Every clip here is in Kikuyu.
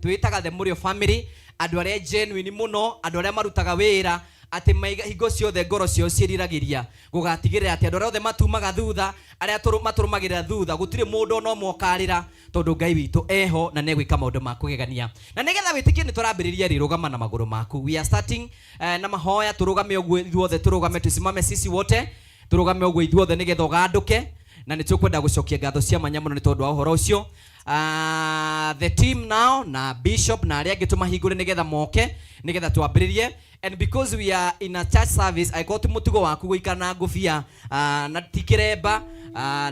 Twĩtaga the Mũrĩo family, andũ arĩa genuine mũno, andũ arĩa marutaga wĩra atĩ maiga hingo ciothe ngoro ciao ciĩriragĩria gũgatigĩrĩra atĩ andũ arĩa othe matumaga thutha, arĩa matũrũmagĩrĩra thutha, gũtirĩ mũndũ ona ũmwe ũkarĩra, tondũ Ngai witũ eho na nĩegwĩka maũndũ ma kũgegania. Na nĩgetha wĩtĩkie nĩ tũrambĩrĩria rĩ, rũgama na magũrũ maku. We are starting na mahoya, tũrũgame ũguo ithuothe, tũrũgame, tusimame sisi wote, tũrũgame ũguo ithuothe nĩgetha ũgandũke, na nĩ tũkwenda gũcokia ngatho cia mwanya mũno nĩ tondũ wa ũhoro ũcio. The team now na bishop na arĩa angĩ tũmahingũre nĩgetha moke nĩgetha twambĩrĩrie. And because we are in a church service, angĩkorwo ti mũtugo waku gũikara na ngũbia na ti kĩremba,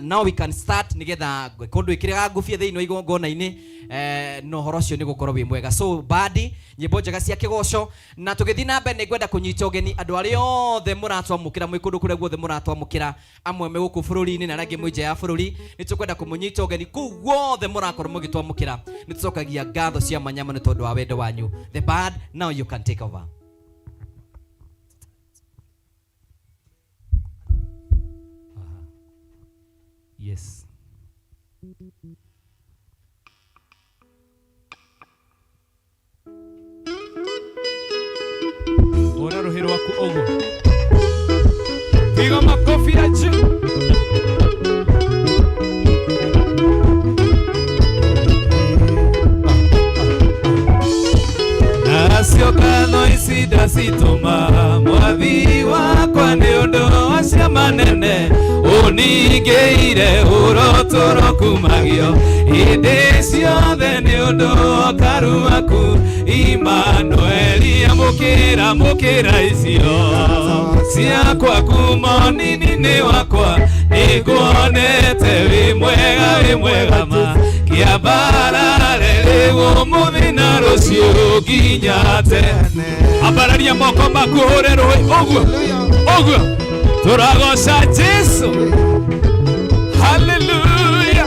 now we can start nĩgetha angĩkorwo ndwĩkĩraga ngũbia thĩinĩ wa igongona-inĩ, na ũhoro ũcio nĩ gũkorwo wĩ mwega. So bandi nyĩmbo njega cia kĩgoco, na tũgĩthiĩ na mbere nĩ ngwenda kũnyita ũgeni andũ arĩa othe mũratwamũkĩra mwĩ kũndũ kũrĩa guothe mũratwamũkĩra, amwe me gũkũ bũrũri-inĩ na arĩa angĩ mwĩ nja ya bũrũri. Nĩ tũkwenda kũmũnyita ũgeni kũu guothe mũrakorwo mũgĩtwamũkĩra. Nĩ tũcokagia ngatho cia mwanya mũno tondũ wa wendo wanyu. The band, now you can take over. Yes. Hũra rũhĩ rwaku ũguo. Piga makofi ya juu. Nacio ngatho ici ndacitũma mwathi wakwa nĩ ũndũ wa ciama nene ũningĩire ũrotũro kumagio hĩndĩ ciothe nĩ ũndũ wa karu waku Imanueli. Amũkĩra, amũkĩra icio ciakwa kuma nini-inĩ wakwa, nĩnguonete wĩ mwega, wĩ mwega ma kĩambarare rĩu ũmũthĩ na rũciũ nginya tene. Ambararia moko maku ũhũre rũĩ ũguo ũguo, tũragoca Jesu. Haleluya.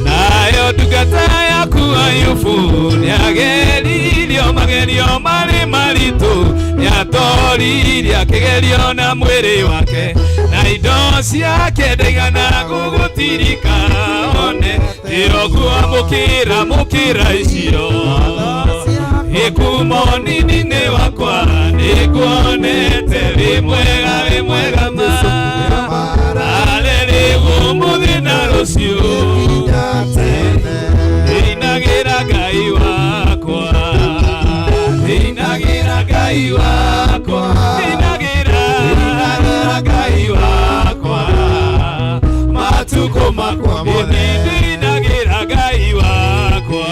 Nayo ndungata yaku Ayubu nĩageririo magerio marĩ maritũ, nĩatoririe akĩgerio na mwĩrĩ wake na indo ciake, ndaigana gũgũtirika one tĩoguo. Amũkĩra, amũkĩra icio ikumo nini-inĩ wakwa, nĩnguonete wĩ mwega, wĩ mwega ma arĩ rĩu ũmũthĩ na rũciũ. Ndĩinagĩra Ngai wakwa, ndĩinagĩra Ngai wakwa, ndĩinagĩra Ngai wakwa matukũ makwa mothe, ndĩinagĩra Ngai wakwa,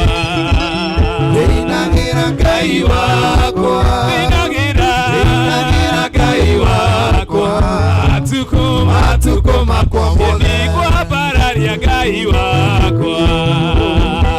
ndĩinagĩra Ngai wakwa, ndĩinagĩra Ngai wakwa matukũ matukũ makwa mothe, ngwambararia Ngai wakwa,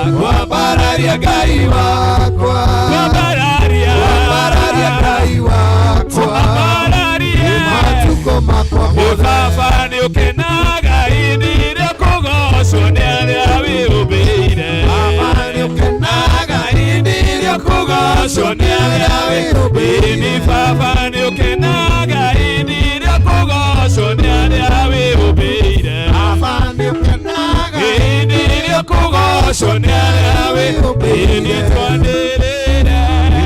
ngwambararia Ngai wakwa, ngwambararia, ngwambararia Ngai wakwa, ngwambararia matukũ makwa mothe. Baba nĩ ũkenaga hĩndĩ ĩrĩa kũgocwo nĩ arĩa wĩũmbĩire. Baba nĩũkenaga hĩndĩ ĩrĩa kũgocwo nĩ arĩa wĩũmbĩire. Baba nĩ ũkenaga hĩndĩ ĩrĩa kũgocwo nĩ arĩa wĩũmbĩire. Baba nĩũkenaga hĩndĩ ĩrĩa kũgocwo nĩ arĩa wĩũmbĩire. Twanĩrĩre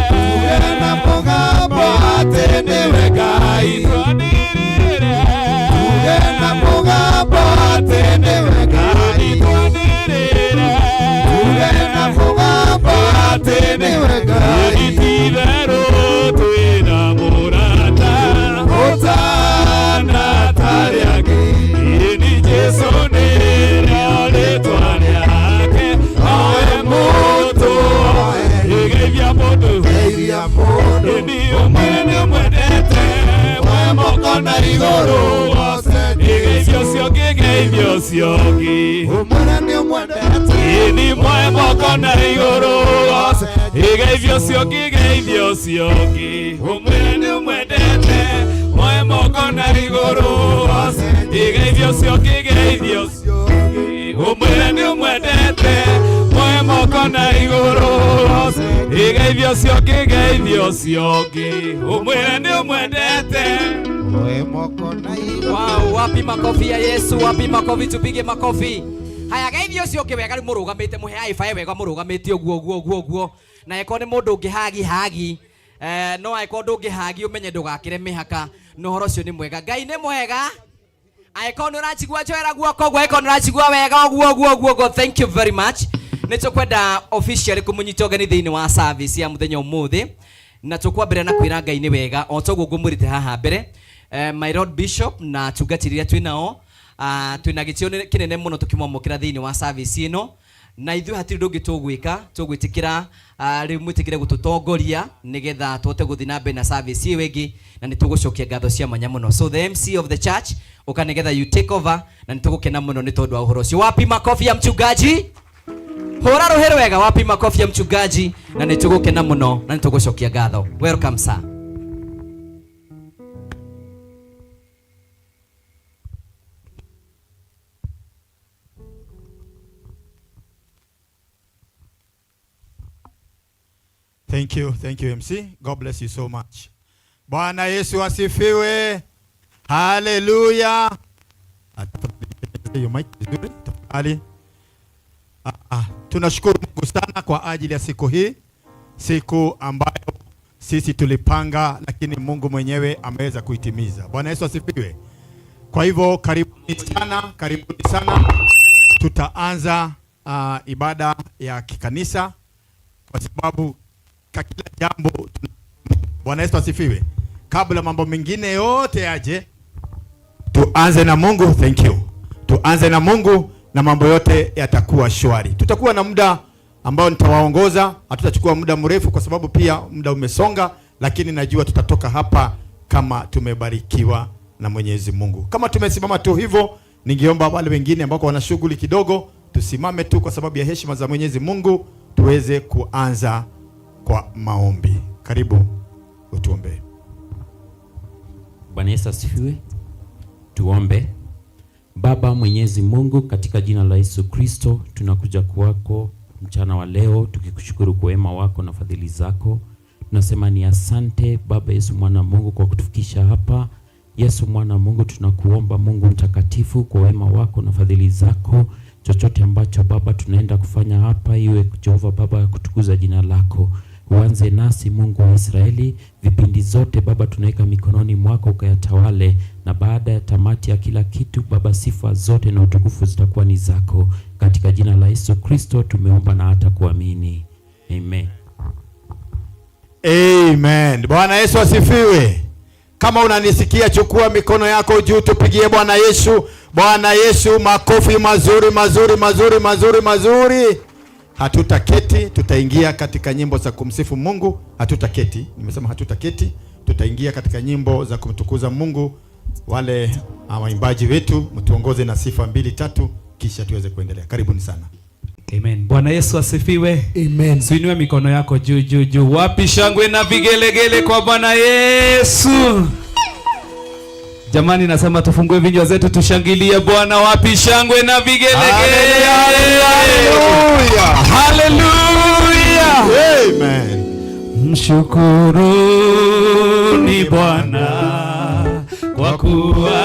tuge na mũgambo atĩ nĩwe Ngai, twanĩrĩre tuge na mũgambo atĩ nĩwe Ngai, twanĩrĩre tuge na mũgambo atĩ nĩwe Ngai. Ititherũ twĩna mũrata ũtana tarĩ angĩ, Ĩni Jesũ nĩrĩo rĩtwa rĩake, nowe mũtũ ĩgeithia mũndũ, geithia mũndũ, Ĩni ũmwĩre nĩ ũmwendete, mwe moko na igũrũ wose ĩgeithia ũcio ũngĩ, geithia ũcio ũngĩ, ũmwĩre nĩ ũmwendete, Ĩni mwe moko na igũrũ wose ĩgeithia ũcio ũngĩ, geithia ũcio ũngĩ, ũmwĩre nĩ ũmwendete, mwe moko na igũrũ wose ĩgeithia ũcio ũngĩ, geithia ũcio ũngĩ, ũmwĩre nĩ ũmwendete, mwe moko na igũrũ wose ĩgeithia ũcio ũngĩ, geithia ũcio ũngĩ, ũmwĩre nĩ ũmwendete. Oe moko na igũrũ. Wow, wapi makofi ya Yesu? Wapi makofi? Tupige makofi. Haya, geithio ũcio ũngĩ wega rĩu mũrũgamĩte, mũhe high five wega mũrũgamĩte ũguo ũguo ũguo ũguo. Na angĩkorwo nĩ mũndũ ũngĩ hagi hagi, no angĩkorwo ndũngĩ hagi ũmenye ndũgakĩre mĩhaka, na ũhoro ũcio nĩ mwega. Ngai nĩ mwega. Angĩkorwo nĩ ũrachigua njoera guoko ũguo, angĩkorwo nĩ ũrachigua wega ũguo ũguo ũguo ũguo. Thank you very much. Nĩ tũkwenda officially kũmũnyita ũgeni thĩinĩ wa service ya mũthenya ũmũthĩ, na tũkwambĩrĩria na kwĩra Ngai nĩ wega o toguo ngũmwĩrĩte haha mbere. My Lord Bishop na atungatĩri arĩa twĩ nao, twĩna gĩtĩo kĩnene mũno tũkĩmwamũkĩra thĩinĩ wa service ĩno, na ithuĩ hatirĩ ũndũ ũngĩ tũgwĩka, tũgwĩtĩkĩra, rĩu mwĩtĩkĩre gũtũtongoria nĩgetha tũhote gũthiĩ na mbere na service ĩyo ĩngĩ, na nĩ tũgũcokia ngatho cia mwanya mũno. So the MC of the church, ũka nĩgetha you take over, na nĩ tũgũkena mũno nĩ tondũ wa ũhoro ũcio. Wapi makofi ya mchungaji? Hũra rũhĩ rwega. Wapi makofi ya mchungaji? Na nĩ tũgũkena mũno na nĩ tũgũcokia ngatho. Welcome, sir. Thank you MC. God bless you so much. Bwana Yesu asifiwe. Haleluya. Hiyo mic vizuri, tafadhali. Tunashukuru Mungu sana kwa ajili ya siku hii, siku ambayo sisi tulipanga lakini Mungu mwenyewe ameweza kuitimiza. Bwana Yesu asifiwe. Kwa hivyo karibuni sana, karibuni sana. Tutaanza ibada ya kikanisa kwa sababu kwa kila jambo Bwana Yesu asifiwe. Kabla mambo mengine yote yaje, tuanze na Mungu. Thank you. Tuanze na Mungu na mambo yote yatakuwa shwari. Tutakuwa na muda ambao nitawaongoza, hatutachukua muda mrefu kwa sababu pia muda umesonga, lakini najua tutatoka hapa kama tumebarikiwa na Mwenyezi Mungu. Kama tumesimama tu hivyo, ningeomba wale wengine ambao wana shughuli kidogo tusimame tu kwa sababu ya heshima za Mwenyezi Mungu, tuweze kuanza kwa maombi. Karibu utuombe. Bwana Yesu asifiwe. Tuombe. Baba Mwenyezi Mungu, katika jina la Yesu Kristo tunakuja kwako mchana wa leo tukikushukuru kwa wema wako na fadhili zako. Tunasema ni asante Baba Yesu mwana Mungu kwa kutufikisha hapa. Yesu mwana Mungu, tunakuomba Mungu mtakatifu kwa wema wako na fadhili zako, chochote ambacho Baba tunaenda kufanya hapa iwe Jehova Baba kutukuza jina lako. Uanze nasi Mungu wa Israeli, vipindi zote Baba tunaweka mikononi mwako ukayatawale, na baada ya tamati ya kila kitu Baba, sifa zote na utukufu zitakuwa ni zako. Katika jina la Yesu Kristo tumeomba na hata kuamini. Amen. Amen. Bwana Yesu asifiwe. Kama unanisikia, chukua mikono yako juu, tupigie Bwana Yesu. Bwana Yesu makofi mazuri mazuri mazuri mazuri mazuri. Hatutaketi, tutaingia katika nyimbo za kumsifu Mungu. Hatutaketi, nimesema hatutaketi, tutaingia katika nyimbo za kumtukuza Mungu. Wale waimbaji wetu mtuongoze na sifa mbili tatu, kisha tuweze kuendelea. Karibuni sana. Amen. Bwana Yesu asifiwe. Amen. Suinue mikono yako juu juu juu. Wapi shangwe na vigelegele kwa Bwana Yesu? Jamani, nasema tufungue vinywa zetu tushangilie Bwana. Wapi shangwe na vigelegele? Hallelujah. Hallelujah. Amen. Mshukuruni Bwana kwa kuwa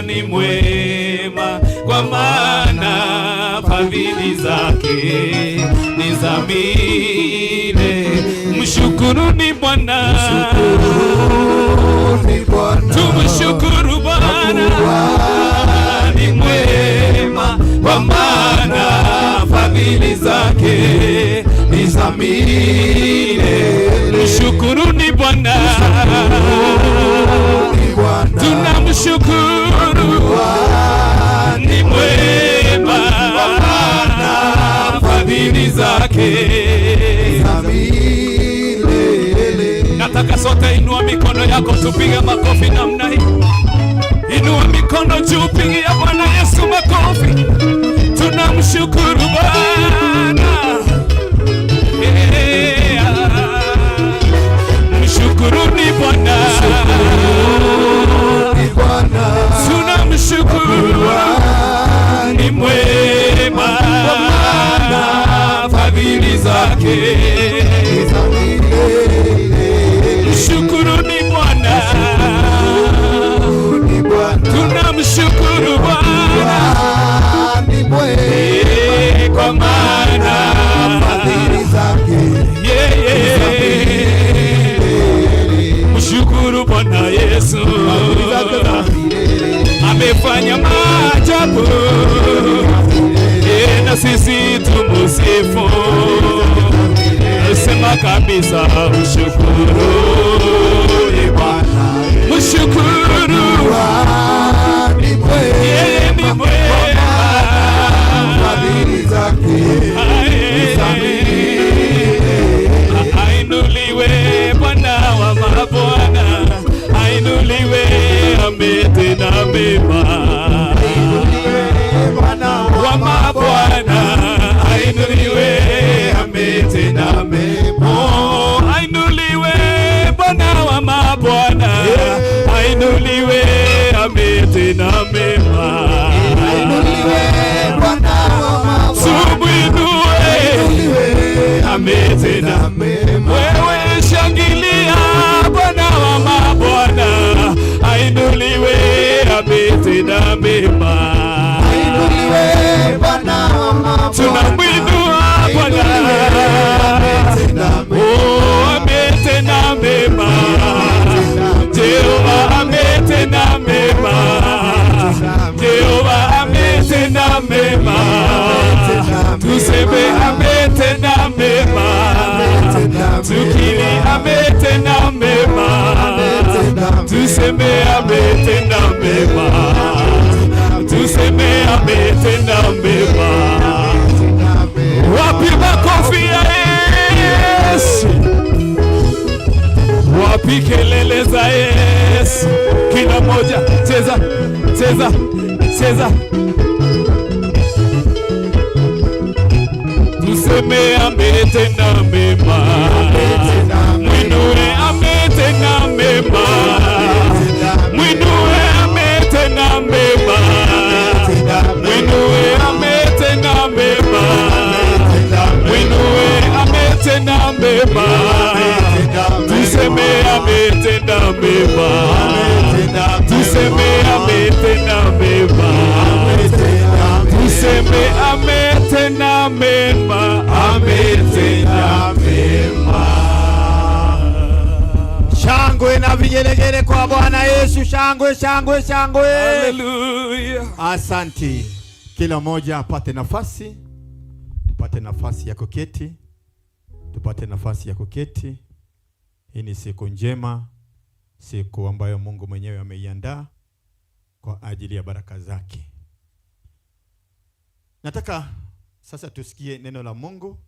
ni mwema, kwa maana fadhili zake ni za milele. Mshukuruni Bwana, tumshukuru Bwana ni mwema, kwa maana fadhili zake ni za milele. Mshukuruni Bwana, tunamshukuru ni mwema, maana fadhili zake. Nataka sote inua mikono yako tupige makofi namna hii. Inua mikono juu, pigia Bwana Yesu makofi. Tunamshukuru Bwana. Yeah. Mshukuruni Bwana. Tunamshukuru ni mwema, fadhili zake. Mshukuruni Bwana. Bwana Yesu amefanya maajabu, na sisi tumusifu. Sema kabisa, mshukuru Bwana, mshukuru, yeye ni mwema. Fadhili zake. Ainuliwe Bwana wa mabwana, ainuliwe, ametenda mema. Bwana wa mabwana, ainuliwe, ametenda mema. Oh, ainuliwe Bwana wa mabwana, ainuliwe, ametenda mema. Ainuliwe Bwana wa mabwana. Tumwinue, Ainuliwe, ametenda mema. Wewe shangilia Bwana wa mabwana, ainuliwe, ametenda mema. Ainuliwe Bwana wa mabwana. Tunamwinua Bwana, Ametenda mema. oh, ametenda mema. Jehova ametenda mema. Jehova ametenda mema. Tuseme ametenda mema. Tukiri ametenda mema. Tuseme ametenda mema. Tuseme ametenda mema. Wapi makofi ya Yesu? Wapi kelele za Yesu? Kila moja cheza, cheza, cheza. Tuseme ametenda mema. Mwinue, ametenda mema. Mwinue, ametenda mema. Mwinue, ametenda mema. Mwinue, ametenda mema. Tuseme ametenda mema. Tuseme ametenda mema. Tuseme ametenda mema. Ametenda mema. Shangwe na vigelegele kwa Bwana Yesu! Shangwe, shangwe, shangwe! Hallelujah. Asanti. Kila mmoja apate nafasi, tupate nafasi ya kuketi, tupate nafasi ya kuketi. Hii ni siku njema, siku ambayo Mungu mwenyewe ameiandaa kwa ajili ya baraka zake. Nataka sasa tusikie neno la Mungu,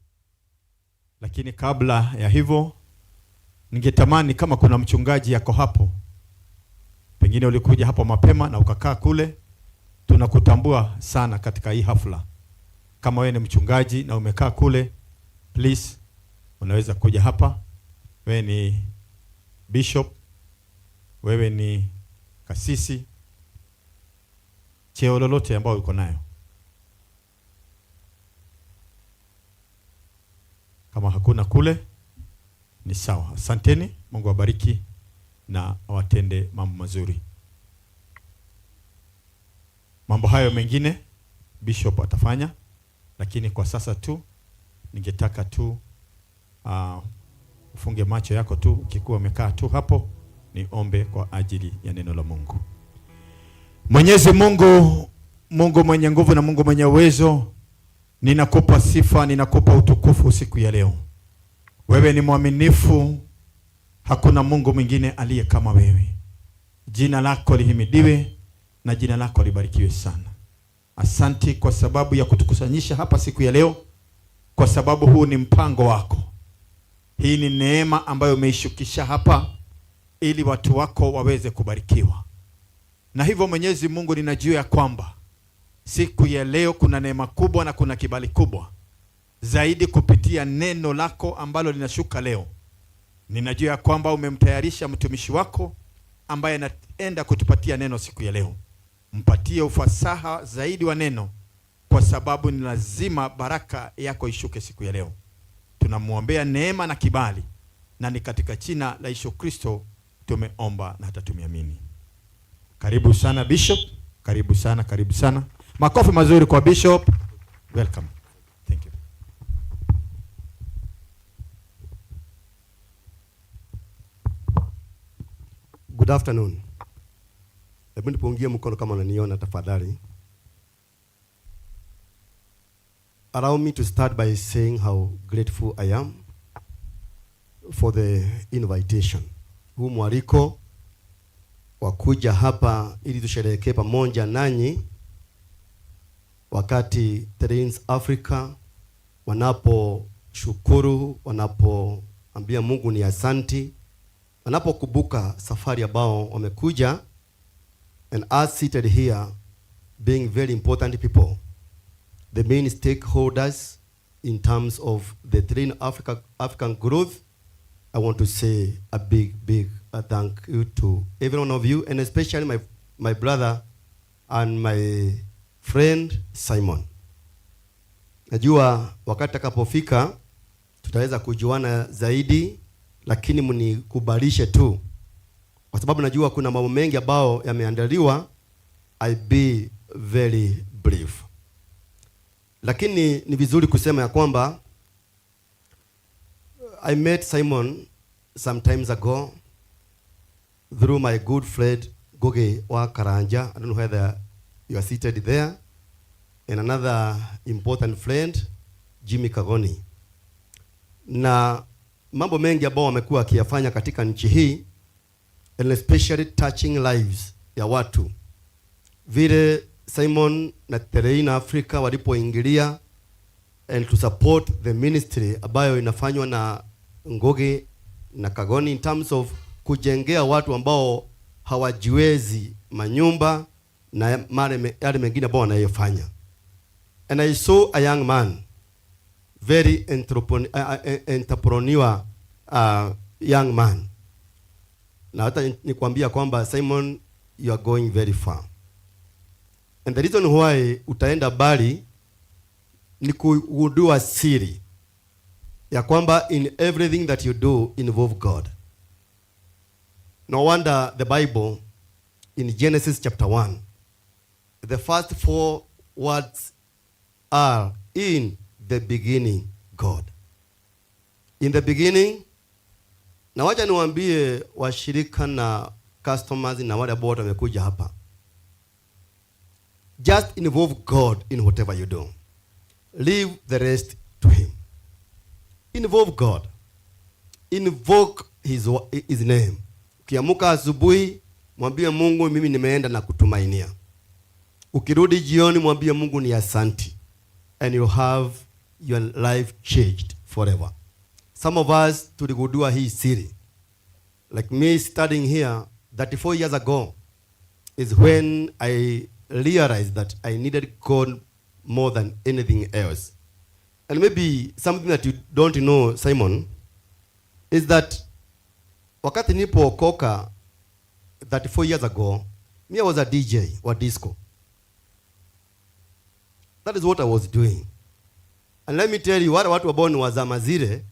lakini kabla ya hivyo, ningetamani kama kuna mchungaji yako hapo, pengine ulikuja hapo mapema na ukakaa kule, tunakutambua sana katika hii hafla. Kama wewe ni mchungaji na umekaa kule, please unaweza kuja hapa. Wewe ni bishop, wewe ni kasisi, cheo lolote ambao uko nayo. Kama hakuna kule ni sawa. Asanteni, Mungu awabariki na awatende mambo mazuri. Mambo hayo mengine bishop atafanya, lakini kwa sasa tu ningetaka tu ufunge macho yako tu ukikuwa umekaa tu hapo, niombe kwa ajili ya neno la Mungu. Mwenyezi Mungu, Mungu mwenye nguvu na Mungu mwenye uwezo, ninakupa sifa, ninakupa utukufu siku ya leo. Wewe ni mwaminifu, hakuna Mungu mwingine aliye kama wewe. Jina lako lihimidiwe na jina lako libarikiwe sana. Asanti kwa sababu ya kutukusanyisha hapa siku ya leo, kwa sababu huu ni mpango wako. Hii ni neema ambayo umeishukisha hapa ili watu wako waweze kubarikiwa. Na hivyo Mwenyezi Mungu, ninajua ya kwamba siku ya leo kuna neema kubwa na kuna kibali kubwa zaidi kupitia neno lako ambalo linashuka leo. Ninajua ya kwamba umemtayarisha mtumishi wako ambaye anaenda kutupatia neno siku ya leo. Mpatie ufasaha zaidi wa neno, kwa sababu ni lazima baraka yako ishuke siku ya leo. Tunamwombea neema na kibali, na ni katika jina la Yesu Kristo tumeomba na hata tumeamini. Karibu sana Bishop, karibu sana, karibu sana. Makofi mazuri kwa Bishop. Welcome. Thank you. Good afternoon. Hebu nipungie mkono kama unaniona tafadhali. Allow me to start by saying how grateful I am for the invitation. Huu mwaliko wa kuja hapa ili tusherehekee pamoja nanyi wakati Terrains Africa wanaposhukuru, wanapoambia Mungu ni asanti, wanapokumbuka safari ambao wamekuja, and us seated here being very important people, the main stakeholders in terms of the Terrain African growth. I want to say a big, big thank you to every one of you, and especially my brother and my friend Simon. Najua wakati takapofika tutaweza kujuana zaidi, lakini mnikubalishe tu, kwa sababu najua kuna mambo mengi ambayo yameandaliwa. I be very brief, lakini ni vizuri kusema ya kwamba I met Simon some times ago through my good friend Goge wa Karanja. I don't know whether you are seated there. And another important friend, Jimmy Kagoni. Na mambo mengi ambayo wamekuwa akiyafanya katika nchi hii, and especially touching lives ya watu. Vile Simon na Terrain Africa walipoingilia and to support the ministry ambayo inafanywa na Ngugi na Kagoni in terms of kujengea watu ambao hawajiwezi manyumba na yale mengine ambao wanayofanya. And I saw a young man, very entrepreneur young man. Na hata nikwambia kwamba, Simon, you are going very far. And the reason why utaenda mbali ni kugundua siri ya kwamba in everything that you do, involve God. No wonder the Bible in Genesis chapter 1, the first four words are, "In the beginning God." In the beginning. Na wacha niwaambie washirika na customers na wale ambao wamekuja hapa. Just involve God in whatever you do. Leave the rest to him. Involve God. Invoke his name. Ukiamuka asubuhi, mwambie Mungu, "Mimi nimeenda na kutumainia." Ukirudi jioni, mwambie Mungu ni asanti. And you have your life changed forever. Some of us tuligundua hii siri. Like me studying here 34 years ago is when I realized that I needed God more than anything else. And maybe something that you don't know, Simon, is that wakati nilipookoka 34 years ago, me, I was a DJ wa disco. That is what I was doing. And let me tell you, wale watu ambao ni wa zama zile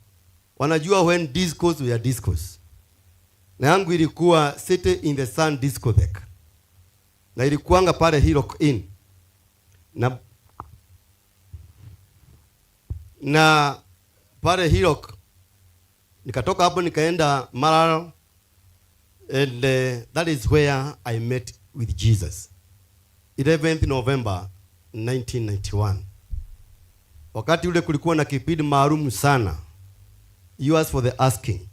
wanajua when discos were discos. Na yangu ilikuwa City in the Sun discotheque. Na ilikuanga pale Hillock Inn. Na pale Hillock nikatoka hapo nikaenda Maralal, and that is where I met with Jesus. 11th November 1991. Wakati ule kulikuwa na kipindi maalum sana, Yours for the Asking,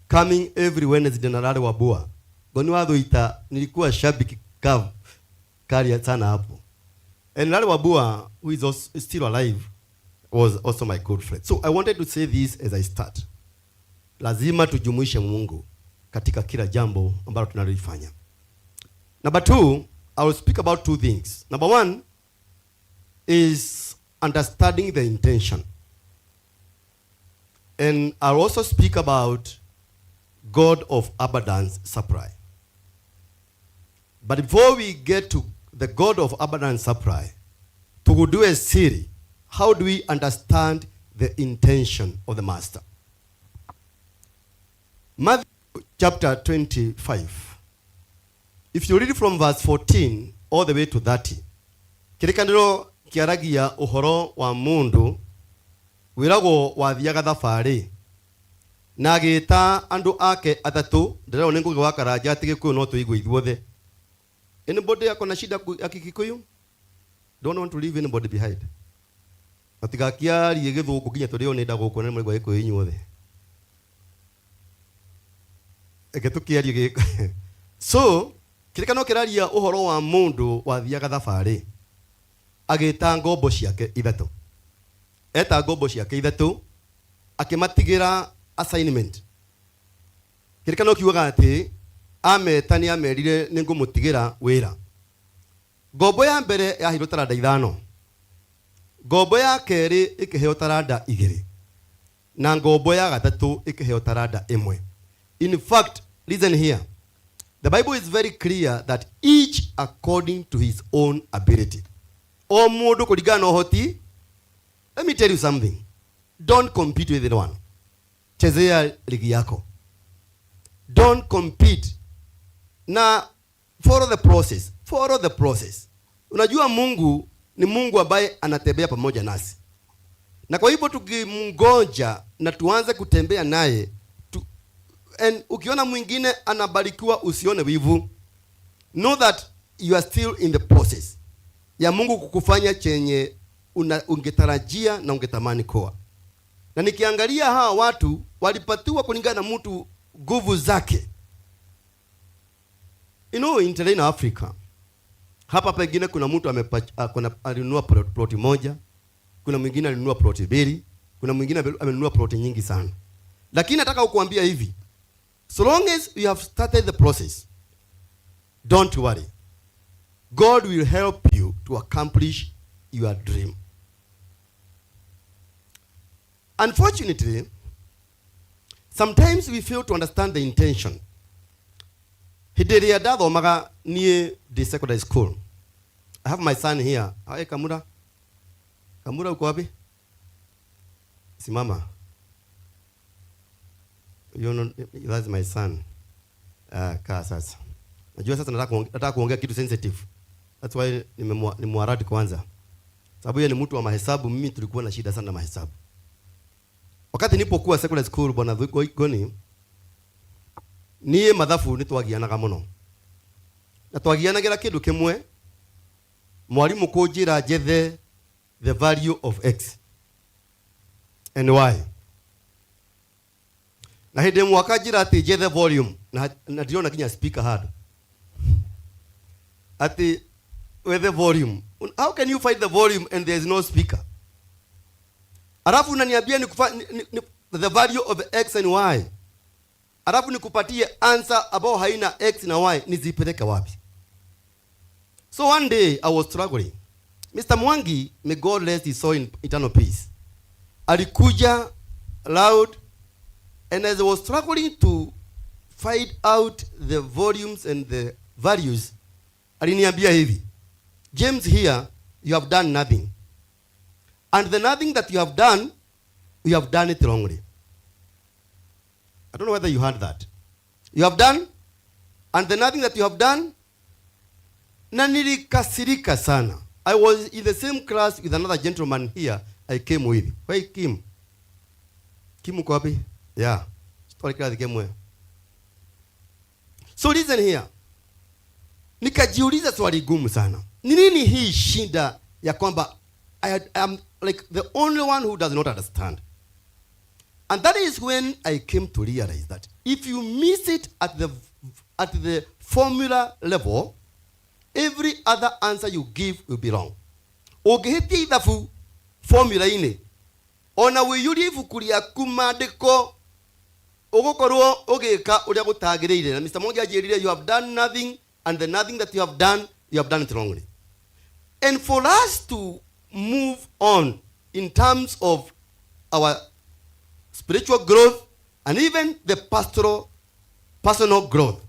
coming every Wednesday na Larry Wambua. Goni Wathuita, nilikuwa shabiki kavu kali sana hapo. And Larry Wambua, who is also still alive, was also my good friend. So I wanted to say this as I start. Lazima tujumuishe Mungu katika kila jambo ambalo tunalifanya. Number two, I will speak about two things. Number one is understanding the intention. And I'll also speak about God of abundance supply. But before we get to the God of abundance supply, to do a siri, how do we understand the intention of the master? Matthew chapter 25. If you read from verse 14 all the way to 30, kĩrĩkanĩro kĩaragia ũhoro wa mũndũ wĩragwo wathiaga thabarĩ. Na agĩta andũ ake atatũ. Ndĩrerwo nĩ Ngũgĩ wa Karanja atĩ Gĩkũyũ no tũigue ithuothe. Anybody ako na shida ya Kikuyu? Don't want to leave anybody behind. Matigakiarie Gĩthũngũ nginya tũrĩo nĩ nda gũkũ na nĩ Gĩkũyũ inyuothe. Reke tũkĩarie Gĩkũyũ. So, kĩrĩkanĩro kĩraria ũhoro wa mũndũ wathiaga thabarĩ agĩta ngombo ciake ithatũ. Eta ngombo ciake ithatũ akĩmatigĩra assignment. Kĩrĩkanĩro kiugaga atĩ ameta nĩ amerire nĩ ngũmũtigĩra wĩra. Ngombo ya mbere yaheirwo taranda 5. Ngombo ya kerĩ ĩkĩheo taranda 2. Na ngombo ya gatatũ ĩkĩheo taranda 1. In fact, listen here. The Bible is very clear that each according to his own ability. O mũndũ kũringana na ũhoti. Let me tell you something. Don't compete with anyone. Chezea ligi yako. Don't compete. Na follow the process. Follow the process. Unajua Mungu ni Mungu ambaye anatembea pamoja nasi. Na kwa hivyo tukimngoja na tuanze kutembea naye, and ukiona mwingine anabarikiwa usione wivu. Know that you are still in the process ya Mungu kukufanya chenye ungetarajia na ungetamani kuwa. Na nikiangalia hawa watu walipatiwa kulingana na mtu nguvu zake. You know, in Terrain Africa, hapa pengine kuna mtu alinunua ploti 1, kuna mwingine alinunua ploti 2, kuna mwingine amenunua ploti nyingi sana. Lakini nataka kukuambia hivi, so long as you have started the process, don't worry. God will help you to accomplish your dream. Unfortunately, sometimes we fail to understand the intention. Hĩndĩ ĩrĩa ndathomaga niĩ ndĩ secondary school, I have my son here. Hey, Kamura. Kamura uko wapi? Simama. You know, that's my son. Kaa sasa. Najua sasa nataka kuongea kitu sensitive. That's why nimemwaradi kwanza. Sababu yeye ni mtu wa mahesabu, mimi tulikuwa na shida sana na mahesabu. Wakati nilipokuwa secondary school, bwana Goni, niĩ mathabu nĩ twagianaga mũno. Na twagianagĩra kĩndũ kĩmwe, mwalimu kũnjĩra njethe the value of x and y. Na hĩndĩ ĩmwe akanjĩra atĩ njethe volume, na ndirona nginya speaker handũ. Atĩ wethe volume. How can you find the volume and there is no speaker? Alafu unaniambia the value of x and y. Alafu nikupatie answer ambao haina x na y, nizipeleke wapi? So one day I was struggling. Mr. Mwangi, may God rest his soul in eternal peace. Alikuja loud, and as I was struggling to find out the volumes and the values, aliniambia hivi, James, here you have done nothing. And the nothing that you have done, you have done it wrongly. I don't know whether you heard that. You have done, and the nothing that you have done, na nilikasirika sana. I was in the same class with another gentleman here I came with. Where Kim? Kim uko wapi? Yeah. Story class came where? So listen here. Nikajiuliza swali gumu sana. Ni nini hii shida ya kwamba I am like the only one who does not understand? And that is when I came to realize that if you miss it at the formula level, every other answer you give will be wrong. Ũngĩhĩtia ithabu formula-inĩ, ona wĩiyũrie ibuku rĩaku maandĩko, ũgũkorwo ũgĩka ũrĩa gũtagĩrĩire. Na Mr. Mwangi anjĩrire, you have done nothing, and the nothing that you have done, you have done it wrongly. And for us to move on in terms of our spiritual growth and even the pastoral personal growth,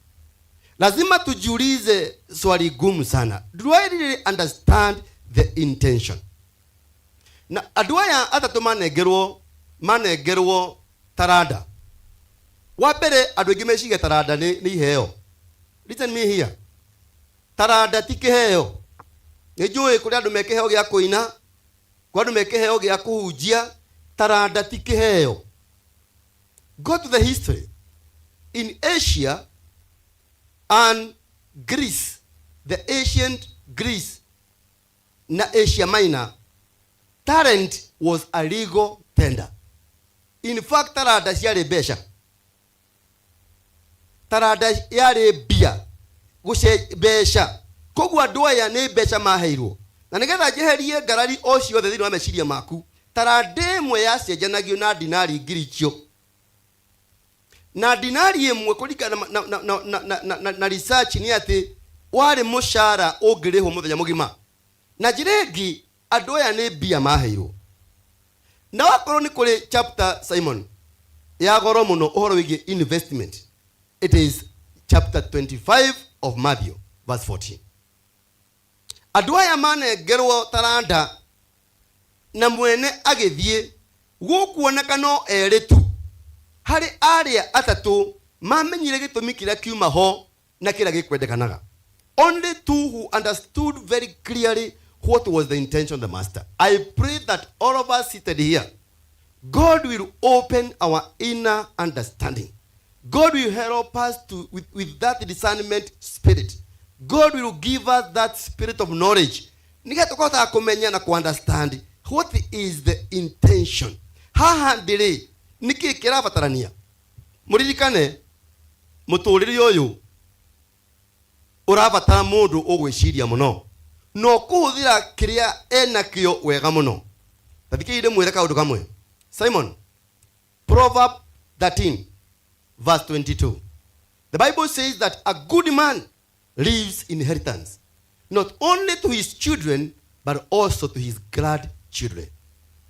lazima tujiulize swali gumu sana. Do I really understand the intention? Na andũ aya atatũ manengerwo taranda. Wa mbere andũ aingĩ meciria taranda nĩ iheo. Listen me here. Taranda ti kĩheo. Nĩ njũĩ kũrĩ andũ me kĩheo gĩa kũina, kũrĩ andũ me kĩheo gĩa kũhunjia. Taranda ti kĩheo. Go to the history in Asia and Greece, the ancient Greece na Asia Minor, talent was a legal tender. In fact, taranda ciarĩ mbeca, taranda yarĩ mbia gũce mbeca. Koguo andũ aya nĩ mbeca maheirwo, na nĩgetha njeherie ngarari o ciothe thĩinĩ wa meciria maku, taranda ĩmwe yacenjanagio na dinari ngiri icio, na dinari ĩmwe kũringana na research nĩ atĩ warĩ mũcara ũngĩrĩhwo mũthenya mũgima. Na njĩra ĩngĩ, andũ aya nĩ mbia maheirwo. Na wakorwo nĩ kũrĩ chapter, Simon, ya goro mũno ũhoro wĩgiĩ investment, it is chapter 25 of Matthew verse 14. Andũ aya manengerwo taranda na mwene agĩthiĩ, gũkuoneka no erĩ tu harĩ arĩa atatũ mamenyire gĩtũmi kĩrĩa kiuma ho na kĩrĩa gĩkwendekanaga. Only two who understood very clearly what was the intention of the master. I pray that all of us seated here, God will open our inner understanding. God will help us to with that discernment spirit. God will give us that spirit of knowledge nĩgetha tũkahotaga kũmenya na kũ-understand what is the intention. Haha ndĩrĩ nĩkĩ kĩrabatarania. Mũririkane, mũtũrĩre ũyũ ũrabatara mũndũ ũgwĩciria mũno no kũhũthĩra kĩrĩa enakĩo wega mũno. Tathikĩrĩrie ndĩmwĩre kaũndũ kamwe, Simon. Proverb 13 verse 22, the Bible says that a good man leaves inheritance not only to his children but also to his grandchildren.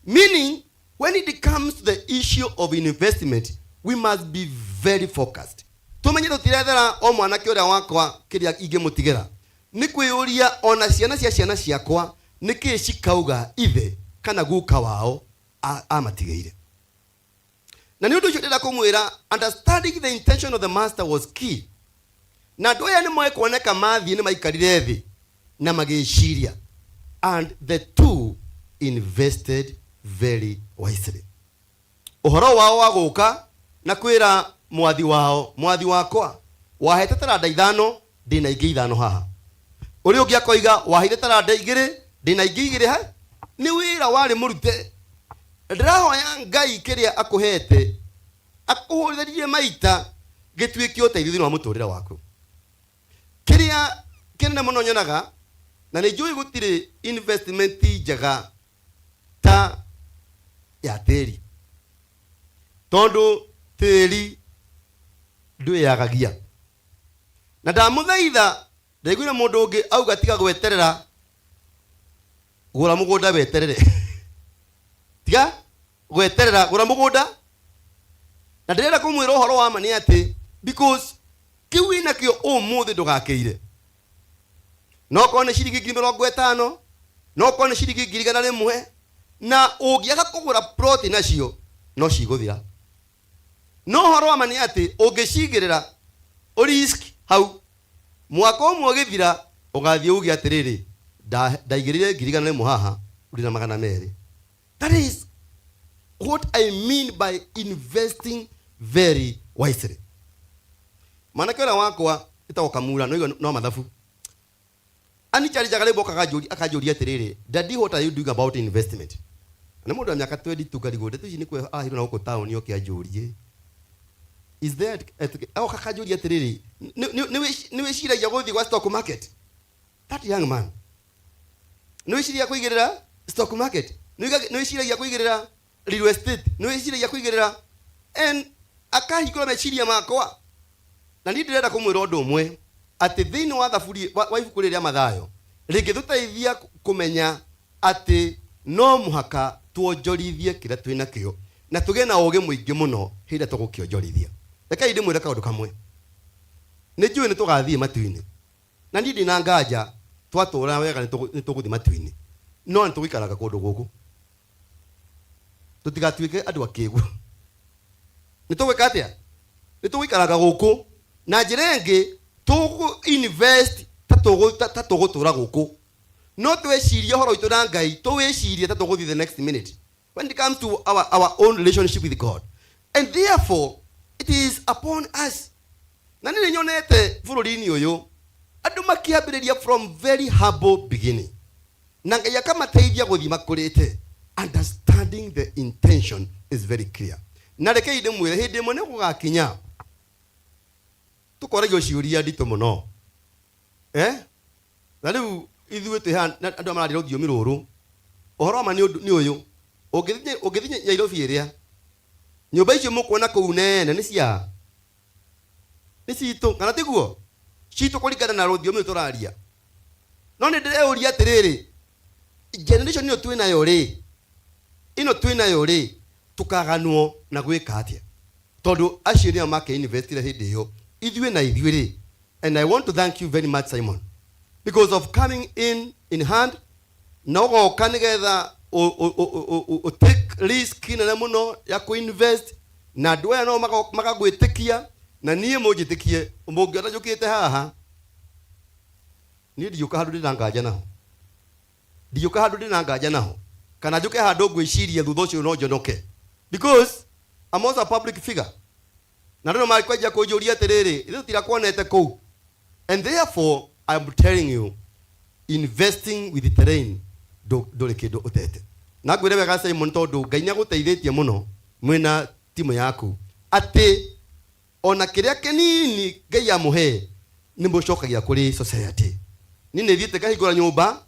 Meaning, when it comes to the issue of investment, we must be very focused. Tumenye tũtirethera o mwanake ũrĩa wakwa kĩrĩa ingĩmũtigĩra, nĩ kwĩyũria ona ciana cia ciana ciakwa nĩkĩ cikauga ithe kana guka wao amatigĩire. Na nĩ ũndũ ũcio ndĩrenda kũmwĩra, understanding the intention of the master was key. Na andũ aya nĩ moĩ kuoneka mathiĩ nĩ maikarire thĩ na magĩciria, and the two invested very wisely. Ũhoro wao wa gũka na kwĩra mwathi wao, "Mwathi wakwa, wahete taranda 5, ndĩna ingĩ 5 haha." Ũrĩa ũngĩ akoiga, "Waheire taranda 2, ndĩna ingĩ 2 ha." Nĩ wĩra warĩ mũrute. Ndĩrahoya Ngai kĩrĩa akũhete akũhũrĩrie maita gĩtuĩke ũteithio thĩinĩ wa mũtũrĩre waku. Kĩrĩa kĩnene mũno nyonaga, na nĩ njũĩ gũtirĩ investment njega ta ya tĩri, tondũ tĩri ndwĩyagagia. Na ndamũthaitha, ndaiguire mũndũ ũngĩ auga, "Tiga gweterera, gũra mũgũnda weterere. Tiga gweterera, gũra mũgũnda." Na ndĩrenda kũmwĩra ũhoro wa ma nĩ atĩ because kĩu wĩnakĩo ũmũthĩ ndũgakĩire, no korwo nĩ ciringi 50,000, no korwo nĩ ciringi 100,000, na ũngĩaga kũgũra plot nacio no cigũthira. No ũhoro wa ma nĩ atĩ ũngĩcigĩrĩra ũrisk hau, mwaka ũmwe ũgĩthira ũgathiĩ uge atĩrĩrĩ, "Ndaigĩrĩire 100,000 haha, ũrĩ na 200." That is what I mean by investing very wisely. Mwanake ũrĩa wakwa ĩtagwo Kamura, no igua no mathabu anicharijaga rĩmwe, akanjũria atĩrĩrĩ, "Daddy, what are you doing about investment?" Nĩ mũndũ wa mĩaka 22, ngarigwo ndeto ici nĩ kwe ahirwo na gũkũ taũni oke anjũrie. Is there agoka akanjũria atĩrĩrĩ, "Nĩ wĩciragia gũthiĩ gwa stock market?" That young man, "Nĩ wĩciragia kũigĩrĩra stock market? Nĩ wĩciragia kũigĩrĩra real estate? Nĩ wĩciragia kũigĩrĩra?" And akahingũra meciria makwa. Na niĩ ndĩrenda kũmwĩra ũndũ ũmwe, atĩ thĩinĩ wa thaburi wa ibuku rĩrĩ rĩa Mathayo rĩngĩtũteithia kũmenya atĩ no mũhaka tuonjorithie kĩrĩa twĩ nakĩo na tũgĩe na ũgĩ mũingĩ mũno hĩndĩ ĩrĩa tũgũkĩonjorithia. Rekei ndĩmwĩre kaũndũ kamwe. Nĩ njũĩ nĩ tũgathiĩ matu-inĩ, na niĩ ndina nganja twatũra wega nĩ tũgũthiĩ matu-inĩ, no nĩ tũgũikaraga kũndũ gũkũ, tũtigatuĩke andũ akĩgu. Nĩ tũgwĩka atĩa? Nĩ tũgũikaraga gũkũ. Na njĩra ĩngĩ, tũgũ invest ta tũgũtũra gũkũ, no twĩcirie ũhoro witũ na Ngai, tũwĩcirie ta tũgũthiĩ the next minute when it comes to our own relationship with God. And therefore It is upon us. Na nĩ nyonete bũrũri-inĩ ũyũ andũ makĩambĩrĩria from very humble beginning, na Ngai akamateithia gũthiĩ makũrĩte. Understanding the intention is very clear. Na rekei ndĩmwĩre, hĩndĩ ĩmwe nĩ gũgakinya tũkoragio ciũria nditũ mũno, eh? Na rĩu ithuĩ twĩ haha na andũ mararia rũthiomi rũrũ, ũhoro wa ma nĩ ũndũ- nĩ ũyũ: ũngĩthiĩ Nairobi, ĩrĩa nyũmba icio mũkuona kũu nene nĩ cia nĩ citũ kana tiguo citũ kũringana na rũthiomi rũrũ tũraria. No nĩ ndĩreũria atĩrĩrĩ, generation ĩno twĩ nayo rĩ, ĩno twĩ nayo rĩ, tũkaganwo na gwĩka atĩa? Tondũ acio nĩo makĩinvestire hĩndĩ ĩyo, ithuĩ na ithuĩ rĩ. And I want to thank you very much, Simon, because of coming in hand na ũgoka nĩgetha take risk nene mũno ya kũinvest, na andũ aya no magagwĩtĩkia. Na niĩ mũnjĩtĩkie, mũngĩona njũkĩte haha, niĩ ndiũka handũ ndĩna nganja naho, ndiũka handũ ndĩna nganja naho, kana njũke handũ ngwĩciria thutha ũcio no njonoke, because I'm also a public figure, na andũ no makwanjia kũnjũria atĩrĩrĩ, ithuĩ tũtirakuonete kũu. And therefore I'm telling you, investing with the terrain, ndũrĩ kĩndũ ũtete. Na ngwĩre wega, Simon, tondũ Ngai nĩ agũteithĩtie mũno mwĩna timu yaku, atĩ ona kĩrĩa kĩnini Ngai amũhe nĩ mũcokagia kũrĩ society. Niĩ nĩ thiĩte ngahingũra nyũmba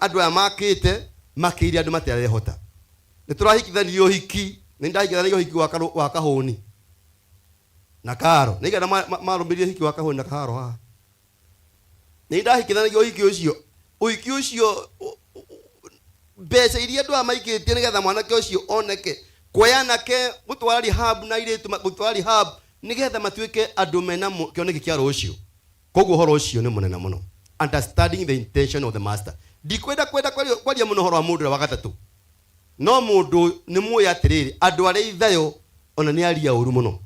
andũ aya makĩte makĩire andũ matarehota. Nĩ tũrahikithanirie ũhiki, nĩ ndahikithanirie ũhiki wa kahũni na karo nĩ igana marũmĩrĩire ũhiki wa kahũni na karo haha. Nĩ ndahikithanagia ũhiki ũcio, mbeca iria andũ aya maikĩtie nĩgetha mwanake ũcio oneke kuoya anake gũtwara rehab na airĩtu gũtwara rehab nĩgetha matuĩke andũ mena kĩoneki kĩa rũciũ. Koguo ũhoro ũcio nĩ mũnene mũno, understanding the intention of the master. Ndikwenda kwenda kwaria mũno ũhoro wa mũndũ ũrĩa wa gatatũ, no mũndũ nĩ muoĩ atĩrĩrĩ, andũ arĩa ithayo ona nĩ aria ũru mũno,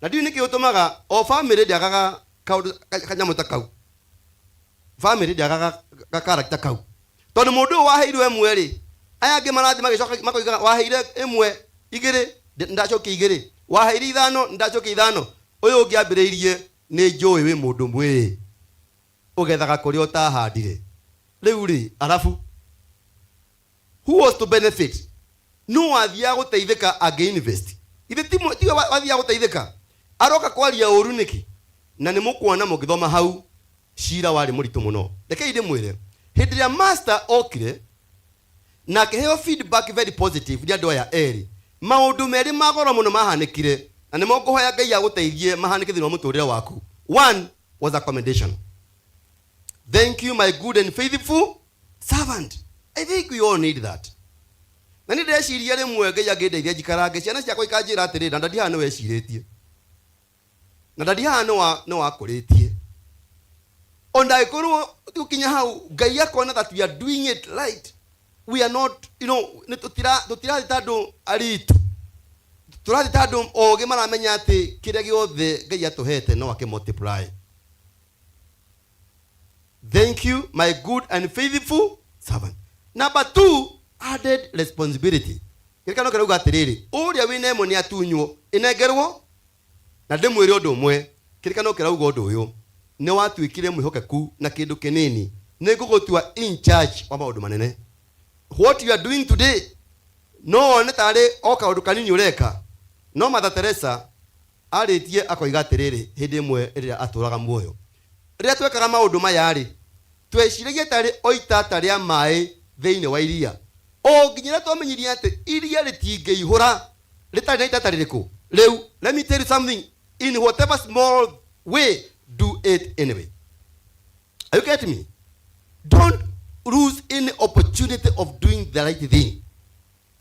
na ndiũĩ nĩkĩ ũtũmaga o family ndĩagaga kaũndũ kanyamũ ta kau, family ndĩagaga gakarakta kau, tondũ mũndũ ũyũ waheirwo ĩmwe rĩ, aya angĩ marathiĩ magĩcoka makoigaga, waheire ĩmwe, igĩrĩ, ndacokia igĩrĩ, waheire ithano, ndacokia ithano. Ũyũ ũngĩ ambĩrĩirie, nĩ njũĩ wĩ mũndũ mwĩĩ ũgethaga kũrĩa ũtahandire. Rĩu rĩ, arabu who was to benefit? No wathiaga gũteithĩka angĩ-invest? Ithe tiwe wathiaga gũteithĩka, aroka kwaria ũru nĩkĩ? Na nĩ mũkuona mũgĩthoma hau, cira warĩ mũritũ mũno. Rekei ndĩmwĩre, hĩndĩ ĩrĩa master okire na akĩheo feedback very positive nĩ andũ aya erĩ, maũndũ merĩ ma goro mũno mahanĩkire, na nĩmo ngũhoya Ngai agũteithie mahanĩke thĩinĩ wa mũtũrĩre waku. One was a commendation: "Thank you, my good and faithful servant." I think we all need that. Na nĩ ndeciria rĩmwe Ngai angĩndeithia njikarange, ciana ciakwa ikanjĩra atĩrĩrĩ, na daddy haha nĩ wecirĩtie, na daddy haha nĩ wakũrĩtie, ona angĩkorwo tũkinya hau Ngai akona that we are doing it right. We are not nĩ tũtirathiĩ ta andũ aritu, tũrathiĩ ta andũ ogĩ maramenya atĩ kĩrĩa gĩothe Ngai atũhete no akĩ multiply. "Thank you, my good and faithful servant." Number two, added responsibility. Kĩrĩkano kĩrauga atĩrĩrĩ, ũrĩa wĩna ĩmwe nĩ atunywo ĩnengerwo. Na ndĩmwĩre ũndũ ũmwe, kĩrĩkano kĩrauga ũndũ ũyũ: nĩ watuĩkire mwĩhokeku na kĩndũ kĩnini, nĩ ngũgũtua in charge wa maũndũ manene. What you are doing today no wone tarĩ o kaũndũ kanini ũreka, no Mother Teresa arĩtie akoiga atĩrĩrĩ, hĩndĩ ĩmwe ĩrĩa atũraga muoyo, rĩrĩa twekaga maũndũ maya rĩ, tweciragia tarĩ o itata rĩa maĩ thĩinĩ wa iria, o nginya rĩrĩa twamenyirie atĩ iria rĩtingĩihũra rĩtarĩ na itata rĩrĩkũ rĩu. Let me tell you something: in whatever small way, do it anyway. Are you getting me? Don't lose any opportunity of doing the right thing.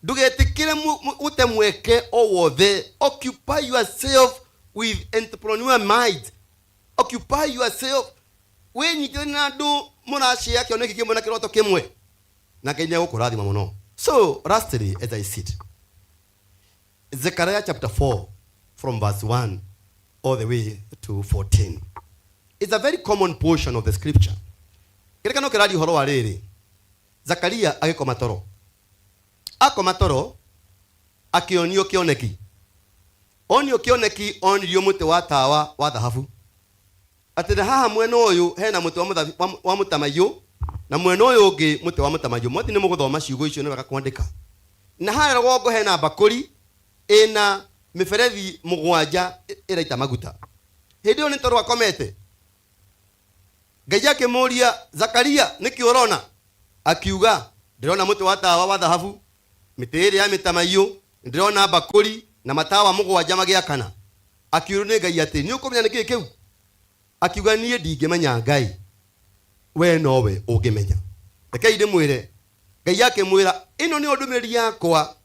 Ndũgetĩkĩre ũte mweke o wothe. Occupy yourself with entrepreneur mind. Occupy yourself, wĩnyitĩre na andũ mũracĩa kĩoneki kĩmwe na kĩroto kĩmwe, na Ngai nĩegũkũrathima mũno. So lastly, as I sit, Zechariah chapter 4 from verse 1 all the way to 14. It's a very common portion of the scripture. Kĩrĩkano kĩraria ũhoro wa rĩrĩ, Zakaria agĩkoma toro, akoma toro akĩonio kĩoneki. Onio kĩoneki onirio mũtĩ wa tawa wa thahabu, atĩ na haha mwena ũyũ hena mũtĩ wa mũtamaiyũ na mwena ũyũ ũngĩ mũtĩ wa mũtamaiyũ. Mwathi nĩ mũgũthoma ciugo icio nĩ wega kwandĩka. Na harĩa rũgongo hena mbakũri ĩna mĩberethi mũgwanja ĩraita maguta. Hĩndĩ ĩyo nĩ tondũ akomete, Ngai akĩmũria, Zakaria, nĩkĩ ũrona? Akiuga, ndĩrona mũtĩ wa tawa wa thahabu, mĩtĩ ĩrĩ ya mĩtamaiyũ, ndĩrona mbakũri na matawa mũgwanja magĩakana. Akiũrio nĩ Ngai atĩ, nĩ ũkũmenya nĩkĩĩ kĩu? Akiuga, niĩ ndingĩmenya Ngai, we nowe ũngĩmenya. Rekei ndĩmwĩre, Ngai akĩmwĩra, ĩno nĩyo ndũmĩrĩri yakwa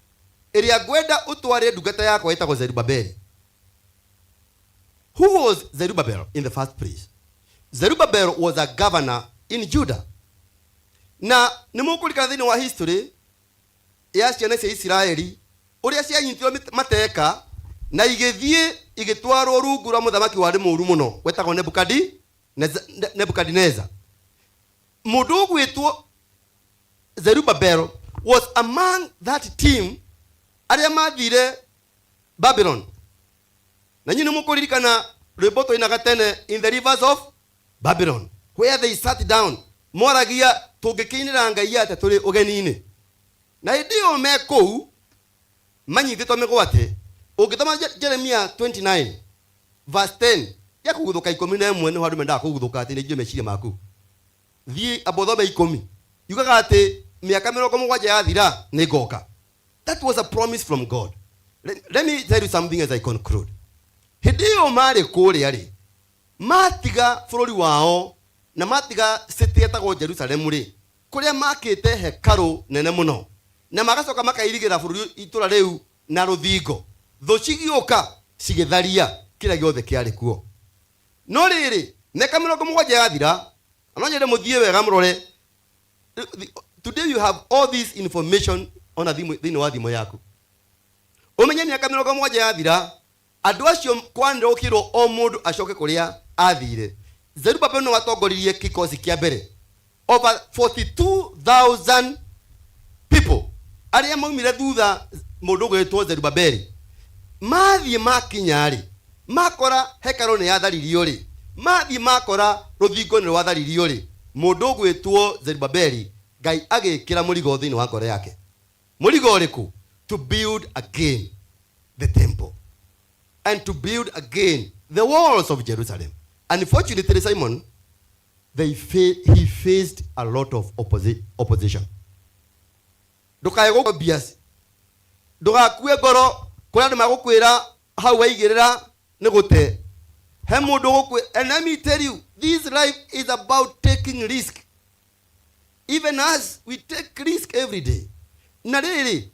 ĩrĩa ngwenda ũtware ndungata yakwa ĩtagwo Zerubabeli. Who was Zerubbabel in the first place? Zerubbabel was a governor in Judah. Na nĩ mũkũririkana thĩinĩ wa history ya ciana cia Isiraeli ũrĩa cianyitirwo mateka na igĩthiĩ igĩtwarwo rungu rwa mũthamaki warĩ mũũru mũno wetagwo Nebukadineza. Mũndũ ũgwĩtwo Zerubbabel was among that team arĩa mathire Babylon. Na nyinyi nĩmũkũririkana rwĩmbo twainaga tene, in the rivers of Babylon, where they sat down, moragia tũngĩkĩinĩra Ngai atĩa tũrĩ ũgeni-inĩ. Na hĩndĩ ĩyo me kũu manyitĩtwo mĩgwate, ũngĩthoma Jeremia 29 verse 10 ya kũguthũka 11, nĩho andũ mendaga kũguthũka atĩ nĩ meciria maku. Thiĩ amba ũthome 10, yugaga atĩ mĩaka 70 yathira nĩ ngoka. That was a promise from God. Let me tell you something as I conclude. Hĩndĩ ĩyo marĩ kũrĩa rĩ, matiga bũrũri wao na matiga city ĩtagwo Jerusalem rĩ, kũrĩa makĩte hekarũ nene mũno, na magacoka makairigĩra bũrũri itũra rĩu na rũthingo, thũ cigĩũka cigĩtharia kĩrĩa gĩothe kĩarĩ kuo. No rĩrĩ, mĩaka 70 yathira, no nyende mũthiĩ wega mũrore. Today you have all this information ona thĩinĩ wa thimũ yaku. Ũmenye mĩaka 70 yathira, andũ acio kwanĩrĩrwo gũkĩrwo o mũndũ acoke kũrĩa athire. Zerubbabel nĩwe watongoririe kikosi kĩa mbere. Over 42,000 people arĩa maumire thutha mũndũ ũgwĩtwo Zerubbabel. Mathiĩ makinya rĩ, makora hekarũ nĩ yatharirio rĩ, mathiĩ makora rũthingo nĩ rwatharirio rĩ, mũndũ ũgwĩtwo Zerubbabel Ngai agĩkĩra mũrigo thĩinĩ wa ngoro yake. Mũrigo ũrĩkũ? To build again the temple and to build again the walls of Jerusalem. Unfortunately, Simon, he faced a lot of opposition. Ndukae gũkũ bias, ndũgakue ngoro kũrĩa andũ magũkwĩra hau waigĩrĩra nĩ gũte. He mũndũ ũgũkwĩ-, and let me tell you, this life is about taking risk. Even us, we take risk every day. Na rĩrĩ,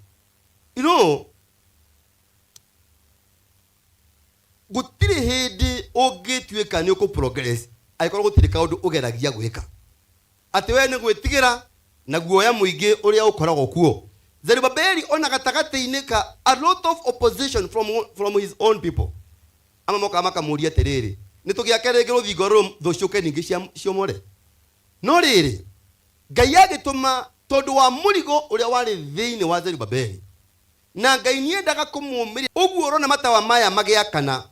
gũtirĩ hĩndĩ ũngĩtuĩka nĩ ũkũ progress angĩkorwo gũtirĩ kaũndũ ũgeragia gwĩka. Atĩ we nĩ gwĩtigĩra na guoya mũingĩ ũrĩa ũkoragwo kuo. Zerubbabeli ona gatagatĩ-inĩ ka a lot of opposition from his own people. Ama mokaga makamũria atĩrĩrĩ, nĩ tũgĩake rĩngĩ rũthingo rũrũ thũ ciũke ningĩ ciomore. No rĩrĩ, Ngai agĩtũma tondũ wa mũrigo ũrĩa warĩ thĩinĩ wa Zerubbabeli, na Ngai nĩendaga kũmũmĩria. Ũguo ũrona matawa maya magĩakana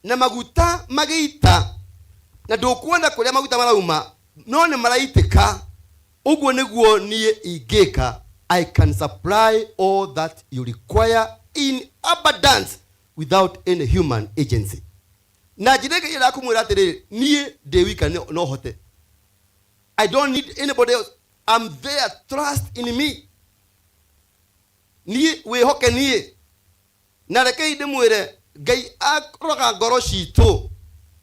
na maguta magĩita, na ndũkuona kũrĩa maguta marauma, no nĩ maraitĩka. Ũguo nĩguo niĩ ingĩka. I can supply all that you require in abundance without any human agency. Na njĩra ĩngĩ ĩrĩa kũmwĩra atĩrĩrĩ, niĩ ndĩ wika no hote. I don't need anybody else. I'm there. Trust in me. Niĩ wĩhoke niĩ. Na rekei ndĩmwĩre, Ngai aroraga ngoro citũ.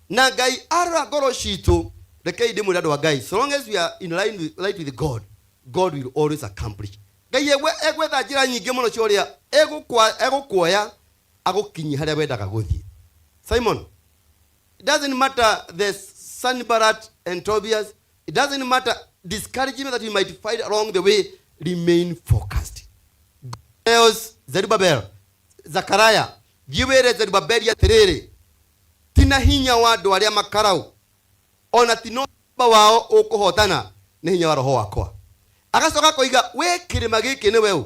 Na Ngai arora ngoro citũ. Rekei ndĩmwĩre andũ a Ngai, so long as we are in line with, right with God, God will always accomplish. Ngai egwetha njĩra nyingĩ mũno cia ũrĩa egũkuoya agũkinyie harĩa wendaga gũthiĩ. Simon, it doesn't matter the Sanballat and Tobias, it doesn't matter discouragement that you might find along the way, remain focused. Tells Zerubbabel, Zachariah, thiĩ wĩre Zerubbabeli atĩrĩrĩ, tina hinya wa andũ arĩa makarau, ona ti no wao ũkũhotana, nĩ hinya wa roho wakwa. Agacoka koiga, we kĩrĩma gĩkĩ nĩ weũ,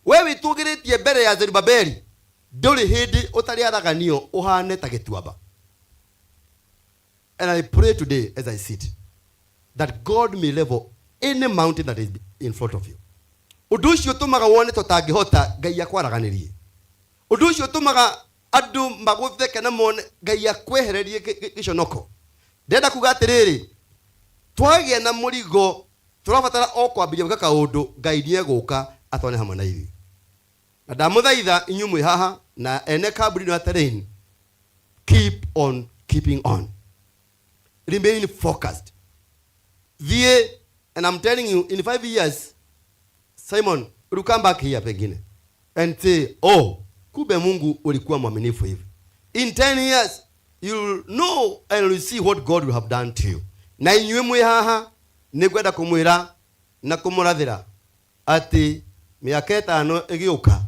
we wĩtũgĩrĩtie mbere ya Zerubbabeli. Ndũrĩ hĩndĩ ũtarĩaraganio ũhane ta gĩtuamba. And I pray today as I sit that God may level any mountain that is in front of you. Ũndũ ũcio ũtũmaga wone tũtangĩhota, Ngai akwaraganĩrie. Ũndũ ũcio ũtũmaga andũ magũtheke na mone, Ngai akwehererie gĩconoko. Ndĩrenda kuga atĩrĩrĩ, twagĩa na mũrigo tũrabatara o kwambĩrĩria gwĩka kaũndũ, Ngai nĩegũka atwane hamwe na ithuĩ. Na ndamũthaitha inyuĩ mwĩ haha na ene kambuni ĩno ya Terrain, keep on keeping on, remain focused. Thiĩ, and I'm telling you, in 5 years Simon will come back here pengine and say, oh, kumbe Mungu ulikuwa mwaminifu hivi. In 10 years you'll know and you'll see what God will have done to you. Na inyuĩ mwĩ haha nĩngwenda kũmwĩra na kũmũrathĩra atĩ mĩaka 5 ĩgĩũka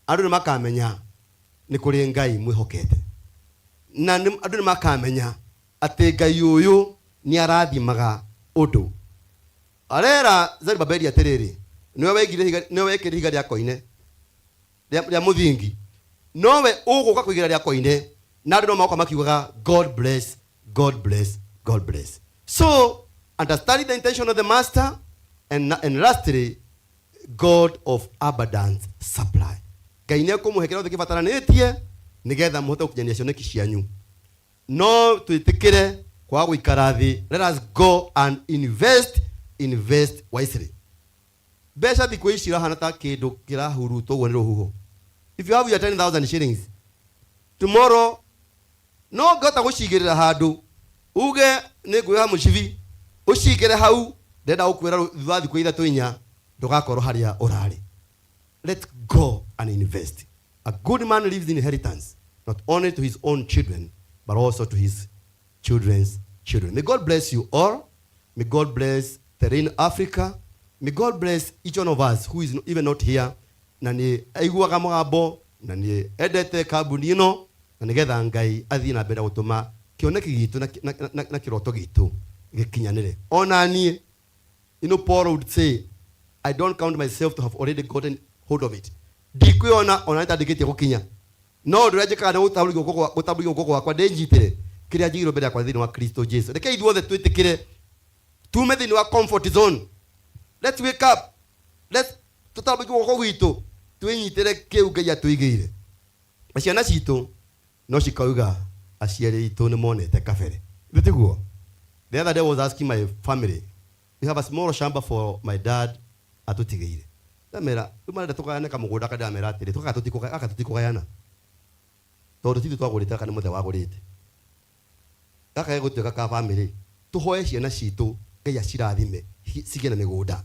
andũ nĩmakamenya nĩ kũrĩ Ngai mwĩhokete, na andũ nĩmakamenya atĩ Ngai ũyũ nĩarathimaga ũndũ. Arera Zerubabeli atĩrĩrĩ, nĩwe waigire ihiga, nĩwe wekĩrire ihiga rĩa koine rĩa mũthingi, nowe ũgũka kũigĩra rĩa koine, na andũ no magoka makiugaga God bless, God bless, God bless. So understanding the intention of the master, and lastly, God of abundance supply. Ngai nĩekũmũhe kĩrĩa gĩothe kĩbataranĩtie nĩgetha mũhote gũkinyanĩria cioneki cianyu. No twĩtĩkĩre kwaga gũikara thĩ. Let us go and invest, invest wisely. Mbeca thikũ ici irahana ta kĩndũ kĩrahurutwo ũguo nĩ rũhuho. If you have your 10,000 shillings tomorrow, no ngĩhota gũcigĩrĩra handũ uge nĩ ngwĩoha mũcibi ũcigĩre hau, ndĩrenda gũkwĩra thutha wa thikũ 3 4 ndũgakorwo harĩa ũrarĩ. Let's go and invest. A good man leaves inheritance not only to his own children but also to his children's children. May God bless you all. May God bless Terrain Africa. May God bless each one of us who is even not here. Na nĩ aiguaga mũgambo na nĩ endete kambuni ĩno, na nĩgetha Ngai athiĩ na mbere gũtũma kĩoneki gitũ na kĩroto gitũ gĩkinyanĩre. Ona niĩ, Paul would say, I don't count myself to have already gotten hold of it. Ndikwĩona ona nĩtandĩkĩtie gũkinya, no ũndũ ũrĩa njĩkaga nĩ gũtambũrũkia guoko gwakwa ndĩnyitĩre kĩrĩa njigĩirwo mbere yakwa thĩinĩ wa Kristo Jesu. Reke ithuothe twĩtĩkĩre tume thĩinĩ wa comfort zone. Let's wake up. Let's tũtambũrũkie guoko gwitũ twĩnyitĩre kĩu Ngai atũigĩire. Na ciana citũ no cikauga aciari aitũ nĩ monete kabere. Ithuĩ tiguo? The other day I was asking my family, we have a small shamba for my dad atũtigĩire. Ndamera, rĩu marenda tũgayane kamũgũnda ka, ndamera atĩrĩ, gaka tũtikũgayana. Tondũ ti ithuĩ twagũrĩte, gaka nĩ mũthee wagũrĩte. Gaka gegũtuĩka ka family. Tũhoe ciana citũ Ngai acirathime cigĩe na mĩgũnda.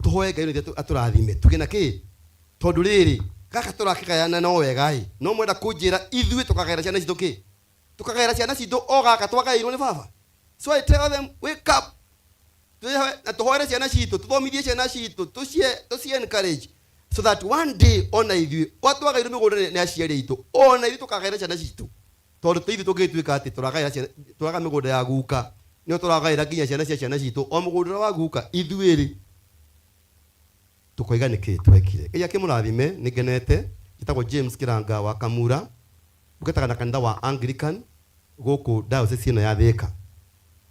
Tũhoe Ngai nĩguo atũrathime tugĩe na kĩ? Tondũ rĩrĩ, gaka tũrakĩgayana no wega ĩ, no mwenda kũnjĩra ithuĩ tũkagaĩra ciana citũ kĩ? Tũkagaĩra ciana citũ o gaka twagaĩirwo nĩ baba. So I tell them, wake up. Na tũhoere ciana citũ, tũthomithie ciana citũ, tũcie encourage so that one day ona ithuĩ o twagaĩirwo mĩgũnda nĩ aciari aitũ, ona ithuĩ tũkagaĩra ciana citũ. Tondũ ti ithuĩ tũngĩtuĩka atĩ tũragaĩra ciana, tũraga mĩgũnda ya guka, nĩyo tũragaĩra nginya ciana cia ciana citũ, o mũgũnda ũrĩa wa guka, ithuĩ rĩ tũkoiga nĩkĩ twekire. Ngai akĩmũrathime, nĩngenete. Njĩtagwo James Kĩranga wa Kamura, ndungataga na kanitha wa Anglican gũkũ diocese ĩno ya Thika.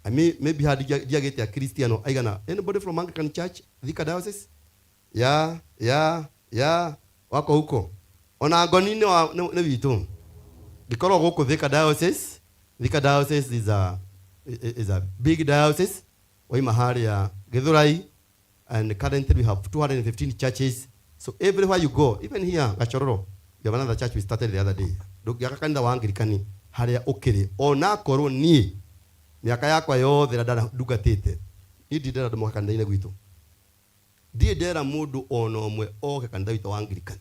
I mean, maybe had ndiagĩte Akristiano aigana. Anybody from Anglican Church, Thika Diocese? Ya, ya, ya, wako huko. Ona ngoni nĩ witũ. Ndikoragwo gũkũ Thika Diocese. Thika Diocese is a big diocese. Waima harĩa Githurai, and currently we have 215 churches. So everywhere you go, even here Gachororo, you have another church we started the other day. Ndũngĩaka kanitha wa Anglikani harĩa ũkĩrĩ, onakorwo niĩ mĩaka yakwa yothe ĩrĩa ndungatĩte, niĩ ndirĩ ndera andũ moke kanitha-inĩ gwitũ. Ndirĩ ndera mũndũ ona ũmwe oke kanitha witũ wa Anglican.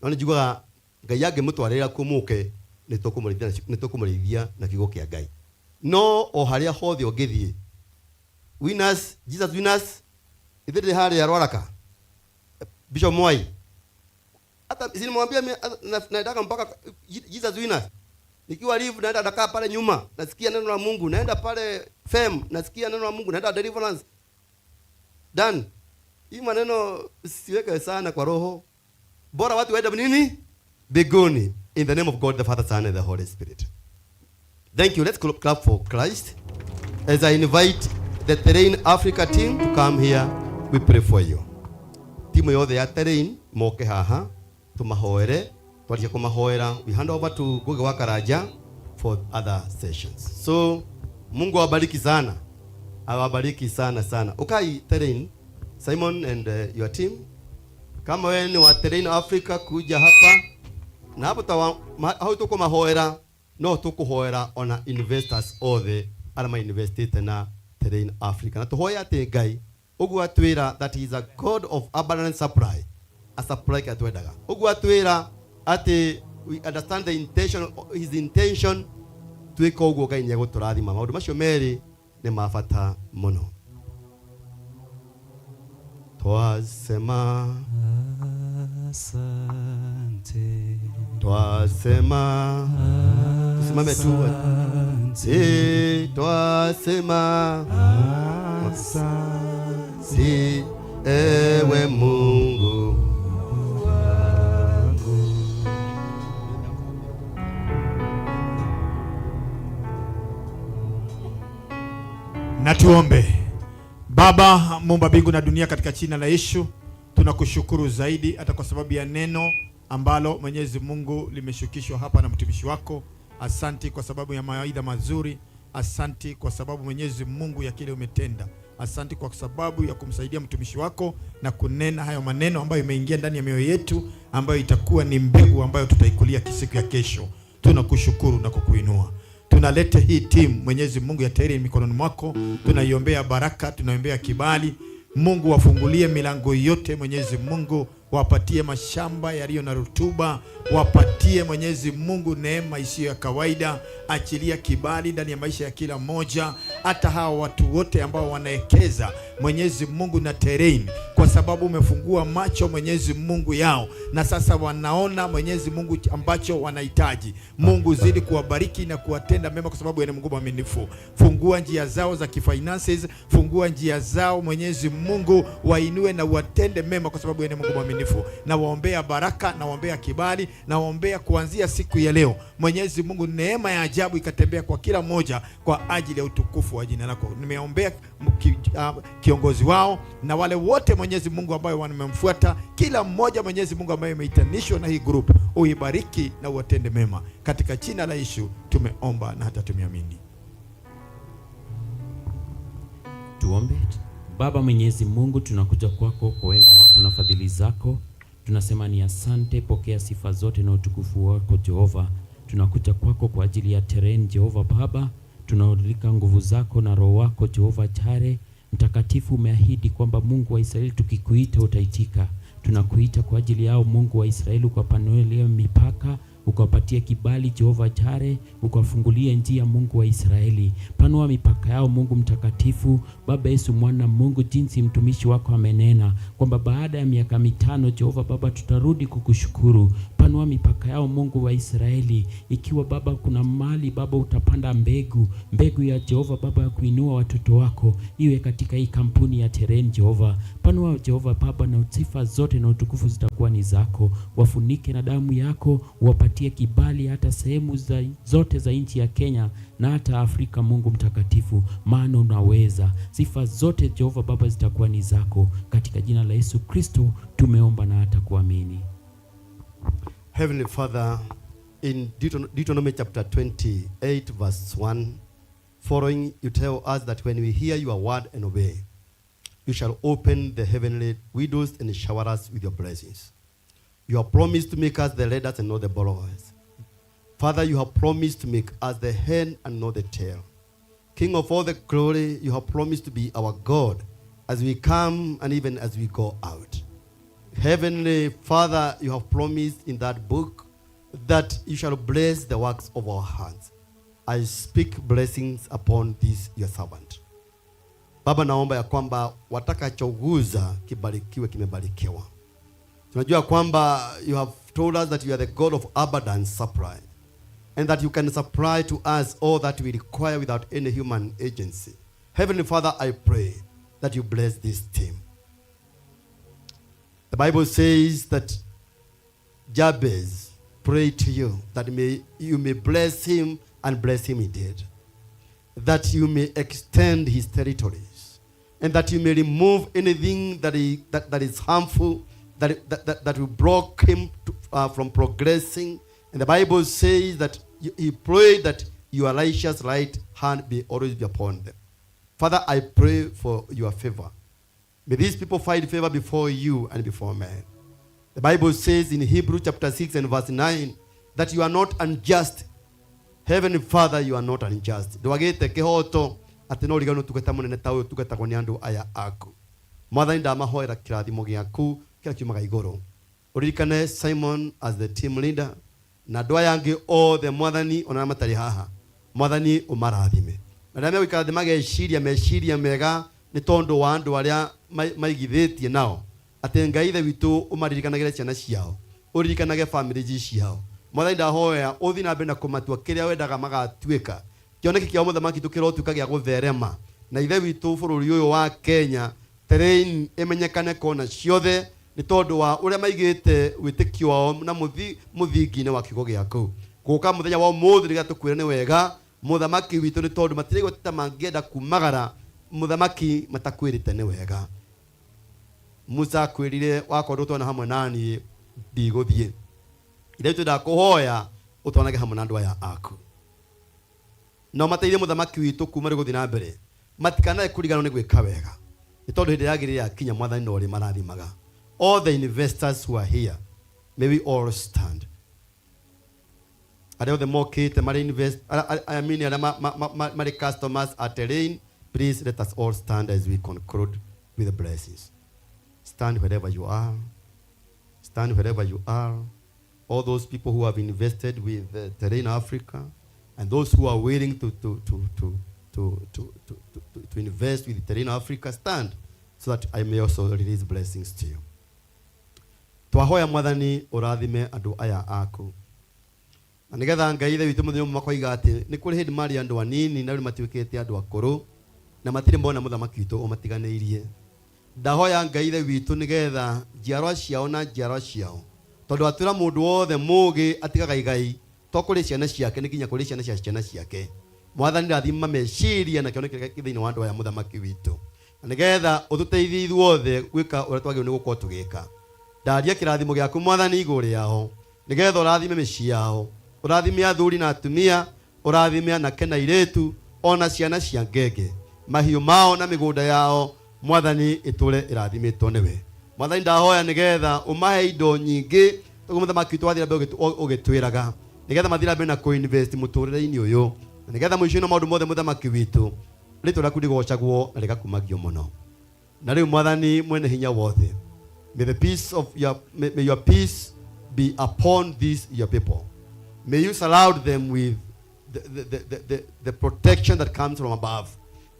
No nĩ njiguaga Ngai angĩmũtwarĩra kuo mũke, nĩtũkũmũrĩithia na kiugo kĩa Ngai. No o harĩa hothe ũngĩthiĩ, Winners, Jesus Winners, ithuĩ ndĩ harĩa Rwaraka, Bishop Mwai. Hata si nimwambia mimi, naendaka mpaka Jesus Winners. Nikiwa live naenda nakaa pale nyuma, nasikia neno la Mungu, naenda pale FEM, nasikia neno la Mungu, naenda deliverance. Done. Hii maneno siweke sana kwa roho. Bora watu waende nini? Mbinguni in the name of God the Father, Son and the Holy Spirit. Thank you. Let's clap for Christ. As I invite the Terrain Africa team to come here, we pray for you. Timu yothe ya Terrain moke haha tumahoere, twarikia kumahoera we hand over to Ngugi wa Karanja for other sessions. So Mungu awabariki sana, awabariki sana sana. Ukai Terrain, Simon and your team, kama wewe ni wa Terrain Africa kuja hapa na hapo tawa hau tukumahoera no tukuhoera ona investors othe aria mainvestite na Terrain Africa, na tuhoe ati Ngai uguo atwira that he is a God of abundant supply, a supply ka twendaga uguo atwira ati we understand the intention, his intention, twika uguo Ngai ni eguturathima. Maundu macio meri ni ma bata muno. Twasema asante, twasema, tusimame tu, twasema asante ewe Mungu wangu. Na tuombe. Baba Muumba mbingu na dunia, katika jina la Yesu tunakushukuru zaidi hata kwa sababu ya neno ambalo Mwenyezi Mungu limeshukishwa hapa na mtumishi wako. Asanti kwa sababu ya mawaidha mazuri. Asanti kwa sababu Mwenyezi Mungu ya kile umetenda. Asanti kwa sababu ya kumsaidia mtumishi wako na kunena hayo maneno ambayo imeingia ndani ya mioyo yetu, ambayo itakuwa ni mbegu ambayo tutaikulia siku ya kesho. Tunakushukuru na kukuinua. Tunaleta hii timu Mwenyezi Mungu ya Terrain mikononi mwako. Tunaiombea baraka, tunaiombea kibali. Mungu wafungulie milango yote Mwenyezi Mungu, wapatie mashamba yaliyo na rutuba, wapatie Mwenyezi Mungu neema isiyo ya kawaida. Achilia kibali ndani ya maisha ya kila mmoja, hata hawa watu wote ambao wanaekeza Mwenyezi Mungu na Terrain, kwa sababu umefungua macho Mwenyezi Mungu yao na sasa wanaona Mwenyezi Mungu ambacho wanahitaji. Mungu zidi kuwabariki na kuwatenda mema, kwa sababu yeye ni Mungu mwaminifu. Fungua njia zao za kifinances, fungua njia zao Mwenyezi Mungu, wainue na uwatende mema, kwa sababu yeye ni Mungu mwaminifu. Na waombea baraka, na waombea kibali, na waombea kuanzia siku ya leo Mwenyezi Mungu neema ya ajabu ikatembea kwa kila mmoja kwa ajili ya utukufu wa jina lako. Nimeombea kiongozi wao na wale wote Mwenyezi Mungu ambayo wamemfuata, kila mmoja Mwenyezi Mungu ambaye ameitanishwa na hii group, uibariki na uwatende mema. Katika jina la Yesu tumeomba na hata tumeamini. Tuombe. Baba Mwenyezi Mungu, tunakuja kwako kwa wema wako na fadhili zako. Tunasema ni asante, pokea sifa zote na utukufu wako Jehova. Tunakuja kwako kwa ajili ya Terrain Jehova Baba. Tunaulika nguvu zako na roho wako Jehova Jare Mtakatifu. Umeahidi kwamba Mungu wa Israeli tukikuita utaitika. Tunakuita kwa ajili yao Mungu wa Israeli, ukapanulie mipaka, ukawapatie kibali Jehova Jare, ukawafungulie njia Mungu wa Israeli. Panua mipaka yao Mungu Mtakatifu, Baba Yesu Mwana Mungu, jinsi mtumishi wako amenena kwamba baada ya miaka 5 Jehova Baba tutarudi kukushukuru. Panua mipaka yao Mungu wa Israeli. Ikiwa Baba kuna mali Baba utapanda mbegu, mbegu ya Jehova Baba ya kuinua watoto wako iwe katika hii kampuni ya Terrain Jehova. Panua Jehova Baba, na sifa zote na utukufu zitakuwa ni zako. Wafunike na damu yako, wapatie kibali hata sehemu zote za nchi ya Kenya na hata Afrika Mungu Mtakatifu, maana unaweza. Sifa zote Jehova Baba zitakuwa ni zako. Katika jina la Yesu Kristo tumeomba na hata kuamini. Heavenly Father, in Deuteronomy chapter 28 verse 1 following, you tell us that when we hear your word and obey, you shall open the heavenly windows and shower us with your blessings. You have promised to make us the leaders and not the borrowers. Father, you have promised to make us the head and not the tail. King of all the glory, you have promised to be our God as we come and even as we go out. Heavenly Father, you have promised in that book that you shall bless the works of our hands. I speak blessings upon this your servant. Baba, naomba ya kwamba watakachoguza kibarikiwe, kimebarikiwa. Tunajua kwamba you have told us that you are the God of abundant supply and that you can supply to us all that we require without any human agency. Heavenly Father, I pray that you bless this team. The Bible says that Jabez prayed. pray to you that you may bless him and bless him indeed, that you may extend his territories, and that you may remove anything that is harmful, that will block him from progressing. And the Bible says that he prayed that your righteous right hand be always be upon them. Father, I pray for your favor. May these people find favor before you and before men. The Bible says in Hebrews chapter 6 and verse 9 that you are not unjust. Heavenly Father, you are not unjust. Ndwagĩte kĩhoto atĩ no ũriganĩrwo ũtungata mũnene ta ũyũ ũtungatagwo nĩ andũ aya aku. Mwathani, ndamahoera kĩrathimo gĩaku kĩrĩa kiumaga igũrũ. Ũririkane Simon as the team leader na andũ aya angĩ othe, Mwathani, ona arĩa matarĩ haha. Mwathani, ũmarathime. Na arĩa megũikara thĩ mageciria meciria mega nĩ tondũ wa andũ arĩa maigithĩtie nao, atĩ Ngai Ithe witũ ũmaririkanagĩre ciana ciao, ũririkanage famĩlĩ ciao. Mwathani, ndahoya ũthiĩ na mbere na kũmatua kĩrĩa wendaga magatuĩka. Kĩoneki kĩao, mũthamaki, tũkĩrotuĩka gĩa gũtherema, na Ithe witũ, bũrũri ũyũ wa Kenya, terrain ĩmenyekane kona ciothe nĩ tondũ wa ũrĩa maigĩte wĩtĩkio wao na mũthingi-inĩ wa kiugo gĩaku. Gũka mũthenya wa ũmũthĩ rĩrĩa tũkwĩra nĩ wega, mũthamaki witũ, nĩ tondũ matirĩ ta mangĩenda kumagara, mũthamaki, matakwĩrĩte nĩ wega. Musa akwĩrire, wakorwo ndũtwana hamwe naniĩ, ndigũthiĩ. Ithe witũ, ndakũhoya ũtwanage hamwe na andũ aya aku no mateithie, mũthamaki witũ, kuma rĩ gũthiĩ na mbere matikanae kũriganwo nĩ gwĩka wega, nĩ tondũ hĩndĩ yagĩrĩire yakinya, Mwathani, no ũrĩ marathimaga. All the investors who are here, may we all stand. Arĩa othe mokĩte marĩ invest, I mean arĩa marĩ customers at Terrain, please let us all stand as we conclude with the blessings. Stand wherever you are. Stand wherever you are. All those people who have invested with Terrain Africa and those who are willing to invest with Terrain Africa, stand so that I may also release blessings to you. Twahoya, Mwathani, ũrathime andũ aya aku, na nĩgetha Ngai Ithe witũ, mũthenya ũmwe makoiga atĩ nĩ kũrĩ hĩndĩ marĩ andũ anini na rĩu matuĩkĩte andũ akũrũ na matirĩ mona mũthamaki witũ ũmatiganĩirie. Ndahoya, Ngai Ithe witũ, nĩgetha njiarwa ciao na njiarwa ciao, tondũ atwĩra mũndũ wothe mũgĩ atigaga igai to kũrĩ ciana ciake, nĩ nginya kũrĩ ciana cia ciana ciake. Mwathani, rathima meciria na kĩoneki kĩrĩa kĩ thĩinĩ wa andũ aya, mũthamaki witũ, na nĩgetha ũtũteithie ithuothe gwĩka ũrĩa twagĩrĩirwo nĩ gũkorwo tũgĩka. Ndaria kĩrathimo gĩaku, Mwathani, igũrũ rĩao, nĩgetha ũrathime mĩciĩ yao, ũrathime athuri na atumia, ũrathime anake na airĩtu, ona ciana cia ngenge, mahiũ mao na mĩgũnda yao, Mwathani, ĩtũre ĩrathimĩtwo nĩwe. Mwathani, ndahoya nĩgetha ũmahe indo nyingĩ toguo mũthamaki witũ wathiĩ na mbere ũgĩtwĩraga, nĩgetha mathiĩ na mbere na kũinvest mũtũrĩre-inĩ ũyũ, na nĩgetha mũico-inĩ wa maũndũ mothe, mũthamaki witũ, rĩtwa rĩaku rĩgocagwo na rĩgakumagio mũno. Na rĩu, Mwathani mwene hinya wothe, may your peace be upon these your people. May you surround them with the protection that comes from above.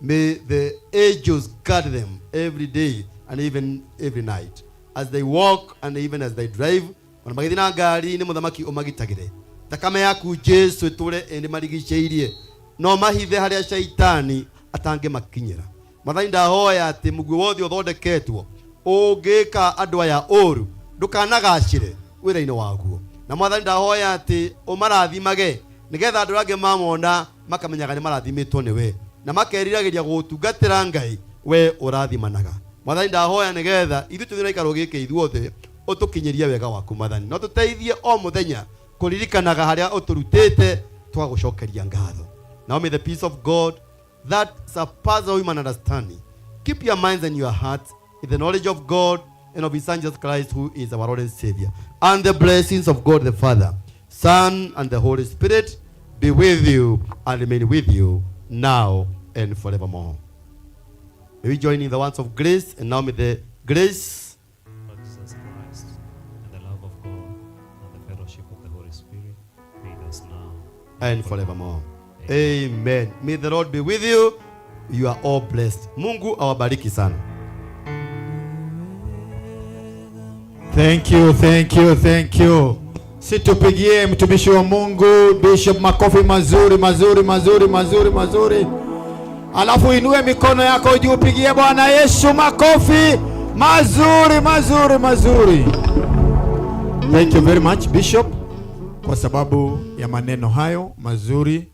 May the angels guard them every day and even every night as they walk and even as they drive. Ona magĩthiĩ na ngari nĩ mũthamaki, ũmagitagĩre. Thakame yaku, Jesu, ĩtũre ĩndĩ marigicĩirie, no mahithe harĩa shaitani atangĩmakinyĩra. Mwathani, ndahoya atĩ mũguĩ wothe ũthondeketwo ũngĩka andũ aya ũru ndũkanagacĩre wĩra-inĩ waguo. Na Mwathani, ndahoya atĩ ũmarathimage, nĩgetha andũ arĩa angĩ mamona makamenyaga nĩ marathimĩtwo nĩwe na makeriragĩria gũgũtungatĩra, Ngai we ũrathimanaga. Mwathani, ndahoya nĩgetha ithuĩ tũthiĩ na ikaro gĩkĩ ithuothe, ũtũkinyĩrie wega waku, Mwathani, no tũteithie o mũthenya kũririkanaga harĩa ũtũrutĩte, twagũcokeria ngatho. Now may the peace of God that surpasses all human understanding keep your minds and your hearts in the knowledge of God and of his Son Jesus Christ, who is our Lord and Savior. And the blessings of God the Father, Son, and the Holy Spirit be with you and remain with you now and forevermore. May we join in the words of grace, and now may the grace Lord Jesus Christ, and the love of God, and the fellowship of the Holy Spirit be with us now and forevermore. Amen. May the Lord be with you. You are all blessed. Mungu awabariki sana. Thank you, thank you, thank you. Situpigie mtumishi wa Mungu Bishop makofi mazuri mazuri mazuri mazuri mazuri. Alafu inue mikono yako juu, pigie Bwana Yesu makofi mazuri mazuri mazuri. Thank you very much, Bishop, kwa kwa sababu ya maneno hayo mazuri,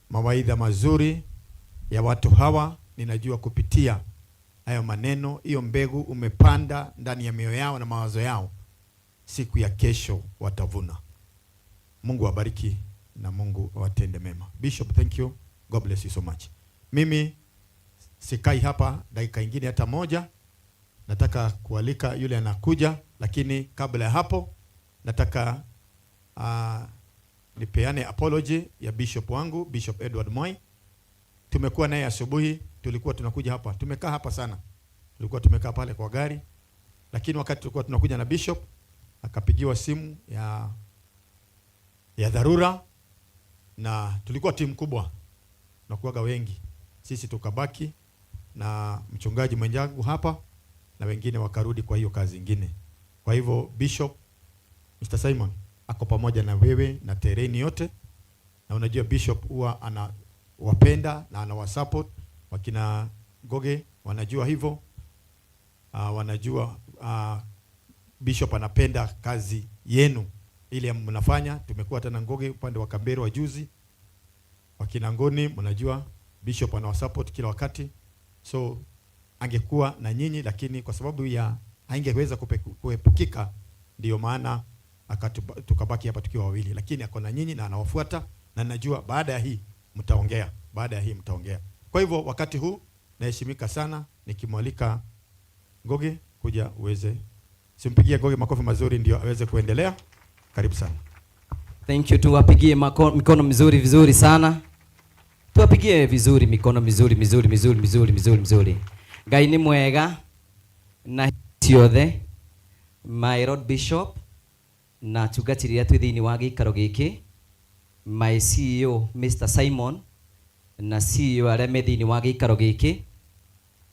mawaidha mazuri ya watu hawa. Ninajua kupitia hayo maneno, hiyo mbegu umepanda ndani ya mioyo yao na mawazo yao, siku ya kesho watavuna. Mungu awabariki na Mungu awatende mema. Bishop, thank you. God bless you so much. Mimi sikai hapa dakika ingine hata moja. Nataka kualika yule anakuja, lakini kabla ya hapo nataka nipeane apology ya bishop wangu, Bishop Edward Moi. Tumekuwa naye asubuhi, tulikuwa tunakuja hapa, tumekaa hapa sana, tulikuwa tumekaa pale kwa gari, lakini wakati tulikuwa tunakuja na bishop akapigiwa simu ya dharura, na tulikuwa timu kubwa, tunakuwaga wengi, sisi tukabaki na mchungaji mwenzangu hapa na wengine wakarudi kwa hiyo kazi ingine. Kwa hivyo Bishop Mr. Simon ako pamoja na wewe na tereni yote, na unajua Bishop huwa anawapenda na anawasupport wakina Goge, wanajua hivyo. Wanajua Bishop anapenda kazi yenu ile mnafanya. Tumekuwa hata na Ngoge upande wa Kambero wa juzi, wakina Ngoni, mnajua Bishop anawasupport kila wakati, so angekuwa na nyinyi, lakini kwa sababu ya haingeweza kuepukika, ndio maana tukabaki hapa tukiwa wawili, lakini ako na nyinyi na anawafuata, na najua baada ya hii mtaongea, baada ya hii mtaongea. Kwa hivyo wakati huu naheshimika sana nikimwalika Ngoge kuja uweze, simpigie Ngoge makofi mazuri ndio aweze kuendelea. Karibu sana. Thank you, tuwapigie mikono mizuri vizuri sana. Tuwapigie vizuri mikono mizuri mizuri mizuri mizuri mizuri mizuri. Ngai ni mwega na ciothe. My Lord Bishop na tungatĩri arĩa twĩ thĩinĩ wa gĩikaro gĩkĩ, my CEO Mr. Simon na CEO arĩa me thĩinĩ wa gĩikaro gĩkĩ,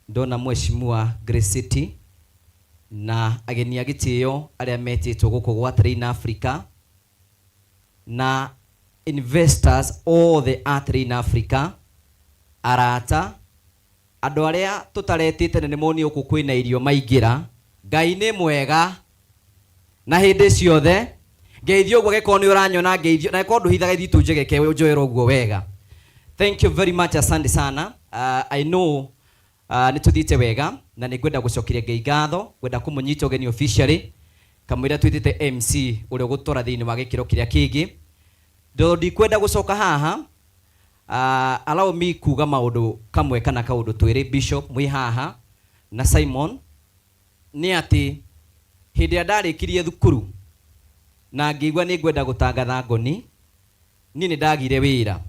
ndona Mheshimiwa Grace City na ageni a gĩtĩo arĩa metĩtwo gũkũ gwa Train Africa na investors othe a Train Africa, arata, andũ arĩa tũtaretĩte na nĩmonio gũkũ kwĩna irio maingĩra. Ngai nĩ mwega na hĩndĩ ciothe. Ngeithio ũguo gĩkorwo nĩ ũranyona, ngeithio na gĩkorwo ndũhithaga ithitũ njegeke njoero ũguo wega. Thank you very much, asante sana. I know nĩ tũthiĩte wega na nĩ ngwenda gũcokeria Ngai ngatho, ngwenda kũmũnyita ũgeni officially kamũira twĩtĩte MC ũrĩa ũgũtwara thĩinĩ wa gĩkĩro kĩrĩa kĩngĩ. Ndũ ndikwenda gũcoka haha, allow me kuga maũndũ kamwe kana kaũndũ twĩrĩ. Bishop mwĩ haha na Simon, nĩ atĩ hĩndĩ ĩrĩa ndarĩkirie thukuru na ngĩigua nĩ ngwenda gũtangatha ngoni, niĩ nĩ ndagire wĩra,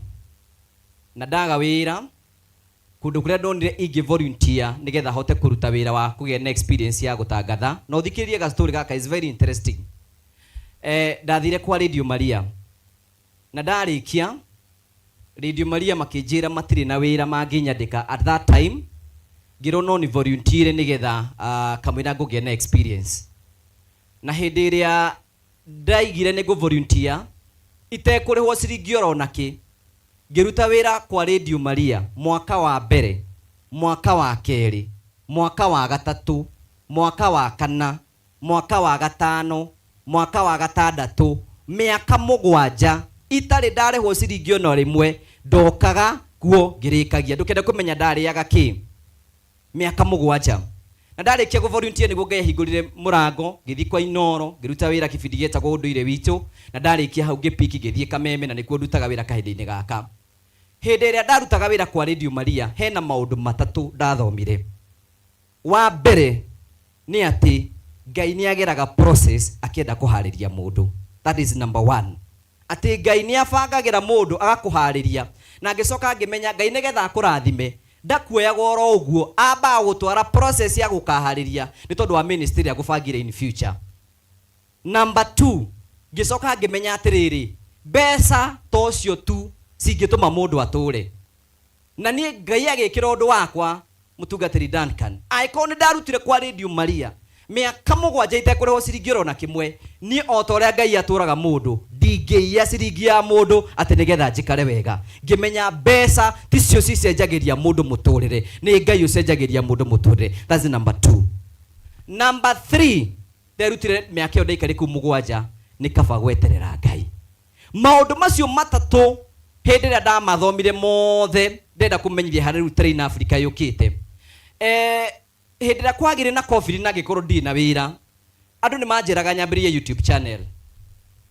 na ndaga wĩra kũndũ kũrĩa ndonire ingĩ volunteer nĩgetha hote kũruta wĩra wa kũgĩa na experience ya gũtangatha. Na ũthikĩrĩrie ga story gaka, is very interesting. Ndathire kwa Radio Maria na ndarĩkia Radio Maria makĩnjĩra matirĩ na wĩra mangĩnyandĩka at that time, ngĩrwo no ni volunteer nĩgetha kamũira ngũgĩa na experience. Na hĩndĩ ĩrĩa ndaigire nĩ ngũ volunteer itekũrĩhwo ciringi oro nakĩ, ngĩruta wĩra kwa Radio Maria mwaka wa mbere, mwaka wa kerĩ, mwaka wa gatatũ, mwaka wa kana, mwaka wa gatano, mwaka wa gatandatũ, mĩaka 7 itarĩ ndarĩhwo ciringi ona rĩmwe. Ndokaga kuo ngĩrĩkagia, ndũkende kũmenya ndarĩaga kĩ mĩaka 7. Na ndarĩkia kũ volunteer nĩguo Ngai ahingũrire mũrango, ngĩthiĩ kwa Inoro ngĩruta wĩra kĩbindi gĩetagwo Ũndũire Witũ, na ndarĩkia hau ngĩpiki ngĩthiĩ Kameme, na nĩkuo ndutaga wĩra kahinda-inĩ gaka. Hĩndĩ ĩrĩa ndarutaga wĩra kwa Radio Maria, hena maũndũ matatũ ndathomire. Wa mbere nĩ atĩ Ngai nĩ ageraga process akĩenda kũharĩria mũndũ. That is number one. Atĩ Ngai nĩ abangagĩra mũndũ agakũharĩria, na ngĩcoka ngĩmenya Ngai nĩgetha akũrathime ndakuoyaga oro ũguo, ambaga gũtwara process ya gũkaharĩria nĩ tondũ wa ministry ĩrĩa agũbangire in future. Number 2, ngĩcoka ngĩmenya atĩrĩrĩ, mbeca to cio tu cingĩtũma mũndũ atũre. Na niĩ Ngai agĩkĩra ũndũ wakwa, mũtungatĩri Duncan, angĩkorwo nĩ ndarutire kwa Radio Maria mĩaka 7 itekũrĩhwo ciringi oro na kĩmwe, niĩ o ta ũrĩa Ngai atũraga mũndũ ndingĩiya ciringi ya mũndũ atĩ nĩgetha njikare wega. Ngĩmenya mbeca ticio cicenjagĩria mũndũ mũtũrĩre, nĩ Ngai ũcenjagĩria mũndũ mũtũrĩre. That's number 2. Number 3, nderutire mĩaka ĩyo ndaikarĩ kũu 7, nĩ kaba gweterera Ngai. Maũndũ macio matatũ hĩndĩ ĩrĩa ndamathomire mothe, ndĩrenda kũmenyithia harĩa rĩu Train Africa yũkĩte. Hĩndĩ ĩrĩa kwagĩrĩ na COVID na ngĩkorwo ndirĩ na wĩra, andũ nĩ manjĩraga nyambĩrĩrie YouTube channel.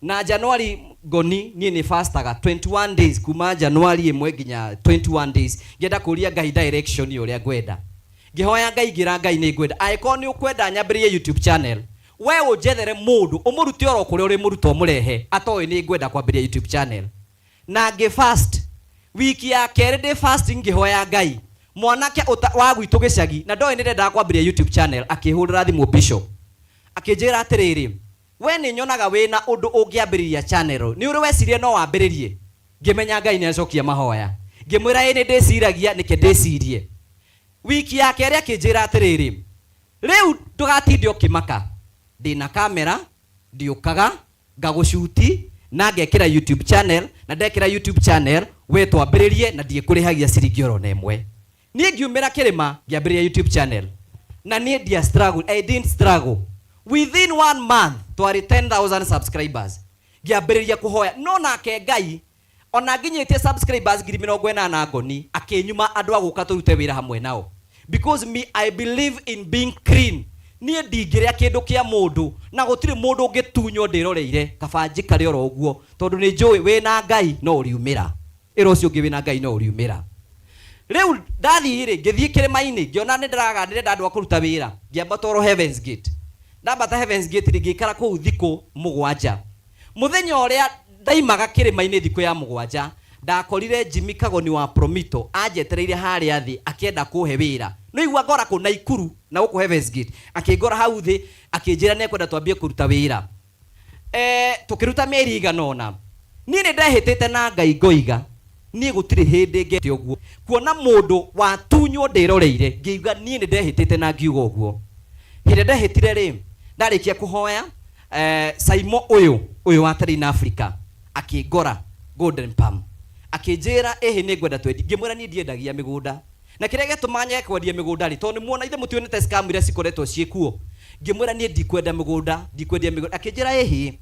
Na January ngoni niĩ nĩ fastaga 21 days, kuma January 1 nginya 21 days, ngĩenda kũria Ngai direction ya ũrĩa ngwenda. Ngĩhoya Ngai, ngĩra Ngai nĩ ngwenda, angĩkorwo nĩ ũkwenda nyambĩrĩrie YouTube channel, we ũnjethere mũndũ ũmũrute oro kũrĩa ũrĩmũruta ũmũrehe atoĩ nĩ ngwenda kwambĩrĩria YouTube channel. Na ngĩ fast wiki ya kerĩ ndĩ fasting ngĩhoya Ngai, mwanake wa gwitũ gĩcagi na ndoĩ nĩ ndendaga kwambĩrĩria YouTube channel, akĩhũrĩra thimũ Bishop akĩnjĩra atĩrĩrĩ, we nĩ nyonaga wĩna ũndũ ũngĩambĩrĩria channel, nĩ ũrĩ weciria no wambĩrĩrie? Ngĩmenya Ngai nĩ acokia mahoya, ngĩmwĩra ĩ nĩ ndĩciragia, nĩke ndĩcirie. Wiki ya kerĩ akĩnjĩra atĩrĩrĩ, rĩu ndũgatinde ũkĩmaka, ndĩna kamera, ndiũkaga ngagũcuti na ngekĩra YouTube channel, na ndekĩra YouTube channel we twambĩrĩrie na ndiĩkũrĩhagia ciringi oro na ĩmwe. Niĩ ngiumĩra kĩrĩma ngĩambĩrĩria YouTube channel, na niĩ ndia struggle, I didn't struggle. Within 1 month twarĩ 10,000 subscribers. Ngĩambĩrĩria kũhoya, no nake Ngai ona nginyĩtie subscribers ngiri mĩrongo ĩnana ngoni, akĩnyuma andũ a gũka tũrute wĩra hamwe nao. Because me, I believe in being clean. Niĩ ndingĩrĩa kĩndũ kĩa mũndũ na gũtirĩ mũndũ ũngĩtunywo ndĩroreire, kaba njikare oro ũguo, tondũ nĩ njũĩ wĩna Ngai no ũriumĩra, ĩra ũcio ũngĩ wĩna Ngai no ũriumĩra. Rĩu ndathiĩ rĩ, ngĩthiĩ kĩrĩma-inĩ, ngĩona nĩ ndĩraga, ndĩrenda andũ a kũruta wĩra, ngĩambata oro Heaven's Gate. Ndambata Heaven's Gate rĩ, ngĩikara kũu thikũ 7. Mũthenya ũrĩa ndaimaga kĩrĩma-inĩ thikũ ya 7, ndakorire Jimmy Kagoni wa Promito anjetereire harĩa thĩ akĩenda kũhe wĩra. No igua ngora kũ Naikuru na gũkũ Heaven's Gate, akĩngora hau thĩ akĩnjĩra nĩ ekwenda twambie kũruta wĩra. Tũkĩruta mĩeri igana ũna. Niĩ nĩ ndehĩtĩte na Ngai ngoiga niĩ gũtirĩ hĩndĩ ngete ũguo kuona mũndũ watunywo ndĩroreire, ngĩiga niĩ nĩ ndehĩtĩte na ngiuga ũguo. Hĩndĩ ndehĩtire rĩ, ndarĩkia kũhoya, Saimo ũyũ wa Train Africa akĩngora Golden Palm, akĩnjĩra ĩhĩ nĩ ngwenda twendi. Ngĩmwĩra niĩ ndiendagia mĩgũnda, na kĩrĩa gĩatũmaga nyage kwendia mĩgũnda rĩ, tondũ nĩ muona ithe mũtionete scam iria cikoretwo ciĩkuo. Ngĩmwĩra niĩ ndikwenda mĩgũnda, ndikwendia mĩgũnda. Akĩnjĩra ĩhĩ,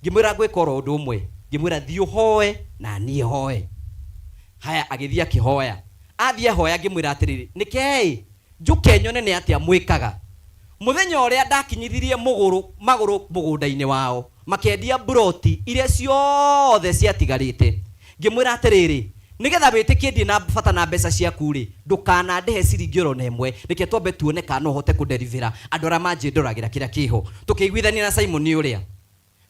ngĩmwĩra ngwĩka oro ũndũ ũmwe, ngĩmwĩra thiĩ ũhoe na niĩ hoe. Haya, agĩthiĩ akĩhoya. Athiĩ ahoya, ngĩmwĩra atĩrĩrĩ, nĩkei njũke nyone nĩ atĩa mwĩkaga. Mũthenya ũrĩa ndakinyithirie magũrũ mũgũnda-inĩ wao, makendia mburoti iria ciothe ciatigarĩte. Ngĩmwĩra atĩrĩrĩ, nĩgetha wĩtĩkie ndirĩ na bata na mbeca ciaku rĩ, ndũkanandĩhe ciringi oro na ĩmwe, reke twambe tuone kana no hote kũderivĩra andũ arĩa manjĩndoragĩra kĩrĩa kĩho. Tũkĩiguithania na Simon ũrĩa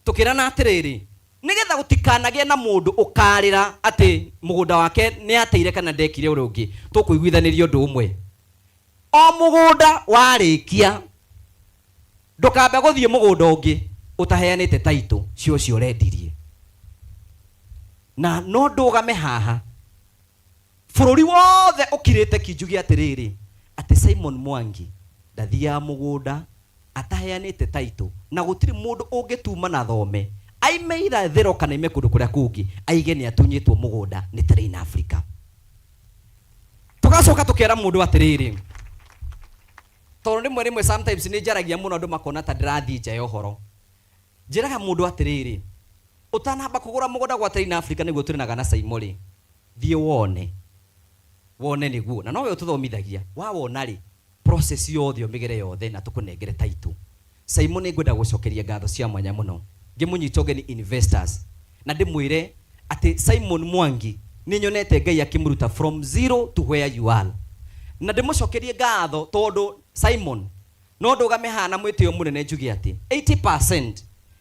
tũkĩrana atĩrĩrĩ, nĩgetha gũtikanagĩe na mũndũ ũkarĩra atĩ mũgũnda wake nĩ ateire kana ndekire ũrĩa ũngĩ, tũkũiguithanĩria ũndũ ũmwe. O mũgũnda warĩkia, ndũkambe gũthiĩ mũgũnda ũngĩ ũtaheanĩte title cio ũcio ũrendirie. Na no ndũgame haha bũrũri wothe ũkirĩte kinjuge atĩrĩrĩ, atĩ Simon Mwangi ndathiaga mũgũnda ataheanĩte title, na gũtirĩ mũndũ ũngĩtuma na thome aime irathĩro kana aime kũndũ kũrĩa kũngĩ aige nĩ atunyĩtwo mũgũnda nĩ Train Africa. Tũgacoka tũkera mũndũ atĩrĩrĩ, tondũ rĩmwe rĩmwe sometimes nĩ njaragia mũno andũ makona ta ndĩrathiĩ nja ya ũhoro. Njĩraga mũndũ atĩrĩrĩ, ũtanamba kũgũra mũgũnda gwa Train Africa nĩguo tũrĩnaga na Saimo rĩ, thiĩ wone, wone nĩguo, na nowe ũtũthomithagia. Wawona rĩ, process yothe ũmĩgere yothe na tũkũnengere title. Saimo nĩ ngwenda gũcokeria ngatho cia mwanya mũno, ngĩmũnyita ũgeni investors, na ndĩmwĩre atĩ Simon Mwangi nĩ nyonete Ngai akĩmũruta from zero to where you are. Na ndĩmũcokerie ngatho tondũ Simon no ndũgame haha na mwĩtĩo mũnene njuge atĩ 80%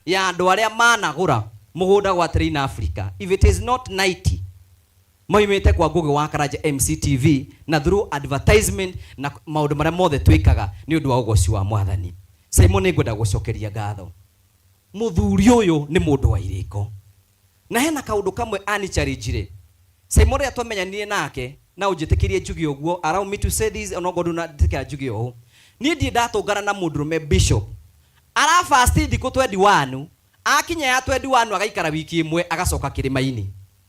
ya andũ arĩa managũra mũgũnda gwa Train Africa, if it is not 90, maumĩte kwa Ngugi wa Karanja MCTV na through advertisement na maũndũ marĩa mothe twĩkaga nĩ ũndũ wa ũgoci wa Mwathani. Simon nĩ ngwenda gũcokeria ngatho. Mũthuri ũyũ nĩ mũndũ wa irĩko. Na hena kaũndũ kamwe anichallenge-ire. Simon rĩrĩa twamenyanire nake, na ũnjĩtĩkĩrie njuge ũguo, allow me to say this, ona ngorwo ndũnanjĩtĩkĩra njuge ũũ. Niĩ ndirĩ ndatũngana na mũndũrũme bishop. Arafasti thikũ 21, akinya ya 21 agaikara wiki ĩmwe agacoka kĩrĩma-inĩ.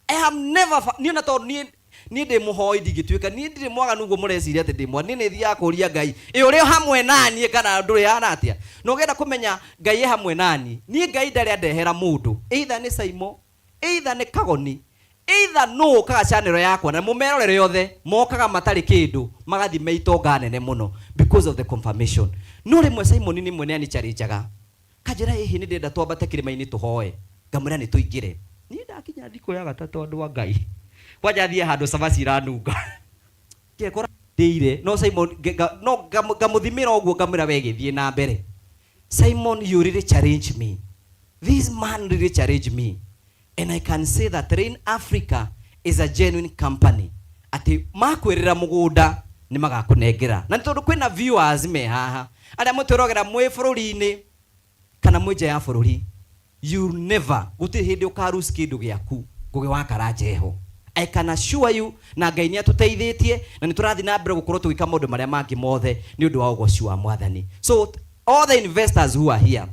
I have never niĩ na tondũ niĩ ndĩ mũhoi ndingĩtuĩka, niĩ ndirĩ mwaganu ũguo mũreciria atĩ ndĩ mwaganu. Niĩ nĩ thiaga kũria Ngai, ĩ ũrĩ hamwe na niĩ kana ndũrĩ hana atĩa? Na ũngĩenda kũmenya Ngai e hamwe na niĩ, niĩ Ngai ndarĩ andehera mũndũ, either nĩ Saimo, Either nĩ kagoni, either nũ ũkaga channel yakwa na mũmerorere yothe mokaga matarĩ kĩndũ magathiĩ me itonga nene mũno because of the confirmation. No rĩmwe Simon nĩ mwene anichallengaga kanjĩra, ĩhĩ nĩ ndĩrenda twambate kĩrĩma-inĩ tũhoe. Ngamwĩra nĩ tũingĩre. Niĩ ndakinya thikũ ya gatatũ, andũ a Ngai, kwanja thiĩ handũ cabaci iranunga, ngekora ndĩire. No Simon no ngamũthimĩra ũguo, ngamwĩra, we gĩthiĩ na mbere. Simon, you really challenge me. This man really challenge me, and I can say that Rain Africa is a genuine company, atĩ makwĩrĩra mũgũnda nĩ magakũnengera. Na nĩ tondũ kwĩna viewers me haha arĩa mũtwĩrogera mwĩ bũrũri-inĩ kana mwĩ nja ya bũrũri, you never, gũtirĩ hĩndĩ ũkarus kĩndũ gĩaku Ngũgĩ wa Karanja eho. I can assure you. Na Ngai nĩ atũteithĩtie na nĩ tũrathiĩ na mbere gũkorwo tũgĩka maũndũ marĩa mangĩ mothe nĩ ũndũ wa ũgoci wa Mwathani. So all the investors who are here,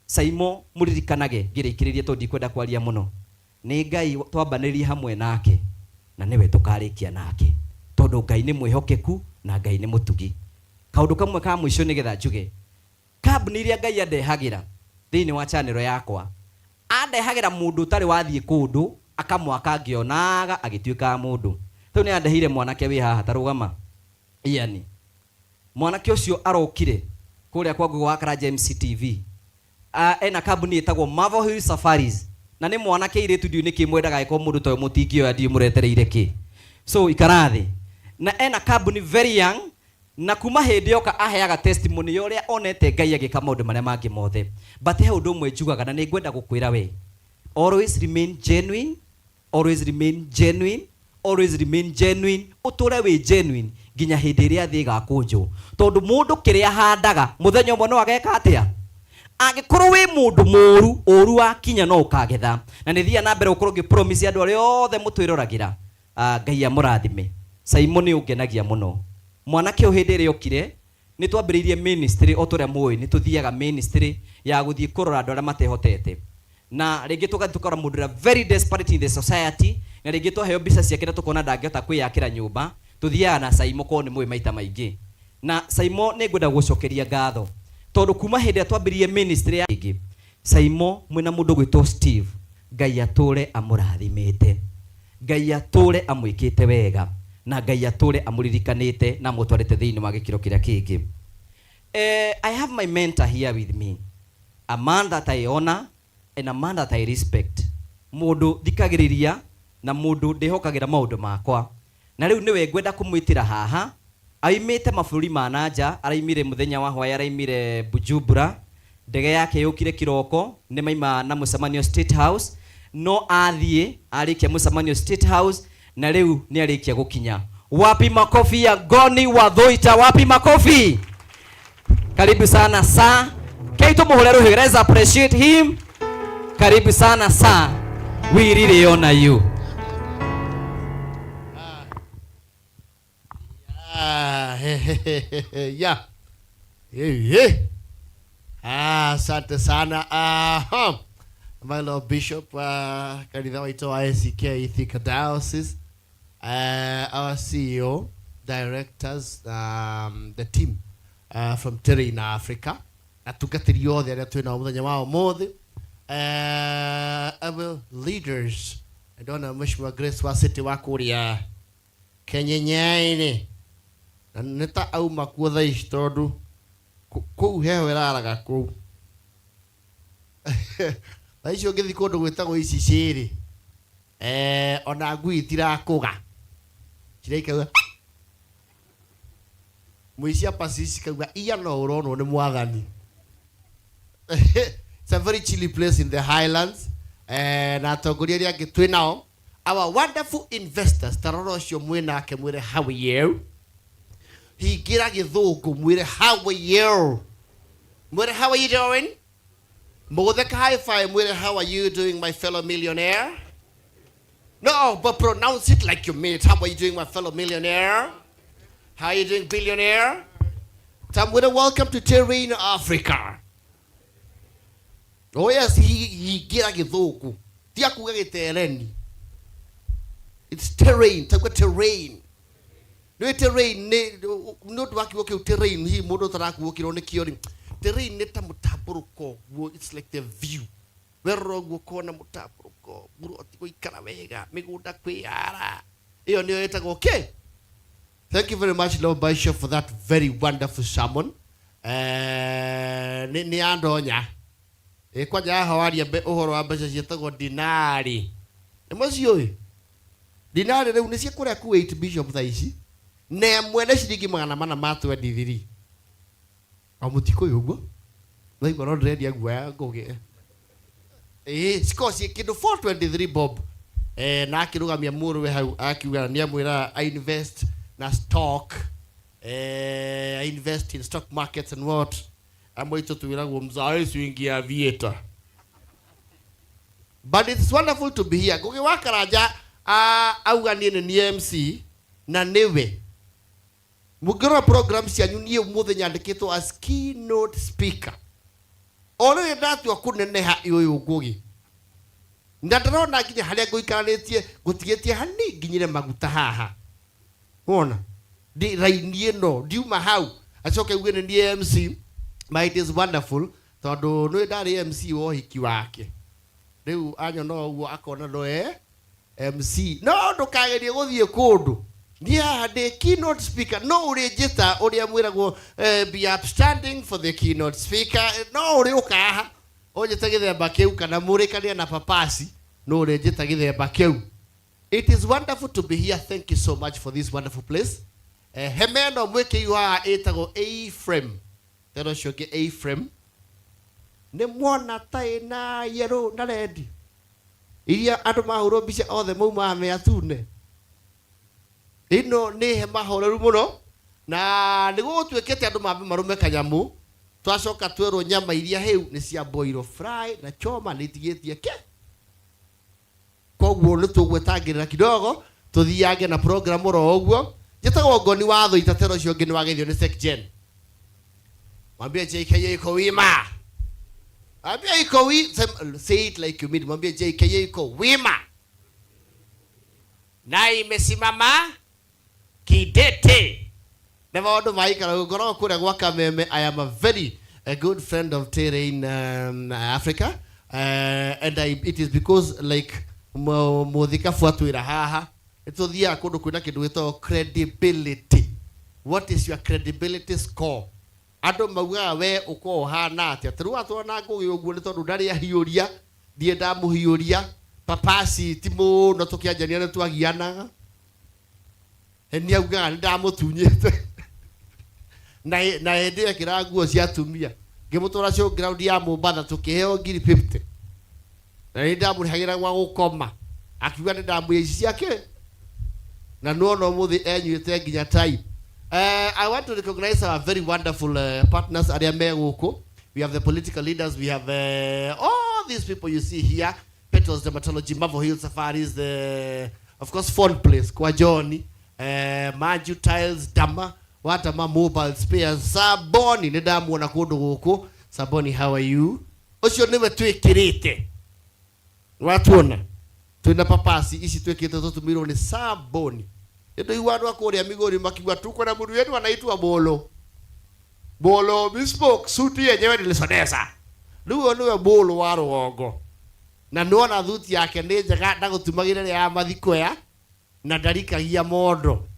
Saimo, mũririkanage ngĩrĩkĩrĩria, tondũ ndikwenda kwaria mũno, nĩ Ngai twambanĩrie hamwe nake na nĩwe tũkarĩkia nake, tondũ Ngai nĩ mwĩhokeku na Ngai nĩ mũtugi. Kaũndũ kamwe ka mũico nĩgetha njuge, kambuni iria Ngai andehagĩra thĩinĩ wa channel yakwa, andehagĩra mũndũ ũtarĩ wathiĩ kũndũ, akamwaka ngĩonaga agĩtuĩka mũndũ. Rĩu nĩ andeheire mwanake wĩ haha, tarũgama yani. Mwanake ũcio arokire kũrĩa kwa Ngũgĩ wa Karanja MCTV. Ena kambuni ĩtagwo Marvel Hill Safaris na nĩ mwanake irĩtu. Ndiũ nĩkĩ mwendaga ĩkorwo mũndũ ta ũyũ, mũtingĩoya, ndiũ mũretereire kĩ. So ikara thĩ. Na ena kambuni very young, na kuma hĩndĩ yoka aheaga testimony ya ũrĩa onete Ngai agĩka maũndũ marĩa mangĩ mothe. But he ũndũ ũmwe njugaga na nĩ ngwenda gũkwĩra we, always remain genuine, always remain genuine, always remain genuine. Ũtũre wĩ genuine nginya hĩndĩ ĩrĩa thĩ ĩgakũnjwo, tondũ mũndũ kĩrĩa ahandaga mũthenya ũmwe no ageka atĩa. Angĩkorwo wĩ mũndũ mũru, ũru wakinya no ũkagetha. Na nĩ thiaga na mbere gũkorwo ngĩ promise andũ arĩa othe mũtwĩroragĩra. Ngai amũrathime. Simon nĩ ũngenagia mũno. Mwanake ũyũ hĩndĩ ĩrĩa okire, nĩ twambĩrĩirie ministry. O tũrĩa mũĩ, nĩ tũthiaga ministry ya gũthiĩ kũrora andũ arĩa matehotete, na rĩngĩ tũgathiĩ tũkora mũndũ ũrĩa very desperate in the society, na rĩngĩ twaheo mbica ciake na tũkona ndangĩhota kwĩyakĩra nyũmba. Tũthiaga na Saimo korwo nĩ mũĩ maita maingĩ. Na Saimo, nĩ ngwenda gũcokeria ngatho, tondũ kuma hĩndĩ ĩrĩa twambĩrĩirie ministry ya ĩngĩ, Saimo mwĩna mũndũ gwĩtwo Steve, Ngai atũre amũrathimĩte, Ngai atũre amwĩkĩte wega, na Ngai atũre amũririkanĩte na amũtwarĩte thĩinĩ wa gĩkĩro kĩrĩa kĩngĩ. I have my mentor here with me, a man that I honor and a man that I respect, mũndũ thikagĩrĩria na mũndũ ndĩhokagĩra maũndũ makwa. Na rĩu nĩwe ngwenda kũmwĩtĩra haha. Aimĩte mabũrũri ma nanja, araimire mũthenya wa hwaĩ, araimire Bujumbura, ndege yake yũkire kĩroko. Nĩ maima na mũcemanio State House, no athiĩ arĩkia mũcemanio State House, na rĩu nĩ arĩkia gũkinya. Wapi makofi ya Ngoni wa Thuita? Wapi makofi? Karibu sana sa kei, tumuhure rũhĩ. Let's appreciate him. Karibu sana sa, we really honor you. Ah, yeah. Hey, hey. Ah, asante sana. My Lord Bishop, kanitha waitũ wa ACK Thika Diocese, our CEO, directors, the team from Terrain Africa, atungatĩri othe arĩa twĩ nao mũthenya wa ũmũthĩ, our leaders, ndona Mheshimiwa Grace wa City wa kũrĩa Kenyenyaini, na nĩ ta auma kuo thaa ici, tondũ kũu heho ĩraraga kũu. Thaa ici ũngĩthiĩ kũndũ gwĩtagwo ici cĩrĩ, ona ngui itirakũga, ciraikauga mũici apa cici kauga iya no ũronwo nĩ Mwathani. It's a very chilly place in the highlands. Na atongoria arĩa angĩ twĩ nao, our wonderful investors, tarora ũcio mwĩ nake, mwĩre, "How are you?" Hingĩra gĩthũngũ, mwĩre, "How are you?" Mwĩre, "How are you doing?" Mũgũtheka high five, mwĩre, "How are you doing, my fellow millionaire?" No, but pronounce it like you mean it. "How are you doing, my fellow millionaire? How are you doing, billionaire?" Tamwĩre, "Welcome to Terrain Africa." Oh yes, hingĩra gĩthũngũ, tia kuga gĩtereni. It's terrain, tauga terrain. Nĩ terrain, nĩ ũndũ wa kiugo kĩu terrain, hihi mũndũ ũtarakuũkĩrwo nĩkĩo rĩ, terrain nĩ ta mũtambũrũko ũguo. It's like the view, werora ũguo ũkona mũtambũrũko. Thoko mburoti gũikara wega, mĩgũnda kwĩyara, ĩyo nĩyo ĩtagwo kĩ. Thank you very much, Lord Bishop, for that very wonderful sermon. Nĩ andonya. Kwanja haha waria ũhoro wa mbeca ciĩtagwo dinari. Nĩ mũciũĩ? Dinari rĩu nĩ cia kũrĩa Kuwait, Bishop, thaa ici. Na ĩmwe nĩ ciringi magana mana ma 23. O mũtikũĩ ũguo? Ndaigua no ndĩrendia guoya ngũgĩ. Cikoragwo ciĩ kĩndũ 423 bob. Na akĩrũgamia mũrũwe hau akiuga nĩ amwĩraga I invest na stock. I invest in stock markets and what. Amwe aitũ twĩragwo mzae swingi ya theater. But it's wonderful to be here. Ngũgĩ wa Karanja auga niĩ nĩ niĩ MC na nĩwe. Mũngĩrora program cianyu niĩ ũmũthĩ nyandĩkĩtwo as keynote speaker. O rĩrĩ ndatua kũneneha ũyũ Ngũgĩ. Na ndĩrona nginya harĩa ngũikaranĩtie ngũtigĩtie hani nginyire maguta haha. Wona? Ndi raini ĩno ndiuma hau. Acoke uge nĩ niĩ MC. But it is wonderful tondũ nĩ ndarĩ MC wa ũhiki wake. Rĩu anyona ũguo akona no e MC. No ndũkagerie gũthiĩ kũndũ. Niĩ haha ndĩ keynote speaker. No ũrĩnjĩta ũrĩa mwĩragwo, be upstanding for the keynote speaker. No ũrĩũka haha ũnjĩte gĩthemba kĩu kana mũrĩkania na papasi, no ũrĩnjĩta gĩthemba kĩu. It is wonderful to be here. Thank you so much for this wonderful place. Hema ĩno mwĩkĩirwo haha ĩtagwo A-frame. Tena ũcio ũngĩ A-frame. Nĩ mwona ta ĩna yellow na red. Iria andũ mahũrwo mbica othe maumaga me atune. Ĩno nĩ hema horeru mũno na nĩ gũgũtuĩkĩte andũ mambe marume kanyamũ. Twacoka twerwo nyama iria hĩu nĩ cia boil fry na choma nĩ itigĩtie ke. Koguo nĩ tũgwetangĩrĩra kidogo tũthiange na program oro ũguo. Njĩtagwo Ngoni wa Thũita, tena ũcio ũngĩ nĩ wageithio nĩ Secgen. Mwambie JKA iko wima. Mwambie iko wi, say it like you mean. Mwambie JKA iko wima. Na imesimama kidete. Na maũndũ maikara ngoragwo kũrĩa gwa Kameme. I am a very a good friend of Terrain, Africa. And it is because like mũthikabu atwĩra haha nĩtũthiaga kũndũ kwĩna kĩndũ gĩtagwo credibility. What is your credibility score? Andũ maugaga we ũkoragwo ũhana atĩa? Ta rĩu watwara Ngũgĩ ũguo nĩ tondũ ndarĩ ahiũria, ndiĩ ndamũhiũria. Papasi ti mũno tũkĩanjania nĩ twagianaga. Nĩ augaga nĩ ndamũtunyĩte. Na hĩndĩ ĩyo ekĩraga nguo cia atumia. Ngĩmũtwara show ground ya Mombatha tũkĩheo ngiri 50. Na nĩ ndamũrĩhagĩra gwa gũkoma. Akiuga nĩ ndamũiya ici ciake. Na nĩwona ũmũthĩ enyuĩte nginya tai. I want to recognize our very wonderful partners arĩa me gũkũ. We have the political leaders, we have all these people you see here. Petals Dermatology, Marvel Hill Safaris, the, of course, Phone Place, kwa Johnny, Maju Tiles, Dama, Watama Mobile Spares, Saboni, nĩ ndamuona kũndũ gũkũ. Saboni, how are you? Ũcio nĩwe twĩkĩrĩte. Watuona? Twĩna papasi ici twĩkĩrĩte tũtũmĩirwo nĩ Saboni. Nĩ ndĩigua andũ a kũrĩa Migori makiuga tuko na mũndũ wetu anaitwa Bolo. Bolo bespoke suti yenyewe nilisonesa. Rĩu ũyũ nĩwe Bolo wa rũgongo. Na nĩwona thuti yake nĩ njega, ndagũtumagĩra ĩrĩa ya mathikoya na ndarikagia mondo.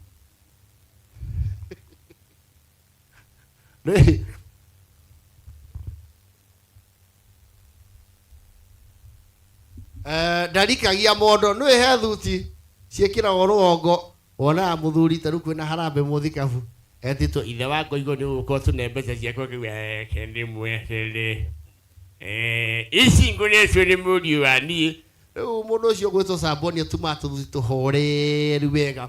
Ndarikagia mondo. Nĩũĩ he thuti ciĩkĩragwo rũgongo, wonaga mũthuri ta rĩu kwĩna harambee mũthikabu etĩtwo ithe wa ngoigo nĩ gũkorwo tũne mbeca ciakwa kĩu, ndĩmwetere. Ici ngũretwo nĩ mũriũ wa niĩ. Rĩu mũndũ ũcio ũgwĩtwo Saboni atumaga tũthuti tũhoreru wega.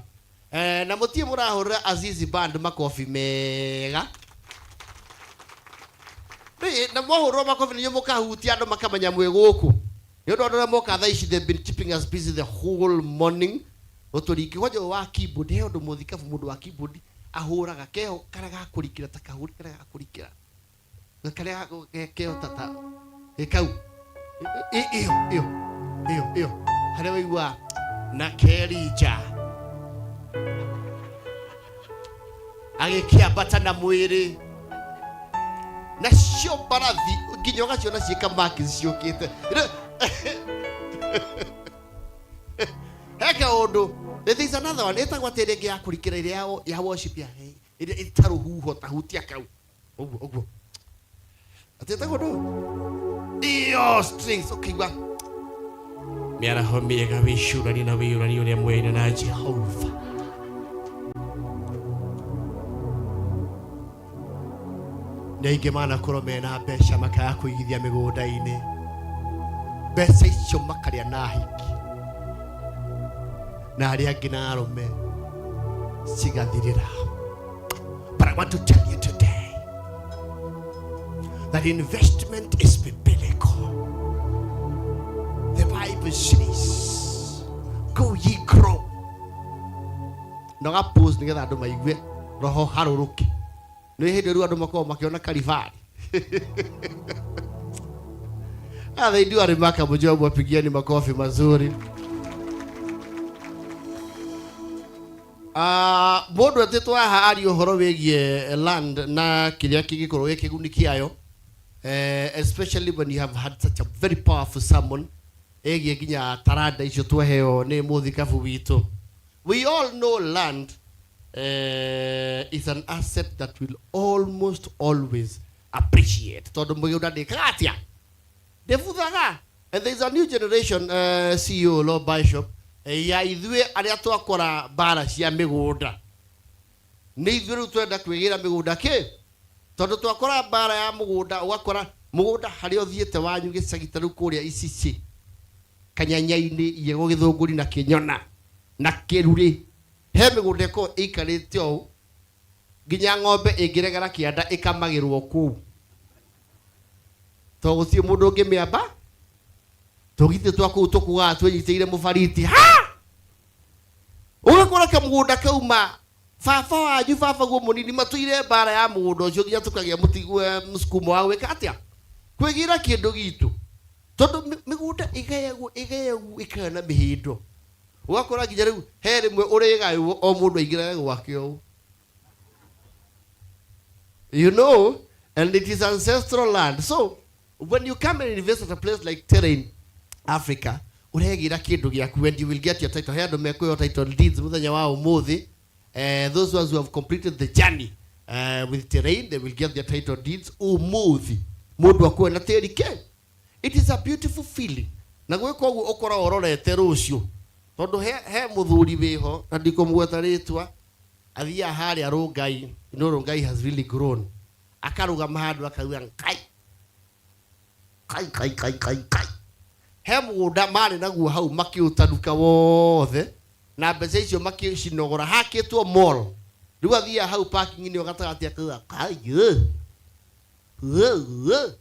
Na mũtirĩ mũrahũrĩra Azizi Band makobi mega. Rĩ, na mwahũrĩrwo makobi nĩnyuĩ mũkahutia andũ makamenya mwĩ gũkũ. Nĩ ũndũ andũ arĩa moka thaa ici, they've been keeping us busy the whole morning. Gũtũringia. Kwanja ũyũ wa keyboard, he ũndũ mũthikabu mũndũ wa keyboard ahũraga keho karĩa gakũrikĩra ta kahũri karĩa gakũrikĩra. Karĩa keho ta ta, ĩ kau. Ĩyo, ĩyo, ĩyo, ĩyo. Harĩa waigua na Kerija. Agĩkĩambata na mwĩrĩ. Nacio mbarathi nginya ũgaciona ciĩka maki ciũkĩte. He kaũndũ. There is another one ĩtagwo atĩ rĩngĩ ya kũrikĩra ĩrĩa ya worship ya ĩrĩa ĩtarũhuho tahutia kau ũguo ũguo atĩ ĩtagwo ndũ iyo strings ũkĩigua Mĩaraho mĩega wĩcũrani na wĩyũrani ũrĩa mwene na Jehova. Nĩ aingĩ manakorwo mena mbeca makaga kũigithia mĩgũnda-inĩ, mbeca icio makarĩa na hiki na arĩa angĩ na arũme cigathirĩra. But I want to tell you today that investment is biblical. The Bible says, go ye grow. Noga pause nĩgetha andũ maigue roho harũrũke. Nĩ hĩndĩ rĩu andũ makoragwo makĩona Kalivali. Ah, they do a remarkable job. Wapigieni makofi mazuri. Ah, mũndũ etĩtwo haha arie ũhoro wĩgiĩ land na kĩrĩa kĩngĩkorwo gĩ kĩguni kĩayo, especially when you have had such a very powerful sermon ĩgiĩ nginya taranda icio twaheo nĩ mũthikabu witũ. We all know land is an asset that will almost always appreciate tondũ mũgũnda ndĩkaga atĩa, ndĩbuthaga. And there is a new generation, CEO Law Bishop, ya ithuĩ arĩa twakora mbara cia mĩgũnda. Nĩ ithuĩ rĩu twenda kwĩgĩra mĩgũnda kĩ tondũ twakora mbara ya mũgũnda, ũgakora mũgũnda harĩa ũthiĩte wanyu gĩcagi ta rĩu kũrĩa Icici, Kanyanya-inĩ, Iyego, Gĩthũngũri na Kĩnyona na Kĩrurĩ, he mĩgũnda ĩkoragwo ĩikarĩte ũũ nginya ng'ombe ĩngĩregera kĩanda ĩkamagĩrwo kũu to gũtirĩ mũndũ ũngĩmĩamba. Tũgitĩ twa kũu tũkuaga twĩnyitĩire mũbariti ha ũgakora kamũgũnda kauma baba wanyu baba guo mũnini matũire mbara ya mũgũnda ũcio nginya tũkagĩa mũsukumo wa gwĩka atĩa, kwĩgĩra kĩndũ gitũ tondũ mĩgũnda ĩgayagwo ĩgayagwo ĩkagĩa na mĩhĩndo, ũgakora nginya rĩu he rĩmwe ũrĩgaywo o mũndũ aingĩrage gwake ũũ, and it is ancestral land. So when you come and invest at a place like Terrain Africa, ũregĩra kĩndũ gĩaku and you will get your title. He andũ mekuoya title deeds mũthenya wa ũmũthĩ. Those ones who have completed the journey with Terrain, they will get their title deeds ũmũthĩ. Mũndũ akuoya na tĩri ke. It is a beautiful feeling. Na gwĩka ũguo ũkoragwo ũrorete rũciũ. Tondũ he mũthuri wĩho na ndikũmũgweta rĩtwa, athiaga harĩa Rongai, you know Rongai has really grown, akarũgama handũ akauga ngai kai kai kai kai kai, he mũgũnda marĩ naguo hau makĩũtanuka wothe na mbeca icio makĩcinogora hakĩtwo mall. Rĩu athiaga hau parking-inĩ ĩyo gatagatĩ akauga kai ĩ, ĩ, ĩ.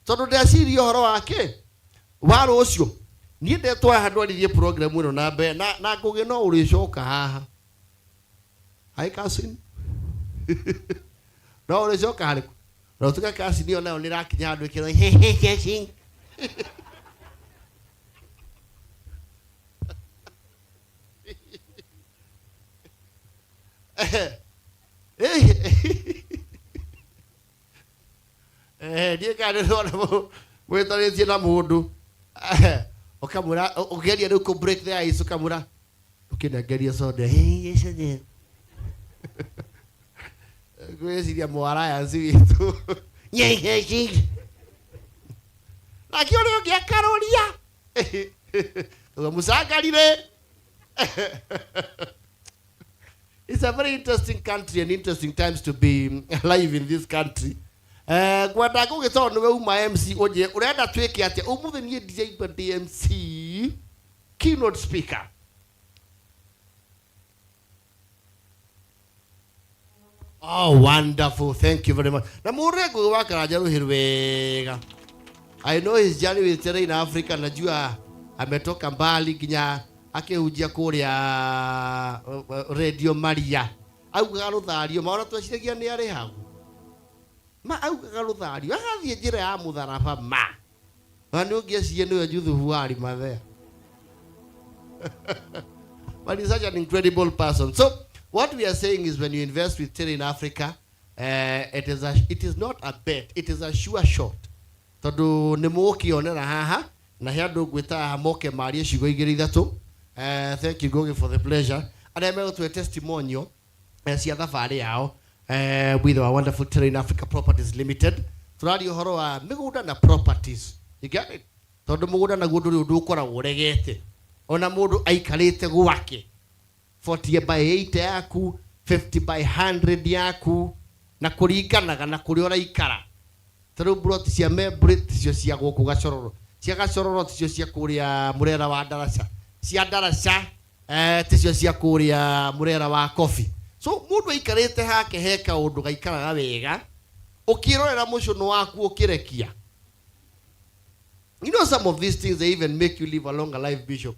Tondũ ndeciria ũhoro wake wa rũciũ. Niĩ ndetwo haha ndwarithie program ĩno na mbere na ngũgĩ no ũrĩcoka haha. Hi cousin, no ũrĩcoka harĩkũ na ũtuĩka cousin ĩyo nayo nĩrakinya handũ ĩkĩrwo hehehe. Ndiĩ kana nĩndĩrona mwĩtanĩtie na mũndũ, ũkamwĩra ũkĩgeria rĩu kũ break the ice, ũkamwĩra ũkĩnengeria soda, ngwĩciria mũ alliance witũ nake ũrĩa ũngĩ akaroria mũcangarire. It's a very interesting country and interesting times to be alive in this country. Ngwenda ngũgĩ tondũ nĩwe uma MC ũnjĩre ũrenda twĩke atĩa ũmũthĩ. Niĩ ndiraigua ndĩ MC keynote speaker. Oh, wonderful. Thank you very much. Na mũre Ngũgĩ wa Karanja rũhĩ wega. I know his journey with Terrain Africa. Najua ametoka mbali nginya akĩhunjia kũrĩa Radio Maria. Augaga rũthario, maona tweciragia nĩ arĩhagwo. Ma augaga rũthario, agathiĩ njĩra ya mũtharaba ma. Na nĩ ũngĩeciria nĩwe Juthubu wa Arimathea. But he's such an incredible person. So what we are saying is when you invest with Terrain Africa, it is not a bet, it is a sure shot. Tondũ nĩ mũgũkĩonera haha Na he andũ ngwĩta haha moke marie ciugo igĩrĩ ithatũ. Thank you Ngugi for the pleasure. Arĩa megũtũhe testimonial cia thabarĩ yao with our wonderful Terrain Africa Properties Limited. Tũraria ũhoro wa mĩgũnda na properties. You get it? Tondũ mũgũnda naguo ndũrĩ ũndũ ũkoragwo ũregete. Ona mũndũ aikarĩte gwake 40 by 80 yaku, 50 by 100 yaku, na kũringanaga na kũrĩa ũraikara. Ta rĩu mburoti cia Membri ticio cia gũkũ Gacororo, cia Gacororo ticio cia kũrĩa Mũrera wa Ndaraca, cia Ndaraca ticio cia kũrĩa Mũrera wa Kobi. So mũndũ aikarĩte hake he kaũndũ gaikaraga wega, ũkĩrorera mũcũnũ waku ũkĩrekia. You know some of these things, they even make you live a longer life, Bishop.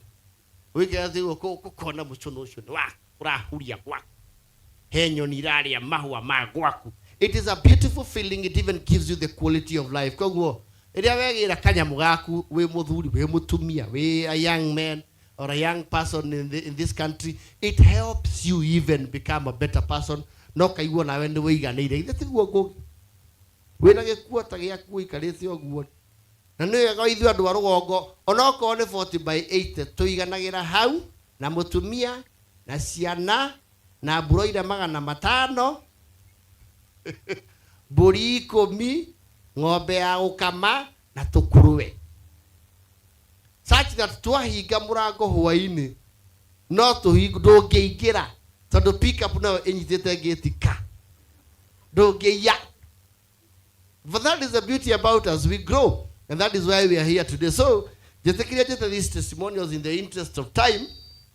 Wĩkĩra atĩ ũkona mũcũnũ ũcio nĩ waku, ũrahuria gwaku. He nyoni iraria mahũa ma gwaku. It is a beautiful feeling. It even gives you the quality of life. Koguo rĩrĩa wegĩra kanyamũ gaku, wĩ mũthuri, wĩ mũtumia, wĩ a young man or a young person in this country, it helps you even become a better person. No kaiguo nawe nĩ wĩiganĩire. Ithe tiguo Ngugi? Wĩna gĩkuo ta gĩaku ũikarĩte ũguo. Na nĩ wega ithuĩ andũ a rũgongo, onokorwo nĩ 40 by 80, tũiganagĩra hau na mũtumia na ciana na mburoira 500, mbũri 10, ng'ombe ya gũkama na tũkũrũwe, such that twahinga mũrango hwainĩ no tũhingo ndũngĩingĩra tondũ pickup nayo ĩnyitĩte gate ka ndũngĩiya. But that is the beauty about us. We grow, and that is why we are here today. So njĩtĩkĩria njĩte these testimonials in the interest of time.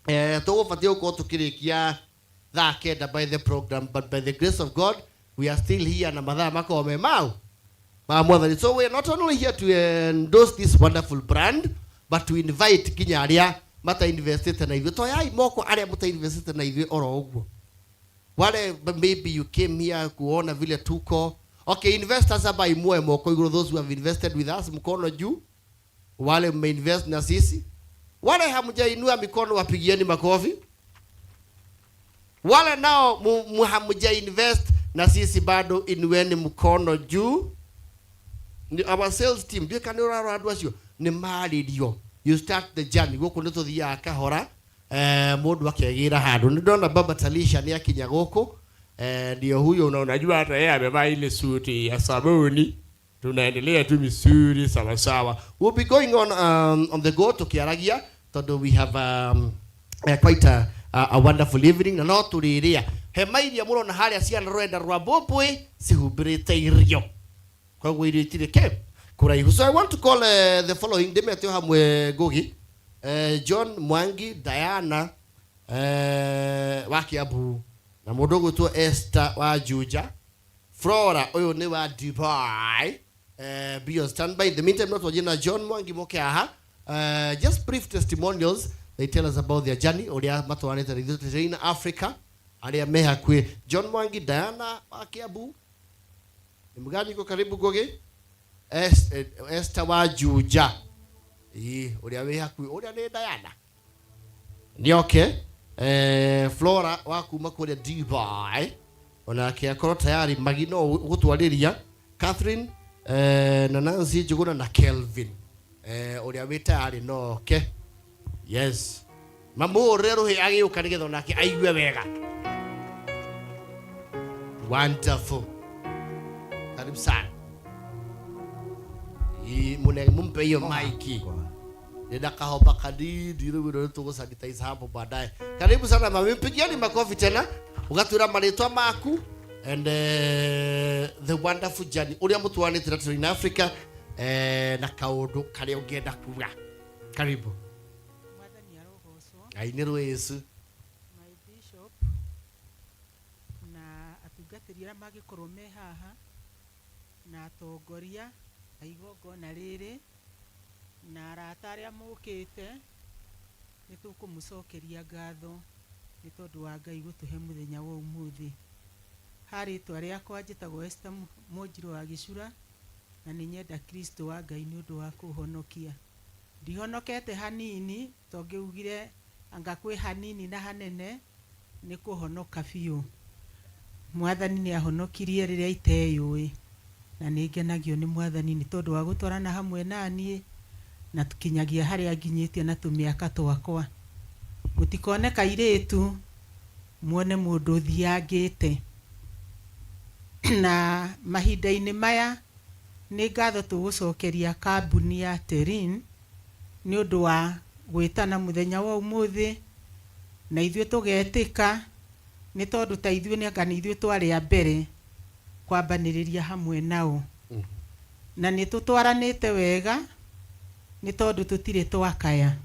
Tũgũbatiĩ gũkorwo tũkĩrĩkia thaa 9 by the program, but by the grace of God we are still here na mathaa makorwo me mau ma Mwathani. So we are not only here to endorse this wonderful brand, but to invite nginya arĩa mata-investite na ithuĩ. Toyai moko arĩa mũta-investite na ithuĩ oro ũguo. Wale maybe you came here kuona vile tuko. Okay, investors hapa imue moko igũrũ, those who have invested with us, mkono juu. Wale mmeinvest na sisi. Wale hamjainua mikono wapigieni makofi. Wale nao hamja invest na sisi bado inueni mkono juu. Ni our sales team, ndiũĩ kana ũrarora andũ acio, nĩ marĩrio. You start the journey. Gũkũ nĩ tũthiaga kahora, mũndũ akegĩra handũ. Nĩ ndona Baba Talisha nĩ akinya gũkũ. Ndio huyo unajua hata yeye amevaa ile suti ya sabuni. Tunaendelea tu misuri sawa sawa. We'll be going on the go tukiaragia tondu we have quite a wonderful evening na no tũrĩrĩa hema iria mũrona harĩa ciana rwenda rwa mbũmbũĩ cihumbĩrĩte irio, koguo irio itirĩ ke kũraihu. So I want to call the following ndĩmete o hamwe Ngugi, John Mwangi, Diana wa Kiambu na mũndũ ũgwĩtwo Esther wa Juja, Flora ũyũ nĩ wa Dubai. Be on standby. In the meantime, no twanjie na John Mwangi moke haha. Just brief testimonials, they tell us about their journey ũrĩa matwaranĩte na ithuĩ Terrain Africa arĩa me hakuhĩ. John Mwangi, Diana wa Kiambu ni mgani iko karibu Ngugi? Esther wa Juja. Ĩ, ũrĩa wĩ hakuhĩ ũrĩa nĩ Diana nĩ oke. Flora wa kuma kũrĩa Dubai onake akorwo tayari magi no gũtwarĩria Catherine na Nancy Njuguna na Kelvin ũrĩa wĩ tayari no oke. Yes, mamũhũrĩre rũhĩ agĩũka nĩgetha onake aigue wega. Wonderful, karibu sana. Ĩ, mune mumpe hiyo maiki nenda kahoba kadidi rĩu nĩ tũgũsanitize hapo baadaye. Karibu sana mami, mpigieni makofi tena ugatwĩra marĩtwa maku and the wonderful journey ũrĩa mũtwaranĩte na Terrain Africa na kaũndũ karĩa ũngĩenda kuga. Karibu. Mwathani arogocwo. Ainĩrwo Yesu. My bishop na atungatĩri arĩa mangĩkorwo me haha na atongoria a igongona rĩrĩ na arata arĩa mũkĩte, nĩ tũkũmũcokeria ngatho nĩ tondũ wa Ngai gũtũhe mũthenya wa ũmũthĩ. Harĩtwa rĩakwa njĩtagwo Esther Mũnjirũ wa Gĩcura na nĩ nyenda Kristo wa Ngai nĩ ũndũ wa kũhonokia. Ndihonokete hanini tongĩugire anga kwĩ hanini na hanene, nĩ kũhonoka biũ. Mwathani nĩ ahonokirie rĩrĩa iteyũĩ na nĩ ngenagio nĩ Mwathani nĩ tondũ wa gũtwarana hamwe naniĩ. Na kinyagia harĩa nginyĩtie na tũmĩaka twakwa. Mũtikone kairĩtu muone mũndũ ũthiangĩte. Na mahinda-inĩ maya nĩ ngatho tũgũcokeria kambuni ya Terrain nĩ ũndũ wa gwĩtana mũthenya wa ũmũthĩ, na ithuĩ tũgetĩka nĩ tondũ ta ithuĩ nĩ anga nĩ ithuĩ twarĩ a mbere kwambanĩrĩria hamwe nao. Na nĩ tũtwaranĩte wega nĩ tondũ tũtirĩ twakaya.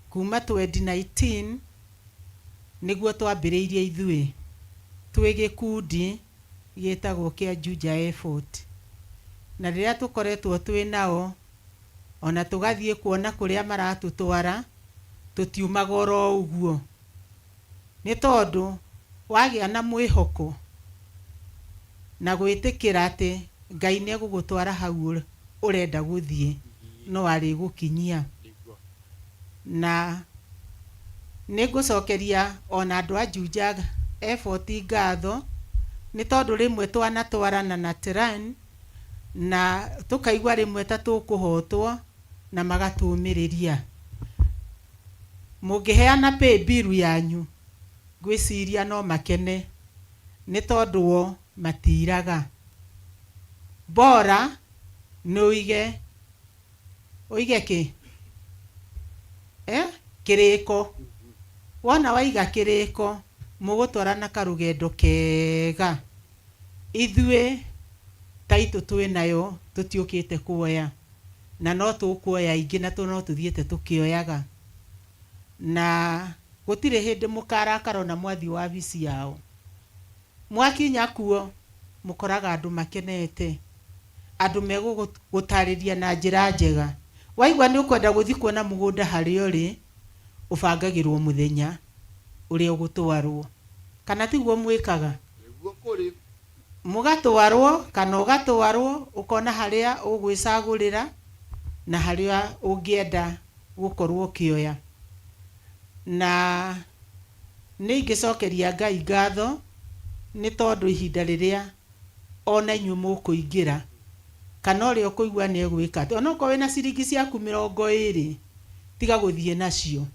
Kuma 2019 nĩguo twambĩrĩirie ithuĩ twĩ gĩkundi gĩtagwo kĩa Juja Effort. Na rĩrĩa tũkoretwo twĩ nao, ona tũgathiĩ kuona kũrĩa maratũtwara, tũtiumaga oro ũguo. Nĩ tondũ wagĩa na mwĩhoko na gwĩtĩkĩra atĩ Ngai nĩ egũgũtwara hau ũrenda gũthiĩ, no arĩgũkinyia. Na nĩ ngũcokeria ona andũ a Juja Effort ngatho, nĩ tondũ rĩmwe twanatwarana na Terrain na tũkaigua rĩmwe ta tũkũhotwo na magatũmĩrĩria. Mũngĩheana pay bill yanyu, ngwĩciria no makene nĩ tondũ o matiraga. Bora nĩ ũige, ũige kĩ? Eh? Kĩrĩko. Wona waiga kĩrĩko, mũgũtwarana karũgendo kega. Ithuĩ taitũ twĩ nayo tũtiũkĩte kuoya, na no tũkuoya ingĩ na no tũthiĩte tũkĩoyaga. Na gũtirĩ hĩndĩ mũkarakara ona mwathiĩ wabici yao. Mwakinya kuo, mũkoraga andũ makenete, andũ megũgũtarĩria na njĩra njega. Waigua nĩ ũkwenda gũthiĩ kuona mũgũnda harĩa ũrĩ, ũbangagĩrwo mũthenya ũrĩa ũgũtwarwo. Kana tiguo mwĩkaga? Mũgatwarwo kana ũgatwarwo ũkona harĩa ũgwĩcagũrĩra na harĩa ũngĩenda gũkorwo ũkĩoya. Na nĩ ingĩcokeria Ngai ngatho nĩ tondũ ihinda rĩrĩa ona inyuĩ mũkũingĩra kana ũrĩa ũkũigua nĩ egwĩka atĩ, onokorwo wĩna ciringi ciaku mĩrongo ĩrĩ, tiga gũthiĩ nacio.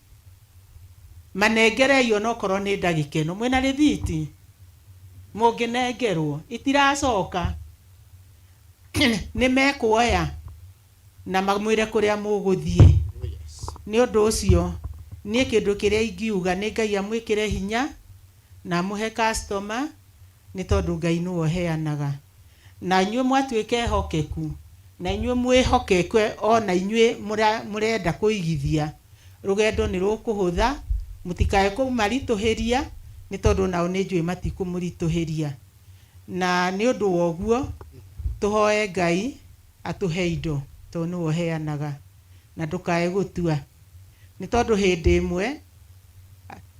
Manengerei onokorwo nĩ ndagĩka ĩno. Mwĩna rĩthiti? Mũngĩnengerwo, itiracoka. Nĩ mekuoya na mamwĩre kũrĩa mũgũthiĩ. Nĩ ũndũ ũcio, niĩ kĩndũ kĩrĩa ingiuga nĩ Ngai amwĩkĩre hinya na amũhe customer, nĩ tondũ Ngai nĩwe ũheanaga. Na inyuĩ mwatuĩka ehokeku, na inyuĩ mwĩhokeke ona inyuĩ mũrenda kũigithia, rũgendo nĩ rũkũhũtha, mũtikae kũmaritũhĩria, nĩ tondũ nao nĩ njũĩ matikũmũritũhĩria. Na nĩ ũndũ wa ũguo, tũhoe Ngai atũhe indo, tondũ nĩwe ũheanaga. Na ndũkae gũtua. Nĩ tondũ hĩndĩ ĩmwe,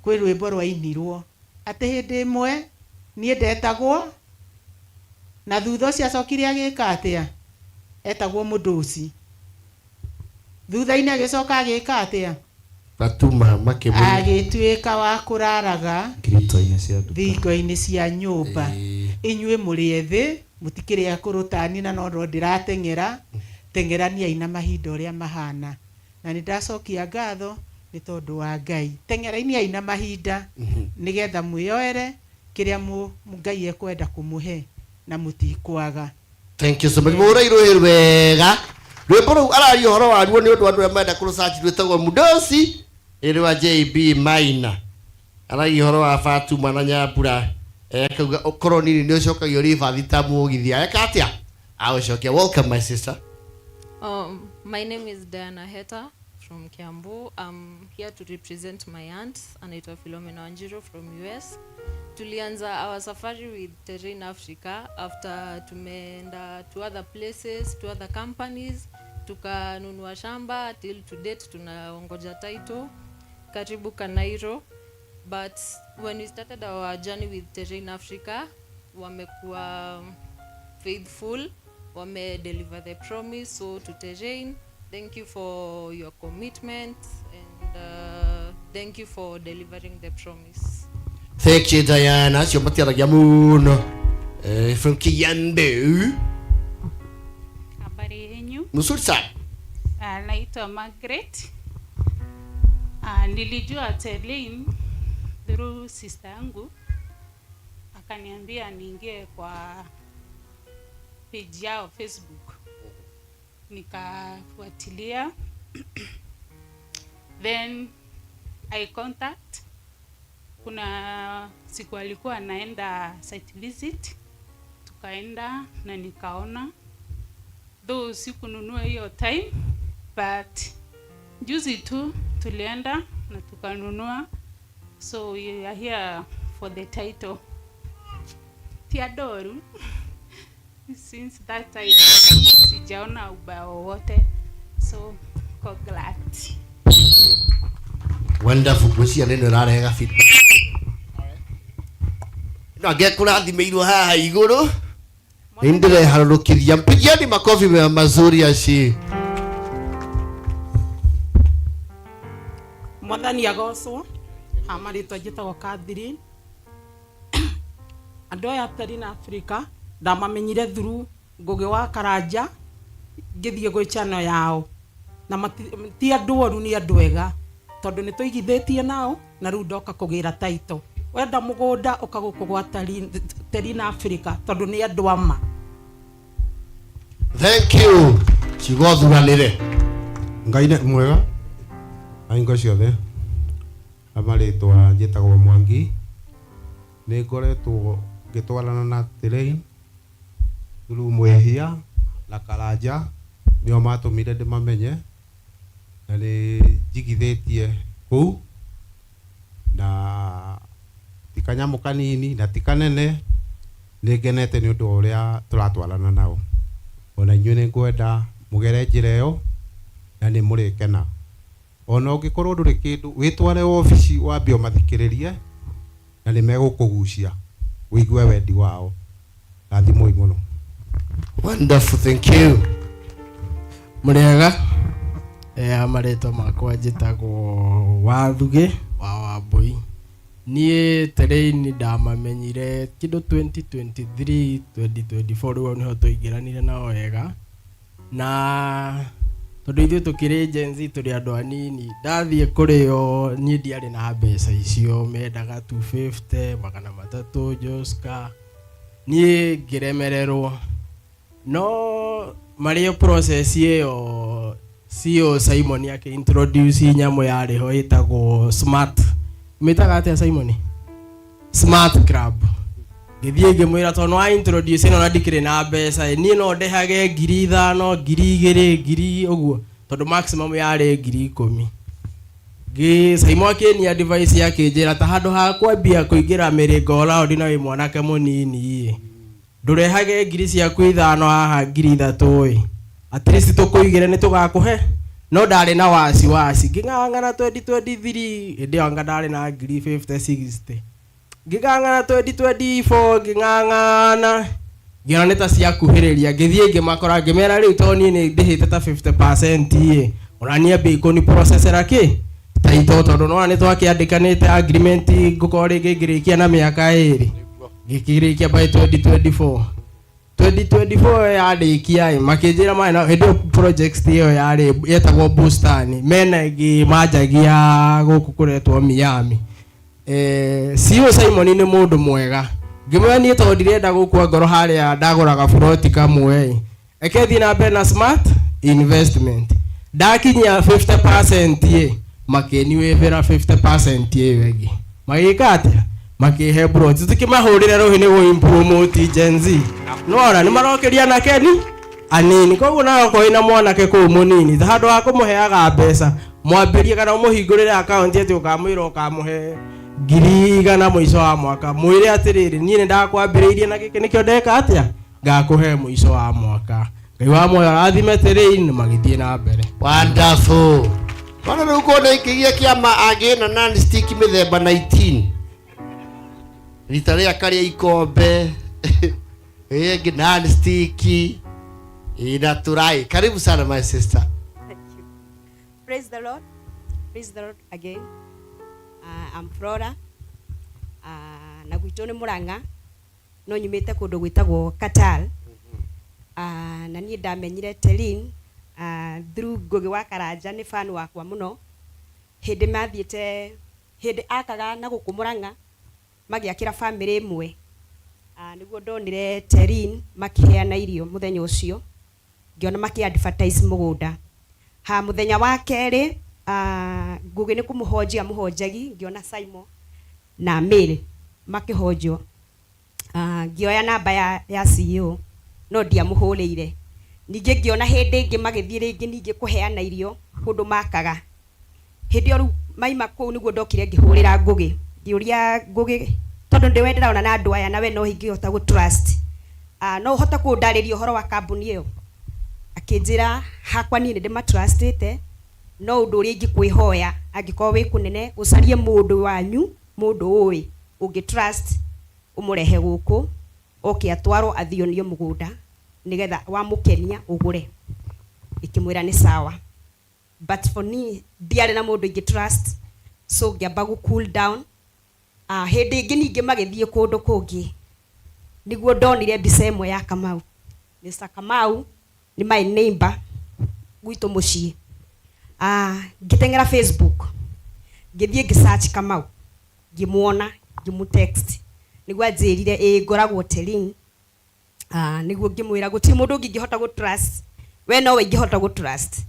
kwĩ rwĩmbo rwainirwo, atĩ hĩndĩ ĩmwe niĩ ndetagwo, na thutha ũcio acokire agĩka atĩa? Etagwo mũndũci. Thutha-inĩ agĩcoka agĩka atĩa? Fatuma makĩmũnyita. Agĩtuĩka wa kũraraga Ngirito-inĩ cia nduka. thingo-inĩ cia nyũmba. Inyuĩ mũrĩ ethĩ, mũtikĩrĩ akũrũ ta niĩ na no ndĩrateng'era, teng'eraniai na mahinda ũrĩa mahana. Na nĩ ndacokia ngatho nĩ tondũ wa Ngai. Teng'eraniai na mahinda nĩgetha mwĩyoere kĩrĩa Ngai ekwenda kũmũhe na mũtikwaga. Thank you so much. Mũhũra irũĩ wega. Rwĩmbo rũu araria ũhoro waruo nĩ ũndũ andũ arĩa marenda kũrũsearch rwĩtagwo Mudosi ĩrĩ wa JB Maina. Aragia ũhoro wa Fatuma na Nyambura. Akauga ũkorwo nini nĩ ũcokagio ribathi ta mũgithi. Eka atĩa? Agũcokia. Welcome my sister. My name is Diana Heta from Kiambu. I'm here to represent my aunt, anaitwa Philomena Wanjiru from US. Tulianza our safari with Terrain Africa after tumeenda to other places, to other companies, tukanunua shamba till to date tunaongoja title. Karibu Kanairo. But when we started our journey with Terrain Africa, wamekuwa faithful, wame deliver the promise. So to Terrain, thank you for your commitment and thank you for delivering the promise. Thank you Diana. Acio matiaragia mũno. From Kiambu. Habari yenyu. Mzuri sana. Naitwa Margaret. Nilijua Terlin through sister yangu, akaniambia niingie kwa page yao Facebook, nikafuatilia then I contact. Kuna siku alikuwa anaenda site visit, tukaenda na nikaona, though sikununua hiyo time, but juzi tu tulienda na tukanunua, so we are here for the title. Theodoru, since that time sijaona ubaya wowote, so congrats. Wonderful. Ngwĩciria nĩ ĩno ĩrarega feedback. No angĩkũrathimĩirwo haha igũrũ nĩ ndĩreharũrũkithia. Mpigieni makofi mema mazuri aci. Mwathani agocwo. Ha marĩtwa njĩtagwo Catherine. Andũ aya Terina Africa ndamamenyire through Ngũgĩ wa Karanja ngĩthiĩ gwĩ channel yao, na ti andũ oru, nĩ andũ ega, tondũ nĩ tũigithĩtie nao na rĩu ndoka kũgĩra title. Wenda mũgũnda ũka gũkũ gwa Terina Africa, tondũ nĩ andũ ama. Thank you. Ciugo thuranĩre. Ngai nĩ mwega na hingo ciothe. Amarĩtwa njĩtagwo Mwangi, nĩ ngoretwo ngĩtwarana na Terrain through Mwĩhia na Karanja, nĩo matũmire ndĩmamenye, na nĩ njigithĩtie kũu, na ti kanyamũ kanini na ti kanene. Nĩ ngenete nĩ ũndũ wa ũrĩa tũratwarana nao. Ona inyuĩ nĩ ngwenda mũgere njĩra ĩyo na nĩ mũrĩkena. Ona ũngĩkorwo ndũrĩ kĩndũ, wĩtware wabici wambie ũmathikĩrĩrie, na nĩ megũkũgucia ũigue wendi wao. Rathimwoi mũno. Wonderful, thank you. Mũrĩega. Marĩtwa makwa njĩtagwo Wathugĩ wa Wambui. Niĩ Terrain ndamamenyire kĩndũ 2023 2024, rĩu nĩho tũingĩranire nao wega, na tondũ ithuĩ tũkĩrĩ Gen Z, tũrĩ andũ anini, ndathiĩ kũrĩ o niĩ ndiarĩ na mbeca icio mendaga 250 300 Joska, niĩ ngĩremererwo. No marĩ o process ĩyo, CEO Simon akĩ introduce nyamũ yarĩ ho ĩtagwo Smart, mĩtaga atĩa Simon? Smart Club. Ngĩthiĩ ngĩmwĩra, tondũ wa introduce ĩno na ndikĩrĩ na mbeca ĩ, niĩ no ndehage 5,000, 2,000, ngiri ũguo, tondũ maximum yarĩ 10,000. Ngĩ Simon akĩnia advice, akĩnjĩra ta handũ ha kwambia kũingĩra mĩrĩngo round na wĩ mwanake mũnini ĩ, ndũrehage 5,000 haha, 3,000 ĩ, at least tũkũigĩre nĩ tũgakũhe. No ndarĩ na wasiwasi, ngĩng'ang'ana 2023, hĩndĩ ĩyo anga ndarĩ na ngiri 50 60, ngĩng'ang'ana 2024, ngĩng'ang'ana, ngĩona nĩ ta ciakuhĩrĩria, ngĩthiĩ ngĩmakora, ngĩmera rĩu tondũ niĩ nĩ ndĩhĩte ta 50% ĩ, ona niĩ ambie kũni processera kĩ title, tondũ nona nĩ twakĩandĩkanĩte agreement, ngũkorwo rĩngĩ ngĩrĩkia na mĩaka 2, ngĩkĩrĩkia by 2024. 2024 yarĩkia ĩ, makĩnjĩra marĩ na hĩndĩ ĩyo project ĩyo yarĩ yetagwo Bustani, mena ĩngĩ manjagia gũkũ kũretwo Miami. CEO Simon nĩ mũndũ mwega. Ngĩmwĩra niĩ tondũ ndirenda gũkua ngoro harĩa ndagũraga buroti kamwe ĩ, eke thiĩ na mbere na smart investment. Ndakinyia 50% ĩ, makĩniwĩvĩra 50% ĩyo ĩngĩ, magĩka atĩa? Makĩhe buroti. Tũtikĩmahũrĩre rũhĩ nĩ gũ Gen Z, nĩwona nĩ marokĩria anake ni anini. Koguo nawe okorwo wĩna mwanake kũu mũnini, ta handũ ha kũmũheaga mbeca, mwambĩrie kana ũmũhingũrĩre akaunti atĩ ũkamwĩra ũkamũhe 100,000 mũico wa mwaka, mwĩre atĩrĩrĩ, niĩ nĩ ndakwambĩrĩirie na gĩkĩ nĩkĩo ndeka atĩa ngakũhe mũico wa mwaka. Ngai wa muoyo arathime Terrain magĩthiĩ na mbere. Wonderful. Bana rĩu kuona ikĩgia kĩama angĩ na non stick mĩthemba 19, rita rĩa karĩa ikombe ĩngĩ non stick ina turai. Karibu sana, my sister. Thank you. Praise the Lord. Praise the Lord again. I'm Flora. Na gwitũ nĩ Murang'a, no nyumĩte kũndũ gwĩtagwo Katal. Na niĩ ndamenyire Terrain Through Ngugi wa Karanja nĩ fan wakwa mũno. Hĩndĩ mathiĩte hĩndĩ akaga na gũkũ Murang'a magĩakĩra family ĩmwe, nĩguo ndonire Terrain makĩheana irio mũthenya ũcio, ngĩona makĩ advertise mũgũnda. Ha mũthenya wa kerĩ, Ngugi nĩ kũmũhonjia mũhonjagi, ngĩona Simon na Mary makĩhonjwo. Ngĩoya namba ya CEO no ndiamũhũrĩire. Ningĩ ngĩona hĩndĩ ĩngĩ magĩthiĩ rĩngĩ ningĩ kũheana irio kũndũ makaga. Hĩndĩ ĩyo rĩu maima kũu nĩguo ndokire ngĩhũrĩra Ngugi, ngĩũria Ngugi tondũ ndĩwe ndĩraona na andũ aya na we no ingĩhota gũ trust, no ũhote kũndarĩria ũhoro wa kambuni ĩyo? Akĩnjĩra hakwa niĩ nĩ ndĩmatrustĩte, no ũndũ ũrĩa ingĩkwĩhoya angĩkorwo wĩ kũnene ũcarie mũndũ wanyu, mũndũ ũĩ ũngĩ trust, ũmũrehe gũkũ oke atwarwo athiĩ onio mũgũnda nĩgetha wamũkenia ũgũre. Ikĩmwĩra nĩ sawa, but for me ndiarĩ na mũndũ ingĩ trust, so ngĩamba gũ cool down. Hĩndĩ ĩngĩ ningĩ magĩthiĩ kũndũ kũngĩ nĩguo ndonire mbica ĩmwe ya Kamau. Mr. Kamau nĩ my neighbor gwitũ mũciĩ. Ngĩteng'era Facebook, ngĩthiĩ ngĩ search Kamau, ngĩmuona, ngĩmũ text nĩguo anjĩrire ĩĩ ngoragwo Terrain. Nĩguo ngĩmwĩra gũtirĩ mũndũ ũngĩ ingĩhota gũ trust, we nowe ingĩhota gũ trust.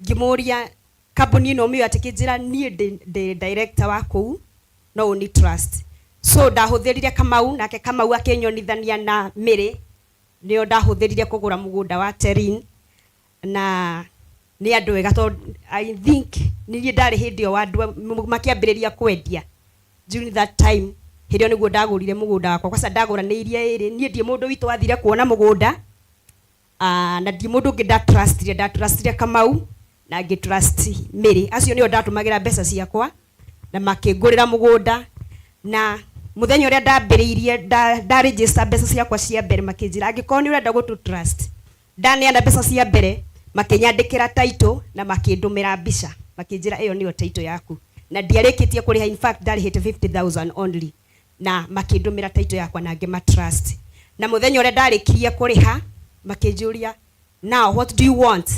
Ngĩmũria kambuni ĩno ũmĩũĩ atĩ? Kĩnjĩra niĩ ndĩ director wa kũu, no ũni trust. So ndahũthĩrire Kamau, nake Kamau akĩnyonithania na Mary, nĩo ndahũthĩrire kũgũra mũgũnda wa Terrain. Na nĩ andũ ega tondũ I think nĩ niĩ ndarĩ hĩndĩ ĩyo andũ makĩambĩrĩria kwendia. During that time hĩndĩ ĩyo nĩguo ndagũrire mũgũnda wakwa. Kwaca ndagũranĩirie ĩrĩ, niĩ ndiĩ mũndũ witũ wathire kuona mũgũnda, na ndiĩ mũndũ ũngĩ ndatrustire. Ndatrustire Kamau na ngĩ trust Mary, acio nĩo ndatũmagĩra mbeca ciakwa na makĩngũrĩra mũgũnda. Na mũthenya ũrĩa ndambĩrĩirie nda register mbeca ciakwa cia mbere, makĩnjĩra angĩkorwo nĩ ũrenda gũtũ trust. Ndaneana mbeca cia mbere, makĩnyandĩkĩra title na makĩndũmĩra mbica, makĩnjĩra ĩyo nĩyo title yaku, na ndiarĩkĩtie kũrĩha. In fact ndarĩhĩte 50,000 only na makĩndũmĩra title yakwa na ngĩma trust. Na mũthenya ũrĩa ndarĩkirie kũrĩha, makĩnjũria, "Now what do you want?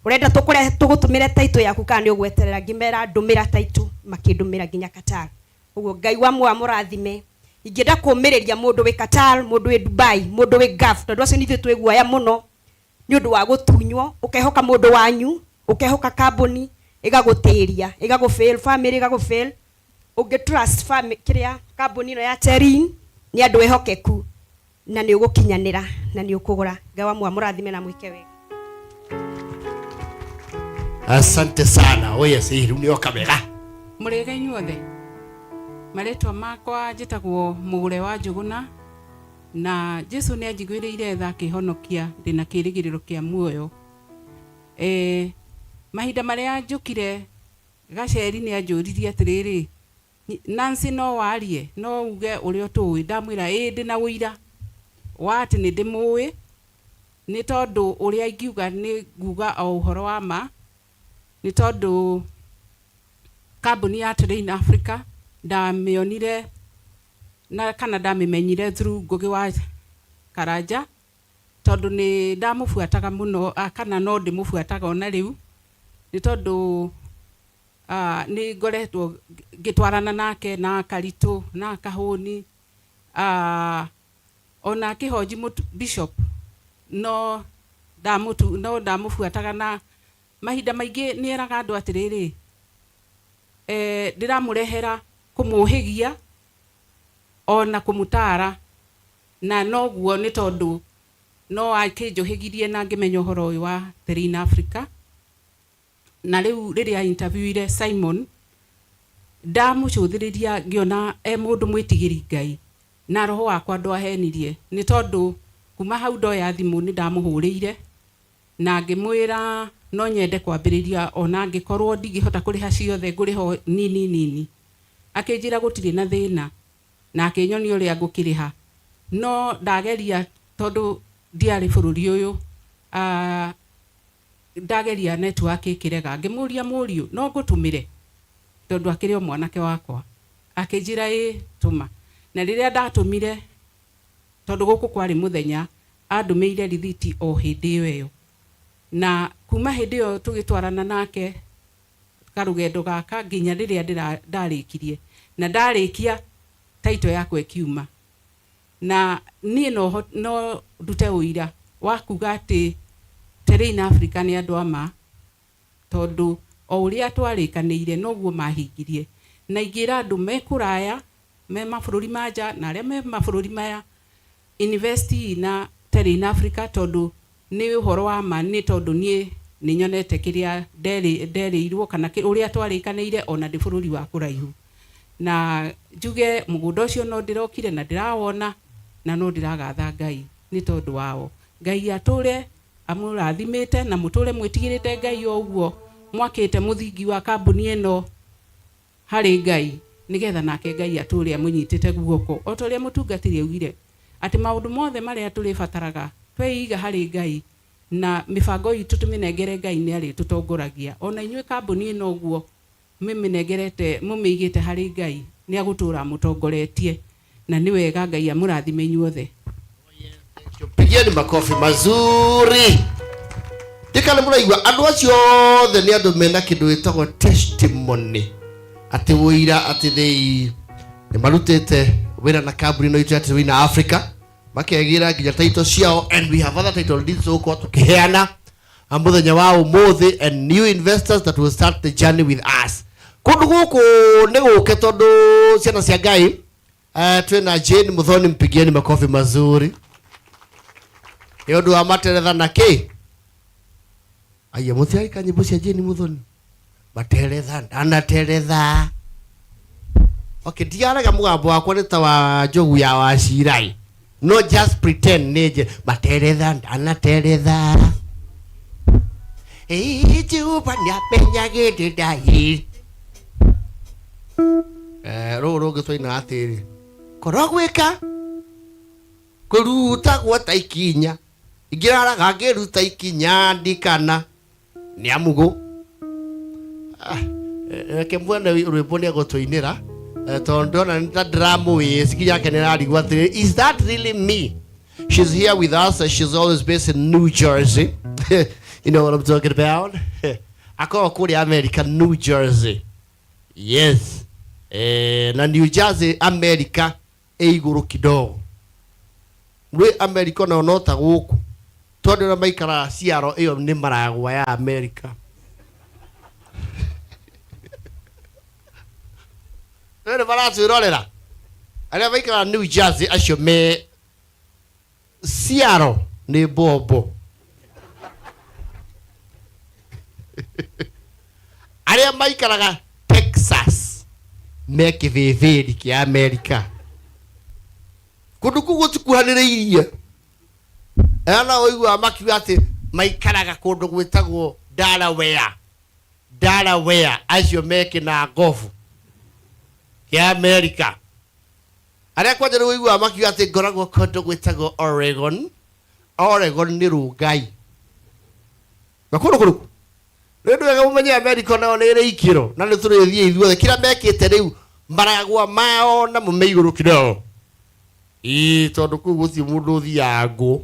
Ũrenda tũkũrehe tũgũtũmĩre title yaku kana nĩ ũgweterera?" Ngĩmera ndũmĩra title, makĩndũmĩra nginya Qatar. Ũguo Ngai wa muoya mũrathime. Ingĩenda kũmĩrĩria mũndũ wĩ Qatar, mũndũ wĩ Dubai, mũndũ wĩ Gulf, tondũ acio nithuĩ twĩ guoya mũno nĩ ũndũ wa gũtunywo. Ũkehoka mũndũ wanyu, ũkehoka kambuni, ĩgagũtĩria, ĩgagũfail, family ĩgagũfail. Ũngĩ trust family kĩrĩa kambuni ĩno ya Terrain nĩ andũ ehokeku na nĩ ũgũkinyanĩra na nĩ ũkũgũra. Ngai wa muoya mũrathime na mwĩke wega. Asante sana. Oh yes, rĩu nĩ oka wega. Mũrĩega inyuothe. Marĩtwa makwa njĩtagwo Mũgũre wa Njũgũna, na Jesu nĩ anjiguĩrĩire tha akĩhonokia, ndĩna kĩĩrĩgĩrĩro kĩa muoyo. Mahinda marĩa njũkire Gaceri nĩ anjũririe atĩrĩrĩ, "Nancy, no warie, no uge ũrĩa ũtũĩ?" Ndamwĩra ĩĩ, ndĩna ũira wa atĩ nĩ ndĩmũĩ, nĩ tondũ ũrĩa ingiuga nĩ nguga o ũhoro wa ma, nĩ tondũ kambuni ya Terrain Africa ndamĩonire na kana ndamĩmenyire through Ngugi wa Karanja, tondũ nĩ ndamũbuataga mũno, kana no ndĩmũbuataga ona rĩu, nĩ tondũ nĩ ngoretwo ngĩtwarana nake na Karitũ na Kahũni, ona Kĩhonji Bishop no ndamũtu no ndamũbuataga. Na mahinda maingĩ nĩ eraga andũ atĩrĩrĩ, ndĩramũrehera kũmũhĩgia ona kũmũtara, na noguo nĩ tondũ no akĩnjũhĩgirie na ngĩmenya ũhoro ũyũ wa Terrain Africa. Na rĩu rĩrĩa interviewire Simon, ndamũcũthĩrĩria ngĩona e mũndũ mwĩtigĩri Ngai, na roho wakwa ndwahenirie, nĩ tondũ kuma hau ndoya thimũ nĩ ndamũhũrĩire na ngĩmwĩra no nyende kwambĩrĩria, ona angĩkorwo ndingĩhota kũrĩha ciothe, ngũrĩha o nini nini. Akĩnjĩra gũtirĩ na thĩna na akĩnyonia ũrĩa ngũkĩrĩha. No ndageria, tondũ ndiarĩ bũrũri ũyũ, ndageria network ĩkĩrega. Ngĩmũria, "Mũriũ, no ngũtũmĩre?" tondũ akĩrĩ o mwanake wakwa. Akĩnjĩra ĩ tũma. Na rĩrĩa ndatũmire, tondũ gũkũ kwarĩ mũthenya, andũmĩire rithiti o hĩndĩ ĩyo ĩyo. Na kuma hĩndĩ ĩyo tũgĩtwarana nake karũgendo gaka nginya rĩrĩa ndarĩkirie na ndarĩkia title yakwa ĩkiuma. Na niĩ no ndute ũira wa kuga atĩ Terrain Africa nĩ andũ a ma, tondũ o ũrĩa twarĩkanĩire noguo mahingirie. Na ingĩra andũ me kũraya, me mabũrũri ma nja na arĩa me mabũrũri maya, invest na Terrain Africa, tondũ nĩ ũhoro wa ma, nĩ tondũ niĩ nĩ nyonete kĩrĩa nderĩirwo kana ũrĩa twarĩkanĩire ona ndĩ bũrũri wa kũraihu. Na njuge mũgũnda ũcio no ndĩrokire na ndĩrawona na no ndĩragatha Ngai nĩ tondũ wao. Ngai atũre amũrathimĩte na mũtũre mwĩtigĩrĩte Ngai o ũguo mwakĩte mũthingi wa kambuni ĩno harĩ Ngai, nĩgetha nake Ngai atũre amũnyitĩte guoko o ta ũrĩa mũtungatĩri augire atĩ maũndũ mothe marĩa tũrĩbataraga tweiga harĩ Ngai na mĩbango itũ tũmĩnengere Ngai nĩ arĩtũtongoragia. Ona inyuĩ kambuni ĩno ũguo mĩmĩnengerete mũmĩigĩte harĩ Ngai nĩ agũtũra amũtongoretie, na nĩ wega Ngai amũrathime inyuothe. Pigieni makofi mazuri. Ndikana mũraigua andũ acio othe nĩ andũ mena kĩndũ gĩtagwo testimony, atĩ ũira atĩ they nĩ marutĩte wĩra na kambuni ĩno itũ ya Terrain Africa, makegĩra nginya title ciao, and we have other title deeds tũgũkorwo tũkĩheana mũthenya wa ũmũthĩ, and new investors that will start the journey with us. Kũndũ gũkũ nĩ gũke tondũ ciana cia Ngai, twĩna Jane Muthoni, mpigieni makofi mazuri nĩ ũndũ wa materetha na kĩ aya mũtiarika nyĩmbo cia Jane Muthoni materetha ndanateretha. Okay, ndiaraga mũgambo wakwa nĩ ta wa njogu ya Wacirai, no just pretend nĩ nje materetha ndanateretha. Ĩĩ, Jehova nĩamenyagĩrĩra ndai. Rũũ rũngĩ twaina atĩrĩ, korwo gwĩka kũrutagwo ta ikinya, ingĩraraga ngĩruta ikinya ndikana nĩ amugũ. Reke mwene rwĩmbo nĩ egũtũinĩra, tondũ ndona nĩ ta ndĩramũĩ ciki yake nĩ ĩrarigwo atĩrĩ, is that really me? She's here with us and she's always based in New Jersey. You know what I'm talking about? Akoragwo kũrĩa America, New Jersey. Yes. Na New Jersey America ĩ igũrũ kidogo. Rwĩ America onao no ta gũkũ, tondũ arĩa maikaraga ciaro ĩyo nĩ maragwa ya America. Rĩu nĩ maratwĩrorera arĩa maikaraga New Jersey, acio me ciaro nĩ mbombo. Arĩa maikaraga Texas me kĩbĩbĩri kĩa America. Kũndũ kũu gũtikuhanĩrĩirie. Aya nao ũiguaga makiuga atĩ maikaraga kũndũ gwĩtagwo Delaware. Delaware acio me kĩnangobu kĩa America. Arĩa kwanja nĩ ũiguaga makiuga atĩ ngoragwo kũndũ gwĩtagwo Oregon. Oregon nĩ Rongai. Na kũndũ kũrĩkũ? Rĩu nĩ wega mũmenye America nao nĩ ĩrĩ ikĩro, na nĩ tũrĩthiĩ ithuothe. Kĩrĩa mekĩte rĩu maragwa mao namo me igũrũ kidogo. Ĩĩ, tondũ kũu gũtirĩ mũndũ ũthiaga ngũ.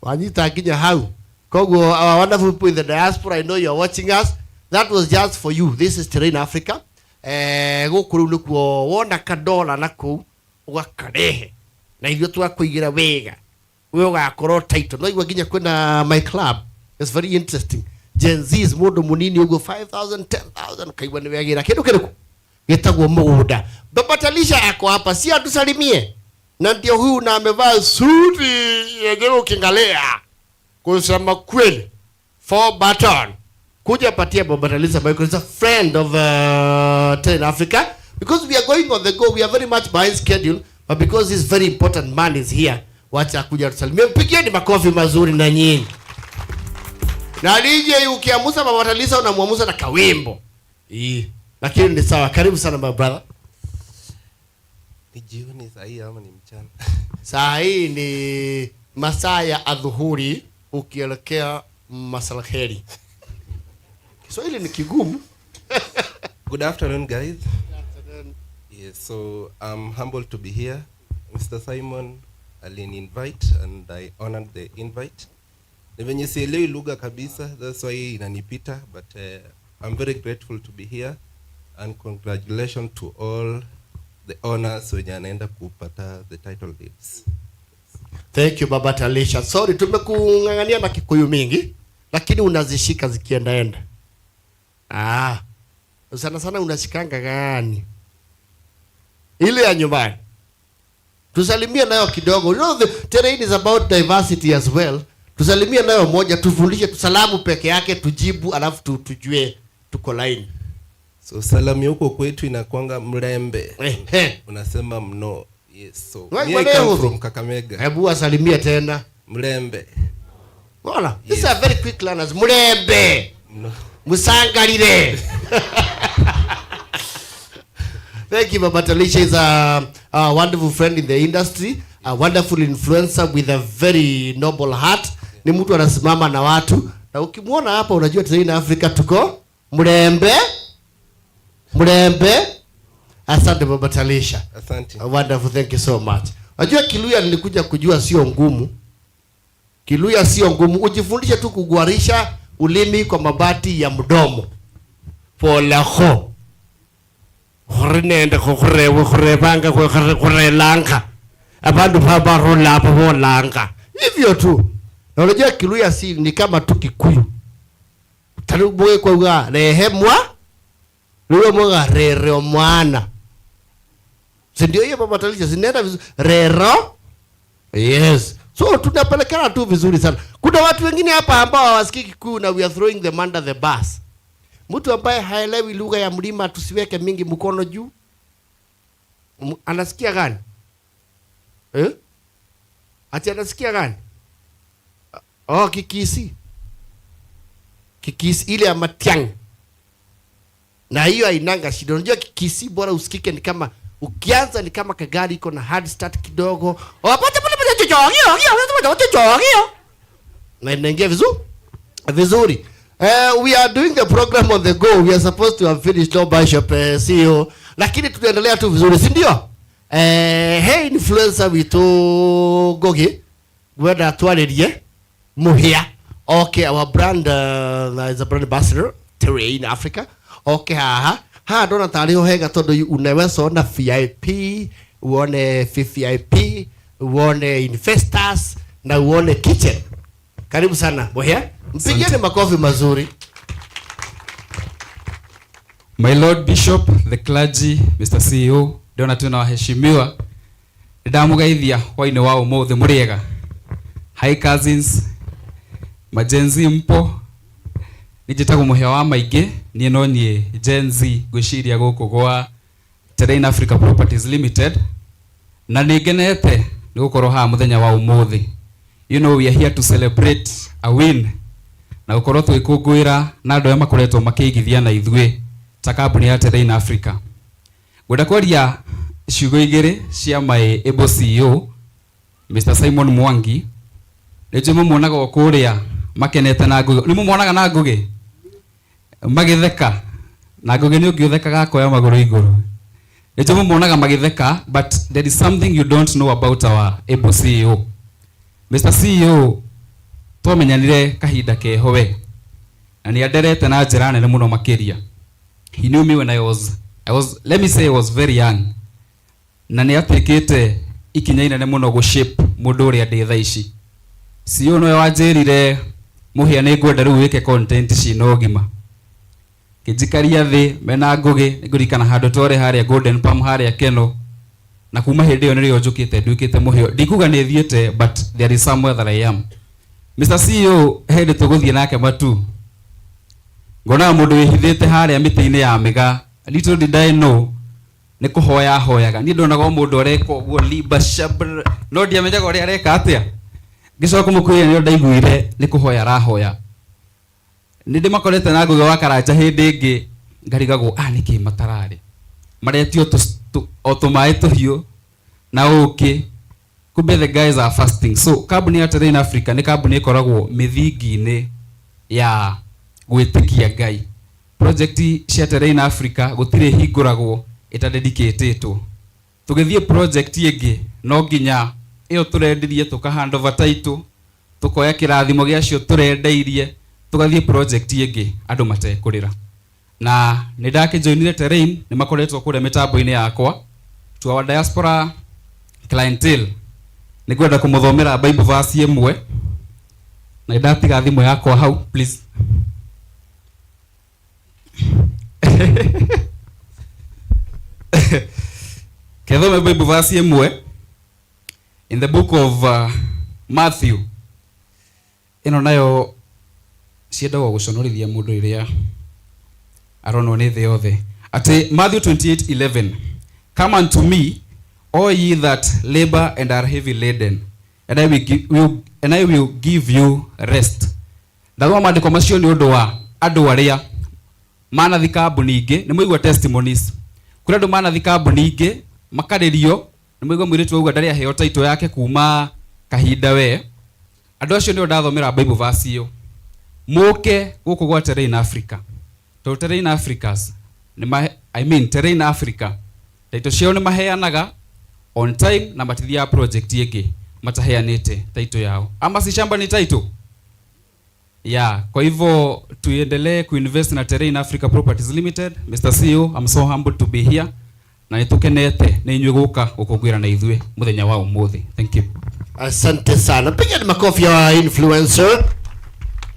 Wanyita nginya hau. Koguo our wonderful people in the diaspora, I know you are watching us. That was just for you. This is Terrain Africa. Gũkũ rĩu nĩkuo wona kadola na kũu ũgakarehe na ithuĩ tũgakũigĩra wega, we ũgakorwo title. No igua nginya kwĩna my club. It's very interesting. Gen Zs, mũndũ mũnini ũguo 5000 10000 kaigua nĩ wegĩra kĩndũ kĩrĩkũ gĩtagwo mũgũnda. Baba Talisha ako hapa, si atusalimie? Na ndio huyu, na amevaa suti yenyewe, ukiangalia kusema kweli 4 button. Kuja patia Baba Talisha Michael, is a friend of Terrain Africa. Because we are going on the go, we are very much behind schedule, but because this very important man is here, wacha kuja tusalimie. Mpigieni makofi mazuri na nyinyi. Na DJ ukiamusa Baba Talisha unamuamusa na kawimbo. Ii. Lakini ni sawa. Karibu sana my brother. Ni jioni saa hii ama ni mchana? Saa hii ni masaa ya adhuhuri ukielekea masalaheri. Kiswahili ni kigumu. Good afternoon, guys. Good afternoon. Yes, so I'm humbled to be here. Mr. Simon alini invite and I honored the invite. Ni venye sielewi lugha kabisa, that's why inanipita, but I'm very grateful to be here and congratulations to all the owners wenye anaenda kupata the title deeds. Thank you, Baba Talisha. Sorry, tumekung'ang'ania na Kikuyu mingi, lakini unazishika zikiendaenda. Ah, sana sana unashikanga gani? Ile ya nyumbani. Tusalimie nayo kidogo. You know, the terrain is about diversity as well. Tusalimie nayo moja, tufundishe, tusalamu peke yake, tujibu, alafu tujue tuko line. So salamu huko kwetu inakwanga mlembe. Ehe. Unasema mno. Yes, so Wai, me I bwana come Yehu. from Kakamega. Hebu wasalimie tena. Mlembe. Ona, these are very quick learners. Mlembe. No. Musangalire. Thank you, Baba Talisha is a wonderful friend in the industry, a wonderful influencer with a very noble heart. Ni mtu anasimama na watu, na ukimwona hapa unajua Terrain Africa tuko mlembe. Mlembe. Asante Baba Talisha. Asante. Wonderful, thank you so much. Unajua Kiluya nilikuja kujua sio ngumu. Kiluya sio ngumu, ujifundishe tu kugwarisha ulimi kwa mabati ya mdomo. Polaho. Khorinende khorewe khorevanga khorelanga. Abandu babarola hapo bolanga. Hivyo tu. Na unajua Kiluya si ni kama tu Kikuyu. Taruboe kwa uga rehemwa. Luwe mwa rero mwana. Si ndio hiyo Baba Talisha, zinaenda vizuri. Rero? Yes. So tunapelekana tu vizuri sana. Kuna watu wengine hapa ambao hawasikii Kikuyu na we are throwing them under the bus. Mtu ambaye haelewi lugha ya mlima tusiweke mingi mkono juu. Anasikia gani? Eh? Ati anasikia gani? Oh, Kikisi. Kikisi ile ya Matiang'i. Na hiyo hainanga shida. Unajua Kikisi bora usikike ni kama ukianza ni kama kagari iko na hard start kidogo. Oh, pata pata pata chocho, hiyo, hiyo, pata, pata, chocho, hiyo. Na inaingia vizuri. We are doing the program on the go. We are supposed to have finished all Bishop, CEO. Lakini tunaendelea tu vizuri, si ndio? Hey influencer witu Ngugi, gwenda twaririe Muhia. Okay, our brand is a brand ambassador Terrain Africa. Okay, haha. Ha, ndona tari ho hega tondu unaweza ona VIP, uone VVIP, uone investors na uone kitchen. Karibu sana Muhia. Mpigieni makofi mazuri. My Lord Bishop, the clergy, Mr. CEO, ndona tuna waheshimiwa. Ndamugeithia hwaini wa umuthi muriega. Hi cousins, majenzi mpo. Nijitagwo Muhia wa Maingi, nie no nie Gen Z ngwiciria guku gwa Terrain Africa Properties Limited, na ningenete ni gukorwo haha muthenya wa umuthi. You know we are here to celebrate a win na gukorwo twikungwira na andu aria makoretwo makiigithia na ithuĩ ta kambuni ya Terrain Africa. Ngwenda kwaria ciugo igĩrĩ cia my able CEO Mr. Simon Mwangi. Nĩ njũĩ mũmuonaga o kũrĩa makenete na Ngugi. Nĩ mũmuonaga na Ngugi magĩtheka, na Ngugi nĩ ũngĩ ũthekaga akoya magũrũ igũrũ. Nĩ njũĩ mũmuonaga magĩtheka, but there is something you don't know about our able CEO. Mr. CEO twamenyanire kahinda keho we, na nĩ anderete na njĩra nene mũno makĩria. He knew me when I was, let me say I was very young. Na nĩ atuĩkĩte ikinya inene mũno gũ shape mũndũ ũrĩa ndĩ thaa ici. CEO nĩwe wanjĩrire, Muhia nĩ ngwenda rĩu wĩke content cina ũgima. Ngĩnjikaria thĩ mena Ngugi, nĩngũririkana handũ twarĩ harĩa Golden Palm harĩa Keno. Na kuma hĩndĩ ĩyo nĩrĩo njũkĩte nduĩkĩte Muhia. Ndikuga nĩ thiĩte, but there is somewhere that I am. Mr. CEO hĩndĩ tũgũthiĩ nake matu. Ngonaga mũndũ wĩhithĩte harĩa mĩtĩ-inĩ ya mĩgaa. Little did I know nĩ kũhoya ahoyaga. Niĩ ndonaga o mũndũ areka ũguo liba shabr, no ndiamenyaga ũrĩa areka atĩa. Ngĩcoka kũmũkuhĩrĩria nĩrĩo ndaiguire nĩ kũhoya arahoya. Nĩ ndĩmakorete na Ngugi wa Karanja hĩndĩ ĩngĩ ngarigagwo, nĩkĩ matararĩ. Maretio o tũmaĩ tũhiũ na ũkĩ. Kumbe the guys are fasting. So kambuni ya Terrain Africa nĩ kambuni ĩkoragwo mĩthingi-inĩ ya gwĩtĩkia Ngai. Project cia Terrain Africa gũtirĩ hingũragwo ĩtadedicatĩtwo. Tũgĩthiĩ project ĩngĩ no nginya ĩyo tũrendirie tũka hand over title, Tukoya kirathimo giacio turendeirie tugathie project ingi andu matekurira. Na ni ndakijoinire Terrain ni makoretwo kuria mitambo-ini yakwa to our diaspora clientele. Ningwenda kumuthomera Bible verse imwe na ndatiga thimu yakwa hau please. Kethome Bible verse imwe in the book of Matthew. Ino nayo ciendagwo guconorithia mundu iria aronwo ni thi yothe. Ati Matthew 28:11, come unto me all ye that labor and are heavy laden, and I will give you rest. Ndathoma maandiko macio ni undu wa andu aria manathi kambuni ingi, ni muigua testimonies. Kuri andu manathi kambuni ingi makaririo, ni muigua mwiritu auga ndari aheo title yake kuma kahinda we. Andu acio nio ndathomera Bible verse iyo. Muke guku gwa Terrain Africa. To Terrain Africas ni I mean Terrain Africa. Title cio ni maheanaga on time na matithia project ingi mataheanite title yao. Ama si shamba ni title? Yeah, kwa hivyo tuendelee kuinvest na Terrain Africa Properties Limited. Mr. CEO, I'm so humbled to be here. Na nitukenete ni inyuĩ gũka gũkũngũĩra na ithuĩ mũthenya wa ũmũthĩ. Thank you. Asante sana. Piga makofi ya influencer.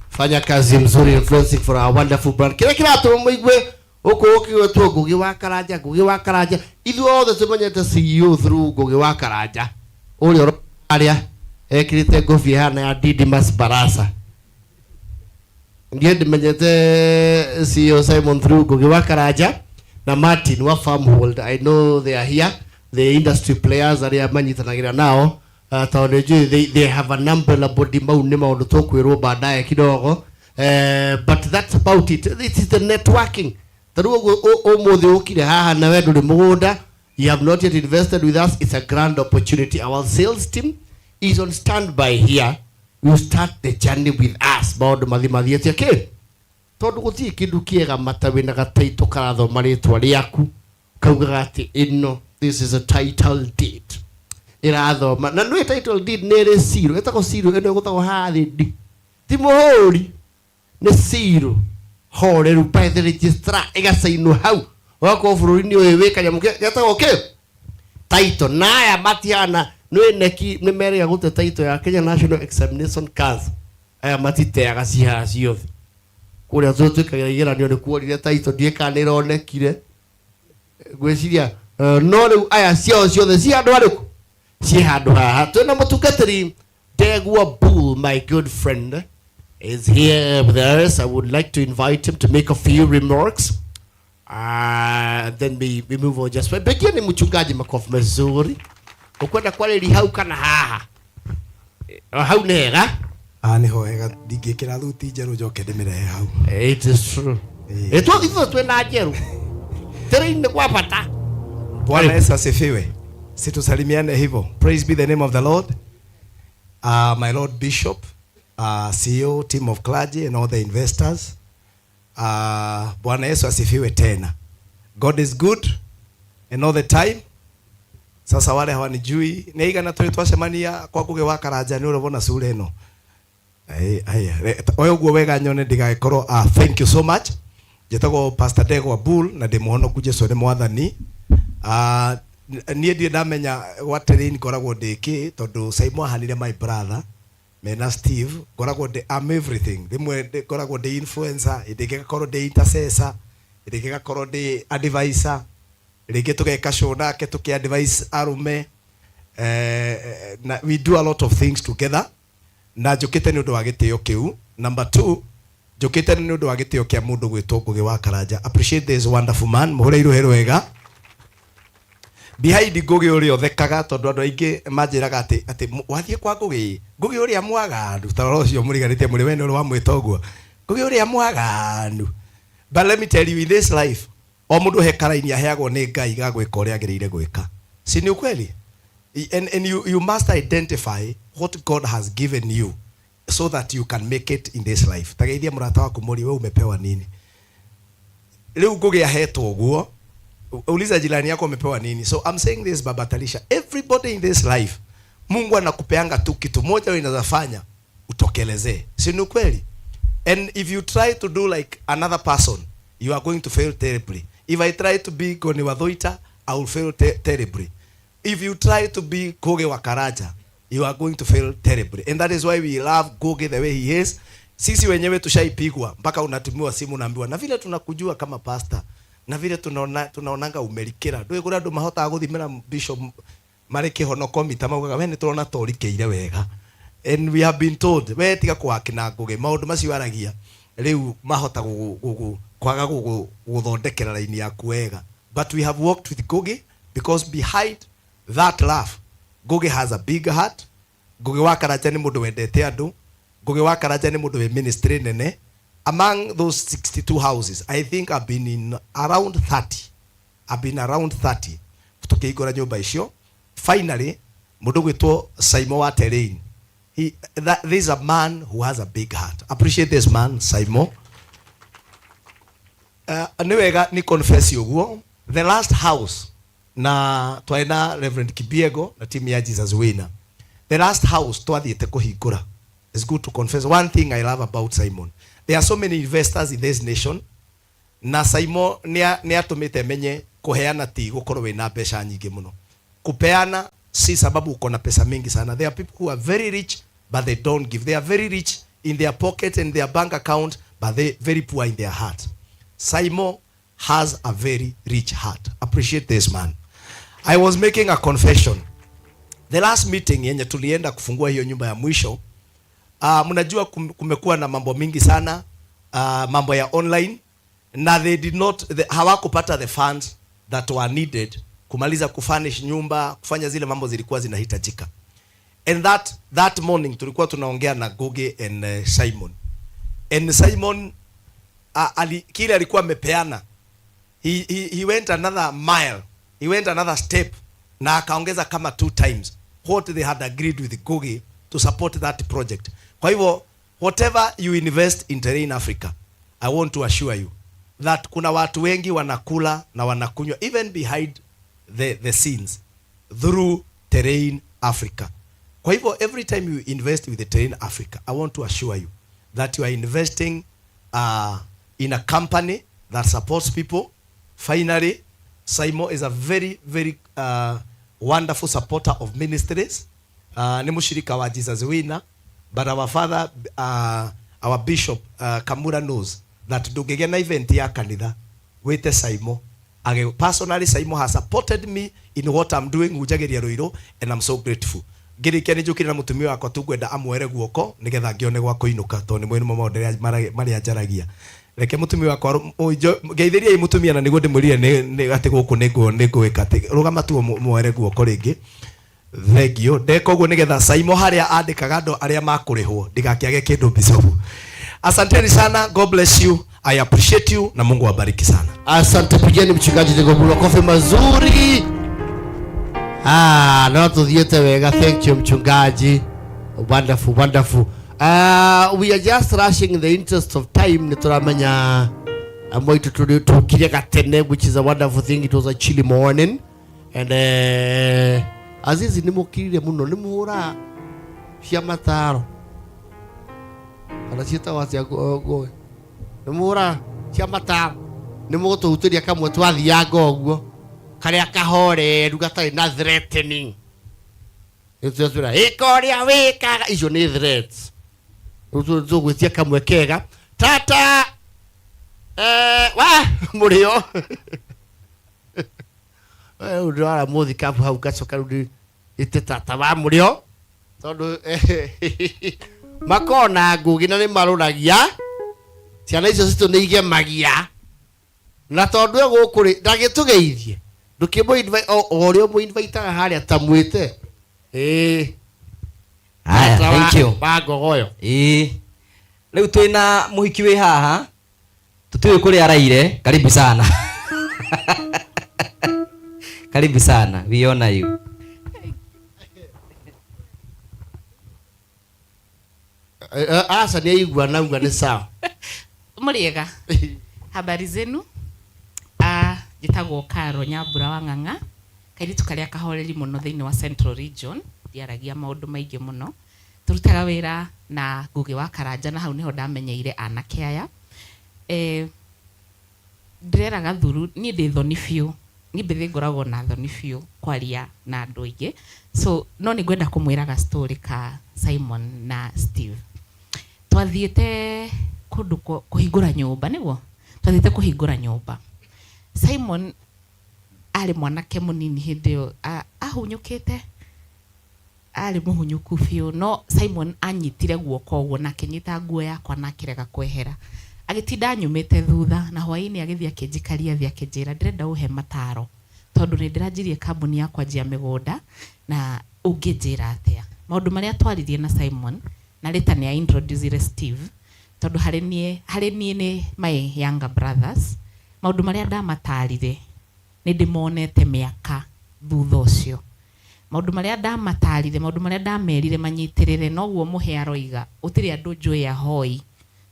Fanya kazi mzuri influencing for our wonderful brand. Kila kila muigue huko ukigwetwo Ngugi wa Karanja, Ngugi wa Karanja. Ithuĩ othe tumenyete CEO through Ngugi wa Karanja. Ũrĩa aria ekirite ngobia hana ya Didymus Barasa. Ndiye ndimenyete CEO Simon through Ngugi wa Karanja na Martin wa Farmhold. I know they are here, the industry players aria manyitanagira nao. Tondũ njũĩ they have an umbrella body mau nĩ maũndũ tũkwĩrwo baadaye kidogo. But that's about it. This is the networking. Ta rĩu ũguo ũmũthĩ ũkire haha na we ndũrĩ mũgũnda, you have not yet invested with us, it's a grand opportunity. Our sales team is on standby here. You start the journey with us. Maũndũ mathi mathiĩte kĩ? Tondũ gũtirĩ kĩndũ kĩega mata wĩna gataitũ karathoma rĩtwa rĩaku kaugaga atĩ ĩno, this is a title deed. Irathoma na nĩ title deed nĩ ĩrĩ zero, ĩtagwo zero ĩno ĩgũthagwo haha thĩ ndi ti mũhũri, nĩ zero horeru by the registrar, ĩgacainwo hau. Wakorwo bũrũri-inĩ ũyũ wĩ kanyamũ getagwo kĩ? Title. Na aya matihana nĩ neki nĩ merĩga gũte title ya Kenya National Examination Council. Aya matiteaga cihaha ciothe. Kũrĩa tũtwĩkagira igeranio nĩ kuorire title ndiĩ kana nĩ ĩronekire. Ngwĩciria, no rĩu aya ciao ciothe ci handũ harĩkũ? Ci handũ haha. Twĩna mũtungatĩri Ndegwa Bull, my good friend, is here with us. I would like to invite him to make a few remarks. Then we move on just fine. Pengine ni mchungaji, makofi mazuri. Ukwenda kwarĩria hau kana haha? Hau nĩ hega? Nĩho hega, ndingĩkĩra thuti njerũ njoke ndĩmĩrehe hau. It is true. Twathiĩ thutha twĩna njerũ. Terrain nĩ kwa bata. Bwana Yesu asifiwe. Situsalimiane hivyo. Praise be the name of the Lord. My Lord Bishop, CEO, team of clergy and all the investors. Bwana Yesu asifiwe tena. God is good and all the time. Sasa wale hawanijui, nĩ igana tũrĩ twacemania kwa Ngugi wa Karanja nĩ ũrabona sura ĩno. Ai, ai, oyo guo wega nyone ndigagĩkorwo. Thank you so much. Njĩtagwo Pastor Ndegwa Bull na ndĩ mũhonoku Jesũ nĩ mwathani. Niĩ ndirĩ ndamenya gwa Terrain ngoragwo ndĩ kĩ, tondũ Simon ahanire my brother mena Steve, ngoragwo ndĩ am everything. Rĩmwe ngoragwo ndĩ influencer, hĩndĩ ĩngĩ ngakorwo ndĩ intercessor, hĩndĩ ĩngĩ ngakorwo ndĩ advisor, rĩngĩ tũgeka show nake tũkĩ advise arũme. Na we do a lot of things together. Na njũkĩte nĩ ũndũ wa gĩtĩo kĩu. Number 2, njũkĩte nĩ ũndũ wa gĩtĩo kĩa mũndũ gwĩtwo Ngugi wa Karanja. Appreciate this wonderful man. Mũhũre iruhe rwega. Behind Ngugi ũrĩa ũthekaga, tondũ andũ aingĩ manjĩraga atĩ wathiĩ kwa Ngugi, Ngugi ũrĩa mwaganu, ta ũrĩa ũcio mũriganĩtie mũrĩ we nĩ ũrĩa wamwĩta ũguo, Ngugi ũrĩa mwaganu. But let me tell you, in this life, o mũndũ he karaini aheagwo nĩ Ngai ga gwĩka ũrĩa agĩrĩire gwĩka. Si ni ukweli? And you must identify what God has given you so that you can make it in this life. Tageithia mũrata waku mũrie, we umepewa nini? Rĩu Ngugi ahetwo ũguo. Uliza jirani yako umepewa nini. So I'm saying this, Baba Talisha, everybody in this life, Mungu anakupeanga tu kitu moja wewe unaweza fanya utokelezee, si ni ukweli? And if you try to do like another person, you are going to fail terribly. If I try to be Goni Wathoita, I will fail terribly. If you try to be Koge wa Karaja, you are going to fail terribly. And that is why we love Koge the way he is. Sisi wenyewe tushaipigwa mpaka unatumiwa simu unaambiwa, na vile tunakujua kama pastor, na vile tunaonanga umelikira. Ndũĩ kũrĩ andũ mahotaga gũthimĩra bishop marĩ kĩhonoko mita maugaga we nĩ tũrona ta ũrikĩire wega. And we have been told, we tiga kũhaki na ngũgĩ, maũndũ macio aragia rĩu mahota kwaga gũthondekera raini yaku wega. But we have worked with Ngugi because behind that laugh, Ngugi has a big heart. Ngugi wa Karanja nĩ mũndũ wendete andũ. Ngugi wa Karanja nĩ mũndũ wĩ ministry nene. Among those 62 houses, I think I've been in around 30. I've been around 30. Tukĩhingũra nyũmba icio. Finally, mũndũ gwĩtwo Simon wa Terrain. This is a man who has a big heart. Appreciate this man, Simon. Nĩ wega ni confess ũguo. The last house na twarĩ na Reverend Kibiego na team ya Jesus Winner. The last house twathiĩte kũhingũra. It's good to confess one thing I love about Simon. There are so many investors in this nation. Na Simon nĩ atũmĩte menye kũheana ti gũkorwo wĩna mbeca nyingĩ mũno. Kupeana si sababu uko na pesa mingi sana. There are people who are very rich but they don't give. They are very rich in their pocket and their bank account, but they very poor in their heart. Simon has a very rich heart. Appreciate this man. I was making a confession. The last meeting yenye tulienda kufungua hiyo nyumba ya mwisho, mnajua kumekuwa na mambo mingi sana, mambo ya online, na they did not, they, hawakupata the funds that were needed kumaliza kufurnish nyumba, kufanya zile mambo zilikuwa zinahitajika. And that morning tulikuwa tunaongea na Ngugi and Simon. And Simon kile alikuwa amepeana, he went another mile, he went another step, na akaongeza kama 2 times what they had agreed with Ngugi to support that project. Kwa hivyo whatever you invest in Terrain Africa, I want to assure you that kuna watu wengi wanakula na wanakunywa even behind the scenes through Terrain Africa. Kwa hivyo every time you invest with the Terrain Africa, I want to assure you that you are investing in a company that supports people. Finally, Simon is a very, very wonderful supporter of ministries. Ni mushirika wa Jesus Winner, but our father, our bishop, Kamura knows that ndũngĩgĩa na event ya kanitha wĩte Simon. Age, personally, Simon has supported me in what I'm doing hunjagĩria Ruiru, and I'm so grateful. Ngĩrĩkia nĩ njũkire na mũtumia wakwa tungwenda amwere guoko nĩgetha ngĩone gwa kũinũka tondũ nĩ mwĩrĩ maũndũ marĩa njaragia. Reke mũtumia wakwa ngeithĩriai mũtumia na nĩguo ndĩmwĩrire nĩ atĩ gũkũ nĩngũĩka atĩ rũgama tu mwere guoko rĩngĩ. Thank you. Ndeka ũguo nĩgetha Simon harĩa andĩkaga andũ arĩa makũrĩhwo ndigakĩage kĩndũ Bishop. Asanteni sana, God bless you. I appreciate you na Mungu awabariki sana. Asante, pigeni mchungaji Jacob makofi mazuri. No tuthiete wega. Thank you mchungaji. Wonderful, wonderful. We are just rushing in the interest of time. Nituramenya amwe tukire gatene, which is a wonderful thing. It was a chilly morning. And Azizi ni mukirire muno, ni muhura cia mataro. Kana ciĩtagwo atĩa ngũĩ? Nĩ mũhũra cia mataro. Nĩ mũgũtũhutĩria kamwe twathianga ũguo. Karĩa kahoreru gatarĩ na threatening. Nĩ tũratwĩra, ĩka ũrĩa wĩkaga. Icio nĩ threats. Rĩu tũgwĩtia kamwe kega. Tata, wa, mũrĩo. Rĩu ndĩrara mũthikabu hau ngacoka rĩu ĩte tata wa mũrĩo. Tondũ, makona Ngugi na nĩ marũragia. Ciana icio citũ nĩ igemagia. Na tondũ e gũkũ rĩ, ndagĩtũgeithie. Ndũkĩmũ invite, o ũrĩa ũmũ-invitaga harĩa ta mwĩte. Ĩĩ. Haya, Tata thank you. wa Ngogoyo. Ĩĩ. Rĩu twĩna mũhiki wĩ haha. Tũtiũĩ kũrĩa araire. Karibu sana. Karibu sana. We honor you. Aca nĩ aigua na auga nĩ sawa. Mũrĩega. Habari zenu? Njĩtagwo Caro Nyambura wa Ng'ang'a. Kairĩtu karĩa kahoreri mũno thĩinĩ wa Central Region. Ndiaragia maũndũ maingĩ mũno. Tũrutaga wĩra na Ngugi wa Karanja na hau nĩho ndamenyeire anake aya. Ndĩrera Gathuru niĩ ndĩ thoni biũ, niĩ mbĩthĩ ngoragwo na thoni biũ kwaria na andũ aingĩ, so no nĩ ngwenda kũmwĩra ga story ka Simon na Steve. Twathiĩte kũndũ kũhingũra nyũmba, nĩguo twathiĩte kũhingũra nyũmba. Simon arĩ mwanake mũnini hĩndĩ ĩyo, ahunyũkĩte, arĩ mũhunyũku biũ, no Simon anyitire guoko ũguo na akĩnyita nguo yakwa na akĩrega kwehera, agĩtinda anyumĩte thutha, na hwaĩ-inĩ agĩthiĩ akĩnjikaria thĩ akĩnjĩra ndĩrenda ũhe mataro tondũ nĩ ndĩranjirie kambuni ya kwanjia mĩgũnda na ũngĩnjĩra atĩa. Maũndũ marĩa twaririe na Simon, na later nĩ a-introducire Steve, tondũ harĩ niĩ nĩ my younger brothers, maũndũ marĩa ndamatarire nĩ ndĩmonete mĩaka thutha ũcio. Maũndũ marĩa ndamatarire, maũndũ marĩa ndamerire manyitĩrĩre, noguo mũhe aroiga gũtirĩ andũ njũĩ ahoi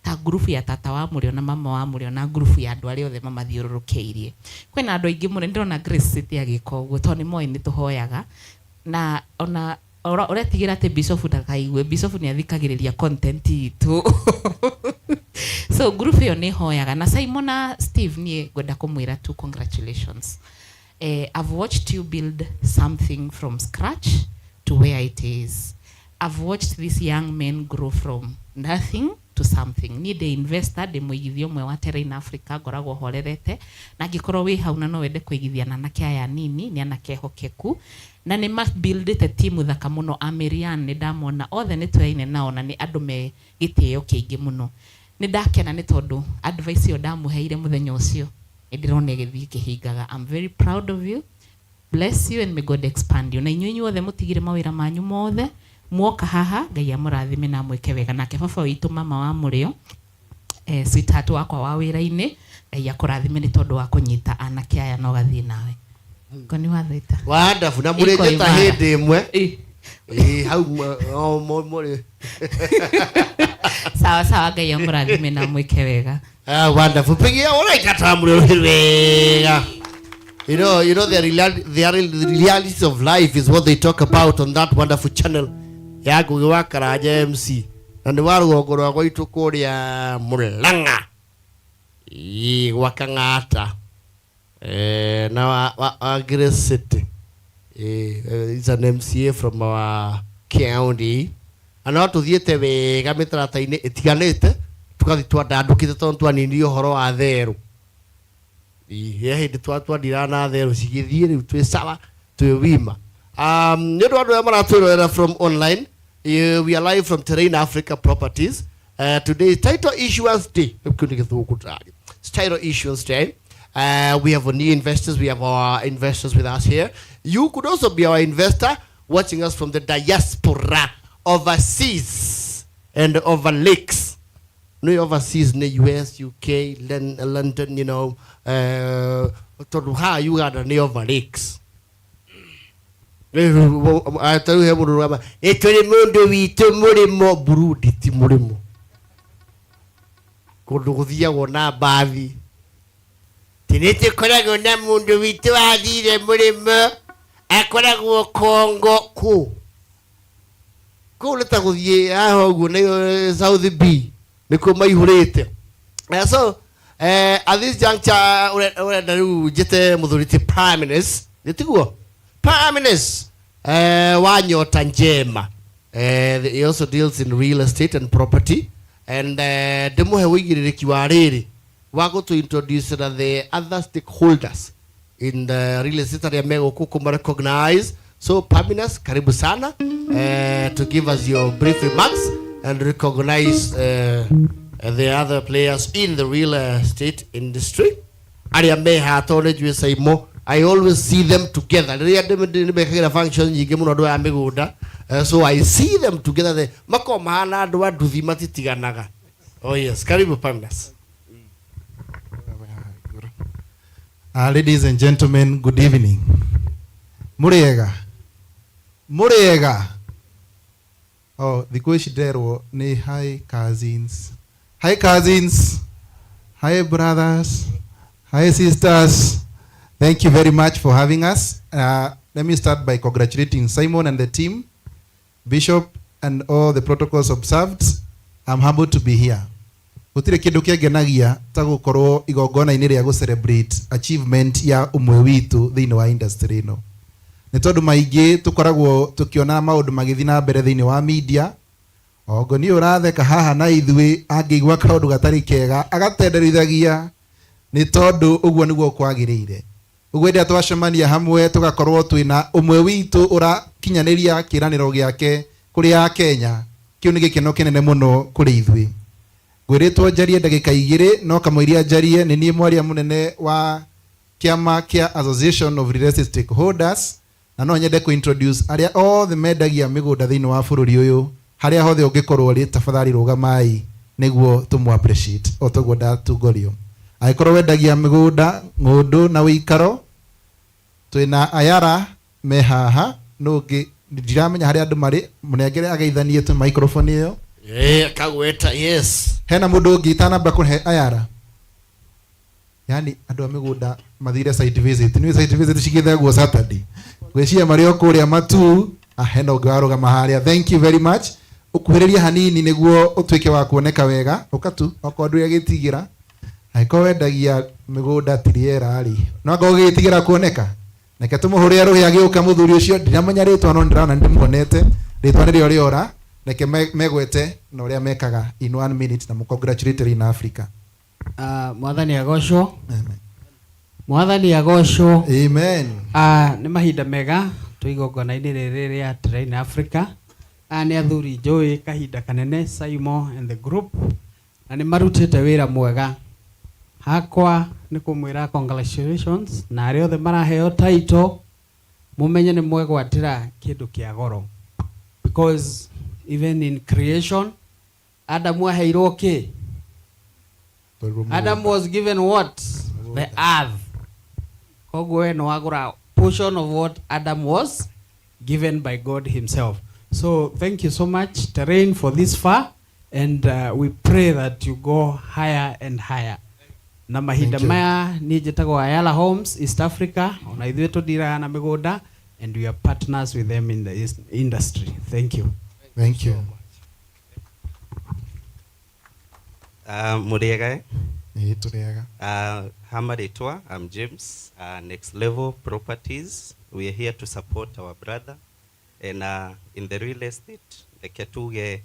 ta ngurubu ya tata wa Mũrĩo na mama wa Mũrĩo na ngurubu ya andũ arĩa othe mamathiũrũrũkĩirie. Kwĩna andũ aingĩ mũno, nĩndĩrona Grace City agĩka ũguo tondũ nĩ moĩ nĩ tũhoyaga, na ona ũretigĩra atĩ Bishop ndakaigue, Bishop nĩ athikagĩrĩria content itũ. So ngurubu ĩyo nĩ hoyaga, na Simon na Steve niĩ ngwenda kũmwĩra tu congratulations. I've watched you build something from scratch to where it is. I've watched these young men grow from nothing to something. Niĩ ndĩ investor, ndĩ mũigithia ũmwe wa Terrain Africa, ngoragwo horerete, na angĩkorwo wĩ hau na no wende kũigithia na anake aya anini, nĩ anake ehokeku, na nĩ mabuildĩte timu thaka mũno. Amirian nĩ ndamona othe nĩ tũyaine nao na nĩ andũ me gĩtĩo kĩingĩ mũno. Nĩ ndakena nĩ tondũ advice ĩyo ndamũheire mũthenya ũcio nĩ ndĩrona ĩgĩthiĩ ĩkĩhingaga. I'm very proud of you. Bless you and may God expand you. Na inyuĩ inyuothe mũtigire mawĩra manyu mothe muoka haha, Ngai amũrathime na amwĩke wega. Nake baba witũ mama wa Mũrĩo, sweetheart wakwa wa wĩra-inĩ, Ngai akũrathime nĩ tondũ wa kũnyita anake aya na ũgathiĩ nawe. Ngoni wathaita. Wonderful. Na Iko mũrĩnjĩta imara. hĩndĩ ĩmwe. Hau mũrĩ. Sawa sawa, Ngai amũrathime na amwĩke wega. Ah, wonderful. Pigia ũraikata mũrĩo wega. You know the realities of life is what they talk about on that wonderful channel ya Ngugi wa Karanja MC. Na nĩ wa rũgongo rwa gwitũ kũrĩa Mũrang'a. Ĩĩ, gwa Kang'ata. Na wa Grace City. Is an MCA from our county. Na no tũthiĩte wega mĩtaratara-inĩ ĩtiganĩte, tũgathiĩ twandandũkĩte tondũ twaninirie ũhoro wa therũ. He hĩndĩ twandiraga na therũ cigĩthiĩ, rĩu twĩ sawa, twĩ wima. Nĩ ũndũ wa andũ arĩa maratwĩrorera from online, we are live from Terrain Africa Properties. Today is Title Issuance Day. Rĩu kĩu nĩ gĩthũngũ ndĩraria. It's Title Issuance Day. We have new investors. We have our investors with us here. You could also be our investor watching us from the diaspora overseas and over lakes. No, overseas in the US, UK, London, you know, tondũ haha Uganda nĩ over lakes. Rĩu he mũndũ ũrugama, nĩ tũrĩ mũndũ witũ mũrĩmo Burundi ti mũrĩmo. Kũndũ gũthiagwo na mbathi. Ti nĩ tũkoragwo na mũndũ witũ wathire mũrĩmo, akoragwo Congo kũ. Kũu nĩ ta gũthiĩ haha ũguo nĩ South B, nĩkuo maihũrĩte. So, at this juncture, ũrenda rĩu njĩte mũthuri ti Prime Minister, nĩ tiguo? Prime Minister, wa Nyota Njema. He also deals in real estate and property. And ndĩmũhe ũigĩrĩrĩki wa rĩrĩ wa gũtũ introduce na the other stakeholders in the real estate arĩa megũkũ kũma recognize. So Paminas, karibu sana, to give us your brief remarks and recognize the other players in the real estate industry. Arĩa me haha tondũ nĩ njũĩ Saimo, I always see them together. Rĩrĩa ndĩmekagĩra function nyingĩ mũno andũ aya mĩgũnda, so I see them together. They makoragwo mahana andũ a nduthi matitiganaga. Oh yes, karibu Paminas. Ladies and gentlemen, good evening. Muriega. Muriega. Oh, thikũ ici nderwo nĩ hi cousins. Hi cousins. Hi brothers. Hi sisters. Thank you very much for having us. Let me start by congratulating Simon and the team. Bishop, and all the protocols observed. I'm humbled to be here. Gũtirĩ kĩndũ kĩngenagia ta gũkorwo igongona-inĩ rĩa gũ celebrate achievement ya ũmwe witũ thĩinĩ wa industry ĩno. Nĩ tondũ maingĩ tũkoragwo tũkĩona maũndũ magĩthiĩ na mbere thĩinĩ wa media. Ongo niĩ ũratheka haha na ithuĩ angĩigua kaũndũ gatarĩ kega agatenderithagia nĩ tondũ ũguo nĩguo kwagĩrĩire. Ũguo hĩndĩ ĩrĩa twacemania hamwe tũgakorwo twĩna ũmwe witũ ũrakinyanĩria kĩĩranĩro gĩake kũrĩ Akenya, kĩu nĩ gĩkeno kĩnene mũno kũrĩ ithuĩ. Ngwĩrĩtwo njarie ndagĩka igĩrĩ no kamũiria njarie nĩ niĩ mwaria mũnene wa kĩama kĩa Association of Real Estate Stakeholders, na no nyende kũ introduce arĩa othe mendagia mĩgũnda thĩinĩ wa bũrũri ũyũ harĩa hothe ũngĩkorwo ũrĩ, tafadhali rũgamai nĩguo tũmũ appreciate o toguo ndatungorio. Angĩkorwo wendagia mĩgũnda ng'ũndũ na wĩikaro, twĩna Ayara me haha, nũ ũngĩ ndiramenya harĩa andũ marĩ, mũnengere ageithanie tũ microphone ĩyo. Kagweta, yes. Hena mũndũ ũngĩ itanamba kũhe Ayara? Yani andũ a mĩgũnda mathire site visit, nĩ site visit cigĩthagwo Saturday, gwĩciria marĩ o kũrĩa matu. Hena ũngĩ warũgama harĩa, thank you very much. Ũkuhĩrĩria hanini nĩguo ũtuĩke wa kuoneka wega, ũka tu okorwo ndũrĩ agĩtigĩra. Angĩkorwo wendagia mĩgũnda ti rĩera rĩ, no angorwo ũgĩtigĩra kuoneka, reke tũmũhũrĩre rũhĩ agĩũka mũthuri ũcio. Ndiramenya rĩtwa no ndĩrona nĩndĩmuonete, rĩtwa nĩrĩo rĩora. Reke megwete na ũrĩa mekaga in 1 minute na mũcongratulate in Africa. Mwathani agocwo. Mwathani agocwo. Amen. Nĩ mahinda mega twĩ igongona-inĩ rĩrĩ rĩa Terrain Africa. Nĩ athuri njũĩ kahinda kanene, Simon and the group, na nĩ marutĩte wĩra mwega. Hakwa nĩ kũmwĩra congratulations, na arĩa othe maraheo title mũmenye nĩ mwegwatĩra kĩndũ kĩa goro, because even in creation Adamu aheirwo kĩ? Adam was given what? The earth. Koguo we nĩ wagũra portion of what Adam was given by God himself. So thank you so much, Terrain, for this far, and we pray that you go higher and higher. Na mahinda Thank you. maya niĩ njĩtagwo Ayala Homes East Africa, ona ithuĩ tũndiraga na mĩgũnda, and we are partners with them in the industry. Thank you. Thank you. Mũrĩega? Ĩĩ, tũrĩega. Ha marĩtwa, I'm James, Next Level Properties. We are here to support our brother. And in the real estate, reke tuge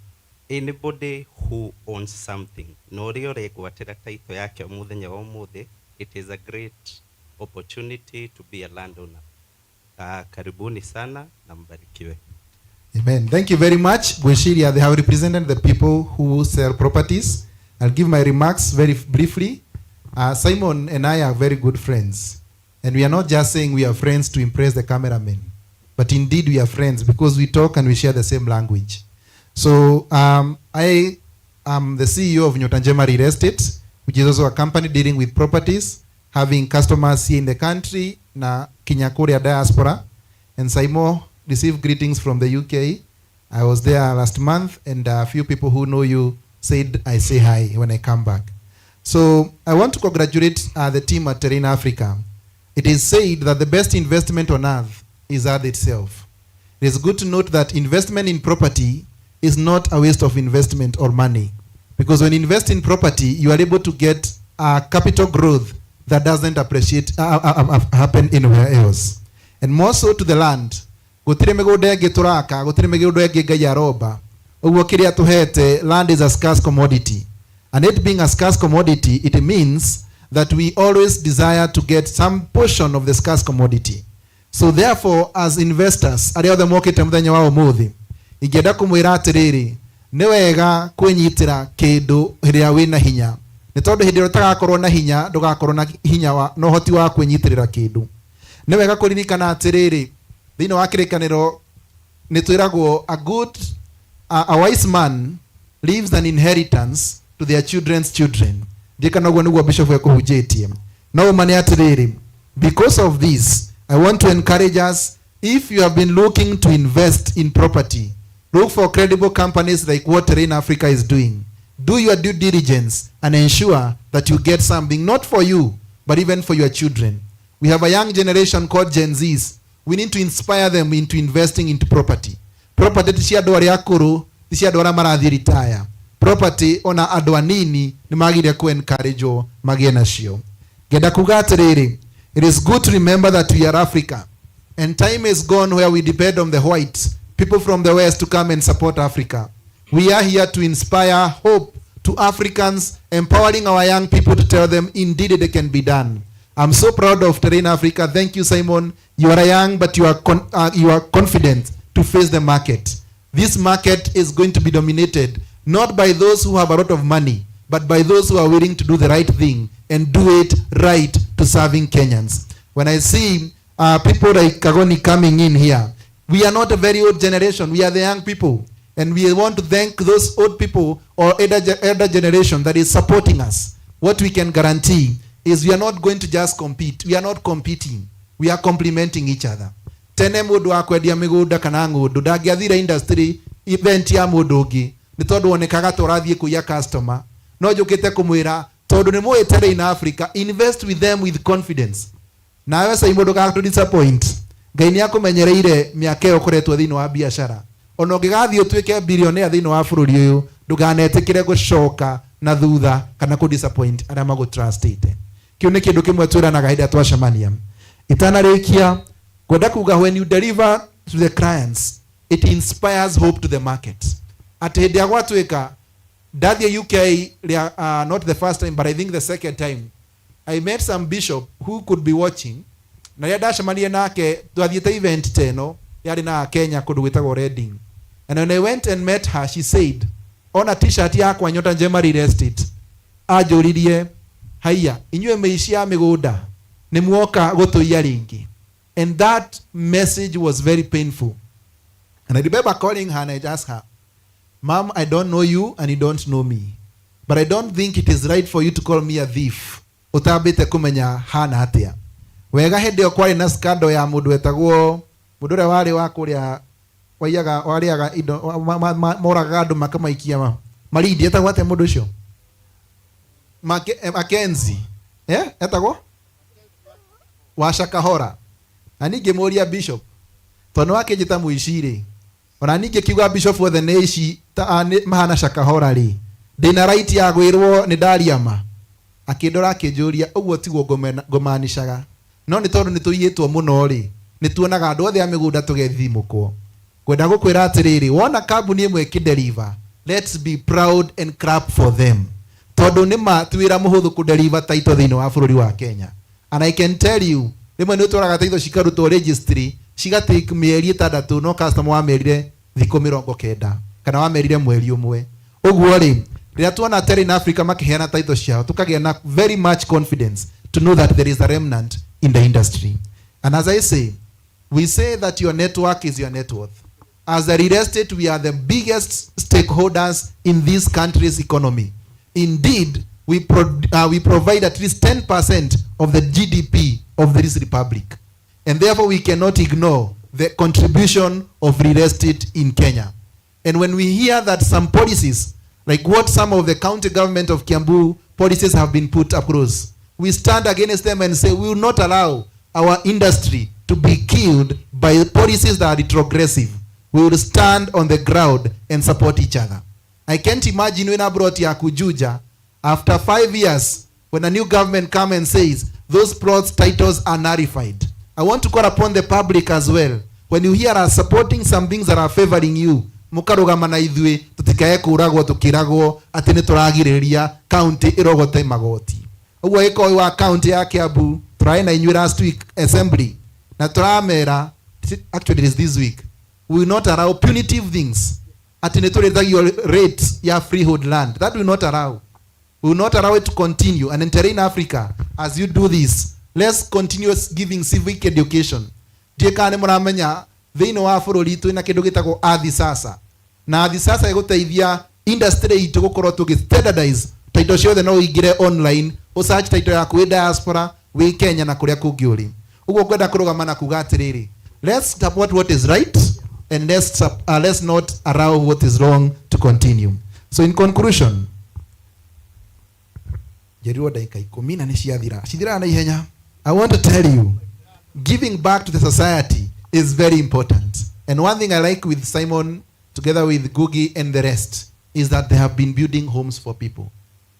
anybody who owns something, na ũrĩa ũregwatĩra title yake mũthenya wa ũmũthĩ, it is a great opportunity to be a landowner. Karibuni sana na mbarikiwe. Amen. Thank you very much. Gweshiria, they have represented the people who sell properties. I'll give my remarks very briefly. Simon and I are very good friends. And we are not just saying we are friends to impress the cameraman, but indeed we are friends because we talk and we share the same language. So I am the CEO of Nyota Njema Real Estate, which is also a company dealing with properties, having customers here in the country, na Kinyakuria diaspora. And Simon received greetings from the UK. I was there last month, and a few people who know you said I say hi when I come back. So I want to congratulate the team at Terrain Africa. It is said that the best investment on earth is earth itself. It is good to note that investment in property is not a waste of investment or money, because when you invest in property, you are able to get capital growth that doesn't happen anywhere else. And more so to the land. Gũtirĩ mĩgũnda ĩngĩ tũraka, gũtirĩ mĩgũnda ĩngĩ Ngai aromba. Ũguo kĩrĩa tũhete, land is a scarce commodity. And it being a scarce commodity, it means that we always desire to get some portion of the scarce commodity. So therefore, as investors, arĩa othe mokĩte mũthenya wa ũmũthĩ, ingĩenda kũmwĩra atĩrĩrĩ, nĩ wega kwĩnyitĩra kĩndũ rĩrĩa wĩna hinya. Nĩ tondũ hĩndĩ ĩrĩa ũtagakorwo na hinya, ndũgakorwo na hinya wa, na ũhoti wa kwĩnyitĩrĩra kĩndũ. Nĩ wega kũririkana atĩrĩrĩ, thĩinĩ wa kĩrĩkanĩro nĩ twĩragwo a wise man leaves an inheritance to their children's children. Ndirikana ũguo nĩguo bishop ekũhunjĩtie. No ũma nĩ atĩrĩrĩ, because of this, I want to encourage us, if you have been looking to invest in property, look for credible companies like what Terrain Africa is doing. Do your due diligence and ensure that you get something, not for you, but even for your children. We have a young generation called Gen Zs. We need to inspire them into investing into property. Property ti cia andũ arĩa akũrũ, ti cia andũ arĩa marathiĩ retire. Property ona andũ anini nĩ magire ku encourage magĩe nacio. Ngenda kuga atĩrĩrĩ, it is good to remember that we are Africa and time is gone where we depend on the white people from the West to come and support Africa. We are here to inspire hope to Africans, empowering our young people to tell them indeed it can be done. I'm so proud of Terrain Africa. Thank you, Simon. You are young, but you are confident to face the market. This market is going to be dominated not by those who have a lot of money, but by those who are willing to do the right thing and do it right to serving Kenyans. When I see people like Kagoni coming in here, we are not a very old generation. We are the young people. And we want to thank those old people or elder generation that is supporting us. What we can guarantee is we are not going to just compete. We are not competing. We are complementing each other. Tene mundu wa kwendia migunda kana ng'undu ndangĩathire industry event ya mundu ũngĩ nĩ tondũ wonekaga ta ũrathiĩ kũiya customer, no njũkĩte kũmwĩra tondũ nĩ mũĩ Terrain Africa, invest with them with confidence. Nawe sai mũndũ ndũgatũ disappoint. Ngai nĩ akũmenyereire mĩaka ĩyo ũkoretwo thĩinĩ wa biacara. Ona ũngĩgathiĩ ũtuĩke billionaire thĩinĩ wa bũrũri ũyũ, ndũkanetĩkĩre gũcoka na thutha kana kũ disappoint arĩa magũtrustĩte. Kĩu nĩ kĩndũ kĩmwe twĩranaga hĩndĩ ĩrĩa twacemania. Itanarĩkia, ngwenda kuga when you deliver to the clients, it inspires hope to the market. Atĩ hĩndĩ ĩrĩa gwatuĩka, ndathiĩ UK rĩa, not the first time, but I think the second time, I met some bishop who could be watching. Na rĩrĩa ndacemanirie nake, twathiĩte event ta ĩno, yarĩ na Kenya kũndũ gwĩtagwo Reading. And when I went and met her, she said, ona t-shirt yakwa Nyota Njema Real Estate, anjũririe, haiya, inyuĩ mĩici ya mĩgũnda, nĩ muoka gũtũiya rĩngĩ. And that message was very painful. And I remember calling her and I asked her, Mom, I don't know you and you don't know me. But I don't think it is right for you to call me a thief. Ũtambĩte kũmenya hana atĩa. Wega hĩndĩ ĩyo kwarĩ na scandal ya mũndũ wetagwo, mũndũ ũrĩa warĩ wa kũrĩa, waiyaga, warĩaga indo, moragaga andũ makamaikia Malindi, etagwo atĩa mũndũ ũcio? Mackenzie. Etagwo? Wa Shakahola. Na ningĩ mũria bishop, tondũ nĩ wakĩnjĩta mũici rĩ, ona ningĩ kiuga bishop othe nĩ ici ta, nĩ mahana Shakahola rĩ, ndĩna right ya gwĩrwo nĩ ndaria ma. Akĩndora akĩnjũria, ũguo tiguo ngũmanicaga. No nĩ tondũ nĩ tũiyĩtwo mũno rĩ, nĩ tuonaga andũ othe a mĩgũnda tũgethimũkwo. Ngwenda gũkwĩra atĩrĩrĩ, wona kambuni ĩmwe ĩkĩdeliver, let's be proud and clap for them. Tondũ nĩ ma ti wĩra mũhũthũ kũdeliver title thĩinĩ wa bũrũri wa Kenya. And I can tell you, rĩmwe nĩ ũtwaraga title cikarutwo registry, cigatake mĩeri ĩtandatũ, no customer wamerire thikũ mĩrongo kenda, kana wamerire mweri ũmwe. Ũguo rĩ, rĩrĩa tuona Terrain Africa makĩheana title ciao, tũkagĩa na very much confidence to know that there is a remnant in the industry. And as I say, we say that your network is your net worth. As a real estate, we are the biggest stakeholders in this country's economy. Indeed, we provide at least 10% of the GDP of this republic. And therefore, we cannot ignore the contribution of real estate in Kenya. And when we hear that some policies, like what some of the county government of Kiambu policies have been put across, we stand against them and say we will not allow our industry to be killed by policies that are retrogressive. We will stand on the ground and support each other. I can't imagine when I brought Yakujuja, after 5 years, when a new government comes and says, those plots titles are nullified. I want to call upon the public as well. When you hear us supporting some things that are favoring you, mukarugama na ithuĩ, tutikae kũragwo tukĩragwo atĩ nĩ tũragirĩrĩria county ĩrogote magoti. Ũguo ĩkorwo wa county ya Kiambu, tũrarĩ na inyuĩ last week assembly, na tũramera, actually it is this week, we will not allow punitive things. Atĩ nĩ tũrĩthagio rate ya freehold land. That will not allow. We will not allow it to continue. And in Terrain Africa, as you do this, let's continue giving civic education. Ndiĩ kana nĩ mũramenya thĩinĩ wa bũrũri twĩna kĩndũ gĩtagwo Ardhi Sasa. Na Ardhi Sasa ĩgũteithia industry itũ gũkorwo tũgĩ standardize title ciothe, no ũingĩre online, ũsearch title yaku wĩ diaspora, wĩ Kenya na kũrĩa kũngĩ ũrĩ. Ũguo ngwenda kũrũgama na kuga atĩrĩrĩ, let's support what is right and let's not allow what is wrong to continue. So in conclusion, njerirwo ndagĩka ikũmi na nĩ ciathira, cithiraga na ihenya. I want to tell you, giving back to the society is very important. And one thing I like with Simon, together with Gugi and the rest, is that they have been building homes for people.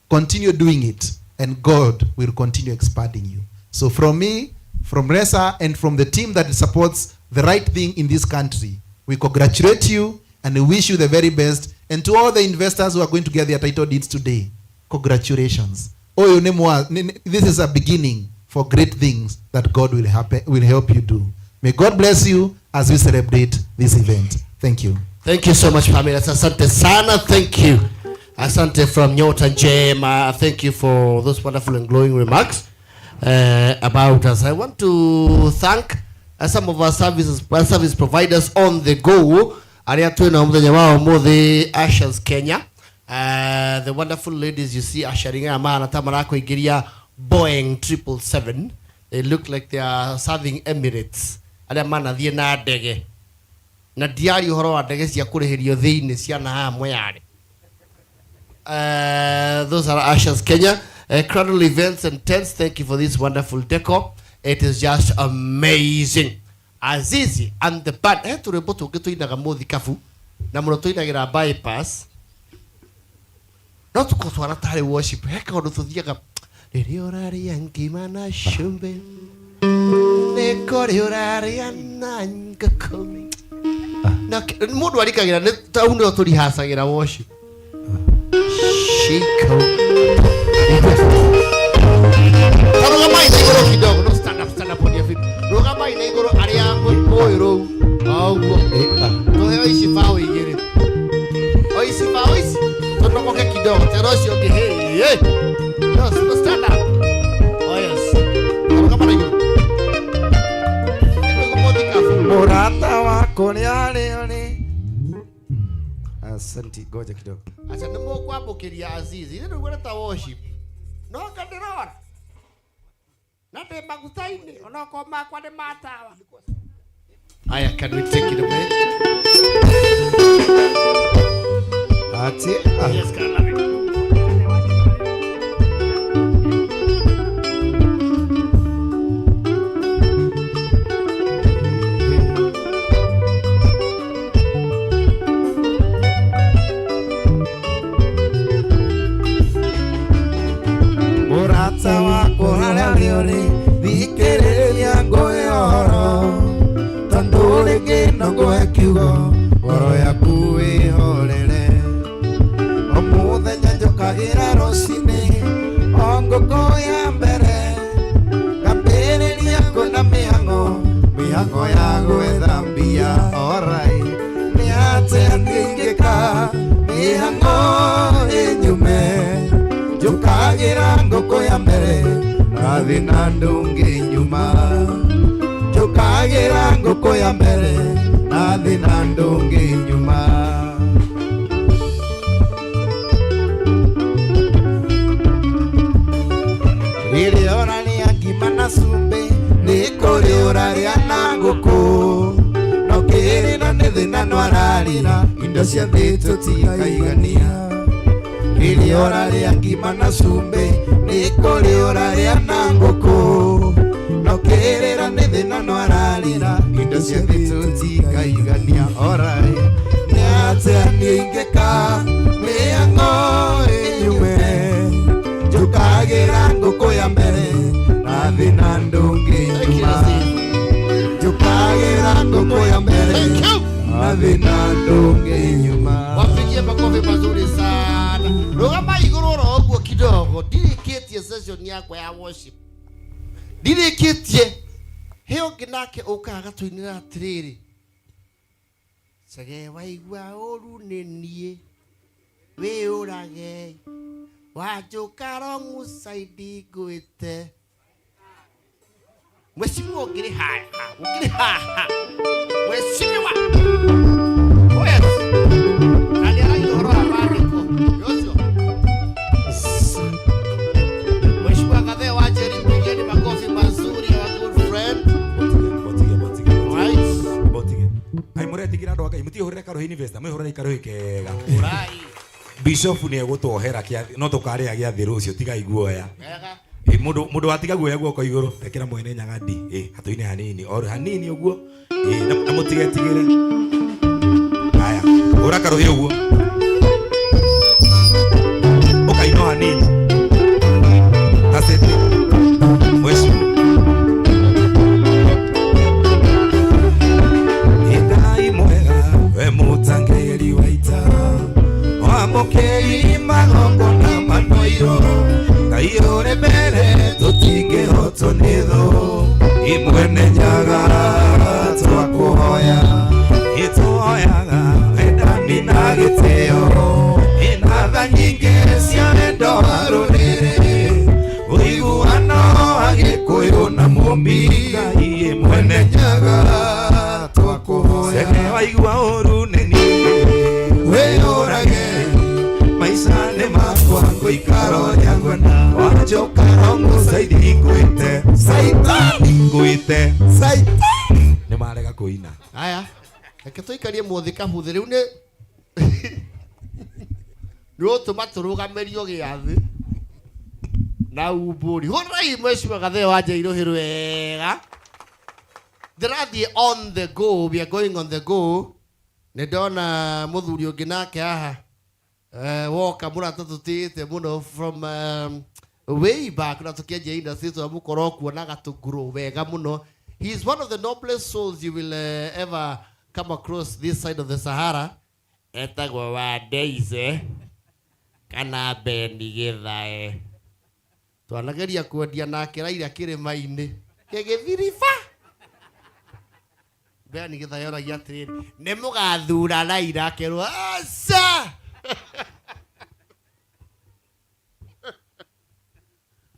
Continue doing it, and God will continue expanding you. So from me, from RESA, and from the team that supports the right thing in this country, we congratulate you and we wish you the very best. And to all the investors who are going to get their title deeds today, congratulations. Oh, this is a beginning for great things that God will help you do. May God bless you as we celebrate this event. Thank you. Thank you so much, Pamela. Asante sana. Thank you. Asante from Nyota Njema. Thank you for those wonderful and glowing remarks about us. I want to thank some of our service providers on the go. Aria twina muthenya wa umuthi Ushers Kenya. The wonderful ladies you see ushering amana ta marakuingiria Boeing 777. They look like they are serving Emirates. Aria manathie na ndege. Na ndiari uhoro wa ndege cia kurihirio thiini ciana haha Moyale. Those are Ushers Kenya. Cradle Events and Tents, thank you for this wonderful decor. It is just amazing. Azizi and the band. Turwimbo tungi tuinaga muthikabu na muno tuinagira bypass. No tukotwara tari worship. He kaundu tuthiaga riria uraria ngima na cumbi ni kuri uraria na ngũkũ. Na mundu arikagira ni tau nio turihacagira worship. Shiko. Rugamai na igũrũ kidogo. No, stand up on your feet. Rugamai na igũrũ aria mũĩ rũu. Oguo. Tũheo ici bao igĩrĩ. O ici bao ici. Tũnogoke kidogo. Tera ũcio ũngĩ. Hey, hey. No, stand up. Oh yes. Rũgama na igũrũ. Mũrata wakwa nĩ arĩ ũrĩ. Asante, ngoja kidogo. Acha nĩ mũkwamũkĩria Azizi. Nĩ ndũguo ta worship. No ngandĩrora. Na ndĩ maguta-inĩ, onokorwo makwa nĩ matawa. Aya, can we take it away? Ati, Yes, can I? Mũrata wakwa harĩa ũrĩ ũrĩ, thikĩrĩria ngũhe ũhoro, tondũ rĩngĩ no ngũhe kiugo, ngoro yaku ĩhorere. O mũthenya njũkagĩra rũcinĩ, o ngũkũ ya mbere, ngambĩrĩria kuona mĩhang'o, mĩhang'o ya gwetha mbia. Alright, nĩ atĩa ingĩka mĩhang'o ĩnyume? Njũkagĩra ngũkũ ya mbere, na thĩna ndũngĩnyuma. Njũkagĩra ngũkũ ya mbere, na thĩna ndũngĩnyuma. Rĩrĩa ũrarĩa ngima na cumbĩ, nĩ kũrĩ ũrarĩa na ngũkũ. No kĩrĩra nĩ thĩna no ararĩra, indo cia thĩ tũtikaigania. Rĩrĩa ũrarĩa ngima na cumbĩ, nĩ kũrĩ ũrarĩa na ngũkũ. No kĩrĩra nĩ thĩna no ararĩra, indo cia thĩ tũtikaigania. Alright, nĩ atĩa niĩ ingĩka mĩhang'o ĩnyume? Njũkagĩra ngũkũ ya mbere, na thĩna ndũngĩnyuma. Njũkagĩra ngũkũ ya mbere, na thĩna ndũngĩnyuma. Wapigie makofi mazuri sana. Rũgama igũrũ oro ũguo kidogo. Ndirĩkĩtie session yakwa ya worship. Ndirĩkĩtie. He ũngĩ nake ũkaga agatũinĩra atĩrĩrĩ, Chege waigua ũru nĩ niĩ, wĩyũrage, wanjũka wrong side ngwĩte. Mheshimiwa ũngĩrĩ haha, ũngĩrĩ haha. Mheshimiwa. Oh yes. Na nĩ aragia ũhoro wa maandĩko. Nĩ ũcio. Mheshimiwa Gathee wa Njeri, mpigeni makofi mazuri, our good friend. Right. Ai mũretigĩra andũ a Ngai, mũtihũrĩre karũhĩ investor, mwĩhũrĩre karũhĩ kega. Bishop nĩ egũtwohera no tũkarĩa gĩathĩ rũciũ, tigai guoya. Mundu mundu watiga guoya guoko iguru rekera mwene nyaga ndi hatuine hanini o hanini uguo na mutigetigire haya ura karuhi uguo ukaino hanini. That's it. Mheshimiwa Ngai mwega we mutangeri wa ita wamukeri magongona manoiro Ngai uri mbere tutingĩhotwo nĩ thũ imwene nyaga twakuhoya ĩtũhoyaga wendani na gĩtĩo ĩna tha nyingĩ cia wendo wa rũrĩrĩ ũiguano wa Gĩkũyũ na Mũmbi Ngai mwene nyaga twakuhoya Cege waigua ũru nĩ niĩ wĩyũrage maica nĩ makwa ngũikara ũrĩa ngwenda wanjoka rongocaidi ngwĩte Saitani ngwĩte Saitani nĩ marega kũina. Aya reke tũikarie mũthĩ kabuthĩ rĩu nĩ nĩũtũma tũrũgamĩrio gĩathĩ na umbũri hũrai mheshimiwa Gathee wa Njairũhĩ wega ndĩrathiĩ on the go, we are going on the go. Nĩ ndona mũthuri ũngĩ nake haha woka mũrata tũtĩĩte mũno from way back na tũkĩanjia industry twamũkorwo kuonaga tũgrow wega mũno. He is one of the noblest souls you will ever come across this side of the Sahara. Etagwo Wandeice kana Beni Githae. Twanageria kwendia nake Raila kĩrĩma-inĩ gĩgĩthiriba. Beni Githae oragia atĩrĩrĩ, nĩ mũgathura Raila? Akerwo aca.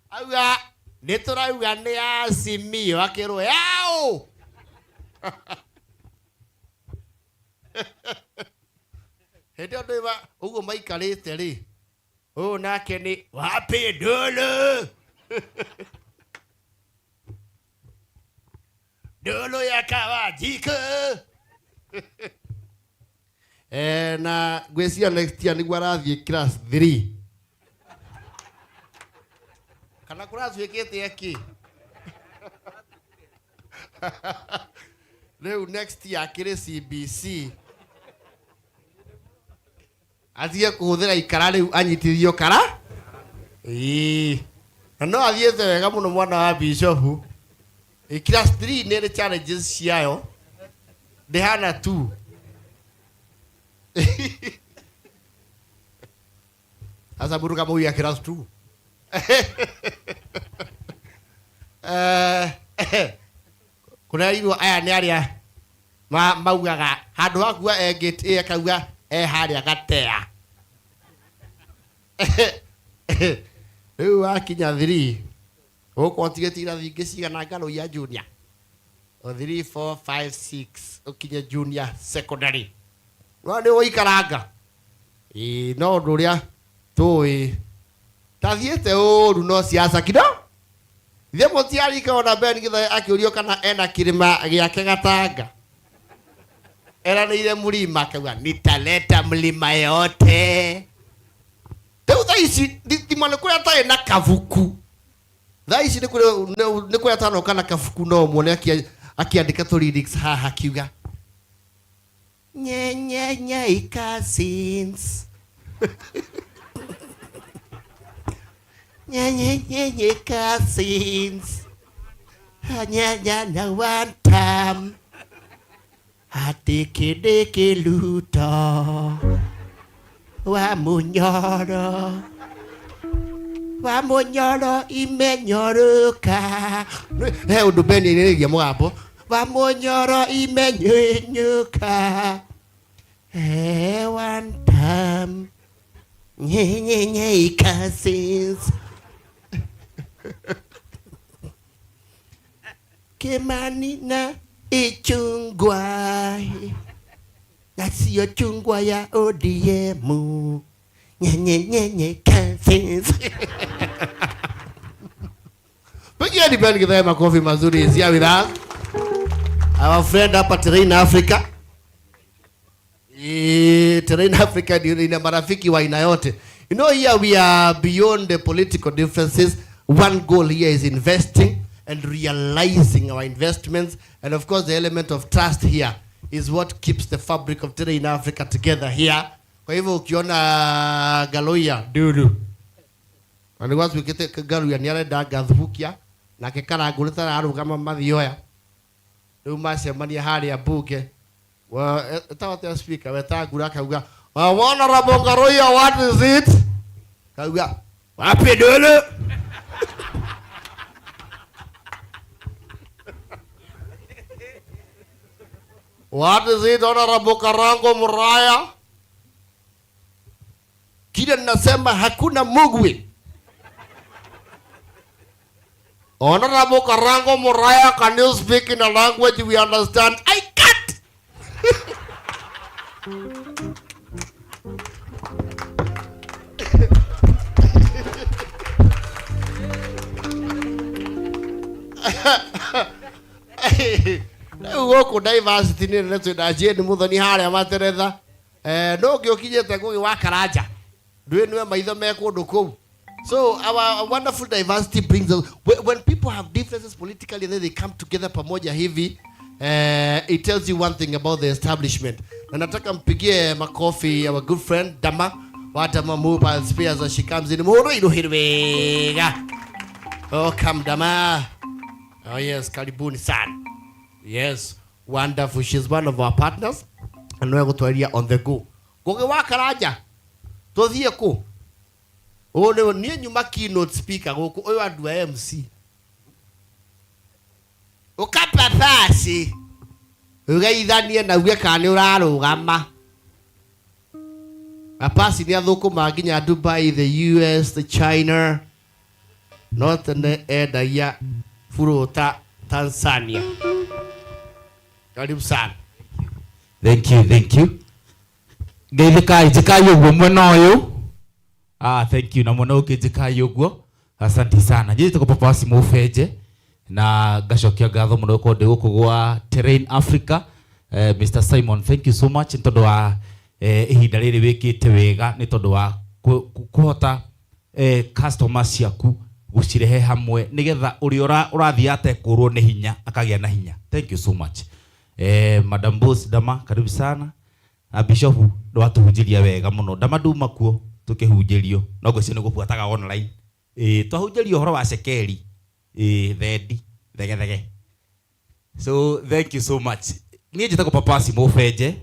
Auga nĩ tũrauga nĩ Azimio, akerwo yaũ. Hĩndĩ ĩyo ndĩma ũguo maikarĩte rĩ, ũyũ nake nĩ wapi ndũlũ ndũlũ ya Kawajiko. Na ngwĩciria next year nĩguo arathiĩ class 3 kana kũratuĩkĩte akĩ rĩu next year akĩrĩ CBC atige kũhũthĩra ikara rĩu anyitithio kara. Ĩĩ na no athiĩte wega mũno mwana wa bishopu. Class 3 nĩ ĩrĩ challenges ciayo ndĩhana 2. Sasa mũndũ kama huyu ya class 2 kũrerirwo aya nĩ arĩa maugaga handũ ha kuga e gate A akauga e harĩa gatea. Rĩu wakinya 3 ũgũkorwo ũtigĩte irathi ingĩ cigana ngano ya junior o 3 4 5 6 ũkinye junior secondary no nĩ ũikaranga. Ĩĩ no ũndũ ũrĩa tũĩ tathiĩte ũru no siasa kido ithe mũtiarika ona Ben Githae akĩũrio kana ena kĩrĩma gĩake Gatanga eranĩire mlima akauga nitaleta mlima yote. Rĩu thaa ici thitima nĩ kũrĩa atarĩ na kabuku. Thaa ici nĩ kũrĩa atanoka na kabuku no muone akĩandĩka tũ lyrics haha akiuga nye nye nye cousins nye nye nye nye cousins nye nye nye one time atikidiki luto wa munyoro imenyoroka. He ũndũ Beni ainĩrĩria mũgambo wa munyoro imenyuka one time nye nye nye cousins Kimani na ichungwa na sio chungwa ya ODM nye nye nye nye cousins. Pigieni Ben Githae makofi mazuri. Is here with us our friend hapa Terrain Africa. Terrain Africa ndio ina marafiki wa aina yote. You know, here we are beyond the political differences. One goal here is investing and realizing our investments. And of course, the element of trust here is what keeps the fabric of today in Africa together here. Kwa hivyo ukiona Galoya dudu na nä gwatuä kä te Galuya nä arenda ngathubukia nake Karangå nä tararũgama mathioya rä u macemania harä a mbunge etawatea speaker wetangura akauga honorable Ngaruiya what is it kauga wapi dole What is it, Honorable Karango Muraya? Kile ninasema hakuna mugwi. Honorable Karango Muraya, can you speak in a language we understand? I can't. Rĩu gũkũ diversity nĩ nene twĩna Jane Muthoni harĩa materetha no ũngĩ ũkinyĩte Ngũgĩ wa Karanja ndũĩ nĩwe maitho me kũndũ kũu. So our wonderful diversity brings us, when people have differences politically and then they come together pamoja hivi, it tells you one thing about the establishment. Na nataka mpigie makofi our good friend Dama wa Dama Mobile Spares as she comes in. Muhoro iruhire wega. Oh, come Dama. Oh yes, karibuni sana. Yes, wonderful. She's one of our partners. And we're going to on the go. Ngũgĩ wa Karanja, tũthiĩ kũ? Ũyũ nĩ niĩ nyuma keynote speaker gũkũ, ũyũ andũ a MC. Ũkapapasi. Ũgeithanie na uge kana nĩ ũrarũgama. Apasi nĩ athũkũma nginya Dubai, the US, the China. No tene endagia burũta Tanzania. Karibu sana. Thank you, thank you. Ngeithĩkai, njĩkai ũguo mwena ũyũ. Ah, thank you. Na mwena ũngĩ njĩkai ũguo. Asante sana. Niĩ njĩtagwo Papa Wasi Mũbenje na ngacokia ngatho mũno gũkorwo ndĩ gũkũ gwa Terrain Africa. Mr. Simon, thank you so much nĩ tondũ wa ihinda rĩrĩ wĩkĩte wega, nĩ tondũ wa kũhota customers ciaku gũcirehe hamwe nĩgetha ũrĩa ũrathiĩ atekũrwo nĩ hinya akagĩa na hinya. Thank you so much. Madam Boss Dama, karibu sana. Na Bishop ndwatũhunjĩria wega mũno. Dama nduma kuo tũkĩhunjĩrio. No ngwĩciria nĩ gũbuataga online. Twahunjĩrio ũhoro wa cekeri. Thendi, thegethege. So thank you so much. Niĩ njĩtagwo Papa Wasi Mũbenje,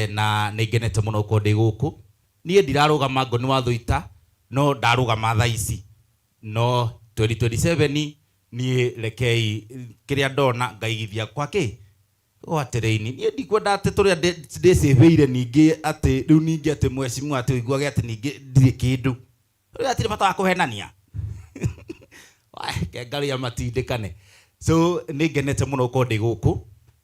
na nĩ ngenete mũno gũkorwo ndĩ gũkũ. Niĩ ndirarũgama Ngoni wa Thũita, no ndarũgama thaa ici. No 2027 niĩ rekei kĩrĩa ndona ngaigithia kwa kĩ? Gwa Terrain. Niĩ ndikwenda atĩ tũrĩa ndĩcĩbĩire ningĩ atĩ rĩu ningĩ atĩ mheshimiwa atĩ ũiguage atĩ ningĩ ndirĩ kĩndũ. Rĩu hatirĩ bata wa kũhenania. Kengaria matindĩkane. So nĩ ngenete mũno gũkorwo ndĩ gũkũ.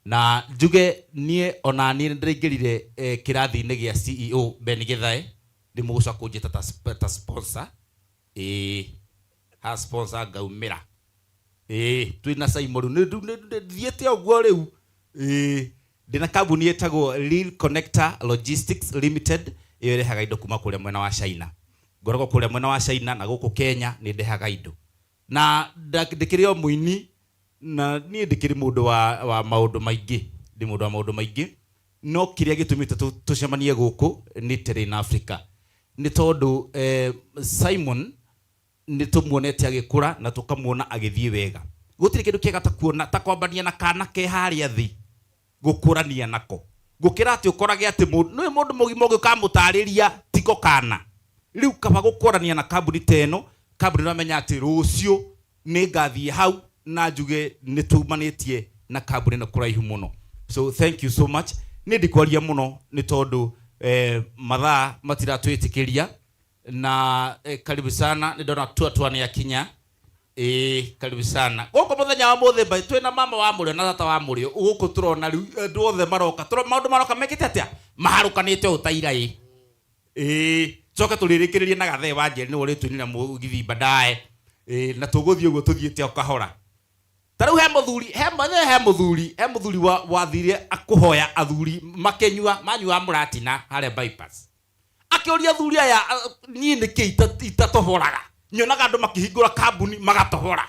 Na njuge niĩ ona niĩ nĩndĩraingĩrire kĩrathi-inĩ gĩa CEO Ben Githae. Ndĩmũgũcoka kũnjĩta ta sponsor. Ha sponsor ngaumĩra. Twĩna Simon rĩu. Thiĩte ũguo rĩu. Ndĩna kambuni ĩtagwo Real Connector Logistics Limited, ĩyo ĩrehaga indo kuma kũrĩa mwena wa China. Ngoragwo kũrĩa mwena wa China na gũkũ Kenya nĩ ndehaga indo. Na ndĩkĩrĩ o mũini, na niĩ ndĩkĩrĩ mũndũ wa maũndũ maingĩ. Ndĩ mũndũ wa maũndũ maingĩ. No kĩrĩa gĩtũmĩte tũcemanie gũkũ nĩ Terrain Africa. Nĩ tondũ Simon nĩ tũmuonete agĩkũra na tũkamuona agĩthiĩ wega. Gũtirĩ kĩndũ kĩega ta kuona, ta kwambania na kana ke harĩa thĩ, gũkũrania nako. Gũkĩra atĩ ũkorage atĩ nĩ mũndũ mũgima ũngĩkamũtarĩria tiko kana. Rĩu kaba gũkũrania na kambuni ta ĩno, kambuni ũramenya atĩ rũciũ nĩ ngathiĩ hau na njuge nĩ tumanĩtie na kambuni ĩno kũraihu mũno. So thank you so much. Nĩ ndikwaria mũno nĩ tondũ mathaa matiratwĩtĩkĩria. Na karibu sana, nĩ ndona tua tua nĩ akinya. Karibu sana. Gũkũ mũthenya wa mũthĩ mbai twĩna mama wa mũrĩo na tata wa mũrĩo. Gũkũ tũrona rĩu andũ othe maroka. Tũrona maũndũ maroka mekĩte atĩa? Maharũkanĩte ũũ ta ira ĩ. Coke tũrĩrĩkĩrĩrie na Gathee wa Njeri nĩwe ũrĩtũinĩra mũgithi baadaye. Na tũgũthiĩ ũguo tũthiĩte o kahora. Ta rĩu he mũthuri, he he mũthuri, he mũthuri wathire akũhoya athuri makĩnyua, manyua mũratina harĩa bypass. Akĩũria athuri aya, niĩ nĩkĩ itatoboraga? Nyonaga andũ makĩhingũra kambuni magatohora.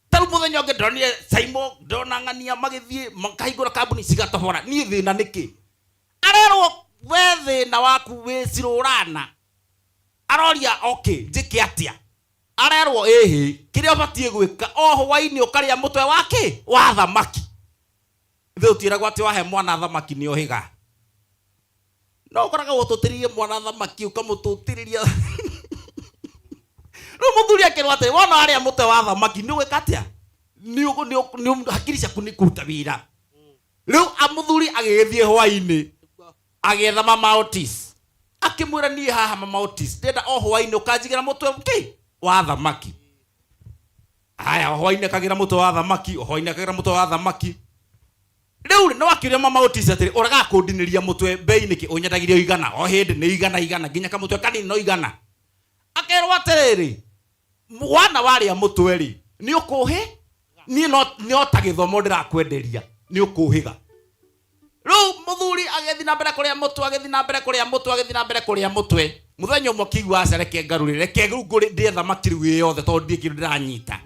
Ta rĩu mũthenya ũngĩ ndonire Simon, ndona ng'ania magĩthiĩ makahingũra kambuni cigatohora. Niĩ thĩna nĩkĩ? Arerwo we thĩna waku wĩ cirũrana. Aroria okay, njĩke atĩa? Arerwo ĩhĩ, kĩrĩa ũbatiĩ gwĩka o hwaĩ-inĩ ũkarĩa mũtwe wa kĩ? Wa thamaki. Ithuĩ tũtiĩragwo atĩ wahe mwana thamaki nĩ ũhĩga. No ũkoraga ũtũtĩrĩrie mwana thamaki, ũkamũtũtĩrĩria. Rĩu mũthuri akĩrwo atĩrĩ, wona warĩa mũtwe wa thamaki nĩ ũgwĩka atĩa? Hakiri ciaku nĩ kũruta wĩra. Rĩu mũthuri agĩgĩthiĩ hwaĩ-inĩ agĩetha mama Otis, akĩmwĩra niĩ haha mama Otis ndĩrenda o hwaĩ-inĩ ũkanjigĩra mũtwe kĩ wa thamaki. Haya, o hwaĩ-inĩ akagĩra mũtwe wa thamaki, o hwaĩ-inĩ akagĩra mũtwe wa thamaki. Rĩu rĩ, no akĩũria mama Otis atĩrĩ, ũragaga kũndinĩria mũtwe mbei nĩkĩ? Ũnyendagĩria o igana, o hĩndĩ nĩ igana igana, nginya kamũtwe kanini no igana. Akerwo atĩrĩrĩ, wana warĩa mũtwe rĩ, nĩ ũkũhĩ? Niĩ no ta gĩthomo ndĩrakwenderia, nĩ ũkũhĩga. Rĩu mũthuri agĩthiĩ na mbere kũrĩa mũtwe, agĩthiĩ na mbere kũrĩa mũtwe, agĩthiĩ na mbere kũrĩa mũtwe. Mũthenya ũmwe akĩigua aca reke ngarũre, reke rĩu ngũrĩ ndĩe thamaki rĩu ĩ yothe tondũ ndirĩ kĩndũ ndĩranyita.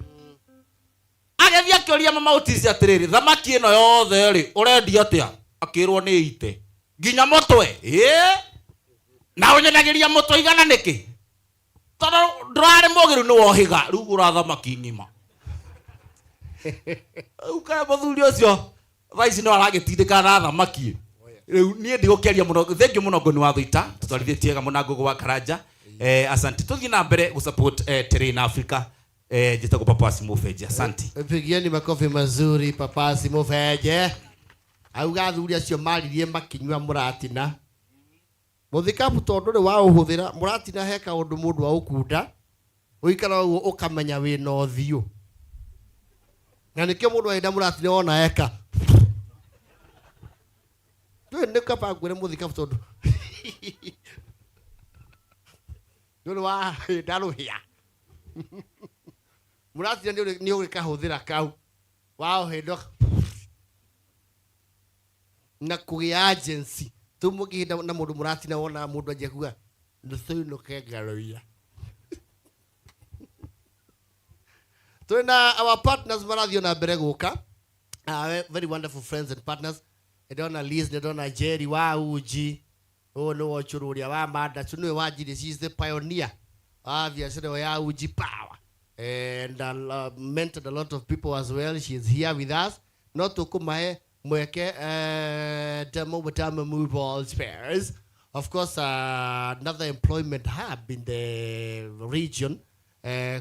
Agĩthiĩ akĩũria mama Otis atĩrĩrĩ, thamaki ĩno yothe rĩ, ũrendia atĩa? Akĩrwo nĩ ite. Nginya mũtwe? Ĩĩ. Na ũnyendagĩria mũtwe igana nĩkĩ? Tondũ ndũrarĩ mũgĩru nĩ wohĩga, rĩu gũra thamaki ng'ima. Rĩu kaĩ mũthuri ũcio thaa ici no aragĩtindĩka na thamaki. Rĩu niĩ ndigũkĩaria mũno, thengiũ mũno Ngoni wa Thuita, tũtwarithĩtie wega mũno Ngũgũ wa Karanja. Asante. Tũthiĩ na mbere gũ-support Terrain Africa. Njĩtagwo Papasi Mufenje. Asante. Pigieni makofi mazuri Papasi Mufenje. Auga athuri acio maririe makinyua mũratina. Mũthikabu tondũ ndũrĩ waũhũthĩra, mũratina he kaũndũ mũndũ aũkunda, ũikara ũguo ũkamenya wĩna ũthiũ. Na nĩkĩo mũndũ agĩenda mũratina ona eka. Ndũĩ nĩ kaba ngwĩre mũthikabu tondũ ndũrĩ wahĩnda rũhĩa. Mũratina nĩ ũgĩkahũthĩra kau. Waũhĩnda na kũgĩa agency. Rĩu mũngĩhĩnda na mũndũ mũratina wonaga mũndũ anjia kuga nĩtũinũke ngaroia. Twĩna our partners marathiĩ na mbere gũka. Very wonderful friends and partners. Nĩndona Liz, nĩndona Jerry wa Uji. Ũyũ nĩwe ũcũrũ ũrĩa wa Mandacu, nĩwe wanjirie, she is the pioneer wa biacara ĩyo ya Uji Power. And mentored a lot of people as well. She is here with us. No tũkũmahe mweke demo with mobile spares. Of course, another employment hub in the region.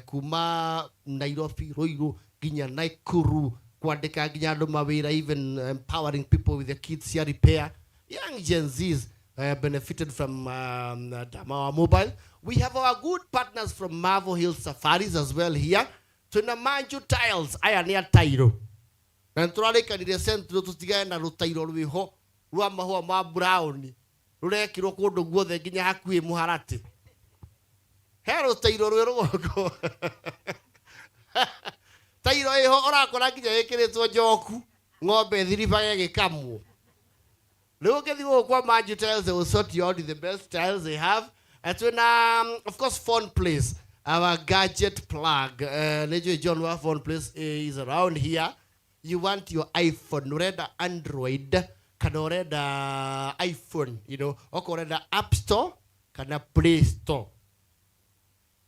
Kuma Nairobi, Ruiru, nginya Nakuru, kwandĩka nginya andũ mawĩra, even empowering people with the kids here repair. Young Gen Zs benefited from Damawa Mobile. We have our good partners from Marvel Hill Safaris as well here. Twina Manju Tiles, aya nĩ a tairo. Na nĩtũrarĩkanire Central tũtigane na rũtairo rwĩho rwa mahũa ma brown rũrekĩrwo kũndũ guothe nginya hakuhĩ mũharatĩ. He rũtairo rwĩ rũgongo. Tairo ĩho ũrakora nginya ĩkĩrĩtwo njoku, ng'ombe ĩthiribage ĩgĩkamwo. Rĩu ũngĩthiĩ gũkũ kwa Manju Tiles, they will sort you out with the best tiles they have. And twĩna, of course, Phone Place, our gadget plug. Nĩnjũĩ John wa Phone Place is around here. You want your iPhone, ũrenda Android, kana ũrenda iPhone, you know, okorwo ũrenda App Store kana Play Store.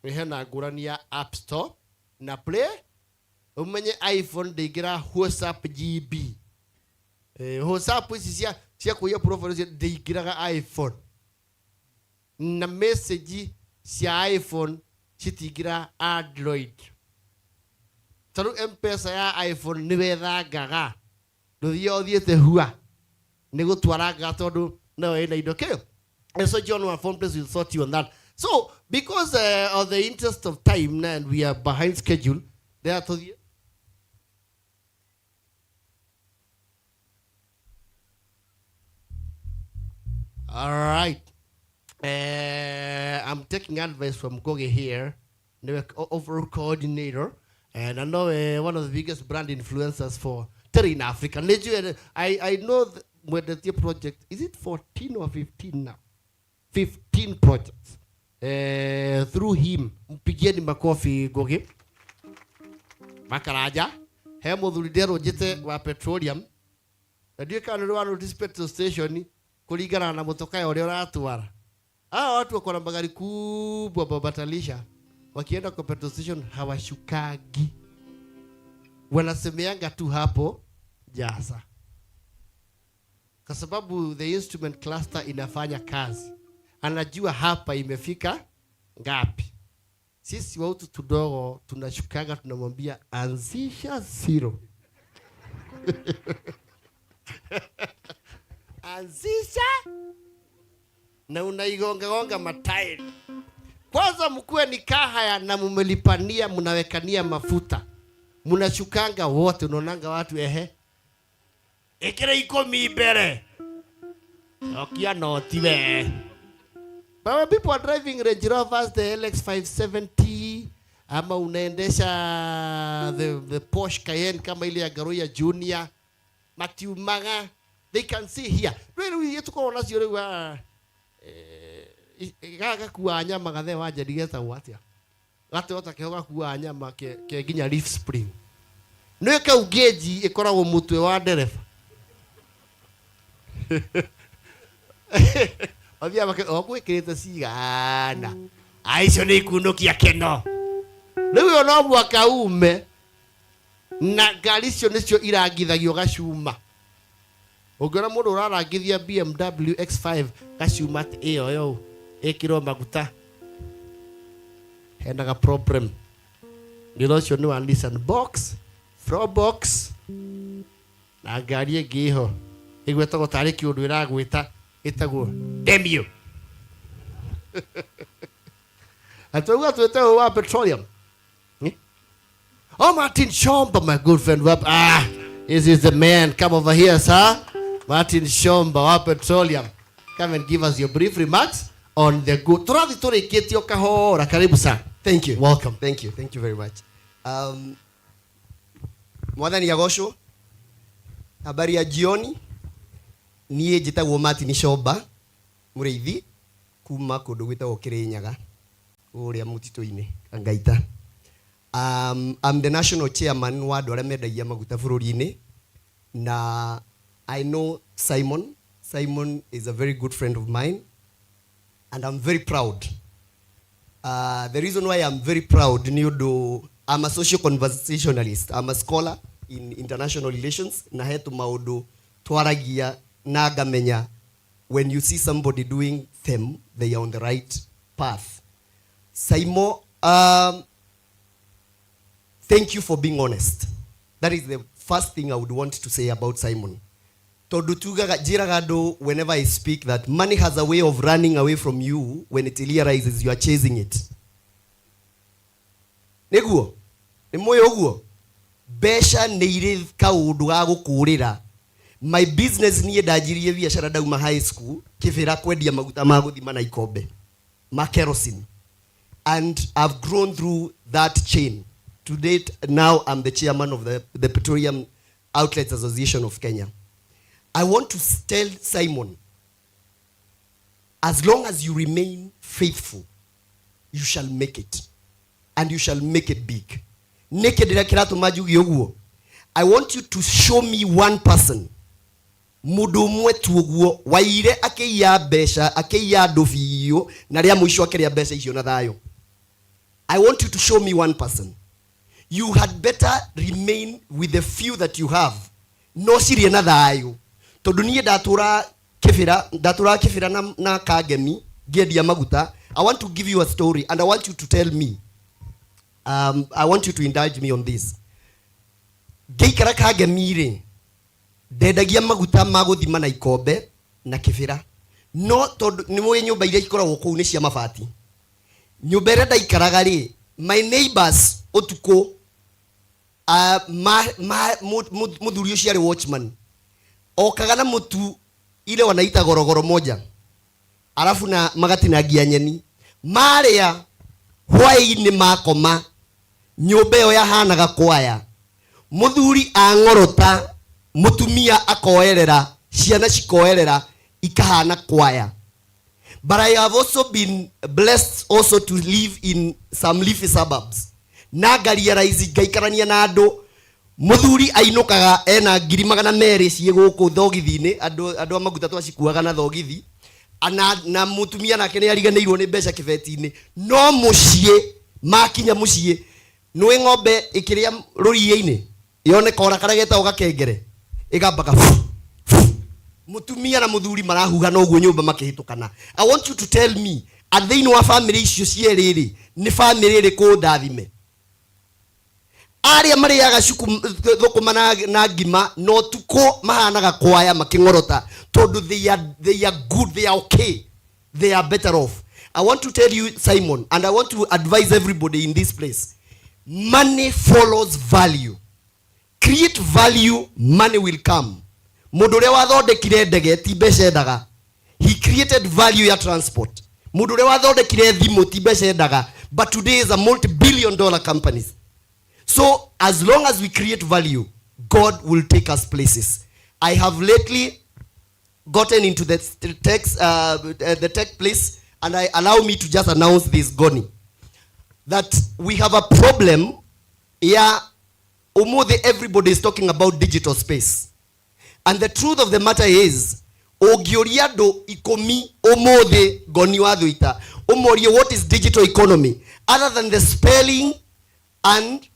Hena ngũrani ya App Store na Play. Ũmenye iPhone ndĩingĩra WhatsApp GB. WhatsApp ici cia kũiya profile icio ndĩingĩraga iPhone. Na message cia iPhone citingĩra Android. Tondũ M-Pesa ya iPhone nĩ wethangaga. Ndũthiaga ũthiĩte hua. Nĩ gũtwarangaga tondũ nayo ĩna indo kĩo. And so John wa Phone Place will sort you on that. So because of the interest of time and we are behind schedule, there are to All right. I'm taking advice from Kogi here, the overall coordinator, and I know one of the biggest brand influencers for Terrain Africa. I know the project, is it 14 or 15 now? 15 projects. Through him, mpigieni makofi Ngugi Makaranja. He muthuri nderũnjĩte wa petroleum na ndiũĩ kana nĩ wa notice petrol station kũringana na mũtoka ũrĩa ũratwara. Hawa watu wako na magari kubwa babatalisha, wakienda kwa petrol station hawashukagi, wanasemeanga tu hapo jasa, kwa sababu the instrument cluster inafanya kazi, anajua hapa imefika ngapi. Sisi wautu tudogo tunashukaga, tunamwambia anzisha zero anzisha na unaigongagonga matairi kwanza. Mkuwe ni kahaya na mumelipania, mnawekania mafuta, mnashukanga wote, unaonanga watu ehe, ikira 10 mbere okia noti we. But when people are driving Range Rovers, the LX 570, ama unaendesha the Porsche Cayenne kama ile ya Garoya Junior, matiumaga, they can see here. Rĩu ithuĩ tũkoragwo nacio rĩu, gaka gakuaga nyama gathe wa njeri getagwo atĩa? Gatoyota keho gakuaga nyama ke nginya leaf spring. Nĩ kau gauge ĩkoragwo mũtwe wa ndereba. Mathiaga o gwĩkĩrĩte cigana. Icio nĩ ikunũkia keno. Rĩu ĩyo no mwaka ume na ngari icio nĩcio irangithagio gacuma. Ũngĩona mũndũ ũrarangithia BMW X5 gacuma atĩ ĩyo yo ĩkĩrwo maguta, henaga problem. Wĩra ũcio nĩ wa Nissan Box, Probox na ngari ĩngĩ ĩho ĩgwetagwo tarĩ kĩũndũ ĩragwĩta ĩtagwo Demio. Na twauga twĩte ũũ wa petroleum. Oh, Martin Shomba, my good friend. This is the man. Come over here, sir. Martin Shomba wa petroleum. Come and give us your brief remarks on the good. Tũrathiĩ tũrĩkĩtie o kahora. Karibu sana. Thank you. Welcome. Thank you. Thank you very much. Mwathani agocwo. Habari ya jioni. Niĩ njĩtagwo Martin Shomba, mũrĩithi kuma kũndũ gwĩtagwo Kĩrĩnyaga, kũrĩa mũtitũ-inĩ Kangaita. I'm the national chairman wa andũ arĩa mendagia maguta bũrũri-inĩ, na I know Simon. Simon is a very good friend of mine, and I'm very proud. The reason why I'm very proud nĩ ũndũ I'm a social conversationalist. I'm a scholar in international relations, na he tũmaũndũ twaragia na ngamenya when you see somebody doing them, they are on the right path. Simon, thank you for being honest. That is the first thing I would want to say about Simon. Tondu tugaga njĩraga andũ whenever I speak that money has a way of running away from you when it realizes you are chasing it. Nĩguo? Nĩ mũĩ ũguo? Mbeca nĩ irĩ kaũndũ ga gũkũrĩra. My business, niĩ ndanjirie biacara ndauma high school, kĩbĩra, kwendia maguta ma gũthima na ikombe ma kerosene, and I've grown through that chain. To date, now I'm the chairman of the Petroleum Outlets Association of Kenya. I want to tell Simon, as long as you remain faithful, you shall make it, and you shall make it big. Nĩkĩ ndĩra kĩratũma njuge ũguo? I want you to show me one person, mũndũ ũmwe tu ũguo waire akĩiya mbeca, akĩiya andũ biũ, na rĩa mũico akĩrĩa mbeca icio na thayũ. I want you to show me one person. You had better remain with the few that you have, no cirie na thayũ, tondũ niĩ ndatũra kĩbĩra, ndatũraga kĩbĩra na kangemi ngĩendia maguta. I want to give you a story and I want you to tell me, I want you to indulge me on this. Ngĩikara kangemi rĩ, ndendagia maguta ma gũthima na ikombe na kĩbĩra, no tondũ nĩ mũĩ nyũmba iria ikoragwo kũu nĩ cia mabati, nyũmba ĩrĩa ndaikaraga rĩ, my neighbors ũtukũ, mũthuri ũcio arĩ watchman, okaga na mũtu ile wanaita gorogoro moja, alafu na magatinangia nyeni marĩa. Hwaĩ-inĩ makoma, nyũmba ĩyo yahanaga kwaya. Mũthuri ang'orota, mũtumia akoerera, ciana cikoerera, ikahana kwaya. But I have also been blessed also to live in some leafy suburbs na ngarealize ngaikarania na andũ. Muthuri ainukaga ena 200,000 ciĩ gũkũ thogithi-inĩ, andũ andũ a maguta twacikuaga na thogithi ana, na mutumia nake nĩ ariganĩirwo nĩ mbeca kĩbeti-inĩ, no mũciĩ makinya mũciĩ nĩ ng'ombe ĩkĩrĩa rũriĩ-inĩ yone kora karĩa getagwo gakengere ĩgambaga mutumia na muthuri marahuha na ũguo nyũmba makĩhĩtũkana. I want you to tell me, thĩinĩ wa family icio cierĩ rĩ, nĩ family ĩrĩkũ ndathime? Arĩa marĩaga thũkũma na ngima no tukũ mahanaga kwaya makĩng'orota tondũ they are good, they are okay, they are better off. I want to tell you, Simon, and I want to advise everybody in this place, money follows value. Create value, money will come. Mũndũ ũrĩa wathondekire ndege ti mbeca endaga, he created value ya transport. Mũndũ ũrĩa wathondekire thimũ ti mbeca endaga, but today is a multi-billion dollar companies. So as long as we create value, God will take us places. I have lately gotten into the tech place, and I allow me to just announce this, Goni, that we have a problem here. Umuthi, everybody is talking about digital space. And the truth of the matter is, ũngĩũria andũ ikũmi ũmũthĩ, Ngoni wa Thuita, ũmorie what is digital economy, other than the spelling and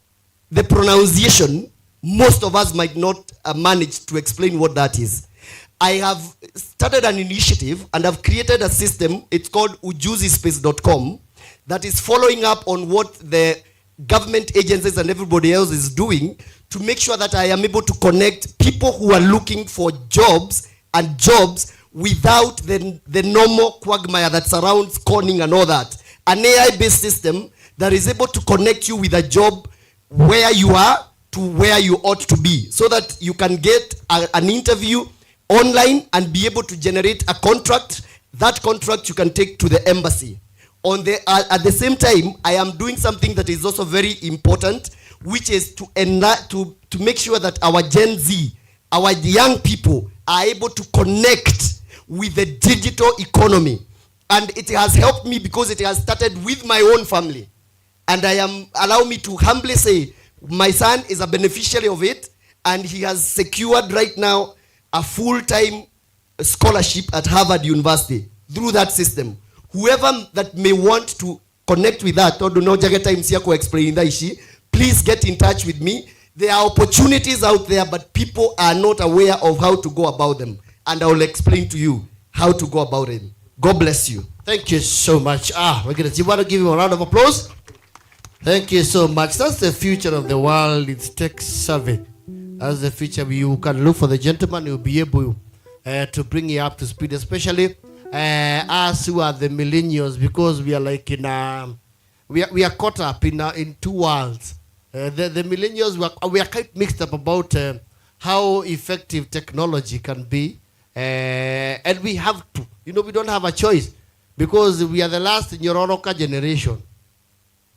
the pronunciation, most of us might not manage to explain what that is. I have started an initiative and I've created a system. It's called ujuzispace.com, that is following up on what the government agencies and everybody else is doing to make sure that I am able to connect people who are looking for jobs and jobs without the normal quagmire that surrounds conning and all that. An AI-based system that is able to connect you with a job where you are to where you ought to be, so that you can get an interview online and be able to generate a contract. That contract you can take to the embassy. At the same time, I am doing something that is also very important, which is to make sure that our Gen Z, our young people, are able to connect with the digital economy. And it has helped me because it has started with my own family. And I am, allow me to humbly say, my son is a beneficiary of it, and he has secured right now a full-time scholarship at Harvard University through that system. Whoever that may want to connect with that, tondũ no njage time cia explain thaa ici, please get in touch with me. There are opportunities out there, but people are not aware of how to go about them. And I will explain to you how to go about it. God bless you. Thank you so much. Ah, we're gonna, you want to give him a round of applause? Thank you so much. That's the future of the world. It's tech savvy. That's the future. You can look for the gentleman who will be able to bring you up to speed, especially us who are the millennials, because we are like in a, we are caught up in two worlds. The millennials, we are quite mixed up about how effective technology can be. And we have to. We don't have a choice because we are the last Nyororoka generation.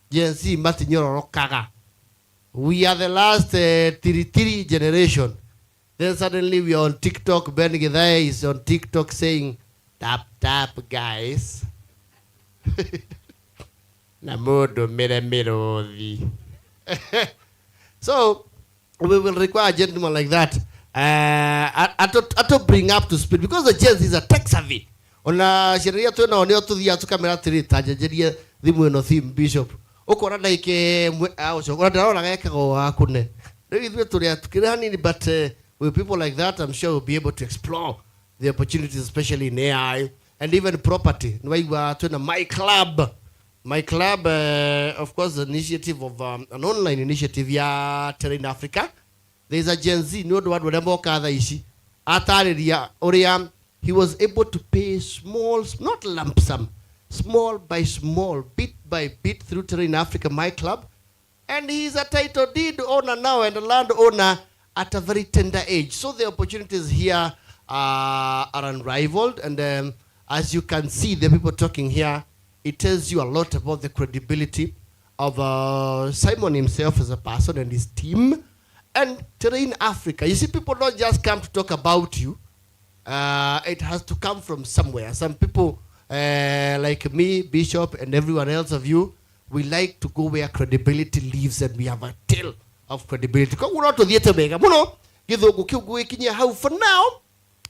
Gen Z matinyororokaga. We are the last Tiritiri generation. Then suddenly we are on TikTok. Ben Githae is on TikTok saying, "Tap, tap, guys. Na mundu mire miruthi." So we will require a gentleman like that ato bring up to speed because the Gen Z is a tech savvy. Ona ciana iria twĩnao nĩo tũthiaga tũkamera atĩrĩ, ta njenjerie thimũ ĩno theme, bishop, ũkona ndagĩka ĩmwe ũcio ona ndĩrona gekagwo hakune. Rĩu ithuĩ tũrĩ tukĩrĩ hanini, but with people like that, I'm sure we'll be able to explore the opportunities, especially in AI and even property. Nĩwaigua twĩna My Club. My Club, of course, initiative of an online initiative ya Terrain Africa. There is a Gen Z nĩ ũndũ wa andũ arĩa moka thaa ici atarĩria ũrĩa he was able to pay small, not lump sum, small by small, bit by bit through Terrain Africa My Club, and he's a title deed owner now and a land owner at a very tender age. So the opportunities here are unrivaled, and as you can see, the people talking here, it tells you a lot about the credibility of Simon himself as a person and his team and Terrain Africa. You see, people don't just come to talk about you. It has to come from somewhere. Some people Like me, Bishop, and everyone else of you, we like to go where credibility lives, and we have a tale of credibility. Koguo no tuthiĩte wega mũno gĩthũngũ kĩu ngũgĩkinyia hau for now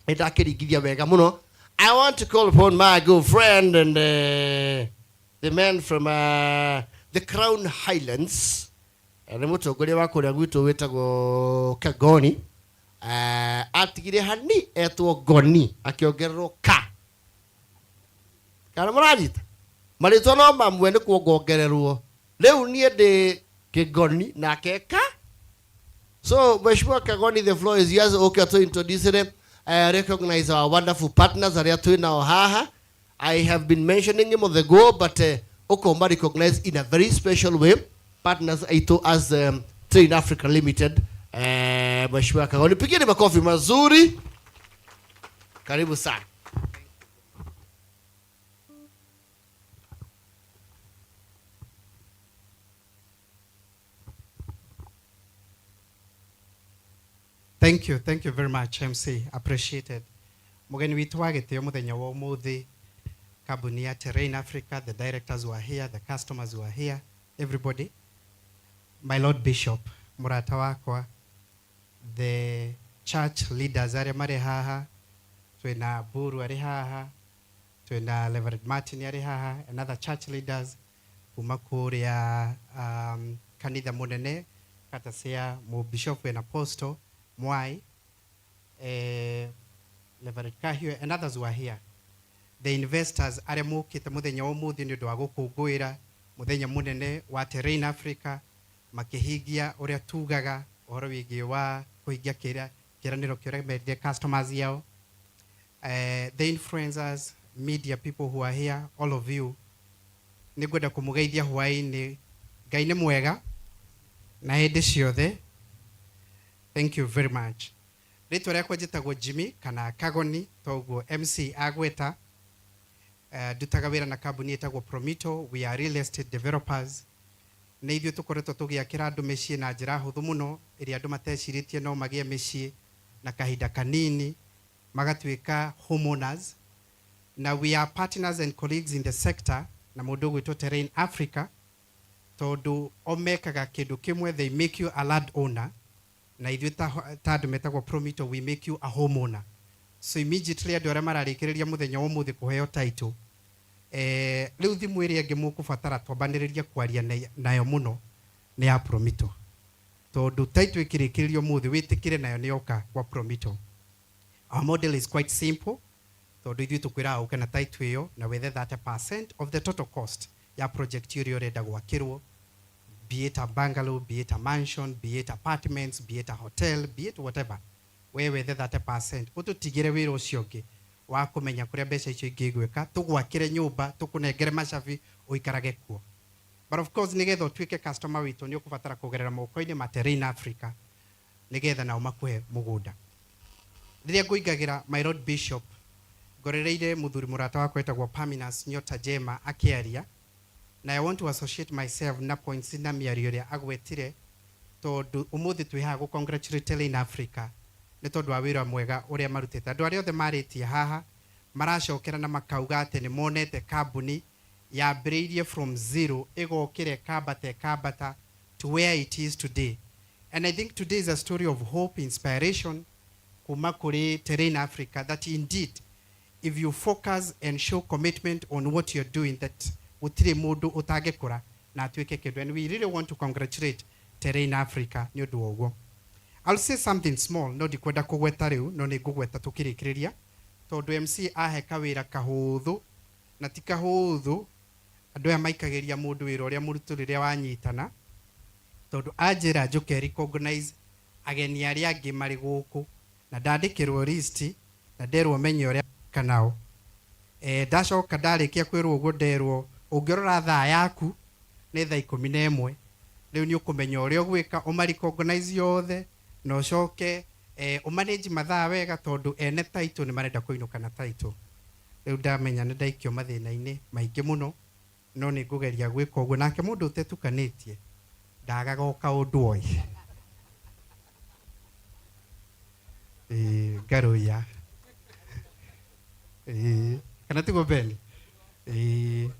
nĩndakĩringithia wega mũno. I want to call upon my good friend and the man from the Crown Highlands. Nĩ mũtongoria wa kũrĩa gwitũ wĩtagwo Kagoni. Atigire hani etwo Ngoni akĩongererwo ka kana mũranyita marĩtwa no mamwe nĩ kuongongererwo rĩu niĩ ndĩ Kĩngoni nake ka. So Mheshimiwa Kagoni, the floor is yours. Okay, to introduce it, recognize our wonderful partners arĩa twĩ nao haha. I have been mentioning him on the go, but ũkoma recognize in a very special way partners aitũ as Train Africa Limited. Mheshimiwa Kagoni, pigeni makofi mazuri. Karibu sana. Thank you, thank you very much, MC. Appreciated. Mugeni witu wa gĩtĩo mũthenya wa ũmũthĩ, kambuni ya Terrain Africa, the directors were here, the customers were here, everybody. My Lord Bishop, mũrata wakwa, the church leaders arĩa marĩ haha, twĩna Buru arĩ haha, twĩna Reverend Martin arĩ haha, and other church leaders kuma kũrĩa kanitha mũnene kata cia mũbishop and apostle Mwai, Reverend Kahio, and others were here. The investors arĩa mokĩte mũthenya wa ũmũthĩ nĩ ũndũ wa gũkũngũĩra mũthenya mũnene wa Terrain Africa, makĩhingia ũrĩa tugaga ũhoro wĩgiĩ wa kũhingia kĩranĩro kĩrĩa merire customers yao. The influencers, media people who are here, all of you, nĩngwenda kũmũgeithia hwaĩ-inĩ. Ngai nĩ mwega na hĩndĩ ciothe. Thank you very much. Rĩtwa rĩakwa njĩtagwo Jimmy kana Kagoni, toguo MC agweta. Ndutaga wĩra na kambuni ĩtagwo Promito. We are real estate developers. Nĩ ithuĩ tũkoretwo tũgĩakĩra andũ mĩciĩ na njĩra hũthũ mũno, ĩrĩa andũ matecirĩtie no magĩe mĩciĩ na kahinda kanini, magatuĩka homeowners. Na we are partners and colleagues in the sector na mũndũ ũgwĩtwo Terrain Africa, tondũ o mekaga kĩndũ kĩmwe, they make you a land owner, na ithuĩ ta andũ metagwo Promito, we make you a homeowner. So immediately andũ arĩa mararĩkĩrĩria mũthenya wa ũmũthĩ kũheo title, rĩu thimũ ĩrĩa ĩngĩ mũkũbatara twambanĩrĩrie kwaria nayo mũno nĩ ya Promito, tondũ title ĩkĩrĩkĩrĩrio ũmũthĩ wĩtĩkĩre nayo nĩ yoka kwa Promito. Our model is quite simple, tondũ ithuĩ tũkwĩraga ũke na title ĩyo na wethe 30% of the total cost ya project ĩrĩa ũrenda gwakĩrwo, be it a bungalow, be it a mansion, be it apartments, be it a hotel, be it whatever. We wethe 30%, ũtũtigĩre wĩra ũcio ũngĩ wa kũmenya kũrĩa mbeca icio ingĩ igwĩka, tũgwakĩre nyũmba, tũkũnengere macabi, ũikarage kuo. But of course, nĩgetha ũtuĩke customer witũ nĩ ũkũbatara kũgerera moko-inĩ ma Terrain Africa nĩgetha nao makũhe mũgũnda. Rĩrĩa ngũingagĩra, my Lord Bishop, ngorereire mũthuri mũrata wakwa wĩtagwo Parmenas Nyota Njema akĩaria, na I want to associate myself na points na mĩario ĩrĩa agwetire, tondũ ũmũthĩ twĩ haha gũ congratulate Terrain Africa nĩ tondũ wa wĩra mwega ũrĩa marutĩte. Andũ arĩa othe marĩtie haha maracokera na makauga atĩ nĩ monete kambuni yambĩrĩirie from zero ĩgokĩra ĩkambata ĩkambata to where it is today. And I think today is a story of hope, inspiration kuma kũrĩ Terrain Africa, that indeed if you focus and show commitment on what you're doing, that gũtirĩ mũndũ ũtangĩkũra na atuĩke kĩndũ. And we really want to congratulate Terrain Africa nĩ ũndũ wa ũguo. I'll say something small, no ndikwenda kũgweta rĩu, no nĩ ngũgweta tũkĩrĩkĩrĩria, tondũ MC ahe kawĩra kahũthũ na ti kahũthũ. Andũ aya maikagĩria mũndũ wĩra ũrĩa mũritũ rĩrĩa wanyitana, tondũ anjĩra njũke recognize ageni arĩa angĩ marĩ gũkũ, na ndandĩkĩrwo list na nderwo menye ũrĩa nao. Ndacoka ndarĩkia kwĩrwo ũguo, nderwo ũngĩrora thaa yaku nĩ thaa 11, rĩu nĩ ũkũmenya ũrĩa ũgwĩka ũma recognize yothe na ũcoke ũmanage mathaa wega, tondũ ene title nĩ marenda kũinũka na title. Rĩu ndamenya nĩ ndaikio mathĩna-inĩ maingĩ mũno, no nĩ ngũgeria gwĩka ũguo. Nake mũndũ ũtetukanĩtie ndagaga o kaũndũ oĩ. Ngarũya. Kana tiguo Ben? Ĩĩ,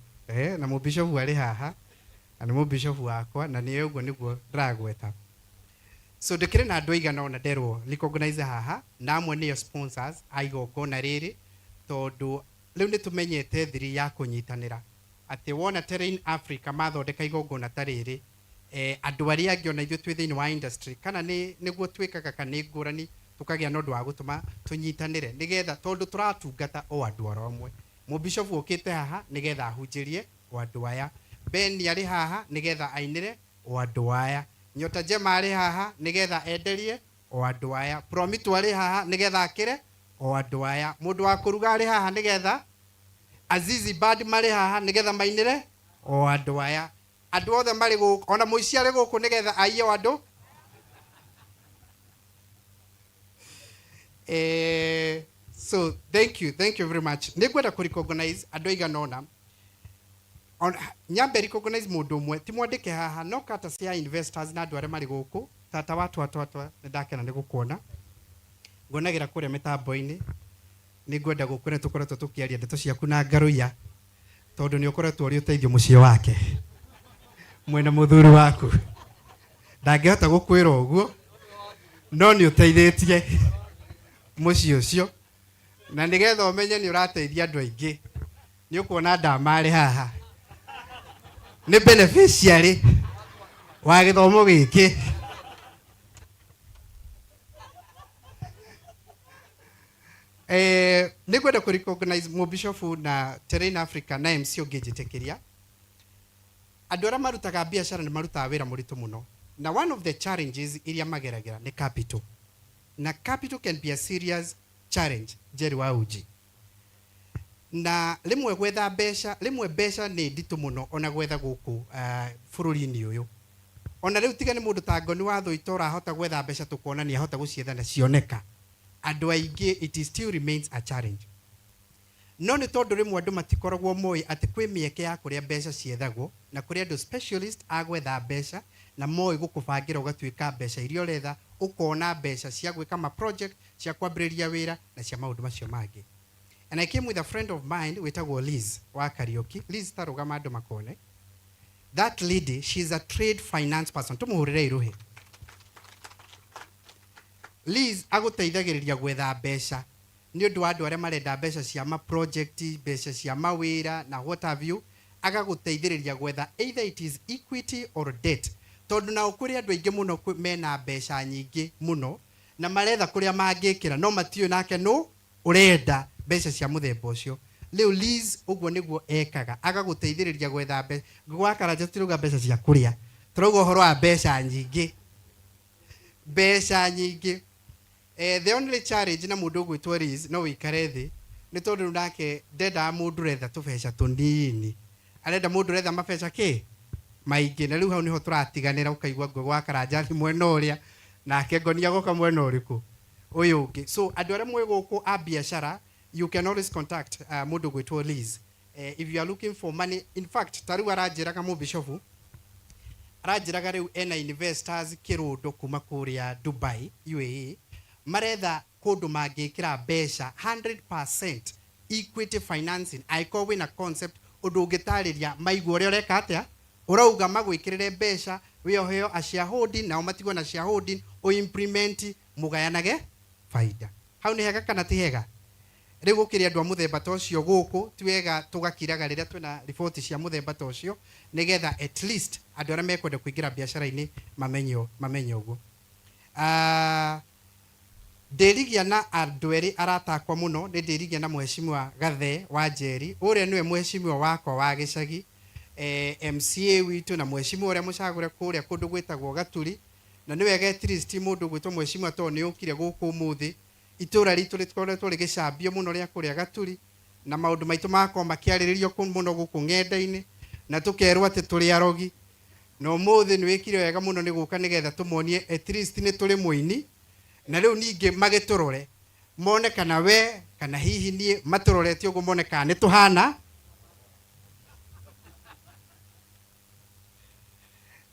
na mũbishofu arĩ haha na nĩ mũbishofu wakwa na nĩwe ũguo nĩguo ndĩragweta. So ndĩkĩrĩ na andũ aigana ũna nderwo recognize haha, na amwe nĩo sponsors a igongona rĩrĩ, tondũ rĩu nĩ tũmenyete thiri ya kũnyitanĩra atĩ wona Terrain Africa mathondeka igongona ta rĩrĩ, andũ arĩa angĩ ona ithuĩ twĩ thĩinĩ wa industry kana nĩ nĩguo twĩkaga kana nĩ ngũrani, tũkagĩa na ũndũ wa gũtũma tũnyitanĩre nĩgetha, tondũ tũratungata o andũ oro amwe. Mũbishofu okĩte haha nĩgetha ahunjĩrie o andũ aya, Ben arĩ haha nĩgetha ainĩre o andũ aya, Nyota Njema arĩ haha nĩgetha enderie o andũ aya, Promito arĩ haha nĩgetha akĩre o andũ aya, mũndũ wa kũruga arĩ haha nĩgetha Azizi Band marĩ haha nĩgetha mainĩre o andũ aya. Andũ othe marĩ gũkũ, ona mũici arĩ gũkũ nĩgetha aiye o andũ. So thank you, thank you very much. Nĩ ngwenda kũ recognize andũ aigana ũna. Nyambe recognize mũndũ ũmwe ti mwandĩke haha no kata cia investors na andũ arĩa marĩ gũkũ. Tata wa twa twa twa, nĩ ndakena nĩ gũkuona, nguonagĩra kũrĩa mĩtambo-inĩ. Nĩ ngwenda gũkwĩra tũkoretwo tũkĩaria ndeto ciaku na ngaruiya, tondũ nĩ ũkoretwo ũrĩ ũteithio mũciĩ wake mwena mũthuri waku ndangĩhota gũkwĩra ũguo, no nĩ ũteithĩtie mũciĩ ũcio, na nĩgetha ũmenye nĩ ũrateithia andũ aingĩ nĩ ũkuona ndamarĩ haha nĩ beneficiary wa gĩthomo gĩkĩ. Nĩ ngwenda kũ recognize mũbishofu na Terrain Africa na MC ũngĩnjĩtĩkĩria. Andũ arĩa marutaga biacara nĩ marutaga wĩra mũritũ mũno, na one of the challenges iria mageragĩra nĩ capital, na capital can be a serious challenge. Jerry wa Uji, na rĩmwe gwetha mbeca, rĩmwe mbeca nĩ nditũ mũno ona gwetha gũkũ bũrũri-inĩ ũyũ. Ona rĩu tiga nĩ mũndũ ta Ngoni wa Thũita ũrahota gwetha mbeca, tũkona nĩ ahota gũcietha na cioneka, andũ aingĩ it is still remains a challenge. No nĩ tondũ rĩmwe andũ matikoragwo moĩ atĩ kwĩ mĩeke ya kũrĩa mbeca ciethagwo, na kũrĩ andũ specialist a gwetha mbeca na moĩ gũkũbangĩra ũgatuĩka mbeca iria ũretha, ũkona mbeca cia gwĩka ma project, cia kwambĩrĩria wĩra na cia maũndũ macio mangĩ. And I came with a friend of mine wĩtagwo Liz wa Kariuki. Liz, ta rũgama andũ makone. That lady, she is a trade finance person. Tũmũhũrĩre irũhĩ. Liz agũteithagĩrĩria gwetha mbeca nĩ ũndũ wa andũ arĩa marenda mbeca cia ma project, mbeca cia mawĩra na what have you. Agagũteithĩrĩria gwetha either it is equity or debt, tondũ nao kũrĩ andũ aingĩ mũno mena mbeca nyingĩ mũno na maretha kũrĩa mangĩkĩra, no matiũĩ nake nũ ũrenda mbeca cia mũthemba ũcio. Rĩu Liz ũguo nĩguo ekaga, agagũteithĩrĩria gwetha mbeca. Gwa Karanja tũtirauga mbeca cia kũrĩa, tũrauga ũhoro wa mbeca nyingĩ, mbeca nyingĩ. The only challenge na mũndũ ũgwĩtwo Liz no wĩikare thĩ, nĩ tondũ rĩu nake ndendaga mũndũ ũretha tũbeca tũnini, arenda mũndũ ũretha mabeca kĩ maingĩ. Na rĩu hau nĩho tũratiganĩra, ũkaigua ngwe gwa Karanja nĩ mwena ũrĩa nake Ngonia goka mwena ũrĩkũ ũyũ ũngĩ. So andũ arĩa mwĩ gũkũ a biacara, you can always contact mũndũ ũgwĩtwo Liz if you are looking for money. In fact, ta rĩu aranjĩraga mũbishofu, aranjĩraga rĩu ena investors kĩrũndo kuma kũrĩa Dubai, UAE, maretha kũndũ mangĩkĩra mbeca 100% equity financing. Angĩkorwo wĩna concept, ũndũ ũngĩtarĩria maigua ũrĩa ũreka atĩa, ũrauga magwĩkĩrĩre mbeca, we ũheo a shareholding nao matigwo na shareholding, ũimplement, mũgayanage faida. Hau nĩ hega kana ti hega? Rĩu gũkĩrĩ andũ a mũthemba ta ũcio gũkũ, ti wega tũgakiraga rĩrĩa twĩna riboti cia mũthemba ta ũcio, nĩgetha at least andũ arĩa mekwenda kũingĩra biacara-inĩ mamenye ũguo. Ndĩrigia na andũ erĩ arata akwa mũno, nĩ ndĩrigia na mheshimiwa Gathe wa Njeri, ũrĩa nĩwe mheshimiwa wakwa wa gĩcagi, MCA witũ, na mheshimiwa ũrĩa mũcagũre kũrĩa kũndũ gwĩtagwo Gaturi. Na nĩ wega at least mũndũ gwĩtwo mheshimiwa tondũ nĩ ũkire gũkũ ũmũthĩ. Itũra ritũ rĩkoretwo rĩgĩcambio mũno rĩa kũrĩa Gaturi, na maũndũ maitũ magakorwo makĩarĩrĩrio mũno gũkũ ng'enda-inĩ, na tũkerwo atĩ tũrĩ arogi. Na ũmũthĩ nĩ wĩkire wega mũno nĩ gũka, nĩgetha tũmonie at least nĩ tũrĩ mũini. Na rĩu ningĩ magĩtũrore mone kana we kana hihi niĩ matũrorete ũguo, mone kana nĩ tũhana.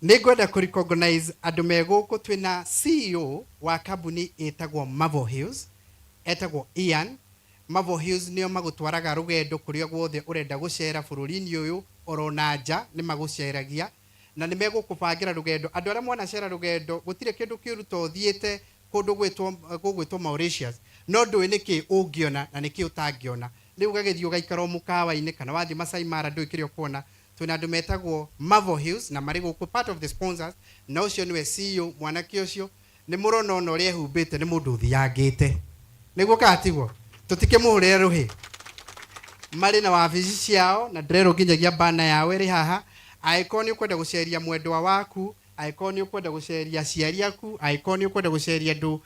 Nĩ ngwenda kũ recognize andũ me gũkũ. Twĩna CEO wa kambuni ĩtagwo Marvel Hills, etagwo Ian. Marvel Hills nĩo magũtwaraga rũgendo kũrĩa guothe ũrenda gũcera bũrũri-inĩ ũyũ oro na nja nĩ magũceragia na nĩ megũkũbangĩra rũgendo. Andũ arĩa mwanacera rũgendo gũtirĩ kĩndũ kĩũru ta ũthiĩte kũndũ gwĩtwo gũgwĩtwo Mauritius no ndũĩ nĩkĩ ũngĩona na nĩkĩ ũtangĩona. Rĩu ũgagĩthiĩ ũgaikara o mũkawa-inĩ kana wathiĩ Masai Mara ndũĩ kĩrĩa ũkuona. Twĩna andũ metagwo Marvel Hills na marĩ gũkũ part of the sponsors na ũcio nĩwe CEO mwanake ũcio nĩ mũrona ona ũrĩa ehumbĩte nĩ mũndũ ũthiangĩte. Nĩguo kana tiguo? Tũtikĩmũhũrĩre rũhĩ. Marĩ na wabici ciao na ndĩrerwo nginyagia banner yao ĩrĩ haha. Angĩkorwo nĩ ũkwenda gũceria mwendwa waku, angĩkorwo nĩ ũkwenda gũceria aciari aku, angĩkorwo nĩ ũkwenda gũceria andũ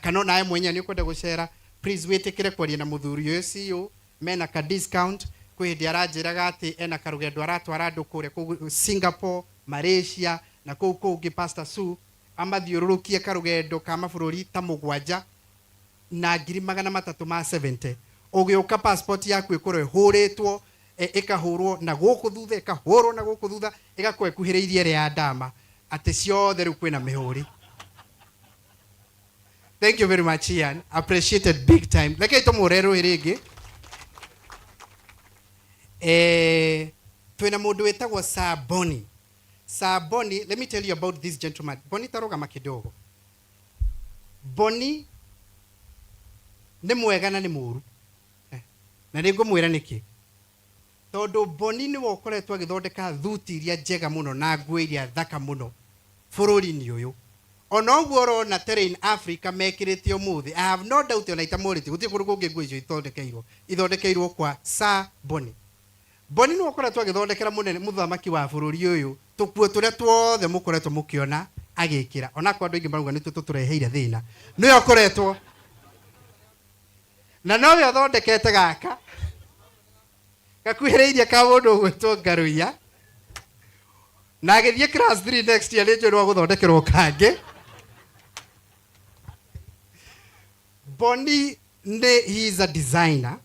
kana onawe mwenyewe nĩ ũkwenda gũcera, please wĩtĩkĩre kwaria na mũthuri ũyũ CEO, mena ka discount. Kwĩ hĩndĩ aranjĩraga atĩ ena karũgendo aratwara andũ kũrĩa kũu Singapore, Malaysia na kũu kũngĩ Pastor Sue amathiũrũrũkie karũgendo ka mabũrũri ta mũgwanja na ngiri magana matatũ ma 70. Ũgĩũka passport yaku ĩkorwo ĩhũrĩtwo, ĩkahũrwo na gũkũ thutha, ĩkahũrwo na gũkũ thutha, ĩgakorwo ĩkuhĩrĩirie ĩrĩa ya ndama, atĩ ciothe rĩu kwĩna mĩhũri. Thank you very much Ian, appreciated big time. Rekei tũmũhũre rũĩ rĩngĩ. Twĩna mũndũ wĩtagwo Sir Bonnie. Sir Bonnie, let me tell you about this gentleman. Bonnie, tarũgama kidogo. Bonnie nĩ mwega na nĩ mũru. Na nĩ ngũmwĩra nĩkĩ. Tondũ Bonnie nĩwe ũkoretwo agĩthondeka thuti iria njega mũno na nguo iria thaka mũno bũrũri-inĩ ũyũ. Ona ũguo ũrona Terrain Africa mekĩrĩte ũmũthĩ, I have no doubt ona itamũrĩtie, gũtirĩ kũndũ kũngĩ nguo icio ithondekeirwo. Ithondekeirwo kwa Sir Bonnie. Bonnie nĩwe ũkoretwo agĩthondekera mũnene mũthamaki wa bũrũri ũyũ tũkuo tũrĩa tuothe mũkoretwo mũkĩona agĩkĩra. Onakorwo andũ aingĩ marauga nĩtuo tũtũreheire thĩna. Nĩwe ũkoretwo na nowe ũthondekete gaka gakuhĩrĩirie ka mũndũ ũgwĩtwo Ngaruiya na agĩthiĩ class 3 next year nĩ njũĩ no agũthondekerwo kangĩ. Bonnie nĩ he is a designer,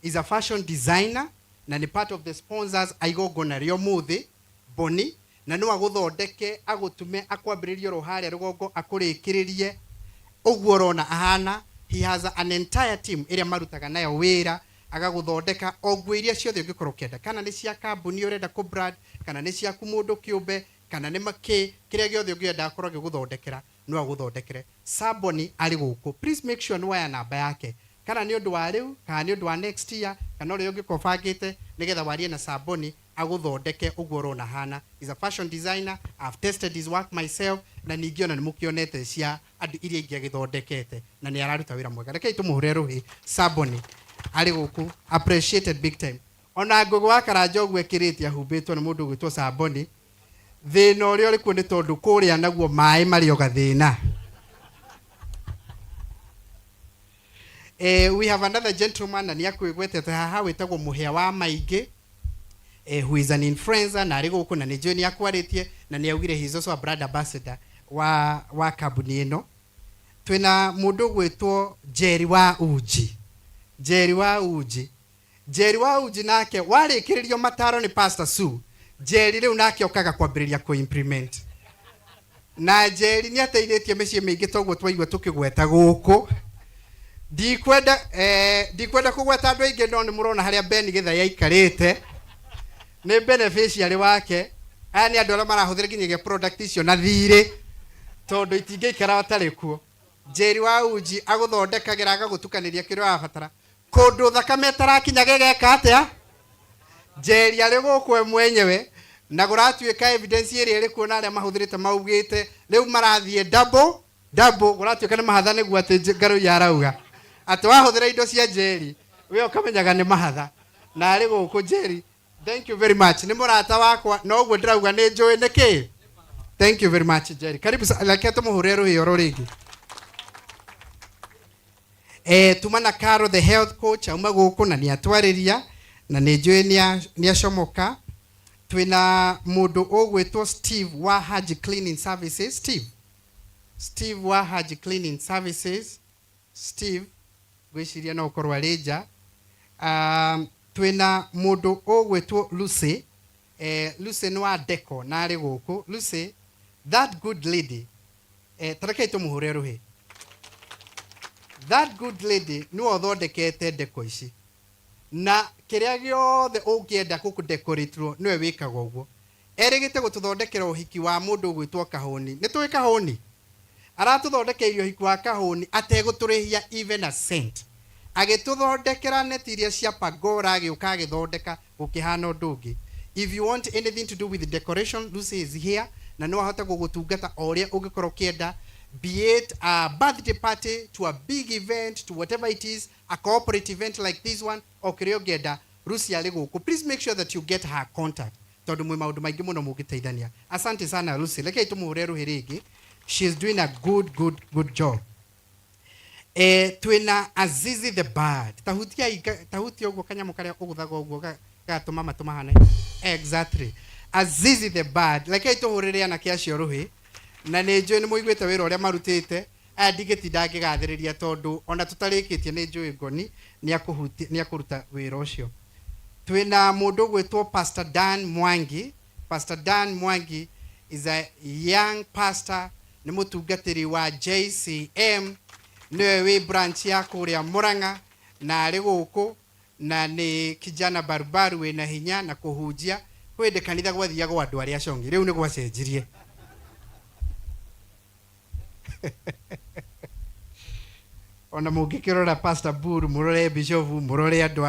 is a fashion designer na nĩ part of the sponsors a igongona rĩa ũmũthĩ. Bonnie na no agũthondeke agũtume akwambĩrĩrie oro harĩa rũgongo akũrĩkĩrĩrie ũguo ũrona ahana. He has an entire team ĩrĩa marutaga nayo wĩra agagũthondeka o nguo iria ciothe ũngĩkorwo ũkĩenda, kana nĩ cia kambuni ũrenda kũ brand, kana nĩ ciaku mũndũ kĩũmbe, kana nĩ makĩ kĩrĩa gĩothe ũngĩenda akorwo agĩgũthondekera no agũthondekere. Sir Bonnie arĩ gũkũ, please make sure nĩ waya namba yake, kana nĩ ũndũ wa rĩu kana nĩ ũndũ wa next year kana ũrĩa ũngĩkorwo ũbangĩte, nĩgetha warie na Sir Bonnie agũthondeke ũguo ũrona hana. Is a fashion designer, I've tested his work myself, na ningĩ ona nĩ mũkĩonete cia andũ iria ingĩ agĩthondekete na nĩ araruta wĩra mwega. Rekei tũmũhũre rũhĩ. Sir Bonnie arĩ gũkũ, appreciated big time. Ona Ngũgĩ wa Karanja ũguo ekĩrĩte ahumbĩtwo nĩ mũndũ ũgwĩtwo Sir Bonnie. Thĩna ũrĩa ũrĩ kuo nĩ tondũ kũrĩa naguo maĩ marĩ o gathĩna. We have another gentleman na nĩ akwĩgwetete haha wĩtagwo Mũhĩa wa Maingĩ, who is an influencer na arĩ gũkũ na nĩ njũĩ nĩ akwarĩtie na nĩ augire he is also a brand ambassador wa kambuni ĩno. Twĩna mũndũ ũgwĩtwo Jerry wa Uji. Jerry wa Uji. Jerry wa Uji nake warĩkĩrĩrio mataro nĩ Pastor Sue. Jerry rĩu nake okaga kwambĩrĩria kũ-implement. Na Jerry nĩ ateithĩtie mĩciĩ mĩingĩ toguo twaigua tũkĩgweta gũkũ. Ndikwenda kũgweta andũ aingĩ no nĩ mũrona harĩa Ben Gĩthai aikarĩte. Nĩ beneficiary wake. Aya nĩ andũ arĩa marahũthĩra nginyagia product icio na thirĩ tondũ itingĩikara batarĩ kuo. Jerry wa Uji agũthondekagĩra agagũtukanĩria kĩrĩa ũrabatara. Kũndũ thakame ĩtarakinya gĩgeka atĩa? Jerry arĩ gũkũ we mwenyewe na kũratuĩka evidence ĩrĩa ĩrĩ kuo na arĩa mahũthĩrĩte maugĩte rĩu marathiĩ double double, kũratuĩka nĩ mahatha nĩguo atĩ Ngaruiya arauga atĩ wahũthĩra indo cia Jerry we ũkamenyaga nĩ mahatha. Na arĩ gũkũ Jerry, thank you very much, nĩ mũrata wakwa na ũguo ndĩrauga nĩ njũĩ nĩkĩ. Thank you very much Jerry, karibu. Reke tũmũhũrĩre rũhĩ oro rĩngĩ. Tuma na Caro the health coach auma gũkũ na nĩ atwarĩria na nĩ njũĩ nĩ acomoka. Twĩna mũndũ ũgwĩtwo Steve wa Haji Cleaning Services. Steve wa Haji Cleaning Services. Steve ngwĩciria no ũkorwo arĩ nja. Twĩna mũndũ ũgwĩtwo Lucy. Lucy nĩ wa Deco na arĩ gũkũ. Lucy, that good lady. Tarekei tũmũhũre rũhĩ. That good lady nĩwe ũthondekete ndeko ici na kĩrĩa gĩothe ũngĩenda gũkũdecoraterwo nĩwe wĩkaga ũguo. Erĩgĩte gũtũthondekera ũhiki wa mũndũ ũgwĩtwo Kahũni. Nĩ tũĩ Kahũni? Aratũthondekeire ũhiki wa Kahũni ategũtũrĩhia even a cent. Agĩtũthondekera neti iria cia pagora, agĩũka agĩthondeka gũkĩhana ũndũ ũngĩ. If you want anything to do with decoration, Lucy is here na no ahote gũgũtungata o ũrĩa ũngĩkorwo ũkĩenda, be it a birthday party to a big event to whatever it is, a corporate event like this one, o kĩrĩa ũngĩenda, Lucy arĩ gũkũ. Please make sure that you get her contact tondũ mwĩ maũndũ maingĩ mũno mũngĩteithania. Asante sana Lucy. Rekei tũmũhũre rũhĩ rĩngĩ. She is doing a good good good job. Twĩna Azizi the bird. Tahutia tahutia ũguo kanyamũ karĩa ũgũthaga ũguo gatũma matũ mahane. Exactly. Azizi the bird. Rekei tũhũrĩre anake acio rũhĩ. Na nĩ njũĩ nĩ mũiguĩte wĩra ũrĩa marutĩte. Aya ndingĩtinda ngĩgathĩrĩria tondũ ona tũtarĩkĩtie nĩ njũĩ ngoni nĩ akũruta wĩra ũcio. Twĩna mũndũ ũgwĩtwo Pastor Dan Mwangi. Pastor Dan Mwangi is a young pastor, nĩ mũtungatĩri wa JCM, nĩwe wĩ branch ya kũrĩa Murang'a na arĩ gũkũ, na nĩ kijana barubaru wĩna hinya na kũhunjia. Kwĩ hĩndĩ kanitha gwathiagwo andũ arĩa congi, rĩu nĩ gwacenjirie. Ona mũngĩkĩrora Pastor Buru, mũrore Bishop, mũrore andũ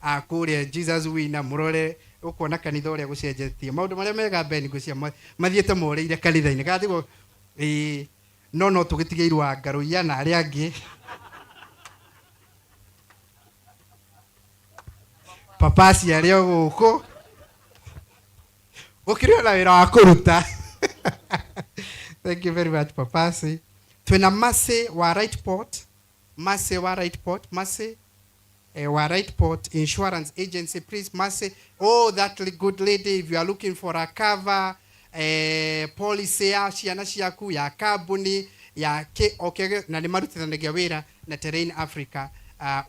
a kũrĩa Jesus Winner, mũrore ũkuona kanitha ũrĩa gũcenjetie. Maũndũ marĩa mega Ben ngwĩciria mathiĩte morĩire kanitha-inĩ. Kana tiguo? Ĩĩ, no no tũgĩtigĩirwo Angarũiya na arĩa angĩ. Papasi arĩ o gũkũ. Gũkĩrĩ ona wĩra wa kũruta. Thank you very much, Papasi. Twĩna Mercy wa Rightport. Mercy wa Rightport. Mercy wa Rightport Insurance Agency. Please, Mercy. Oh, that good lady, if you are looking for a cover, policy ya ciana ciaku, ya kambuni, ya kĩ, okay, na nĩ marutithanagia wĩra na Terrain Africa.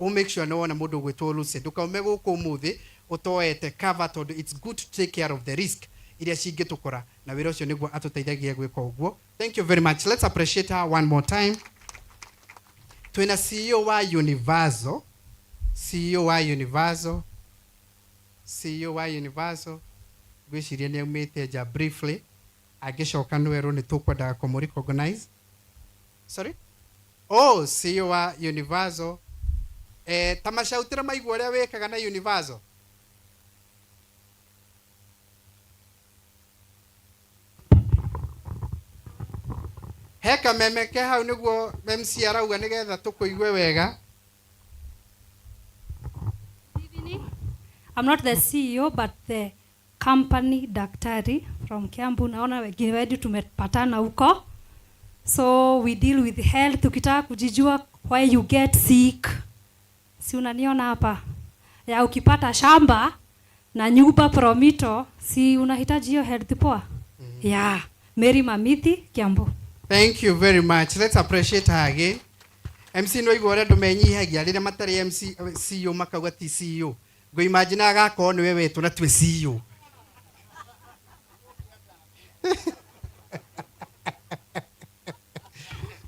Make sure nĩ wona mũndũ ũgwĩtwo Lucy. Ndũkaume gũkũ ũmũthĩ ũtoete cover, tondũ it's good to take care of the risk iria cingĩtũkora, na wĩra ũcio nĩguo atũteithagia gwĩka ũguo. Thank you very much. Let's appreciate her one more time. Twĩna CEO wa Universal. CEO wa Universal. CEO wa Universal. Ngwĩciria nĩ aumĩte nja briefly. Angĩcoka nĩwerwo nĩ tũkwendaga kũmũ recognize. Sorry? Oh, CEO wa Universal. Ta macautĩra maigua ũrĩa wĩkaga na Universal. He kameme ke hau nĩguo MC arauga nĩgetha tũkũigue wega. I'm not the CEO but the company daktari from Kiambu. Naona wengine wetu tumepatana huko. So we deal with health. Ukitaka kujijua why you get sick, si unaniona hapa? Ya ukipata shamba na nyumba promito, si unahitaji hiyo health poa? Yeah. Mary Mamithi, Kiambu. Thank you very much. Let's appreciate her again. MC no igua ũrĩa andũ menyihagia rĩrĩa matarĩ MC, CEO makauga ti CEO. Ngũ imagine agakorwo nĩwe wetwo na twĩ CEO.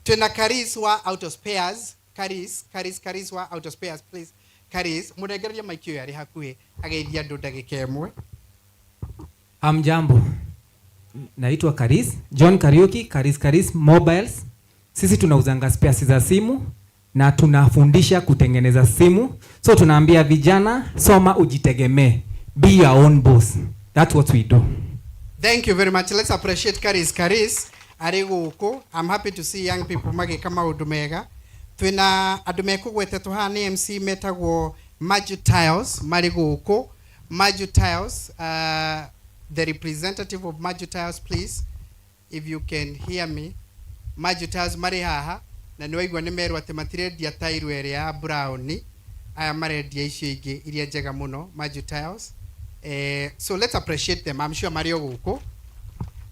Twĩna Karis wa Auto Spares. Karis, Karis, Karis wa Auto Spares, please. Karis, mũnengererie mic ũyũ arĩ hakuhĩ ageithia andũ ndagĩka ĩmwe. Hamjambo. Naitwa Karis, John Kariuki, Karis Karis Mobiles. Sisi tunauzanga spares za simu na tunafundisha kutengeneza simu. So tunaambia vijana, soma ujitegemee. Be your own boss. That's what we do. Thank you very much. Let's appreciate Karis. Karis arĩ gũkũ. I'm happy to see young people magĩka maũndũ mega. Twĩna andũ mekũgwetetwo haha nĩ MC metagwo Maju Tiles marĩ gũkũ. Maju Tiles, the representative of Maju Tiles, please, if you can hear me. Maju Tiles marĩ haha na nĩ waigua nĩ merwo atĩ matirendia tairo ĩrĩa ya brown, aya marendia icio ingĩ iria njega mũno, Maju Tiles. So let's appreciate them. I'm sure marĩ o gũkũ.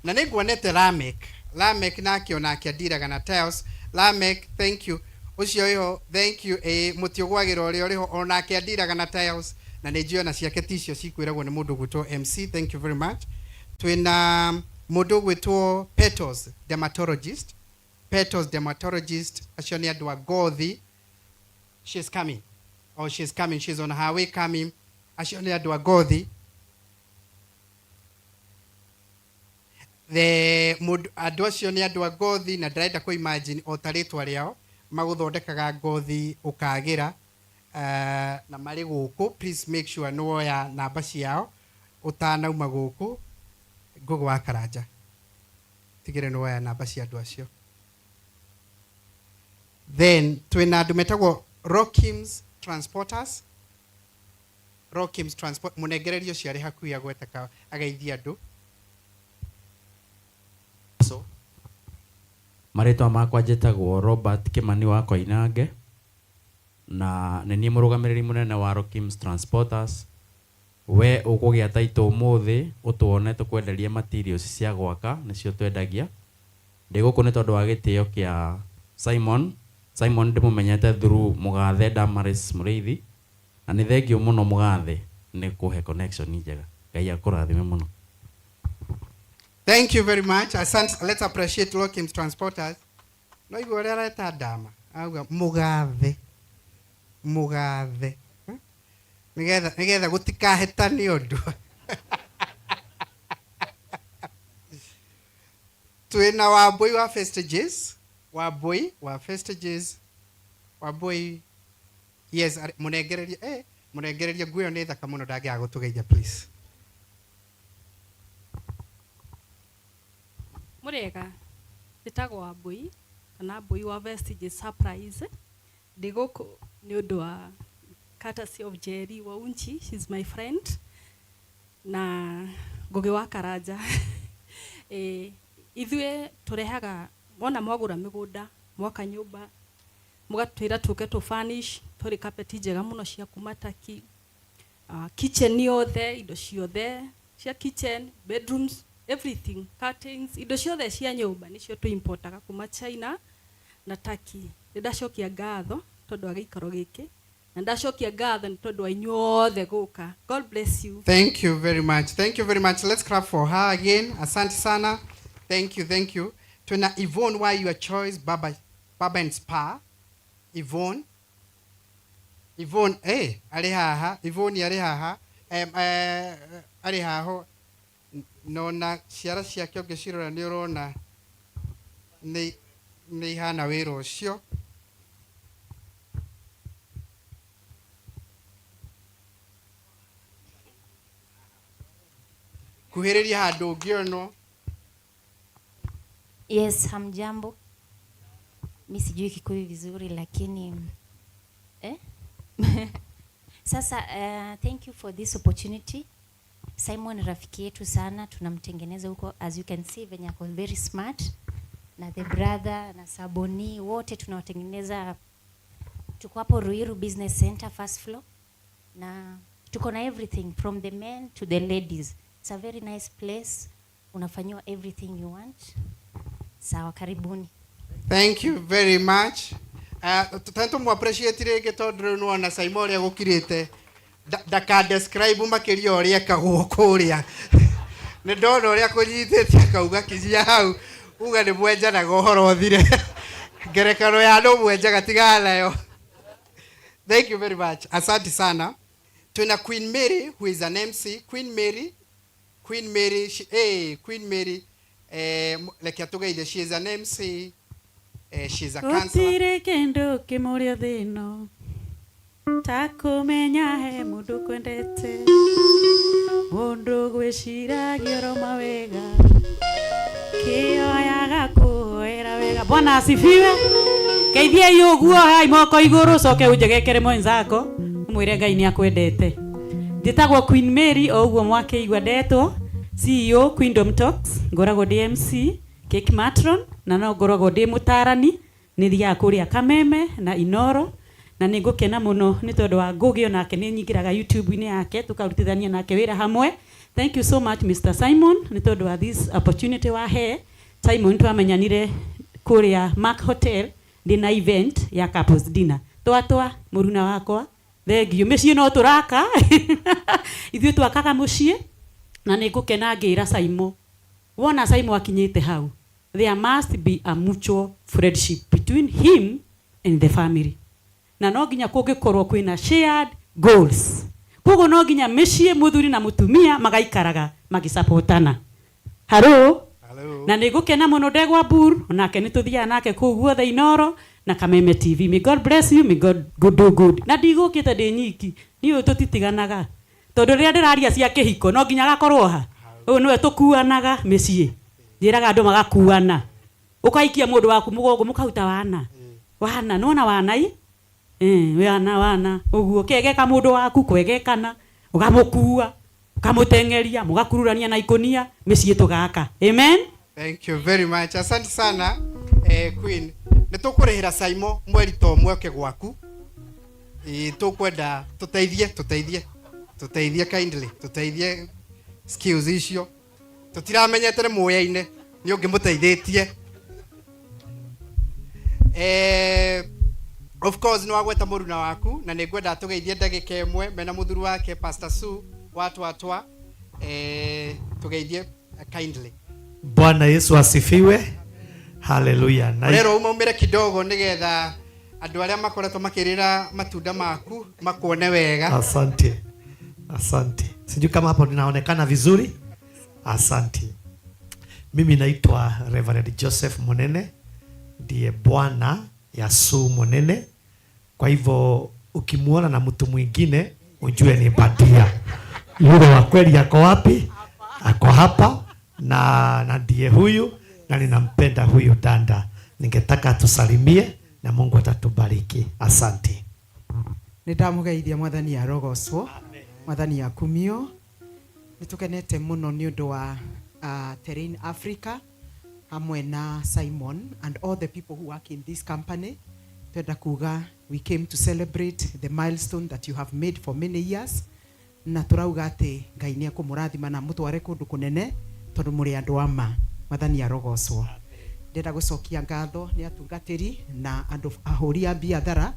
Na nĩ nguonete Lamek. Lamek nake onake andiraga na tiles. Lamek, thank you. Ũcio wĩho, thank you. Mũtiũgwagĩra ũrĩa ũrĩho, onake andiraga na tiles. Na nĩ njũĩ ona ciake ti icio cikwĩragwo nĩ mũndũ ũgwĩtwo MC. Thank you very much. Twĩna mũndũ ũgwĩtwo Petals dermatologist. Petals dermatologist, acio nĩ andũ a ngothi. She's coming. Oh, she's coming. She's on her way coming. Acio nĩ andũ a ngothi. The mũndũ andũ acio nĩ andũ a ngothi na ndĩrenda kũ imagine o ta rĩtwa rĩao magũthondekaga ngothi ũkagĩra na marĩ gũkũ. Please make sure nĩ woya namba ciao ũtanauma gũkũ. Ngũgũ wa Karanja, tigĩrĩra nĩ woya namba cia andũ acio. Then twĩna andũ metagwo Rockims Transporters. Rockims Transport, mũnengererio ũcio arĩ hakuhĩ agwete ka ageithie andũ. So marĩtwa makwa njĩtagwo Robert Kimani wa Koinange na nĩ niĩ mũrũgamĩrĩri mũnene wa Rockims Transporters. We ũkũgĩa title ũmũthĩ ũtuone tũkwenderie materials cia gwaka nĩcio twendagia. Ndĩ gũkũ nĩ tondũ wa gĩtĩo kĩa Simon. Simon ndĩmũmenyete through mũgathe Damaris Mũrĩithi na nĩ thengiũ mũno mũgathe nĩ kũhe connection njega. Ngai akũrathime mũno. Thank you very much. Asante. Let's appreciate Rockims Transporters. No igua ũrĩa areta ndama. Auga mũgathe. Mũgathe. Nĩgetha nĩgetha gũtikahĩtanie ũndũ. Twĩna Wambui wa Vestiges. Wambui wa Vestiges. Wambui. Yes, mũnengererie mũnengererie nguo ĩyo nĩ thaka mũno ndangĩaga gũtũgeithia please. Mũrĩega, njĩtagwo Wambui kana Mbui wa Vestiges Surprise. Ndĩ gũkũ nĩ ũndũ wa courtesy of Jerry Waunchi, she's my friend, na Ngũgĩ wa Karanja. Ithuĩ tũrehaga, wona mwagũra mĩgũnda, mwaka nyũmba, mũgatwĩra tũke tũ furnish, tũrĩ carpet njega mũno cia kuma Turkey, kitchen yothe, indo ciothe cia kitchen, bedrooms, everything, curtains, indo ciothe cia nyũmba nĩcio tũ importaga kuma China na Turkey. Nĩ ndacokia ngatho tondũ wa gĩikaro gĩkĩ, na ndacokia ngatho nĩ tondũ wa inyuothe gũka. God bless you. Thank you very much. Thank you very much. Let's clap for her again. Asante sana. Thank you, thank you. Tuna Yvonne, why your choice, Baba, Baba and Spa. Yvonne. Yvonne, arĩ haha. Yvonne arĩ haha. Arĩ haho. Nona ciara ciake ũngĩcirora nĩ ũrona nĩ ihana wĩra ũcio. Kuhĩrĩria handũ ũngĩonwo. Yes, hamjambo. Mi sijui Kikuyu vizuri lakini eh? Sasa thank you for this opportunity. Simon rafiki yetu sana, tunamtengeneza huko, as you can see venye ako very smart, na the brother na Saboni wote tunawatengeneza. Tuko hapo Ruiru Business Center first floor, na tuko na everything from the men to the ladies. It's a very nice place, unafanyiwa everything you want. Sawa, karibuni. Thank you very much. Tũtari tũmũ appreciate rĩngĩ tondũ rĩu nĩwona Simon ũrĩa gũkirĩte. Ndaka describe makĩria ũrĩa ekagwo kũrĩa. Nĩ ndona ũrĩa kũnyitĩte akauga kinyia hau, uga nĩ mwenjanaga ũhoro ũthire. Ngerekano ya andũ mwenjaga tigana nayo. Thank you very much. Asante sana. Tuna Queen Mary who is an MC. Queen Mary, Queen Mary, she, hey, Queen Mary, reke atũgeithie. She is an MC. She is a counselor. Gũtirĩ kĩndũ kĩmũrĩ thĩ ĩno ta kũmenya he mũndũ kwendete, mũndũ gwĩciragia oro mawega, kĩoyaga kũhoera wega. Bwana asifiwe. Geithiai ũguo hai moko igũrũ, ũcoke ũnjegekere mwenzako ũmwĩre Ngai nĩ akwendete. Njĩtagwo Queen Mary o ũguo mwakĩigua ndetwo, CEO Queendom Talks, ngoragwo ndĩ MC, Cake Matron, na no ngoragwo ndĩ mũtarani, nĩ thiaga kũrĩa Kameme na Inoro, na nĩ ngũkena mũno nĩ tondũ wa Ngũgĩ, onake nĩ nyingĩraga YouTube-inĩ yake tũkarutithania nake wĩra hamwe. Thank you so much Mr. Simon nĩ tondũ wa this opportunity wahe. Simon twamenyanire kũrĩa Mark Hotel ndĩna event ya couples dinner. Twatwa mũruna wakwa, thengiũ. Mĩciĩ no tũraka. Ithuĩ twakaga mũciĩ, na nĩ ngũkena ngĩra Simon. Wona Simon akinyĩte hau, there must be a mutual friendship between him and the family. Na no nginya kũngĩkorwo kwĩna shared goals. Koguo no nginya mĩciĩ mũthuri na mũtumia magaikaraga magĩsapotana. Haro? Na nĩ ngũkena mũno ndegwa Bur, onake nĩ tũthiaga nake kũu guothe Inoro na Kameme TV. May God bless you, may God go do good. Na ndigũkĩte ndĩ nyiki, niĩ ũyũ tũtitiganaga. Tondũ rĩrĩa ndĩraria cia kĩhiko no nginya agakorwo ha. Ũyũ nĩwe tũkuanaga mĩciĩ. Njĩraga andũ magakuana. Ũkaikia mũndũ waku mũgongo mũkaruta wana. Wana, nĩwona wana i? Wana wana. Ũguo kegeka mũndũ waku kwegekana, ũgamũkua, ũkamũteng'eria, mũgakururania na ikũnia, mĩciĩ tũgaka. Amen. Thank you very much. Asante sana Queen. Nĩ tũkũrĩhĩra Saimo mweri ta ũmwe oke gwaku. Ĩ tũkwenda tũteithie tũteithie tũteithie kindly tũteithie skills icio. Tũtiramenyete nĩ muoyaine nĩ ũngĩmũteithĩtie. Of course nĩ wagweta mũruna waku na nĩ ngwenda tũgeithie ndagĩka ĩmwe mena mũthuri wake Pastor Sue watwatwa tũgeithie kindly. Bwana Yesu asifiwe. Haleluya. Na Ũrerwo umaumĩre kidogo nĩgetha andũ arĩa makoretwo makĩrĩra matunda maku makuone wega. Asante. Asante. Sijui kama hapo ninaonekana vizuri. Asante. Mimi naitwa Reverend Joseph Munene, ndiye bwana ya Sue Munene. Kwa hivyo ukimuona na mtu mwingine ujue ni bandia. Yule wa kweli ako wapi? Ako hapa na ndiye huyu, na ninampenda huyu danda. Ningetaka tusalimie na Mungu atatubariki. Asante. Nĩndamũgeithia mwathani arogocwo, mwathani akumio. Nĩtũkenete mũno nĩ ũndũ wa Terrain Africa hamwe na Simon and all the people who work in this company. Twenda kuga we came to celebrate the milestone that you have made for many years, na tũrauga atĩ Ngai nĩ ekũmũrathima na amũtware kũndũ kũnene tondũ mũrĩ andũ a ma. Mwathani arogocwo. Ndĩrenda gũcokia ngatho nĩ atungatĩri na andũ ahũri a biathara.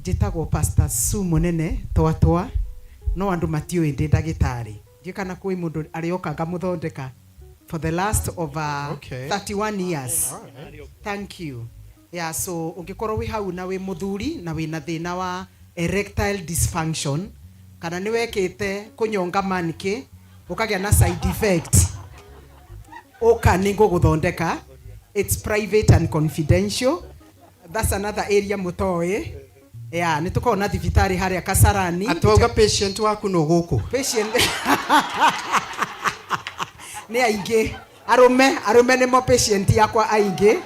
Njĩtagwo Pastor Sue Munene twatwa, no andũ matiũĩ ndĩ ndagĩtarĩ. Ndiũĩ kana kwĩ mũndũ arĩoka ngamũthondeka for the last over 31 years. All right. Thank you. Yeah, so ũngĩkorwo wĩ hau na wĩ mũthuri na wĩna thĩna wa erectile dysfunction, kana nĩ wekĩte kũnyonga manke ũkagĩa na side effect, ũka nĩ ngũgũthondeka. It's private and confidential. That's another area mũtoĩ. Yeah, nĩ tũkoragwo na thibitarĩ harĩa Kasarani. Atwauga patient waku nũ gũkũ? Patient nĩ aingĩ. Arũme, arũme nĩmo patient yakwa aingĩ.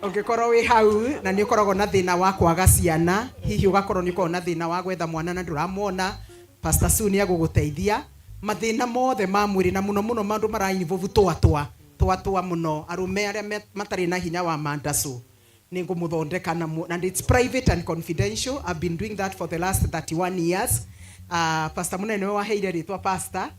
Ũngĩkorwo wĩ hau na nĩ ũkoragwo na thĩna wa kwaga ciana, hihi ũgakorwo nĩ ũkoragwo na thĩna wa gwetha mwana na ndũramwona, Pastor Sue nĩ egũgũteithia. Mathĩna mothe ma mwĩrĩ na mũno mũno maũndũ mara involve twatwa, twatwa mũno, arũme arĩa matarĩ na hinya wa mandacu. Nĩ ngũmũthondeka na and it's private and confidential. I've been doing that for the last 31 years. Pastor Munene nĩwe waheire rĩtwa pastor,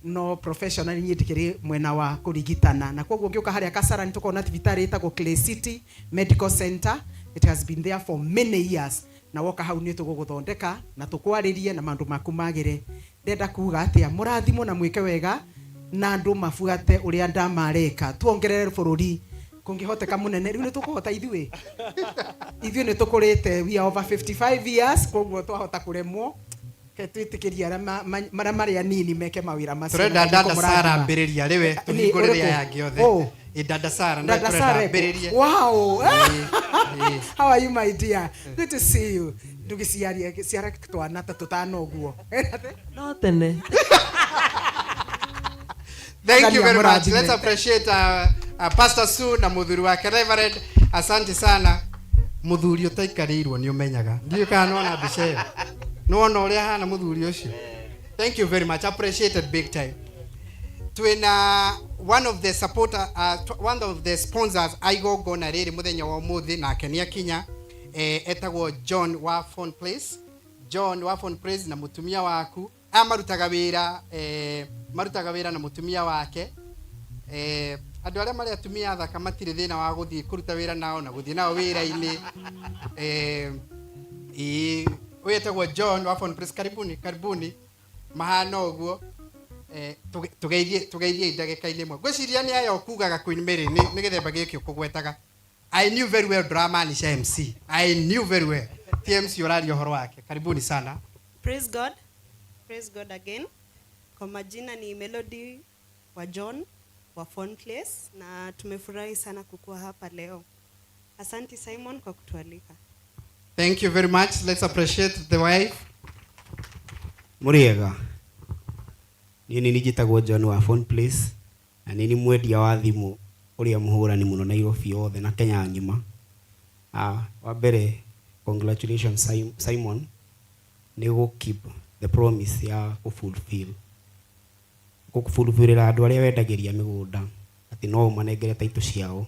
no professional niĩ ndikĩrĩ mwena wa kũrigitana. Na koguo ngĩũka harĩa Kasarani tũkoragwo na thibitarĩ ĩtagwo Clay City Medical Center. It has been there for many years. Na woka hau nĩ tũgũgũthondeka na tũkwarĩrie na maũndũ maku magĩre. Ndenda kuga atĩa, mũrathimwo na mwĩke wega na andũ mabuate ũrĩa ndamareka. Tuongerere bũrũri kũngĩhoteka mũnene. Rĩu nĩ tũkũhota ithuĩ. Ithuĩ nĩ tũkũrĩte, we are over 55 years, koguo twahota kũremwo. Ke twĩtĩkĩrie arĩa marĩa marĩ anini meke mawĩra macio. Tũrenda Na nĩ Dada kũmũrathima. Sarah ambĩrĩria, rĩwe, Nĩ tũhingũrĩre ũrĩkũ? aya angĩ othe. Oh. Ĩ, Dada Sarah, nĩwe Dada tũrenda Sarah eko. ambĩrĩrie. Wow. Ĩ, ĩ. How are you, my dear? Good to see you. Ndũgĩciarie, ciara twana ta tũtano ũguo. No tene. Thank you very much. Mũrathime. Let's appreciate Pastor Sue na mũthuri wake Reverend. Asante sana. Mũthuri ũtaikarĩirwo nĩ ũmenyaga. Ndiũĩ kana nĩwona mbica ĩyo. Nĩwona ũrĩa ahana mũthuri ũcio. Thank you very much. Appreciated big time. Twina one of the supporter, one of the sponsors aigongona rĩrĩ mũthenya wa ũmũthĩ, nake nĩ akinya. Etagwo John wa Phone Place. John wa Phone Place na mũtumia waku. Aya marutaga wĩra, marutaga wĩra na mũtumia wake. Andũ arĩa marĩ atumia athaka matirĩ thĩna wa gũthiĩ kũruta wĩra nao na gũthiĩ nao wĩra-inĩ. Ũyũ etagwo John wa Phone Place. Karibuni, karibuni. Mahana ũguo. Tũgeithie ndagĩka-inĩ ĩmwe. Ngwĩciria nĩ aya ũkugaga Queen Mary, nĩ gĩthemba gĩkĩ ũkũgwetaga. I knew very well drama ni MC. I knew very well. Ti MC ũraria ũhoro wake. Karibuni sana. Praise God. Praise God again. Kwa majina ni Melody wa John wa Phone Place na tumefurahi sana kukuwa hapa leo. Asante Simon kwa kutualika. Thank you very much. Let's appreciate the wife. Mũrĩega, niĩ nĩ njĩtagwo John wa Phone Place na nĩ niĩ mwendia wa thimũ ũrĩa mũhũrani mũno Nairobi yothe na Kenya ng'ima. Wa mbere, congratulations Simon nĩ gũ keep the promise ya kũ fulfill gũkũbulbulĩra andũ arĩa wendagĩria mĩgũnda atĩ no ũmanengere taitũ ciao.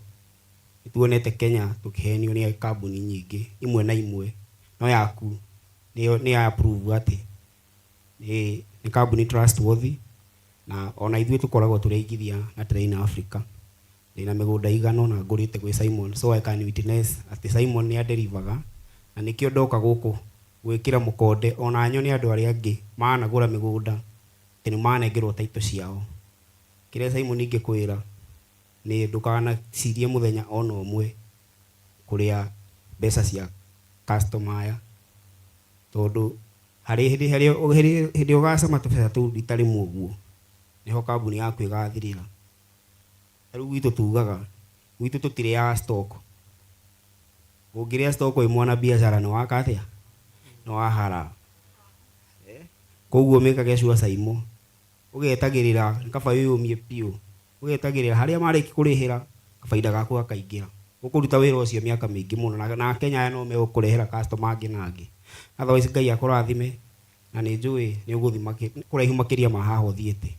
Nĩ tuonete Kenya tũkĩhenio nĩ kambuni nyingĩ imwe na imwe, no yaku nĩ ya prove atĩ nĩ kambuni trustworthy, na ona ithuĩ tũkoragwo tũrĩ aigithia na Train Africa. Ndĩna mĩgũnda igana ũna ngũrĩte gwĩ Simon, so I can witness atĩ Simon nĩ adelivaga, na nĩkĩo ndoka gũkũ gwĩkĩra mũkonde ona nyone andũ arĩa angĩ managũra mĩgũnda atĩ nĩ manengerwo taitũ ciao. Kĩrĩa Simon ingĩkwĩra nĩ ndũkanacirie mũthenya ona ũmwe kũrĩa mbeca cia customer aya, tondũ harĩ hĩndĩ harĩ hĩndĩ ũgacama tũbeca tũu rita rĩmwe ũguo nĩho kambuni yaku ĩgathirĩra. Ta rĩu gwitũ tugaga gwitũ tũtirĩaga stock. Ũngĩrĩa stock wĩ mwana biacara nĩ waka atĩa? Nĩ wahara. Koguo mĩkage sure Saimo ũgetagĩrĩra nĩ kaba wĩyũmie biũ, ũgetagĩrĩra harĩa marĩkia kũrĩhĩra kabaida gaku gakaingĩra. Ũkũruta wĩra ũcio mĩaka mĩingĩ mũno na Kenya aya no megũkũrehera customer angĩ na angĩ. Otherwise Ngai akũrathime na nĩ njũĩ nĩ ũgũthiĩ kũraihu makĩria ma haha ũthiĩte.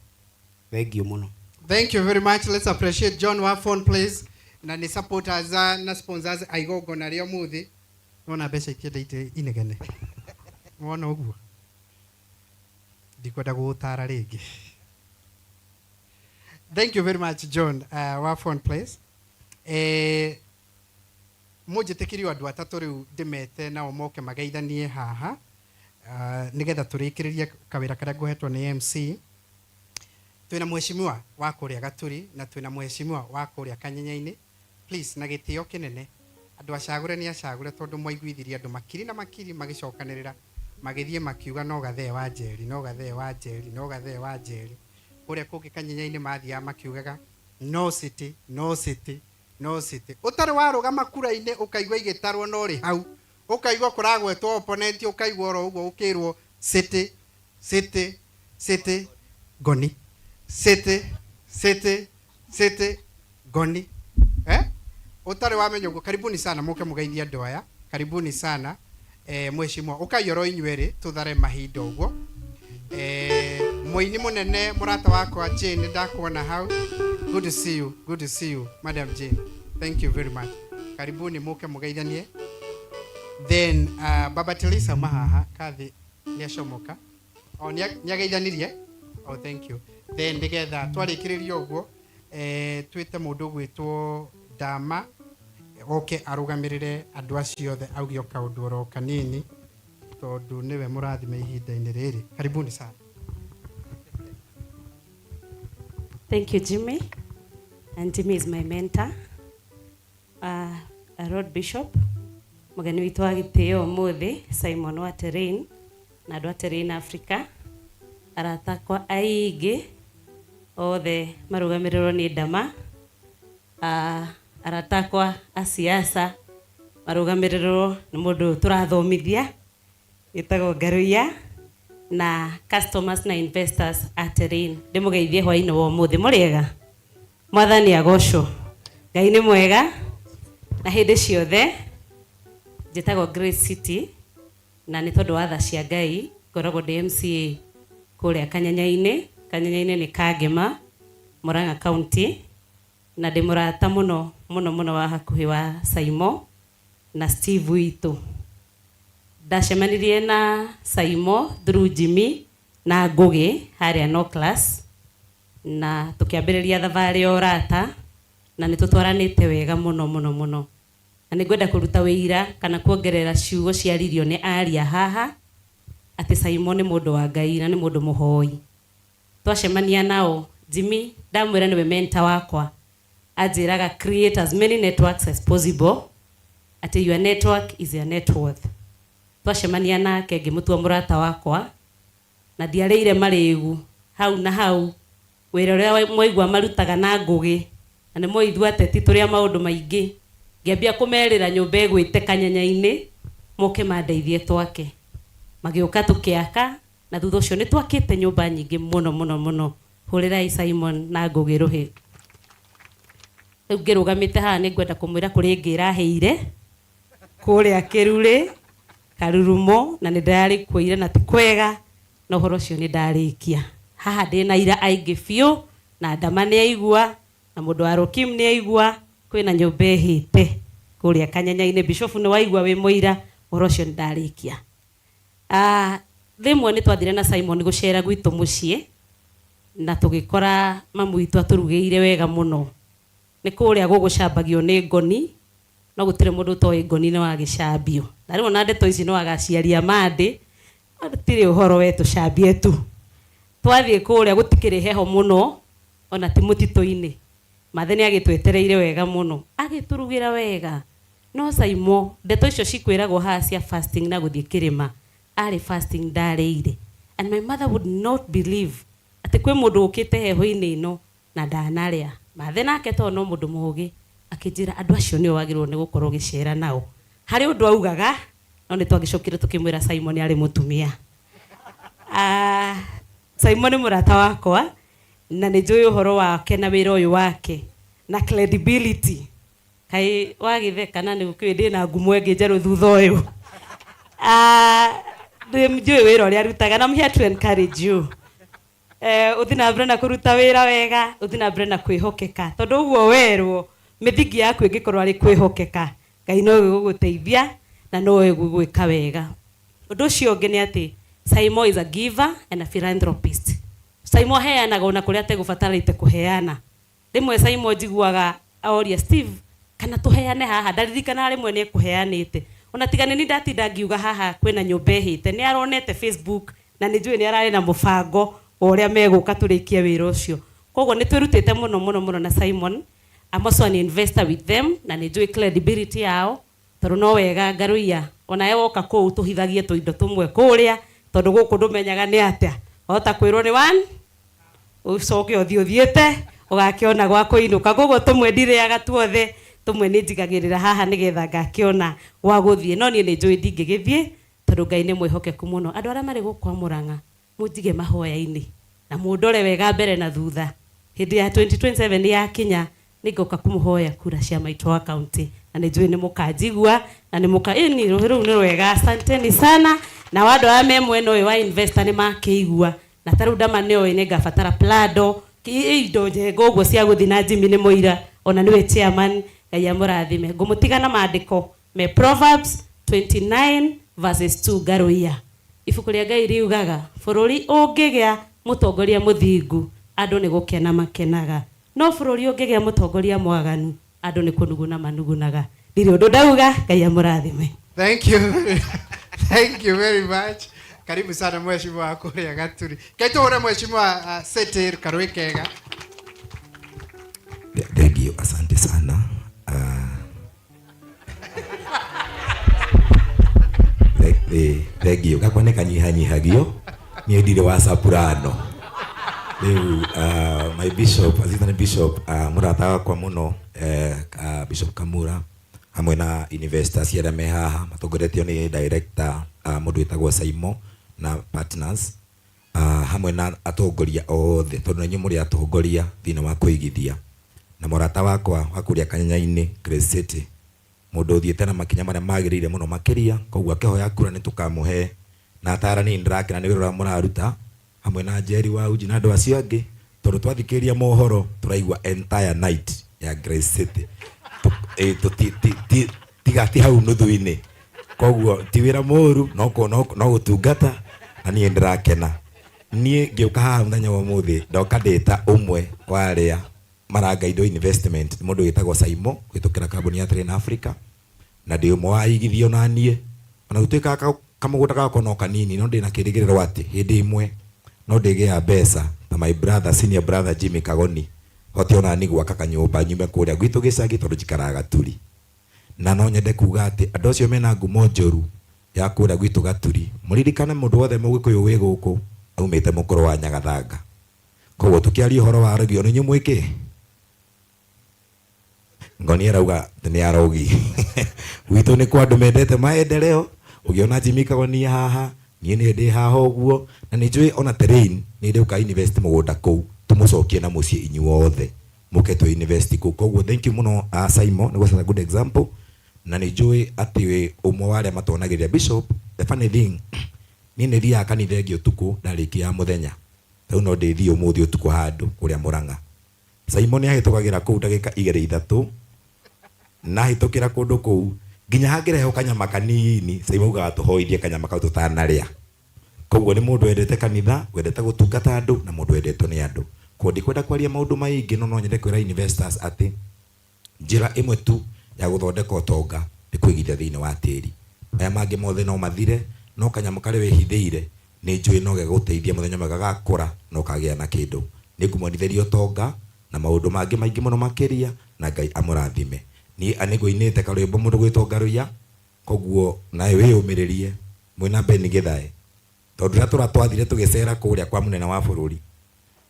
Thank you mũno. Thank you very much. Let's appreciate John wa Phone Place na nĩ supporters na sponsors a igongona rĩa ũmũthĩ. Wona mbeca ikĩenda ite inegene. Wona ũguo? Ndikwenda gũgũtara rĩngĩ. Thank you very much John wa Phone Place. Mũnjĩtĩkĩrie andũ atatũ rĩu ndĩmete nao moke mageithanie haha nĩgetha tũrĩkĩrĩrie kawĩra karĩa ngũhetwo nĩ MC. Twĩna mheshimiwa wa kũrĩa Gaturi na twĩna mheshimiwa wa kũrĩa Kanyenyainĩ. Please, na gĩtĩo kĩnene andũ acagũre nĩ acagũre tondũ mwaiguithirie andũ makiri na makiri magĩcokanĩrĩra magĩthiĩ makiuga no gathee wa Njeri, no gathee wa Njeri, no gathee wa Njeri. Kũrĩa kũngĩ Kanyenyainĩ mathiaga makiugaga no city, no city, no city. Ũtarĩ warũgama kura-inĩ ũkaigua igĩtarwo no rĩ hau, ũkaigua kũragwetwo opponent, ũkaigua oro ũguo ũkĩrwo city, city, city, ngoni, city, city, city, ngoni. Ũtarĩ wamenya ũguo. Karibuni sana mũke mũgeithie andũ aya. Karibuni sana. Mheshimiwa ũkai oro inyuĩ tũthare mahinda ũguo. Mũini mũnene mũrata wakwa Jane ndakuona hau. Good to see you. Good to see you, Madam Jane. Thank you very much. Karibuni mũke mũgeithanie. Then Baba Telisa mahaha kathi nĩacomoka. O nĩageithanirie. Oh, thank you. Then nĩgetha twarĩkĩrĩria ũguo twĩte mũndũ ũgwĩtwo Dama oke arũgamĩrĩre andũ acio othe auge o kaũndũ oro kanini tondũ nĩwe mũrathime ihinda-inĩ rĩrĩ. Karibuni sana. Thank you, Jimmy. And Jimmy is my mentor, a road bishop. Mũgeni witũ wa gĩtĩo ũmũthĩ, Simon wa Terrain, na andũ a Terrain Africa. Arata akwa aingĩ, othe marũgamĩrĩrwo nĩ Dama. Arata akwa a siasa marũgamĩrĩrwo nĩ mũndũ tũrathomithia, wĩtagwo Ngaruiya, na customers na investors a Terrain. Ndĩmũgeithie hwaĩ-inĩ wa ũmũthĩ. Mũrĩega? Mwathani agocwo. Ngai nĩ mwega na hĩndĩ ciothe. Njĩtagwo Grace City na nĩ tondũ wa tha cia Ngai ngoragwo ndĩ MCA kũrĩa Kanyenyainĩ. Kanyenyainĩ nĩ Kangema, Murang'a County, na ndĩ mũrata mũno mũno mũno wa hakuhĩ wa Saimo na Steve witũ. Ndacemanirie na Saimo through Jimmy na Ngũgĩ harĩa no class, na tũkĩambĩrĩria thabarĩ ya ũrata na nĩ tũtwaranĩte wega mũno mũno mũno. Na nĩ ngwenda kũruta wĩira kana kuongerera ciugo ciaririo nĩ aria haha atĩ Saimo nĩ mũndũ wa Ngai na nĩ mũndũ mũhoi. Twacemania nao, Jimmy ndamwĩra nĩwe mentor wakwa, anjĩraga create as many networks as possible, atĩ your network is your net worth. Twacemania nake ngĩmũtua mũrata wakwa na ndiarĩire marĩgu hau na hau wĩra ũrĩa mwaigua marutaga na ngũgĩ na nĩ moĩ ithuĩ ateti tũrĩ a maũndũ maingĩ. Ngĩambia kũmerĩra nyũmba ĩgwĩte kanyanya-inĩ moke mandeithie twake. Magĩũka tũkĩaka na thutha ũcio nĩ twakĩte nyũmba nyingĩ mũno mũno mũno. Hũrĩrai Simon na Ngũgĩ rũhĩ. Rĩu ngĩrũgamĩte haha nĩ ngwenda kũmwĩra kũrĩ ĩngĩ ĩrahĩire kũrĩa Kĩrurĩ Karurumo na nĩ ndĩrarĩkuire na ti kwega na ũhoro ũcio nĩ ndarĩkia. Haha ndĩna aira aingĩ biũ na Ndama nĩ aigua na mũndũ wa Rokim nĩ aigua kwĩna nyũmba ĩhĩte kũrĩa Kanyanya-inĩ. Bishop nĩ waigua wĩ mũira ũhoro ũcio nĩ ndarĩkia. Rĩmwe nĩ twathire na Simon gũcera gwitũ mũciĩ na tũgĩkora mamu witũ atũrugĩire wega mũno. Nĩ kũrĩa gũgũcambagio nĩ ngoni no gũtirĩ mũndũ ũtoĩ ngoni nĩ wagĩcambio. Na rĩu ona ndeto ici nĩ wagaciaria mandĩ gũtirĩ ũhoro we tũcambie tu. Twathiĩ kũrĩa gũtikĩrĩ heho mũno ona ti mũtitũ-inĩ. Mathe nĩ agĩtwetereire wega mũno agĩtũrugĩra wega. No Saimo ndeto icio cikwĩragwo haha cia fasting na gũthiĩ kĩrĩma arĩ fasting ndarĩire. And my mother would not believe atĩ kwĩ mũndũ ũkĩte heho-inĩ ĩno na ndanarĩa. Mathe nake tondũ no mũndũ mũũgĩ akĩnjĩra andũ acio nĩo wagĩrĩirwo nĩ gũkorwo ũgĩcera nao. Harĩ ũndũ augaga no nĩ twagĩcokire tũkĩmwĩra Simon arĩ mũtumia. Simon nĩ mũrata wakwa na nĩ njũĩ ũhoro wake na wĩra ũyũ wake na credibility. Kaĩ wagĩtheka na nĩ ũkĩũĩ ndĩna ngumo ĩngĩ njerũ thutha ũyũ. Nĩ njũĩ wĩra ũrĩa arutaga na I'm here to encourage you. Ũthiĩ na mbere na kũruta wĩra wega, ũthiĩ na mbere na kwĩhokeka tondũ ũguo werwo mĩthingi yaku ĩngĩkorwo arĩ kwĩhokeka Ngai no egũgũteithia na no egũgwĩka wega. Ũndũ ũcio ũngĩ nĩ atĩ Simon is a giver and a philanthropist. Simon aheanaga ona kũrĩa ategũbatarĩte kũheana. Rĩmwe Simon njiguaga oria Steve kana tũheane haha, ndaririkanaga rĩmwe nĩ ekũheanĩte. Ona tiga nĩ niĩ ndatinda ngiuga haha kwĩna nyũmba ĩhĩte, nĩ aronete Facebook na nĩ njũĩ nĩ ararĩ na mũbango wa ũrĩa megũka tũrĩkie wĩra ũcio. Koguo nĩ twĩrutĩte mũno mũno mũno na Simon. I'm also an investor with them na nĩ njũĩ credibility yao tondũ no wega ngaruia onawe woka kũu tũhithagie tũindo tũmwe kũrĩa tondũ gũkũ ndũmenyaga nĩ atĩa. Wahota kwĩrwo nĩ one ũcoke ũthiĩ ũthiĩte ũgakĩona gwa kũinũka. Koguo tũmwe ndirĩaga tuothe, tũmwe nĩ njigagĩrĩra haha nĩgetha ngakĩona gwa gũthiĩ. No niĩ nĩ njũĩ ndingĩgĩthiĩ tondũ Ngai nĩ mwĩhokeku mũno. Andũ arĩa marĩ gũkũ a Mũrang'a mũnjige mahoya-inĩ na mũndore wega mbere na thutha. Hĩndĩ ya 2027 yakinya nĩngoka kũmũhoya kura cia maitũ wa county na nĩ njũĩ nĩ mũkanjigua na nĩ mũka ĩni rũhĩ rũu nĩ rwega. Asanteni sana. Na andũ arĩa me mwena ũyũ wa investor nĩ makĩigua na ta rĩu Ndama nĩoĩ nĩ ngabatara Prado indo njega ũguo cia gũthiĩ na Jimmy nĩ mũira ona nĩwe chairman. Ngai amũrathime. Ngũmũtiga na maandĩko me Proverbs 29 verses 2 ngaruia. Ibuku rĩa Ngai riugaga bũrũri ũngĩgĩa mũtongoria mũthingu andũ nĩ gũkena makenaga, no bũrũri ũngĩgĩa mũtongoria mwaganu andũ nĩ kũnuguna manugunaga. Ndirĩ ũndũ ndauga. Ngai amũrathime. Thank you. Thank you very much. Karibu sana mheshimiwa kũrĩa Gaturi. Kai tũhũre mheshimiwa Sete Karũĩ kega. Thank you, asante sana. Thank you. Gakwa nĩ kanyihanyihagio niĩ ndirĩ wa soprano. Rĩu my bishop, assistant bishop, mũrata wakwa mũno, Bishop Kamura hamwe na investors arĩa me haha matongoretio nĩ director mũndũ wĩtagwo Saimo na partners, hamwe na atongoria othe tondũ na inyuĩ mũrĩ atongoria thĩinĩ wa kũigithia. Na mũrata wakwa wa kũrĩa Kanyanya-inĩ Grace City, mũndũ ũthiĩte na makinya marĩa magĩrĩire mũno makĩria, koguo akĩhoya kura nĩ tũkamũhe. Na atarani nĩndĩrakena nĩ wĩra ũrĩa mũraruta hamwe na Jerry wa Uji na andũ acio angĩ, tondũ twathikĩrĩria mohoro tũraigua entire night ya Grace City. Tiga ti hau nuthu-inĩ. Koguo ti wĩra mũru, no gũtungata na niĩ nĩndĩrakena. Niĩ ngĩũka haha mũthenya wa ũmũthĩ ndoka ndĩta ũmwe wa arĩa marangaidwo investment, mũndũ wĩtagwo Saimo kũhĩtũkĩra kambuni ya Train Africa, na ndĩ ũmwe wa aigithia ona niĩ. Ona gũtuĩka kamũgũnda gakwa no kanini, no ndĩna kĩrĩgĩrĩro atĩ hĩndĩ ĩmwe no ndĩgĩa mbeca ta my brother, senior brother Jimmy Kagoni, hote ona niĩ gwaka kanyũmba nyume kũrĩa gwitũ gĩcagi tondũ njikaraga Gaturi. Na no nyende kuga atĩ andũ acio mena ngumo njũru Ya kũrĩa gwitũ Gaturi. Mũririkane mũndũ wothe mũgĩkũyũ wĩ gũkũ aumĩte mũkũrũ wa Nyagathanga. Koguo tũkĩaria ũhoro wa arogi ona inyuĩ mwĩkĩ? Ngoni arauga atĩ nĩ arogi. Gwitũ nĩ kwa andũ mendete maendeleo. Ũngĩona Jimmy Kagonia haha, niĩ nĩ ndĩ haha ũguo, na nĩ njũĩ ona terrain nĩ ndĩũka invest mũgũnda kũu, tũmũcokie na mũciĩ inyuothe mũke twĩ invest kũu. Koguo thank you mũno Simon, nĩ gũ set a good example, na nĩ njũĩ atĩ wĩ ũmwe wa arĩa matonagĩrĩria Bishop. The funny thing, niĩ nĩ thiaga kanitha ĩngĩ ũtukũ ndarĩkia ya mũthenya. Rĩu no ndĩthiĩ ũmũthĩ ũtukũ handũ kũrĩa Mũrang'a. Simon nĩ ahĩtũkagĩra kũu ndagĩka igĩrĩ ithatũ, na ahĩtũkĩra kũndũ kũu nginya hangĩrehwo kanyama kanini, Simon augaga tũhoithie kanyama kau tũtanarĩa. Koguo nĩ mũndũ wendete kanitha, wendete gũtungata andũ, na mũndũ wendetwo nĩ andũ. Koguo ndikwenda kwaria maũndũ maingĩ, no no nyende kwĩra investors atĩ njĩra ĩmwe tu ya gũthondeka ũtonga nĩ kũigithia thĩinĩ wa tĩri. Maya mangĩ mothe no mathire, no kanyamũ karĩa wĩhithĩire nĩ njũĩ no gegũteithia mũthenya ũmwe gagakũra na ũkagĩa na kĩndũ. Nĩ ngũmonithĩria ũtonga na maũndũ mangĩ maingĩ mũno makĩria, na Ngai amũrathime. Niĩ nĩ ngũinĩte karwĩmbo mũndũ gwĩtwo Ngaruiya, koguo nawe wĩyũmĩrĩrie mwĩna Ben Githae, tondũ rĩrĩa tũratwathire tũgĩcera kũrĩa kwa mũnene wa bũrũri,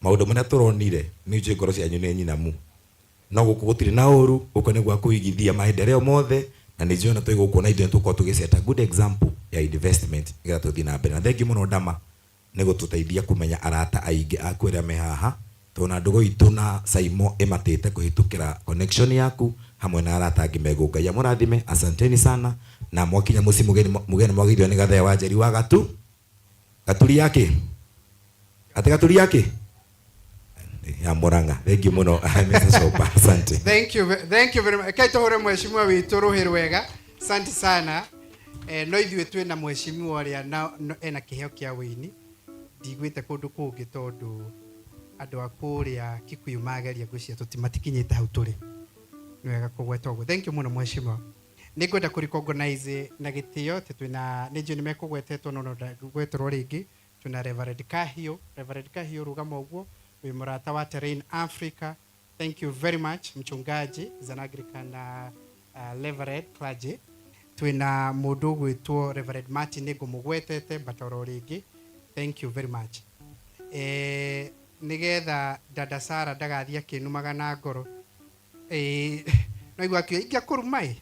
maũndũ marĩa tũronire nĩ njũĩ ngoro cianyu nĩ nyinamu. No gũkũ gũtirĩ na ũru, gũkũ nĩ gwa kũigithia maendeleo mothe, na nĩ njũĩ ona twĩ gũkũ na ithuĩ nĩ tũgũkorwo tũgĩceta good example ya investment nĩgetha tũthiĩ na mbere. Na thengiũ mũno Ndama nĩ gũtũteithia kũmenya arata aingĩ aku arĩa me haha, tondũ na ndũgũ itũ na Saimo ĩmatĩte kũhĩtũkĩra connection yaku hamwe na arata angĩ me gũkũ. Ngai amũrathime, asanteni sana. Na mwakinya mũciĩ mũgeni mwageithio nĩ Gathee wa Njeri wa Gatu. Gaturi yake? Ate Gaturi yake? Ya Murang'a. Thank you mũno, Mr. Sopa. Asante. Thank you, thank you very much. Kai tũhũre mheshimiwa witũ rũhĩ rwega. Asante sana. No ithuĩ twĩna mheshimiwa ũrĩa na ena kĩheo kĩa wĩini. Ndiguĩte kũndũ kũngĩ tondũ andũ a kũrĩa Kikuyu mageria ngwĩciria matikinyĩte hau tũrĩ. Nĩ wega kũgweta ũguo. Thank you mũno mheshimiwa. Nĩ ngwenda kũ recognize na gĩtĩo atĩ twĩna, nĩ njũĩ nĩ mekũgwetetwo no no ndagweterwo rĩngĩ. Twĩna Reverend Kahiũ. Reverend Kahiũ rũgama ũguo, wĩ mũrata wa Terrain Africa. Thank you very much mchungaji, is an Anglican Reverend clergy. Twĩna mũndũ ũgwĩtwo Reverend Martin, nĩngũmũgwetete but oro rĩngĩ. Thank you very much. Nĩgetha dada Sara ndagathiĩ akĩnumaga na ngoro. No igua akiuga, ingĩakũruma ĩ.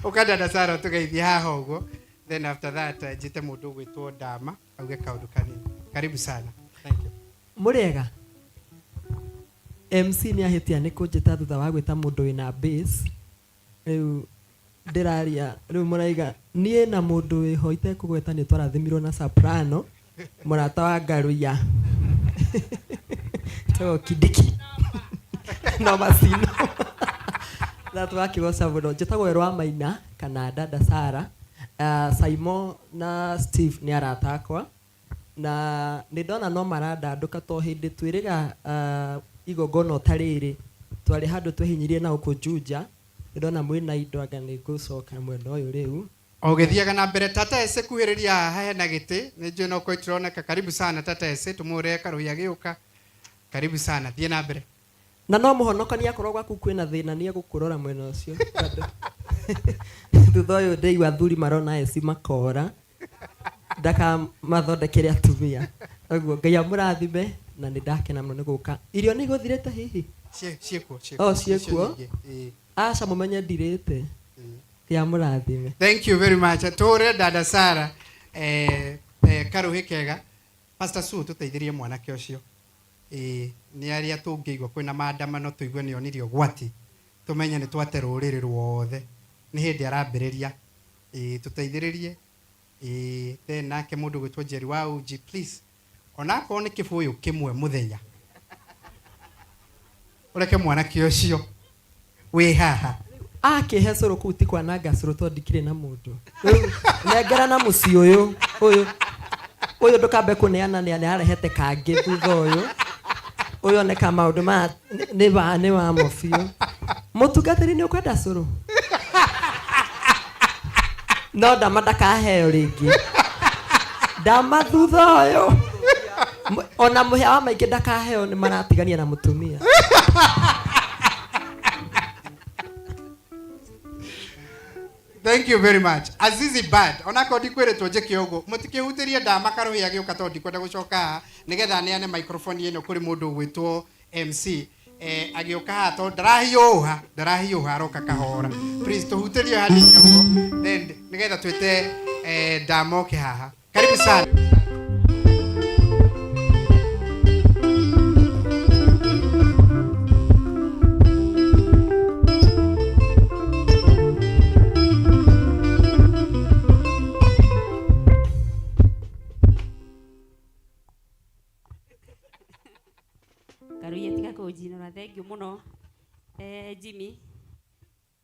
Ũka dada Sara tũgeithie haha ũguo. Then after that, njĩte mũndũ ũgwĩtwo Ndama auge kaũndũ kanini. Karibu sana. Thank you. Mũrĩega. MC nĩ ahĩtia nĩ kũnjĩta thutha wa gwĩta mũndũ wĩna base. Rĩu ndĩraria, rĩu mũraiga niĩ na mũndũ wĩho itekũgweta nĩ twarathimirwo na soprano, mũrata wa Ngaruiya. Tagwo Kindiki. No macino. Na tũgakĩgoca mũno. Njĩtagwo Werũ wa Maina kana Dada Sara. Saimo na Steve nĩ arata akwa. Na nĩ ndona no marandandũka to hĩndĩ twĩrĩga igongona ta rĩrĩ twarĩ handũ twehinyirie na gũkũ Juja. Nĩ ndona mwĩna indo anga nĩ ngũcoka mwena ũyũ rĩu. O ũgĩthiaga na mbere Tata Ese kuhĩrĩria haha hena gĩtĩ nĩ njũĩ no kũroneka. Karibu sana Tata Ese, tũmũre karũhĩa gĩũka. Karibu sana, thiĩ na mbere. Na no mũhonokania akorwo gwaku kwĩna thĩna nĩ egũkũrora mwena ũcio. Thutha ũyũ ndĩigua athuri marona eci makora ndakamathondekere atumia. Ũguo Ngai amũrathime na nĩ ndakena mũno nĩ gũka. Irio nĩ igũthirĩte hihi? Ciĩkuo, ciĩkuo. Oh, ciĩkuo? Icio nyingĩ, ĩĩ. Aca mũmenye ndirĩte. Ngai amũrathime. Thank you very much. Tũhũre dada Sara karũhĩ kega. Pastor Sue, tũteithĩrie mwanake ũcio. Nĩ arĩa tũngĩigua kwĩna maandamano tũigue nĩ onirio ũgwati, tũmenye nĩ twate rũrĩrĩ ruothe. Nĩ hĩndĩ arambĩrĩria. Tũteithĩrĩrie. Then nake mũndũ gwĩtwo Jerry wa Uji, please. Onakorwo nĩ kĩbũyũ kĩmwe mũthenya. Ũreke mwanake ũcio wĩ haha. Akĩhe cũrũ kũu ti kwananga cũrũ tondũ ndikĩrĩ na mũndũ. Rĩu nengera na mũciĩ ũyũ, ũyũ. Ũyũ ndũkambe kũneana nĩ arehete kangĩ thutha ũyũ. Ũyũ oneka maũndũ maya nĩ wa mo biũ. Mũtungatĩri nĩ ũkwenda cũrũ? No ndama ndakaheo rĩngĩ. Ndama thutha ũyũ. Ona mũhĩa wa maingĩ ndakaheo nĩ maratigania na mũtumia. Thank you very much. Azizi Bad, onakorwo ndikwĩrĩtwo njĩke ũguo, mũtikĩhutĩrie ndama karũhĩ agĩũka tondũ ndikwenda gũcoka haha nĩgetha neane microphone ĩno kũrĩ mũndũ ũgwĩtwo MC. Eh, agĩũka haha tondũ ndarahiũha, ndarahiũha aroka kahora. Please tũhutĩrie hanini ũguo then nĩgetha twĩte eh, ndama oke haha. Karibu sana. Karuiya tiga kũnjinũra thank you mũno eh, Jimmy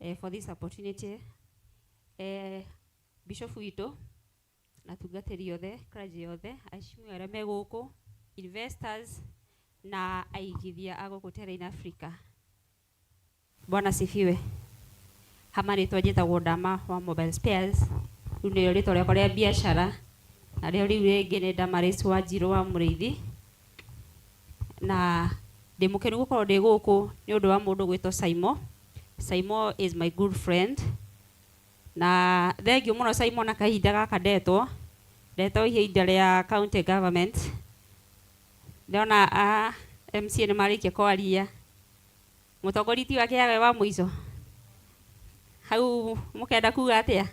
eh, for this opportunity eh, Bishop witũ na atungatĩri othe clergy othe aheshimiwa arĩa me gũkũ investors na aigithia a gũkũ Terrain Africa. Bwana asifiwe. Hama rĩtwa njĩtagwo Ndama wa Mobile Spares, rĩu nĩrĩo rĩtwa rĩakwa rĩa biacara, narĩo rĩu rĩngĩ nĩ Damaris Wanjirũ wa Mũrĩithi, na ndĩ mũkenu gũkorwo ndĩ gũkũ nĩ ũndũ wa mũndũ gwĩtwo Saimo. Saimo is my good friend, na thengiũ mũno Saimo na kahinda gaka ndetwo, ndetwo ihinda rĩa county government, ndona a MCA nĩ marĩkia kwaria, mũtongoria ti wake yawe wa mũico hau mũkenda kuga atĩa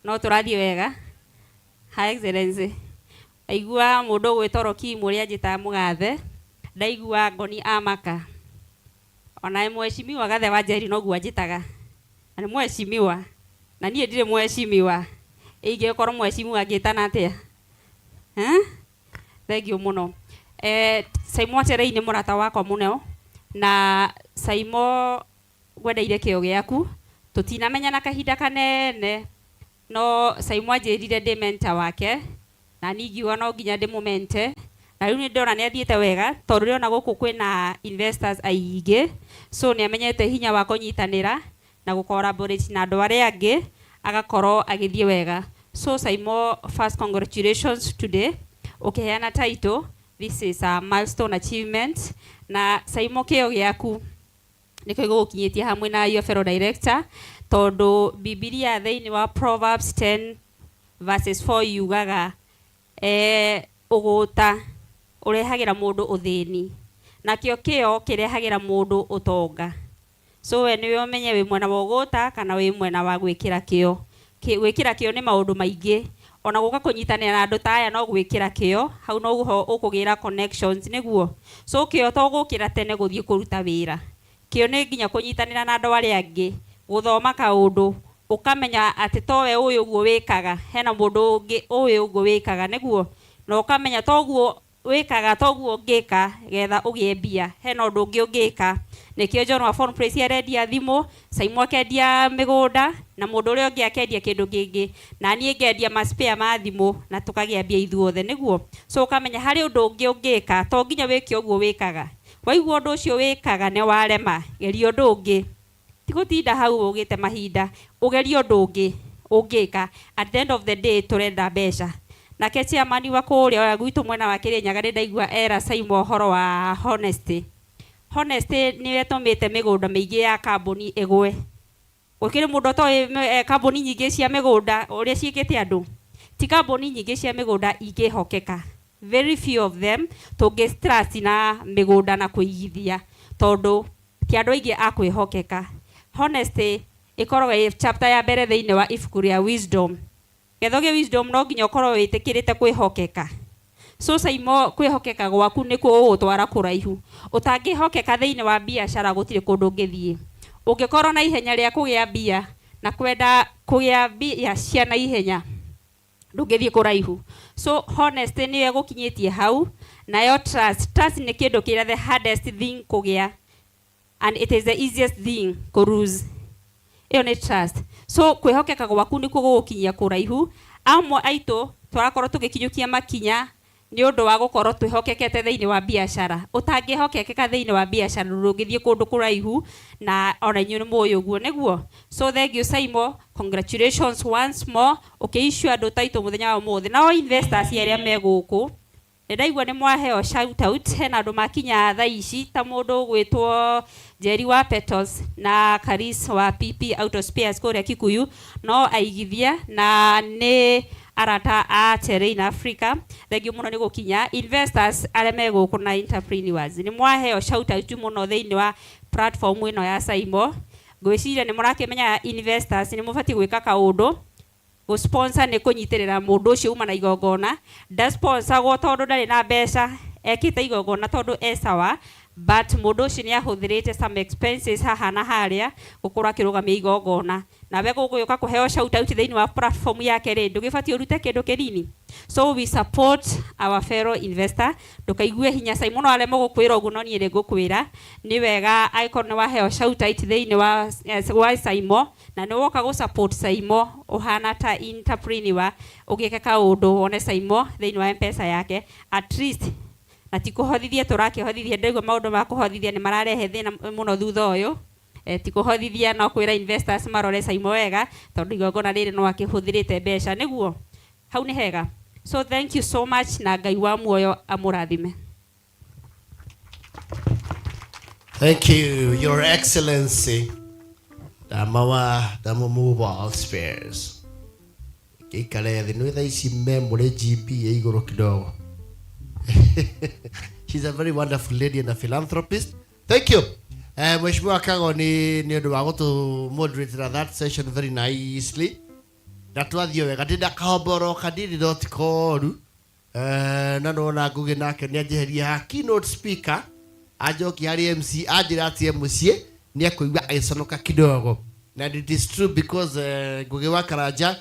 no tũrathiĩ wega Her Excellency aigua mũndũ ũgwĩtwo Rokim ũrĩa anjĩtaga mũgathe ndaigua ngoni amaka ona mheshimiwa Gathe wa Njeri noguo anjĩtaga na nĩ mheshimiwa na niĩ ndirĩ mheshimiwa ingĩkorwo mheshimiwa angĩtana atĩa eh? Thank you mũno eh, Saimo Terei nĩ mũrata wakwa mũno na Saimo ngwendeire kĩo gĩaku tũtinamenyana kahinda kanene no Saimo anjĩrire ndĩ mentor wake na niĩ ngiuga no nginya ndĩmũmente na rĩu nĩ ndĩrona nĩ athiĩte wega tondũ ndĩrona gũkũ kwĩna investors aingĩ so nĩ amenyete hinya wa kũnyitanĩra na gũ collaborate na andũ arĩa angĩ agakorwo agĩthiĩ wega so Saimo first congratulations today ũkĩheana title this is a milestone achievement na Saimo kĩo gĩaku nĩkĩo gĩgũkinyĩtie hamwe na your fellow director tondũ Bibilia thĩinĩ wa Proverbs 10 verses 4 yugaga eh, ũgũta ũrehagĩra mũndũ ũthĩni nakĩo kĩo kĩrehagĩra mũndũ ũtonga so we nĩwe ũmenye wĩ mwena wa ũgũta kana wĩ mwena wa gwĩkĩra kĩo gwĩkĩra kĩo nĩ maũndũ maingĩ ona gũka kũnyitanĩra na andũ ta aya no gwĩkĩra kĩo hau noho ũkũgĩra connections nĩguo so kĩo to gũkĩra tene gũthiĩ kũruta wĩra kĩo nĩ nginya kũnyitanĩra na andũ arĩa angĩ gũthoma kaũndũ ũkamenya atĩ towe ũyũ ũguo wĩkaga hena mũndũ ũngĩ ũyũ ũguo wĩkaga nĩguo na ũkamenya toguo wĩkaga toguo ũngĩka getha ũgĩe mbia hena ũndũ ũngĩ ũngĩka nĩkĩo John wa Phone Place arendia thimũ Saimo akendia mĩgũnda na mũndũ ũrĩa ũngĩ akendia kĩndũ kĩngĩ na niĩ ngendia ma spare ma thimũ na tũkagĩa mbia ithuothe nĩguo so ũkamenya harĩ ũndũ ũngĩ ũngĩka to nginya wĩke ũguo wĩkaga waigua ũndũ ũcio wĩkaga nĩ warema geria ũndũ ũngĩ ti gũtinda hau ũgĩte mahinda ũgerie ũndũ ũngĩ ũngĩka at the end of the day tũrenda mbeca nake chairman wa kũrĩa gwitũ mwena wa Kĩrĩnyaga nĩ ndaigua era Saimo ũhoro wa honesty honesty nĩyo ĩtũmĩte mĩgũnda mĩingĩ ya kambuni ĩgwe gũkĩrĩ mũndũ ũtoĩ kambuni nyingĩ cia mĩgũnda ũrĩa ciĩkĩte andũ ti kambuni nyingĩ cia mĩgũnda ingĩhokeka very few of them tũngĩ trust na mĩgũnda na kũigithia tondũ ti andũ aingĩ a kwĩhokeka honesty ĩkoragwo ĩ chapter ya mbere thĩinĩ wa ibuku rĩa wisdom getha ũgĩe wisdom no nginya ũkorwo wĩtĩkĩrĩte kwĩhokeka so Saimo kwĩhokeka gwaku nĩkuo gũgũtwara kũraihu ũtangĩhokeka thĩinĩ wa biacara gũtirĩ kũndũ ũngĩthiĩ ũngĩkorwo na ihenya rĩa kũgĩa mbia na kwenda kũgĩa mbia cia naihenya ndũngĩthiĩ kũraihu so honesty nĩyo ĩgũkinyĩtie hau nayo trust trust nĩ kĩndũ kĩrĩa the hardest thing kũgĩa and it is the easiest thing kũ lose ĩyo nĩ trust so kwĩhokeka gwaku nĩkuo gũgũkinyia kũraihu amwe aitũ tũrakorwo tũgĩkinyũkia makinya nĩ ũndũ wa gũkorwo twĩhokekete thĩinĩ wa biacara ũtangĩhokekeka thĩinĩ wa biacara ndũngĩthiĩ kũndũ kũraihu na ona inyuĩ nĩ mũĩ ũguo nĩguo so thank you Saimo congratulations once more ũkĩ issue andũ title mũthenya wa ũmũthĩ nao investors arĩa me gũkũ Ndaigua nĩ mwaheo shout out hena andũ makinya thaa ici ta mũndũ ũgwĩtwo Jerry wa Petals na Karis wa PP Auto Spares kũrĩa Kikuyu no aigithia na nĩ arata a Terrain Africa. Thengiũ mũno nĩ gũkinya investors arĩa me gũkũ na entrepreneurs nĩ mwaheo shout out mũno thĩinĩ wa platform ĩno ya Saimo. Ngwĩciria nĩ mũrakĩmenya investors nĩ mũbatiĩ gwĩka kaũndũ gũsponsor nĩ kũnyitĩrĩra mũndũ ũcio uma na igongona ndasponsagwo tondũ ndarĩ na mbeca ekĩte igongona tondũ e sawa but mũndũ ũcio nĩ ahũthĩrĩte some expenses haha na harĩa gũkorwo akĩrũgamia igongona nawe gũgũka kũheo shout out thĩinĩ wa platform yake rĩ ndũgĩbatiĩ ũrute kĩndũ kĩnini. So we support our fellow investor. Ndũkaigue hinya Simon aremwo gũkwĩra ũguo no niĩ nĩ ngũkwĩra nĩ wega angĩkorwo nĩ waheo shout out thĩinĩ wa Saimo na nĩ woka gũ support Saimo ũhana ta entrepreneur ũgĩke kaũndũ wone Saimo thĩinĩ wa M-Pesa yake at least na ti kũhothithia tũrakĩhothithia ndaigua maũndũ ma kũhothithia nĩ mararehe thĩna mũno thutha ũyũ. Ti kũhothithia no kwĩra investors marore Saimo wega tondũ igongona rĩrĩ no akĩhũthĩrĩte mbeca nĩguo hau nĩ hega. So thank you so much na Ngai wa muoyo amũrathime. Thank you, Your Excellency. Damawa Damo Mobile Spares. Gĩikare thĩ nĩ thaa ici memory GB ya igũrũ kidogo. She's a very wonderful lady and a philanthropist. Thank you. Mheshimiwa Kago nĩ ũndũ wa gũtũ moderate that session very nicely. Na twathiĩ wega ndĩ na kahomboro kanini no ti koru. Na nona Ngugi nake nĩ anjeheria haha keynote speaker anjokia harĩ MC anjĩra atie mũciĩ nĩ ekũigua agĩconoka kidogo. And it is true because Ngugi wa Karanja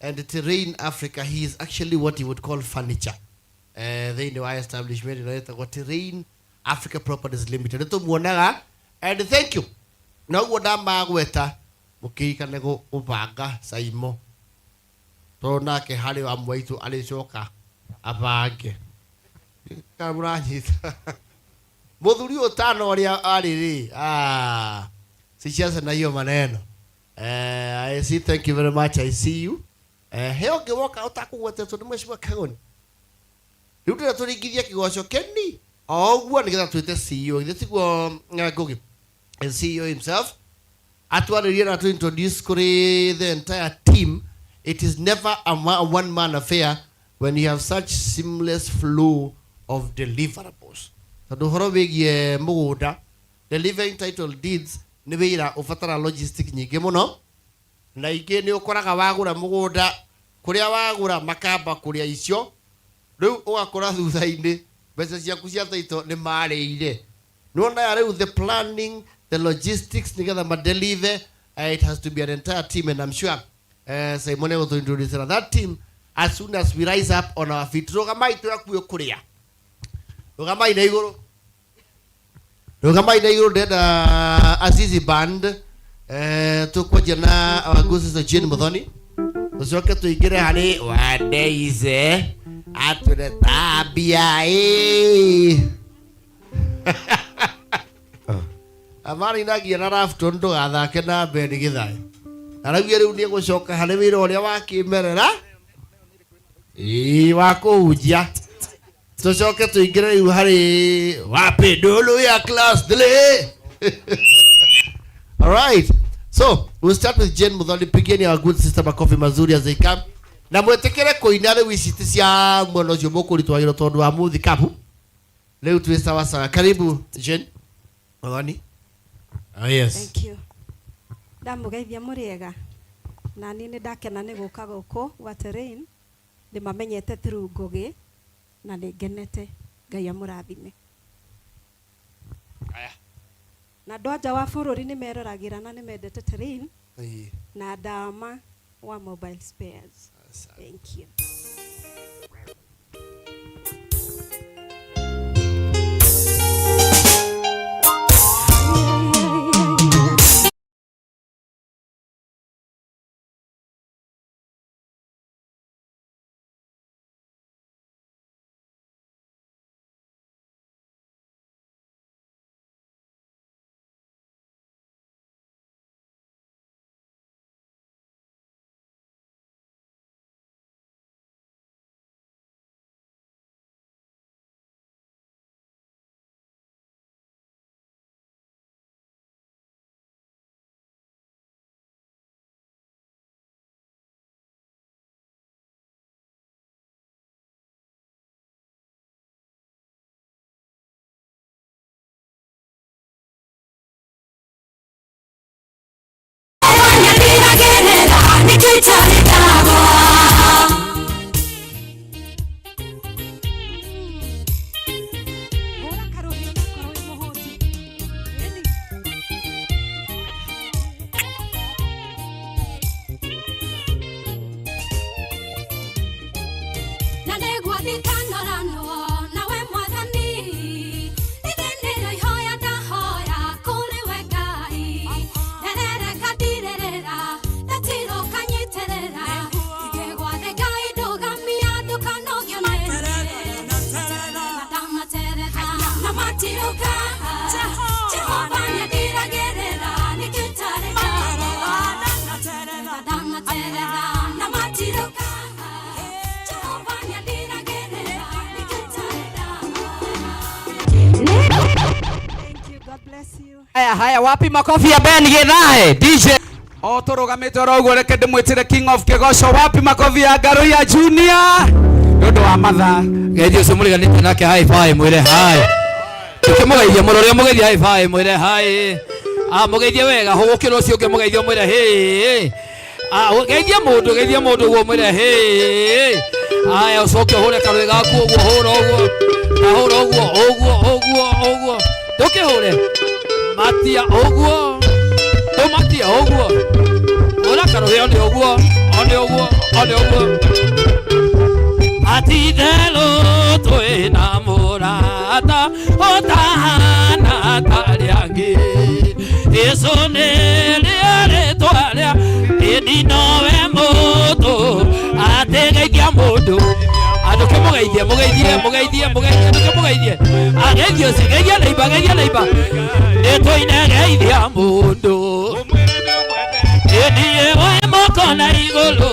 and Terrain Africa, he is actually what you would call furniture. Thĩinĩ wa establishment ĩno ĩtagwo Terrain Africa Properties Limited. Nĩtũmuonaga and thank you. Na ũguo ndamagweta mũkĩririkane gũbanga Saimo tondũ nake harĩ wa amwe aitũ arĩcoka abange. Kana mũranyita mũthuri ũyũ tano ũrĩa arĩ rĩ, si na hiyo maneno. I see, thank you very much. I see you. He ũngĩ woka ũtakũgwetetwo nĩ Mheshimiwa Kagoni. Rĩu ndĩrenda tũringithie kĩgoco keni o ũguo nĩgetha twĩte CEO githĩ tiguo Ngugi? And CEO himself atwarĩrie na to introduce kũrĩ the entire team. It is never a one man affair when you have such seamless flow of deliverables. Tondũ ũhoro wĩgiĩ mũgũnda, delivering title deeds nĩ wĩra ũbatara logistic nyingĩ mũno na ingĩ nĩ ũkoraga wagũra mũgũnda kũrĩa wagũra makamba kũrĩa icio rĩu ũgakora thutha-inĩ mbeca ciaku cia title nĩ marĩire. Nĩwona rĩu the planning, the logistics nĩgetha madeliver, it has to be an entire team and I'm sure Simon will introduce that team as soon as we rise up on our feet. Rũgamai tũrakuo kũrĩa. Rũgamai na igũrũ. Rũgamai na igũrũ ndĩrenda Azizi Band tũkwanjia na our good sister Jane Muthoni. Tũcoke tũingĩre harĩ Wandeize atwĩre tambia ĩ. Amarinagia na Rafton ndũgathake na Ben Githae. Araugire rĩu nĩ egũcoka harĩ wĩra ũrĩa wa kĩmerera ĩĩ wa kũhunjia. Tũcoke tũingĩre rĩu harĩ wapi ndũlũ ya class 3. All right. So, we'll start with Jane Muthoni. Pigeni our good sister makofi mazuri as they come. Na mwĩtĩkĩre kũina rĩu ici ti cia mwena ũcio mũkũritwagĩrwo tondũ wa mũthikabu. Rĩu twĩ sawa sawa. Karibu Jane Muthoni. Oh, yes. Thank you. Ndamũgeithia mũrĩega na niĩ nĩ ndakena nĩ gũka gũkũ gwa Terrain ndĩmamenyete through Ngugi na nĩ ngenete. Ngai amũrathime. Na andũ a nja wa bũrũri nĩ meroragĩra na nĩ mendete Terrain na Dama wa Mobile Spares. Thank you. Ndikanoranwo nawe mwathani Ithĩ nĩrĩo ihoya ndahoya kũrĩ we Ngai Nderereka ndirĩrĩra ndatirũka nyitĩrĩra Ingĩgwa thĩ Ngai ndũgamia ndũkanogio nĩ niĩ Ndamateretha na matirũka Jehova nĩandiragĩrĩra nĩkĩo itarĩ ndagwa Ndamateretha na matirũka Jehova nĩandiragĩrĩra nĩkĩo itarĩ Thank you. God bless you. Haya haya, wapi makofi ya Ben Githae DJ? O tũrũgamĩte oro ũguo reke ndĩmwĩtĩre King of Kĩgoco, wapi makofi ya Ngaruiya Junior nĩ ũndũ wa mathaa. Geithia ũcio mũriganĩtie nake high five mwĩre hi. Ũkĩmũgeithia mũrore ũrĩa mũgeithia high five mwĩre hi. Ah, mũgeithie wega, hũgũkĩra ũcio ũngĩ mũgeithie ũmwĩre hey. Ah, geithia mũndũ, geithia mũndũ ũguo ũmwĩre hey. Aya, ũcoke ũhũre karũĩ gaku ũguo, hũra ũguo. Na hũra ũguo, ũguo, ũguo, ũguo. Ndũkĩhũre. Matia ũguo. Tũmatia ũguo. Hũra karũhĩ one ũguo, one ũguo, one ũguo. Atitherũ twĩna mũrata ũtahana ta arĩa angĩ. Jesũ nĩrĩo rĩtwa rĩa ĩni nowe mũndũ atĩgeithia mũndũ. Andũ kĩmũgeithie, mũgeithie, mũgeithie, mũgeithie, andũ kĩmũgeithie. Ageithie ũcio, geithia neighbor, geithia neighbor. Nĩtũine geithia mũndũ. Ĩniĩ oe moko na igũrũ,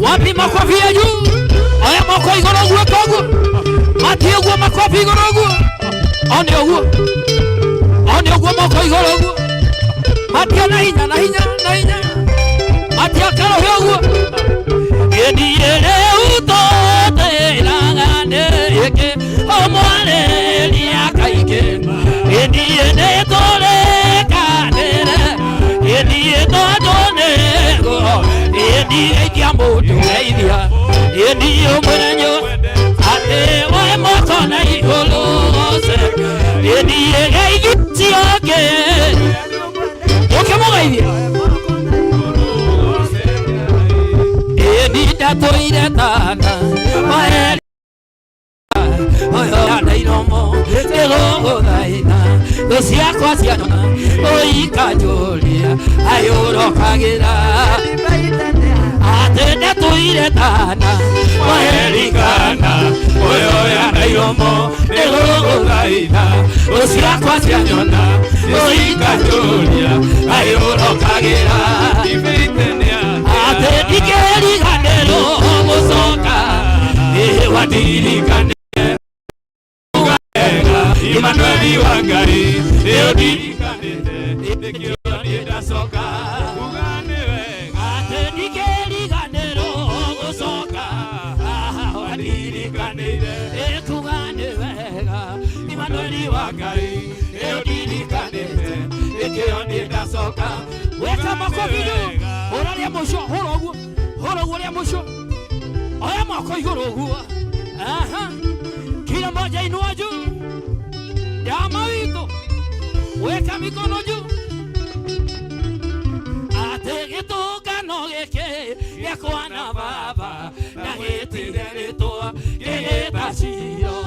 wapi makobi ya juu? Oya moko igũrũ ũguo koguo. Matie ũguo makobi igũrũ ũguo. One ũguo. One ũguo moko igũrũ ũguo. Matia na hinya, na hinya, na hinya. Matia karohe ũguo. Ĩniĩ rĩu tũtĩraga nĩkĩ ũmwarĩria kaingĩ. Ĩniĩ nĩtũrĩkanĩre. Ĩniĩ tondũ nĩguo. Ĩniĩ geithia mũndũ geithia. Ĩniĩ ũmwĩre atĩ woe moko na igũrũ ce. Ĩniĩ geithia ũcio ũngĩ. Ũkĩmũgeithia. Ĩni ndatũire tana maeri oyo na iromo nĩgũgũthaitha thũ ciakwa cianyona ũikanjũria ayũrokagĩra atĩ ndatũire tana maerikana oyo na iromo nĩgũgũthaitha thũ ciakwa cianyona ũikanjũria ayũrokagĩra atĩ ndikĩriganĩrwo gũcoka ĩwandirikane Emmanueli wa Ngai nĩũndirikanĩte nĩkĩo niĩ ndacoka kuga nĩ wega atĩ ndikĩriganĩrwo gũcoka wandirikanĩire ĩkuga nĩ wega Emmanueli wa Ngai nĩũndirikanĩte nĩkĩo niĩ ndacoka weka makobi juu hũra rĩa mũico hũra ũguo hũra ũguo rĩa mũico oya moko igũrũ ũguo aha kila mmoja inua juu Jama witũ weka mikono juu atĩ gĩtũngano gĩkĩ gĩakwa na baba na gĩtire rĩtwa gĩgĩta ciro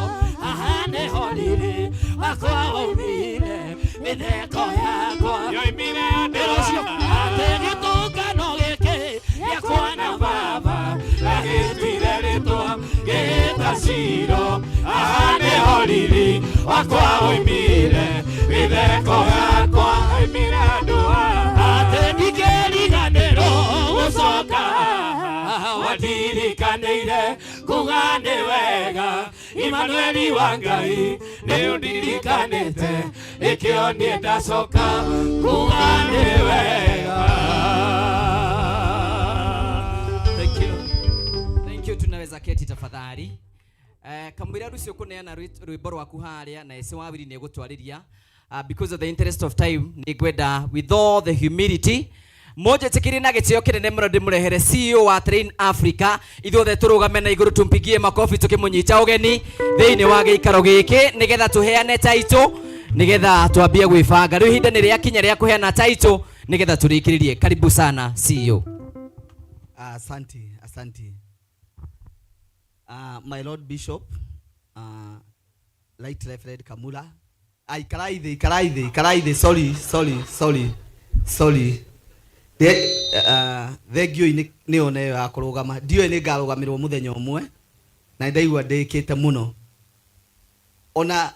haha nĩho riri wakwa waumire mĩtheko yakwa yoimire ũcio atĩ gĩtũngano gĩkĩ gĩakwa na baba na gĩtire rĩtwa gĩgĩta ciro haha nĩho riri wakwa oimire mĩtheko yakwa oimire andũ atĩ ndikĩriganĩrwo gũcoka wandirikanĩire kuga nĩ wega Emmanueli wa Ngai nĩũndirikanĩte nĩkĩo niĩ ndacoka kuga nĩ wega. Thank you. Thank you, tunaweza keti tafadhali. Kamwira rucio kuneana rwimbo rwaku haria na ece wawiri nĩ egũtwarĩria. Because of the interest of time nĩ ngwenda with all the humility mũnjĩtĩkĩrie na gĩtĩo kĩnene mũno ndĩmũrehere CEO wa Train Africa ithuothe tũrũgame na igũrũ tumpigie makobi tũkĩmũnyita ũgeni thĩinĩ wa gĩikaro gĩkĩ nĩgetha tũheane title nĩgetha twambie gwĩbanga rĩu ihinda nĩ rĩakinya rĩa kũheana title nĩgetha tũrĩkĩrĩrie. Karibu sana CEO. Asante, asante. My Lord Bishop, Right Reverend Kamura. Ah, ikarai thĩ, ikarai thĩ, ikarai thĩ. Sorry, sorry, sorry, sorry. Thengiũ nĩ ona ĩyo ya kũrũgama. Ndiũĩ nĩ ngarũgamĩrwo mũthenya ũmwe na nĩndaigua ndĩkĩte mũno. Ona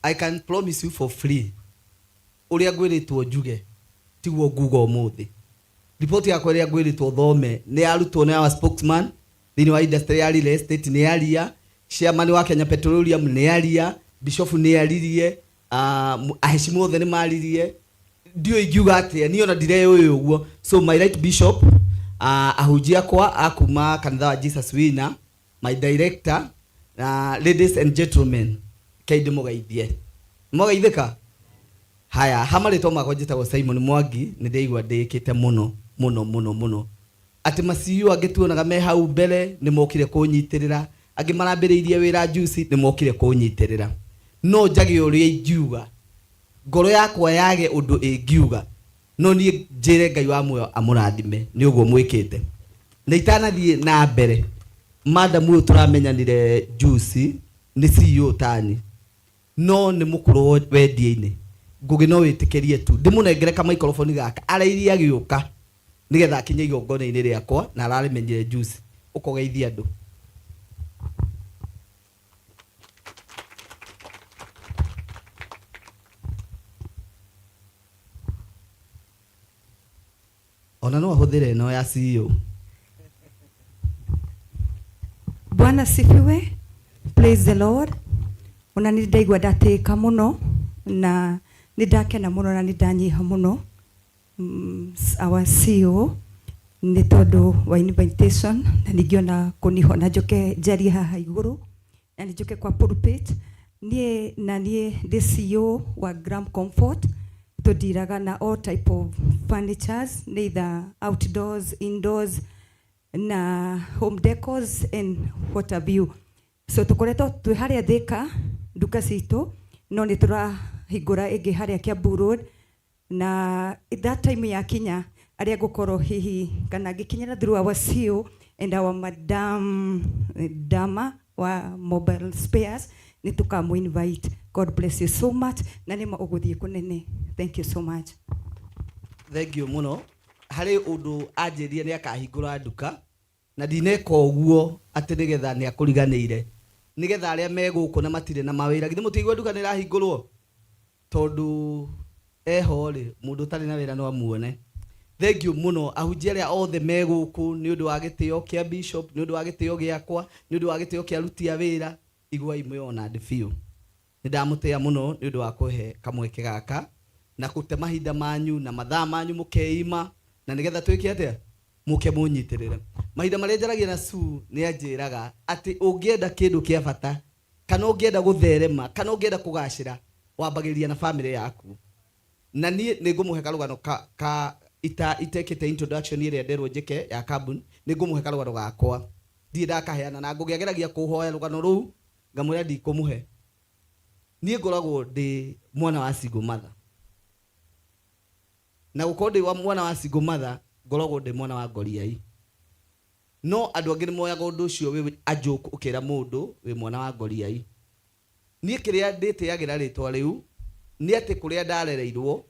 I can promise you for free, ũrĩa ngwĩrĩtwo njuge tiguo nguga ũmũthĩ. Riboti yakwa ĩrĩa ngwĩrĩtwo thome nĩ yarutwo nĩ our spokesman thĩinĩ wa industry ya real estate, nĩ aria chairman wa Kenya Petroleum, nĩ aria bishop, nĩ aririe, aheshimu othe nĩ maririe. Ndiũĩ ingiuga atĩa, niĩ ona ndireyũĩ ũguo. So my right bishop, ahunjia akwa a kuma kanitha wa Jesus Winner, my director, ladies and gentlemen, kei ndĩmũgeithie. Mũgeithĩka? Haya, ha marĩtwa makwa njĩtagwo Simon Mwangi, nĩ ndĩraigua ndĩkĩte mũno mũno mũno mũno. Atĩ ma CEO angĩ tuonaga me hau mbere nĩ mokire kũnyitĩrĩra, angĩ marambĩrĩirie wĩra juice nĩ mokire kũnyitĩrĩra. No njage ũrĩa ingiuga, ngoro yakwa yage ũndũ ĩngiuga, no niĩ njĩre Ngai wa muoyo amũrathime nĩ ũguo mwĩkĩte. Na itanathiĩ na mbere, madam ũyũ tũramenyanire juice nĩ CEO tani, no nĩ mũkũrũ wendia-inĩ. Ngũgĩ no wĩtĩkĩrie tu ndĩmũnengere ka microphone gaka arairie agĩũka nĩgetha akinye igongona-inĩ rĩakwa na ararĩmenyire juice. Ũkogeithia andũ. Ona no ahũthĩre ĩno ya CEO. Bwana sifiwe. Praise the Lord. Ona nĩ ndaigua ndatĩĩka mũno na nĩ ndakena mũno na nĩ ndanyiha mũno. Our CEO nĩ tondũ wa invitation na ningĩ ona kũnihona njoke njarie haha igũrũ na nĩ njoke kwa pulpit. Niĩ na niĩ ndĩ CEO wa Gram Comfort. Tũndiraga na all type of furnitures, neither outdoors, indoors na home decors and what have you. So tukoretwo twĩ harĩa Thika nduka citũ, no nĩ tũrahingũra ĩngĩ harĩa Kiambu Road, na that time yakinya arĩa ngũkorwo hihi kana ngĩkinyĩra through our CEO and our Madam Dama wa mobile spares, nĩ tũkamũ invite. God bless you so much na nĩ ma ũgũthiĩ kũnene. Thank you so much. Thank you mũno. Harĩ ũndũ anjĩrire nĩ akahingũra nduka na ndineka ũguo atĩ nĩgetha nĩ akũriganĩire, nĩgetha arĩa me gũkũ na matirĩ na mawĩra, githĩ mũtiigua nduka nĩ ĩrahingũrwo? Tondũ eho rĩ, mũndũ ũtarĩ na wĩra no amuone. Thank you mũno ahunjia arĩa othe me gũkũ nĩ ũndũ wa gĩtĩo kĩa bishop, nĩ ũndũ wa gĩtĩo gĩakwa, nĩ ũndũ wa gĩtĩo kĩa aruti a wĩra. Iguai mwĩona ndĩ biũ. Nĩ ndamũtĩa mũno nĩ ũndũ wa kũhe kamweke gaka na kũte mahinda manyu na mathaa manyu mũkeima, na nĩgetha twĩke atĩa, mũke mũnyitĩrĩre. Mahinda marĩa njaragia na Sue nĩ anjĩraga atĩ ũngĩenda kĩndũ kĩa bata kana ũngĩenda gũtherema kana ũngĩenda kũgacĩra, wambagĩrĩria na family yaku. Na niĩ nĩ ngũmũhe karũgano ka itekĩte introduction ĩrĩa nderwo njĩke ya kambuni, nĩ ngũmũhe karũgano gakwa. Ndirĩ ndakaheana na Ngũgĩ ageragia kũhoya rũgano rũu ngamwĩra ndikũmũhe. Niĩ ngoragwo ndĩ mwana wa single mother. Na gũkorwo ndĩ wa mwana wa single mother, ngoragwo ndĩ mwana wa ngoriai. No andũ angĩ nĩ moyaga ũndũ ũcio wĩ a joke, ũkĩra mũndũ wĩ mwana wa ngoriai. Niĩ kĩrĩa ndĩtĩagĩra rĩtwa rĩu nĩ atĩ kũrĩa ndarereirwo,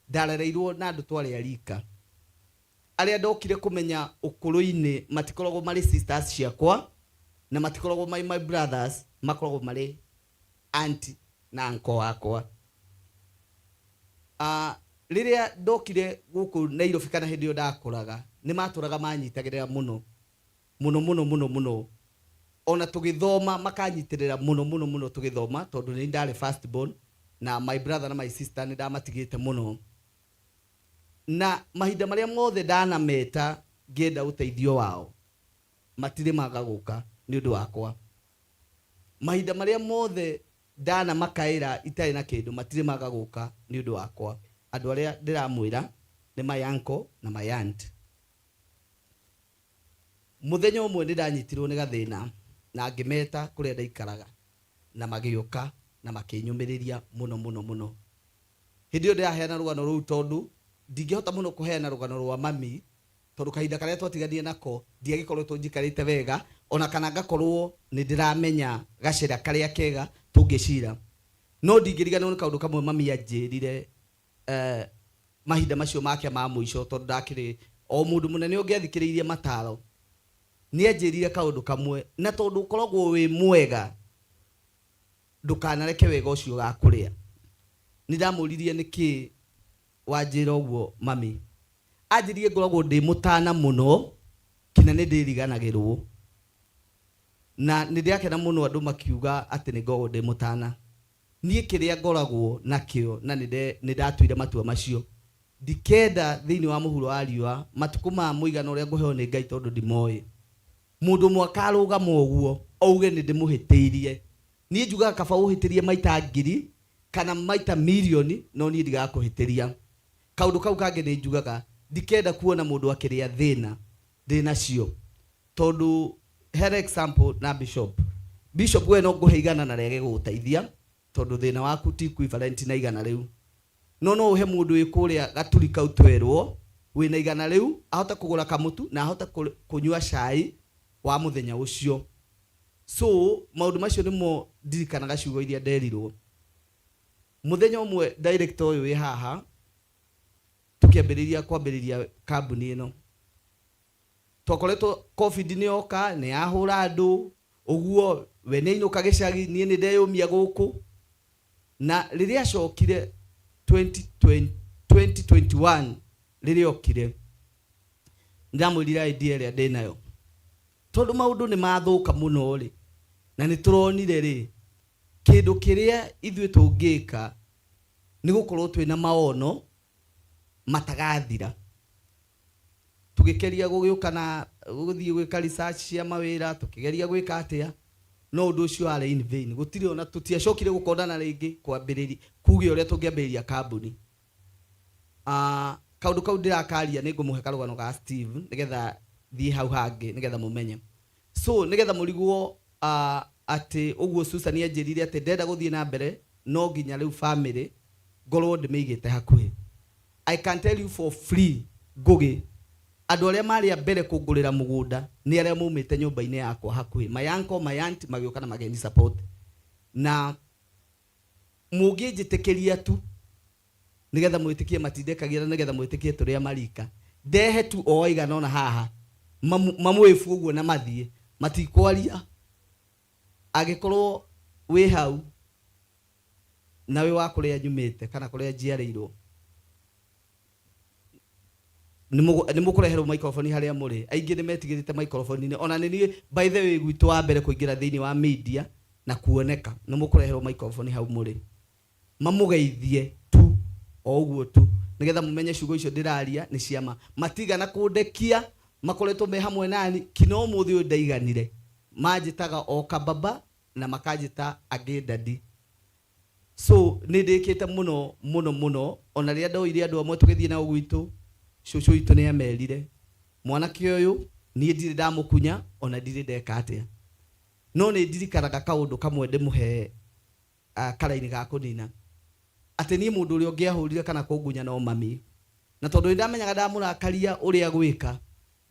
ndarereirwo na andũ twarĩ a rika. Arĩa ndokire kũmenya ũkũrũ-inĩ matikoragwo marĩ sisters ciakwa na matikoragwo marĩ my brothers, makoragwo marĩ auntie na uncle wakwa. Rĩrĩa ndokire gũkũ Nairobi kana hĩndĩ ĩyo ndakũraga, nĩ matũraga manyitagĩrĩra mũno mũno mũno mũno mũno. Ona tũgĩthoma makanyitĩrĩra mũno mũno mũno tũgĩthoma, tondũ nĩ ndarĩ first born na my brother na my sister nĩ ndamatigĩte mũno. Na mahinda marĩa mothe ndanameta ngĩenda ũteithio wao, matirĩ maga gũka nĩ ũndũ wakwa. Mahinda marĩa mothe ndanamakaĩra itarĩ na kĩndũ, matirĩ maga gũka nĩ ũndũ wakwa. Andũ arĩa ndĩramwĩra nĩ my uncle na my aunt. Mũthenya ũmwe nĩ ndanyitirwo nĩ gathĩna na ngĩmeta kũrĩa ndaikaraga, na magĩũka na makĩnyũmĩrĩria mũno mũno mũno. Hĩndĩ ĩyo ndĩraheana rũgano rũu tondũ ndingĩhota mũno kũheana rũgano rwa mami, tondũ kahinda karĩa twatiganire nako ndiagĩkoretwo njikarĩte wega Ona kana ngakorwo nĩ ndĩramenya gacĩra karĩa kega tũngĩcira. No ndingĩriganĩrwo nĩ kaũndũ kamwe mami anjĩrire mahinda macio make ma mũico, tondũ ndakĩrĩ o mũndũ mũnene ũngĩathikĩrĩirie mataro. Nĩ anjĩrire kaũndũ kamwe, na tondũ ũkoragwo wĩ mwega, ndũkanareke wega ũcio ũgakũrĩa. Nĩ ndamũririe, nĩkĩ wanjĩra ũguo, mami? Anjĩrire ngoragwo ndĩ mũtana mũno kinya nĩ ndĩriganagĩrwo, na nĩ ndĩrakena mũno andũ makiuga atĩ nĩ ngoragwo ndĩ mũtana. Niĩ kĩrĩa ngoragwo nakĩo na nĩ ndatuire matua macio, ndikenda thĩinĩ wa mũhuro wa riũa matukũ ma mũigana ũrĩa ngũheo nĩ Ngai, tondũ ndimoĩ mũndũ ũmwe akarũgama ũguo auge nĩ ndĩmũhĩtĩirie. Niĩ njugaga kaba ũhĩtĩrie maita 1000 kana maita mirioni, no niĩ ndigakũhĩtĩria. Kaũndũ kau kangĩ nĩ njugaga ndikenda kuona mũndũ akĩrĩa thĩna ndĩ nacio, tondũ here example na Bishop we no ngũhe 100 na rege gũgũteithia, tondũ thĩna waku ti equivalent na 100 rĩu. No ũhe mũndũ wĩ kũrĩa gaturi kau twerwo wĩna 100 rĩu ahote kũgũra kamũtu na ahote kũnyua cai wa mũthenya ũcio. So maũndũ macio nĩmo ndirikanaga ciugo iria nderirwo. Mũthenya ũmwe director ũyũ wĩ haha tũkĩambĩrĩria kwambĩrĩria kambuni ĩno, twakoretwo COVID nĩ yoka, nĩ yahũra andũ ũguo, we nĩ ainũka gĩcagi, niĩ nĩ ndeyũmia gũkũ. Na rĩrĩa acokire 2020, 2021, rĩrĩa okire ndamwĩrire idea ĩrĩa ndĩnayo, tondũ maũndũ nĩ mathũka mũno rĩ, na nĩ tũronire rĩ, kĩndũ kĩrĩa ithuĩ tũngĩka nĩ gũkorwo twĩna maono matagathira. Tũgĩkeria gũgĩũka na gũthiĩ gwĩka research cia mawĩra, tũkĩgeria gwĩka atĩa, no ũndũ ũcio warĩ in vain. Gũtirĩ ona tũtiacokire gũkondana rĩngĩ kwambĩrĩria kuge ũrĩa tũngĩambĩrĩria kambuni. Kaũndũ kau ndĩrakaria nĩ ngũmũhe karũgano ga Steve nĩgetha thiĩ hau hangĩ nĩgetha mũmenye. So nĩgetha mũrigwo atĩ ũguo Susan anjĩrire atĩ ndenda gũthiĩ na mbere no nginya rĩu family ngorwo ndĩmĩigĩte hakuhĩ. I can tell you for free, Ngugi, andũ arĩa marĩ a mbere kũngũrĩra mũgũnda nĩ arĩa maumĩte nyũmba-inĩ yakwa hakuhĩ, my uncle, my aunt, magĩũka na mageni support. Na mũngĩnjĩtĩkĩria tu nĩgetha mwĩtĩkie matindĩkagia, na nĩgetha mwĩtĩkie tũrĩa marika ndehe tu o aigana ona haha mamwĩbu ũguo na mathiĩ matikwaria. Angĩkorwo wĩ hau na wĩ wa kũrĩa nyumĩte kana kũrĩa njiarĩirwo, nĩ mũkũreherwo microphone harĩa mũrĩ. Aingĩ nĩ metigĩrĩte microphone-inĩ, ona nĩ niĩ by the way gwitũ wa mbere kũingĩra thĩinĩ wa media na kuoneka. Nĩ mũkũreherwo microphone hau mũrĩ, mamũgeithie tu o ũguo tu, nĩgetha mũmenye ciugo icio ndĩraria nĩ ciama. Matigana kũndekia, makoretwo me hamwe nani kinya ũmũthĩ ũyũ. Ndaiganire manjĩtaga o kababa na makanjĩta angĩ daddy. So nĩ ndĩkĩte mũno mũno mũno. Ona rĩrĩa ndoire andũ amwe tũgĩthiĩ nao gwitũ, cũcũ witũ nĩ amerire mwanake ũyũ niĩ ndirĩ ndamũkunya ona ndirĩ ndeka atĩa. No nĩ ndirikanaga kaũndũ kamwe ndĩmũhe karaini ga kũnina, atĩ niĩ mũndũ ũrĩa ũngĩahũrire kana kũngunya no mami, na tondũ nĩ ndamenyaga ndamũrakaria ũrĩa gwĩka,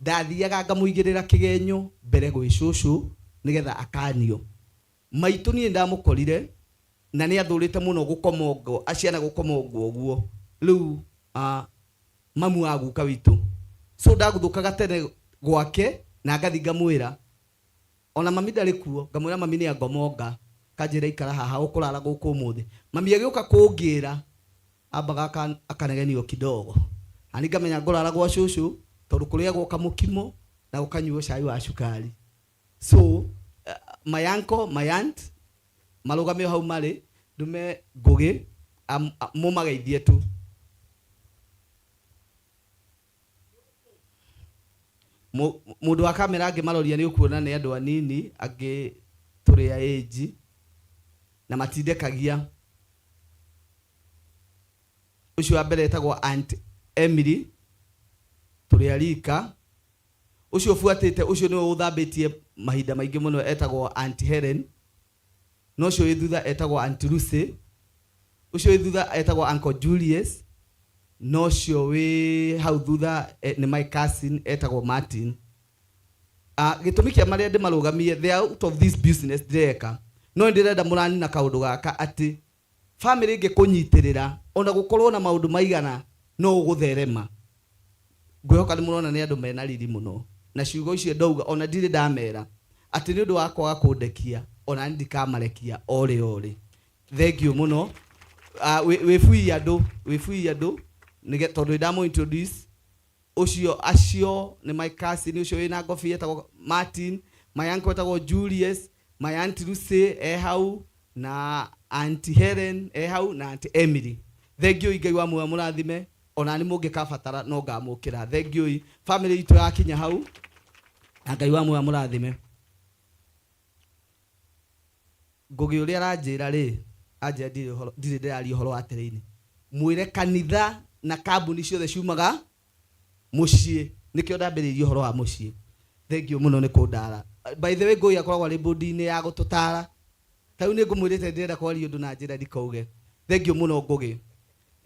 ndathiaga ngamũigĩrĩra kĩgenyo mbere gwĩ cũcũ nĩgetha akanio. Maitũ niĩ ndamũkorire na nĩ athũrĩte mũno gũkomongwo, aciana gũkomongwo ũguo rĩu mamu wa guka witũ. So ndaguthũkaga tene gwake na ngathi ngamwĩra, ona mami ndarĩ kuo, ngamwĩra mami nĩ angomonga, kanjĩra ikara haha ũkũrara gũkũ ũmũthĩ. Mami agĩũka kũngĩra ambaga akanegenio kidogo, ani ngamenya ngũrara gwa cũcũ tondũ kũrĩagwo kamũkimo na gũkanyuo cai wa cukari. So my uncle, my aunt marũgame o hau marĩ, ndume Ngũgĩ mũmageithie tu. Mũndũ wa kamera angĩmaroria nĩ ũkuona nĩ andũ anini angĩ tũrĩ a age na matindekagia. Ũcio wa mbere etagwo Aunt Emily, tũrĩ a rika. Ũcio ũbuatĩte ũcio nĩwe ũthambĩtie mahinda maingĩ mũno, etagwo Aunt Helen. Na ũcio wĩ thutha etagwo Aunt Lucy. Ũcio wĩ thutha etagwo Uncle Julius. Na ũcio wĩ hau thutha nĩ my cousin etagwo Martin. Gĩtũmi kĩa marĩa ndĩmarũgamie, they are out of this business ndĩreka, no nĩndĩrenda mũranina kaũndũ gaka atĩ family ĩngĩkũnyitĩrĩra ona gũkorwo na maũndũ maigana no ũgũtherema. Ngwĩhoka nĩ mũrona nĩ andũ mena riri mũno, na ciugo icio ndauga ona ndirĩ ndamera atĩ nĩ ũndũ wa kwaga kũndekia, ona niĩ ndikamarekia o rĩ o rĩ. Thank you mũno. Wĩbui andũ, wĩbui andũ nĩge tondũ nĩ ndamũ introduce ũcio, acio nĩ my cousin ũcio wĩna ngobia etagwo Martin, my uncle etagwo Julius, my aunt Lucy e hau, na auntie Helen e hau, na auntie Emily. Thank you, Ngai wa muoyo mũrathime, ona nĩ mũngĩkabatara no ngamũkĩra. Thank you, family itũ yakinya hau, na Ngai wa muoyo mũrathime. Ngũgĩ ũrĩa aranjĩra rĩ, anjĩra ndirĩ ũhoro, ndirĩ ndĩraria ũhoro wa terrain. Mwĩre kanitha na kambuni ciothe ciumaga mũciĩ, nĩkĩo ndambĩrĩirie ũhoro wa mũciĩ. Thank you mũno nĩ kũndara. By the way, Ngũgĩ akoragwo arĩ bodi-inĩ ya gũtũtara. Ta rĩu nĩ ngũmwĩrĩte ndĩrenda kwaria ũndũ na njĩra ndikauge. Thank you mũno Ngũgĩ.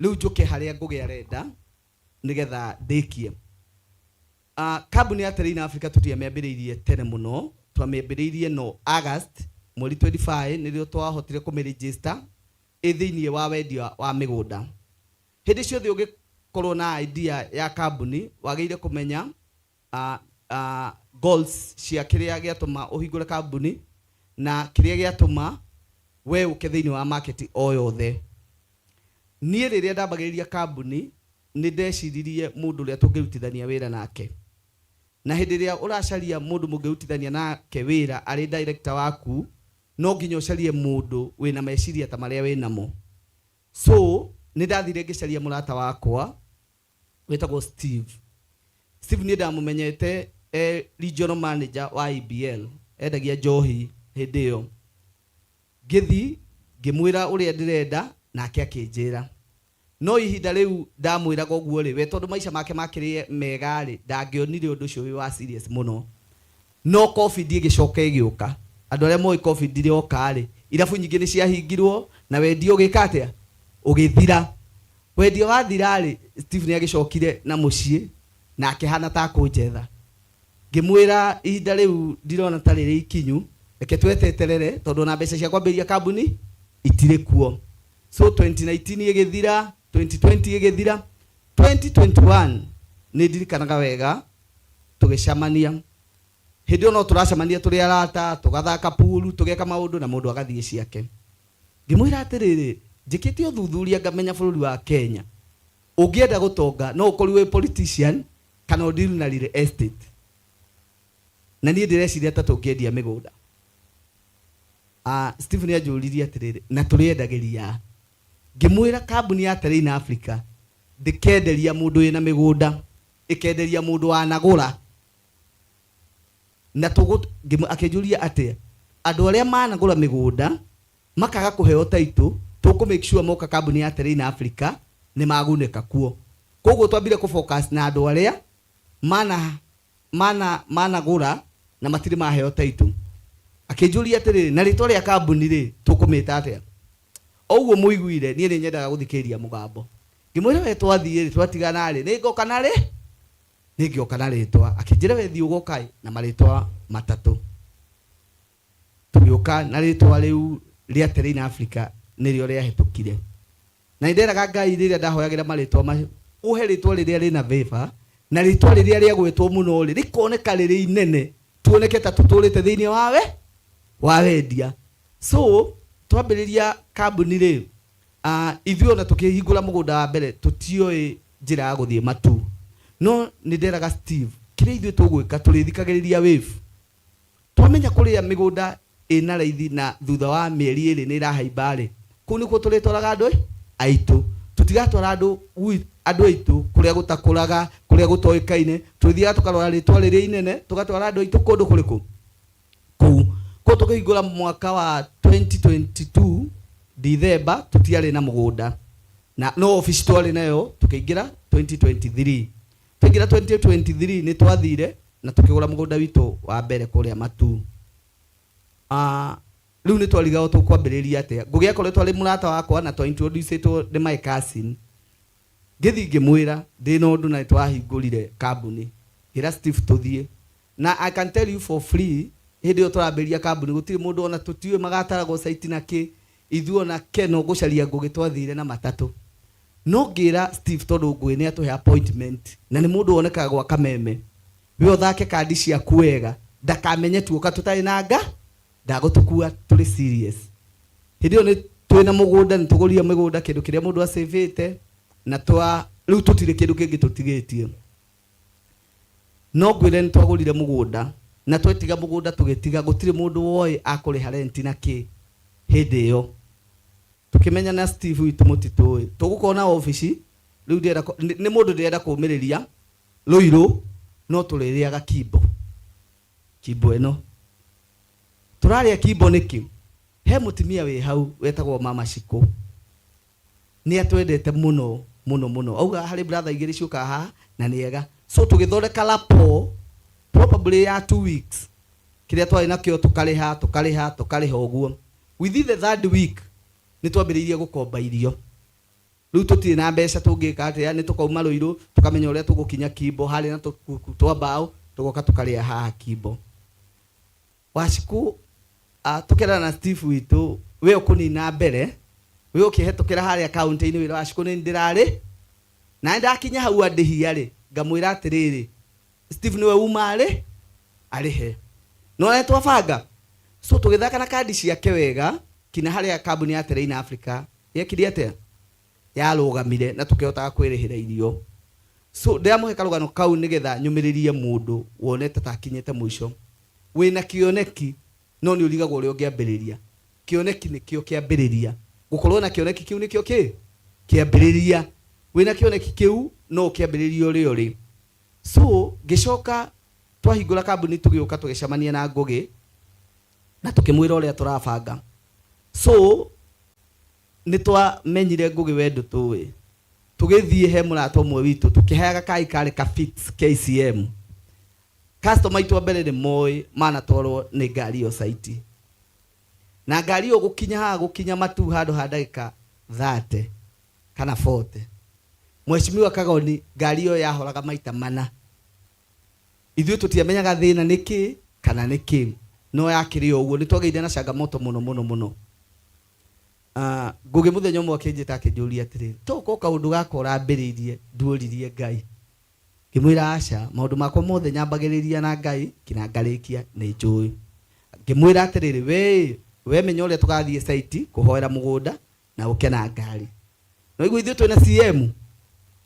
Rĩu njũke harĩa Ngũgĩ arenda nĩgetha ndĩkie. Kambuni ya Terrain Africa tũtiamĩambĩrĩirie tene mũno, twamĩambĩrĩirie no August mweri 25 nĩrĩo twahotire kũmĩregister ĩ thĩinĩ wa wendia wa mĩgũnda. Hĩndĩ ciothe ũngĩkorwo na idea ya kambuni wagĩrĩire kũmenya goals cia kĩrĩa gĩatũma ũhingũre kambuni na kĩrĩa gĩatũma we ũke thĩinĩ wa market o yothe. Niĩ rĩrĩa ndambagĩrĩria kambuni nĩ ndeciririe mũndũ ũrĩa tũngĩrutithania wĩra nake, na hĩndĩ ĩrĩa ũracaria mũndũ mũngĩrutithania nake wĩra arĩ director waku, no nginya ũcarie mũndũ wĩna meciria ta marĩa wĩnamo. So nĩ ndathire ngĩcaria mũrata wakwa wĩtagwo Steve. Steve niĩ ndamũmenyete e regional manager wa EBL, endagia njohi hĩndĩ ĩyo. Ngĩthi ngĩmwĩra ũrĩa ndĩrenda, nake akĩnjĩra. No ihinda rĩu ndamwĩraga ũguo rĩ, we tondũ maica make makĩrĩ mega rĩ, ndangĩonire ũndũ ũcio wĩ wa serious mũno. No COVID ĩgĩcoka ĩgĩũka. Andũ arĩa moĩ COVID yoka rĩ, irabu nyingĩ nĩ ciahingirwo na wendia ũgĩka atĩa? Ũgĩthira. Wendia wathira rĩ, Steve nĩ agĩcokire na mũciĩ na akĩhana ta akũnjetha. Ngĩmwĩra ihinda rĩu ndirona ta rĩrĩ ikinyu, reke tweteterere tondũ ona mbeca cia kwambĩrĩria kambuni itirĩ kuo. So 2019 ĩgĩthira, 2020 ĩgĩthira, 2021 nĩ ndirikanaga wega tũgĩcemania. Hĩndĩ ĩyo no tũracemania tũrĩ arata, tũgathaka pool, tũgeka maũndũ na mũndũ agathiĩ ciake. Ngĩmwĩra atĩrĩrĩ, njĩkĩte ũthuthuria ngamenya bũrũri wa Kenya, ũngĩenda gũtonga no ũkorwo wĩ politician kana ũ deal na real estate. Na niĩ ndĩreciria ta tũngĩendia mĩgũnda. Steve nĩ anjũririe atĩrĩrĩ, na tũrĩendagĩria? Ngĩmwĩra kambuni ya Terrain Africa ndĩkenderia mũndũ wĩna mĩgũnda, ĩkenderia mũndũ wanagũra. Na akĩnjũria atĩa, andũ arĩa managũra mĩgũnda makaga kũheo title, tũkũ make sure moka kambuni ya Terrain Africa nĩ magunĩka kuo. Koguo twambire kũ focus na andũ arĩa managũra na matirĩ maheo title. Akĩnjũria atĩrĩrĩ, na rĩtwa rĩa kambuni rĩ tũkũmĩta atĩa? Oguo mũiguire niĩ nĩ nyendaga gũthikĩrĩria mũgambo. Ngĩmwĩra we twathiĩ rĩ, twatigana rĩ, nĩ ngoka na rĩ? Nĩ ngĩoka na rĩtwa. Akĩnjĩra we thiĩ ũgoka na marĩtwa matatũ. Tũgĩũka na rĩtwa rĩu rĩa Terrain Africa nĩrĩo rĩahĩtũkire. Na nĩ nderaga Ngai rĩrĩa ndahoyagĩra marĩtwa macio, ũhe rĩtwa rĩrĩa rĩna favor, na rĩtwa rĩrĩa rĩagwetwo mũno rĩ, rĩkoneka rĩrĩ inene, tuoneke ta tũtũrĩte thĩinĩ wawe wa wendia. So twambĩrĩria kambuni rĩ, ithuĩ ona tũkĩhingũra mũgũnda wa mbere tũtioĩ njĩra ya gũthiĩ matu. No nĩ nderaga Steve, kĩrĩa ithuĩ tũgwĩka tũrĩthikagĩrĩria wave. Twamenya kũrĩa mĩgũnda ĩna raithi na thutha wa mĩeri ĩrĩ nĩ ĩrahaimba rĩ, kũu nĩkuo tũrĩtwaraga andũ aitũ. Tũtigatwara andũ aitũ kũrĩa gũtakũraga, kũrĩa gũtoĩkaine. Tũthiaga tũkarora rĩtwa rĩrĩa inene, tũgatwara andũ aitũ kũndũ kũrĩkũ? Kũu. Kũu tũkĩhingũra mwaka wa 2022 December, tũtiarĩ na mũgũnda. Na no office twarĩ nayo, tũkĩingĩra 2023. Twaingĩra 2023 nĩ twathire na tũkĩgũra mũgũnda witũ wa mbere kũrĩa Matu. Rĩu nĩ twarigagwo tũkwambĩrĩria atĩa. Ngũgĩ akoretwo arĩ mũrata wakwa na twa introduce-ĩtwo nĩ my cousin. Ngĩthiĩ ngĩmwĩra ndĩna ũndũ na nĩ twahingũrire kambuni. Ngĩra Steve tũthiĩ. Na I can tell you for free, hĩndĩ ĩyo tũrambĩrĩria kambuni gũtirĩ mũndũ ona tũtiũĩ magataragwo site na kĩ, ithuĩ ona keno gũcaria Ngũgĩ twathire na matatũ. No ngĩra Steve tondũ Ngũgĩ nĩ atũhe appointment na nĩ mũndũ wonekaga gwa Kameme, we ũthake kandi ciaku wega ndakamenye tuoka tũtarĩ na nga ndagũtũkua tũrĩ serious. Hĩndĩ ĩyo nĩ twĩna mũgũnda, nĩ tũgũrire mĩgũnda kĩndũ kĩrĩa mũndũ acĩvĩte na twa rĩu tũtirĩ kĩndũ kĩngĩ tũtigĩtie. No ngwĩre nĩ twagũrire mũgũnda na twetiga mũgũnda tũgĩtiga gũtirĩ mũndũ woĩ akũrĩha rent na kĩ hĩndĩ ĩyo. Tũkĩmenya na Steve witũ mũtitũĩ tũgũkorwo na obici rĩu ndĩrenda nĩ mũndũ ndĩrenda kũmĩrĩria Rũirũ no tũrĩrĩaga kimbo kimbo ĩno tũrarĩa kimbo nĩkĩ? He mũtumia wĩ hau wetagwo Mama Shiko, nĩ atwendete mũno mũno mũno, auga harĩ brother igĩrĩ ciũkaga haha na nĩ ega. So tũgĩthondeka rapport probably ya 2 weeks, kĩrĩa twarĩ nakĩo tũkarĩha tũkarĩha tũkarĩha ũguo. Within the third week nĩ twambĩrĩirie gũkomba irio. Rĩu tũtirĩ na mbeca tũngĩka atĩa, nĩ tũkauma Rũirũ tũkamenya ũrĩa tũgũkinya kimbo harĩa na tũkuku twa mbaũ tũgoka tũkarĩa haha kimbo. Wacikũ tũkerana na Steve witũ we ũkũnina mbere, we ũkĩhetũkĩra harĩa kaunti-inĩ wĩra Wacikũ nĩ ndĩrarĩ na ndakinya hau andĩhia rĩ, ngamwĩra atĩrĩrĩ, Steve nĩwe uma rĩ arĩhe. No nĩ twabanga. So tũgĩthaka na kandi ciake wega kinya harĩa kambuni ya Terrain Africa yekire atĩa, yarũgamire na tũkĩhotaga kwĩrĩhĩra irio. So ndĩramũhe karũgano kau nĩgetha nyũmĩrĩrie mũndũ wonete ta akinyĩte mũico. Wĩna kĩoneki no nĩ ũrigagwo ũrĩa ũngĩambĩrĩria. Kĩoneki nĩkĩo kĩambĩrĩria. Gũkorwo na kĩoneki kĩu nĩkĩo kĩ kĩambĩrĩria. Wĩna kĩoneki kĩu no ũkĩambĩrĩrie ũrĩa ũrĩ. So ngĩcoka twahingũra kambuni tũgĩũka tũgĩcemania na Ngũgĩ na tũkĩmwĩra ũrĩa tũrabanga. So nĩ twamenyire Ngũgĩ we ndũtũĩ. Tũgĩthiĩ he mũrata ũmwe witũ tũkĩheaga kai karĩ ka Fits KCM. Customer aitũ a mbere nĩ moĩ manatwarwo nĩ ngari ĩyo site. Na ngari ĩyo gũkinya haha gũkinya matu handũ ha ndagĩka 30 kana 40. Mheshimiwa Kagoni ngari ĩyo yahoraga maita mana. Ithuĩ tũtiamenyaga thĩna nĩ kĩ kana nĩ kĩ, no yakĩrĩ o ũguo. Nĩ twagĩire na changamoto mũno mũno mũno. Ngũgĩ mũthenya ũmwe akĩnjĩta akĩnjũria atĩrĩrĩ, to ũkorwo kaũndũ gaka ũrambĩrĩirie nduoririe Ngai. Ngĩmwĩra aca, maũndũ makwa mothe nyambagĩrĩria na Ngai kinya ngarĩkia nĩ njũĩ. Ngĩmwĩra atĩrĩrĩ, we menya ũrĩa tũgathiĩ site kũhoera mũgũnda na ũke na ngari. No igua ithuĩ twĩna CM,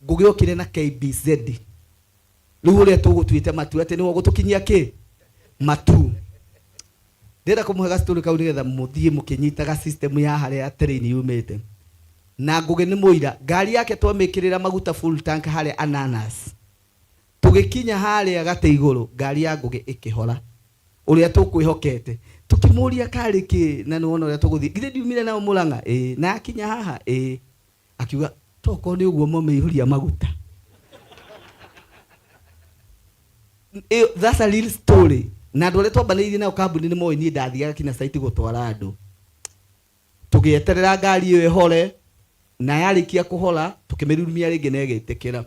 Ngũgĩ okire na KBZ. Rĩu ũrĩa tũgũtuĩte matu atĩ nĩwe ũgũtũkinyia kĩ? Matu. Ndĩrenda kũmũhe gastory kau nĩgetha mũthiĩ mũkĩnyitaga system ya harĩa terrain yumĩte. Na Ngũgĩ nĩ mũira, ngari yake twamĩkĩrĩra maguta full tank harĩa Ananas. Tũgĩkinya harĩa gatĩ igũrũ, ngari ya Ngũgĩ ĩkĩhora. Ũrĩa tũkwĩhokete. Tũkĩmũria karĩ kĩ na nĩwona ũrĩa tũgũthiĩ. Githĩ ndiumire nao Mũrang'a? Ĩĩ. Na akinya haha? Ĩĩ. Akiuga, tokorwo nĩ ũguo mwamĩihũria maguta. Ĩyo, that's a real story. Na andũ arĩa twambanĩirie nao kambuni nĩ moĩ niĩ ndathiaga kinya site gũtwara andũ. Tũgĩeterera ngari ĩyo ĩhore, na yarĩkia kũhora, tũkĩmĩrurumia rĩngĩ na ĩgĩtĩkĩra.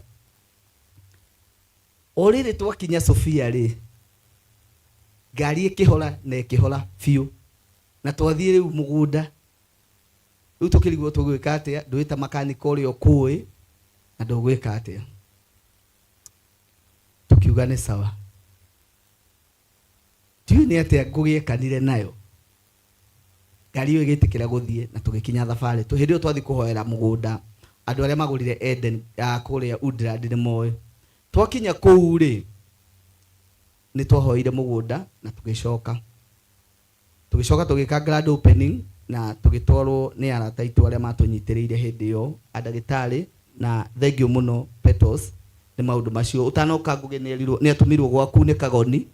O rĩrĩ twakinya Sofia rĩ, ngari ĩkĩhora na ĩkĩhora biũ. Na twathiĩ rĩu mũgũnda. Rĩu tũkĩrigwo tũgwĩka atĩa, ndũĩta makanika ũrĩa ũkũĩ, na ndũgwĩka atĩa. Tũkiuga nĩ sawa. Ndiũĩ nĩ atĩa ngũgĩekanire nayo. Ngari ĩyo ĩgĩtĩkĩra gũthiĩ na tũgĩkinya thabarĩ. Hĩndĩ ĩyo twathiĩ kũhoera mũgũnda, andũ arĩa magũrire Eden ya kũrĩa Woodland nĩ moĩ. Twakinya kũu rĩ, nĩ twahoire mũgũnda na tũgĩcoka. Tũgĩcoka tũgĩka grand opening na tũgĩtwarwo nĩ arata aitũ arĩa matũnyitĩrĩire hĩndĩ ĩyo, a ndagĩtarĩ, na thengiũ mũno Petals nĩ maũndũ macio. Ũtanoka Ngũgĩ nĩ atũmirwo gwaku nĩ Kagoni.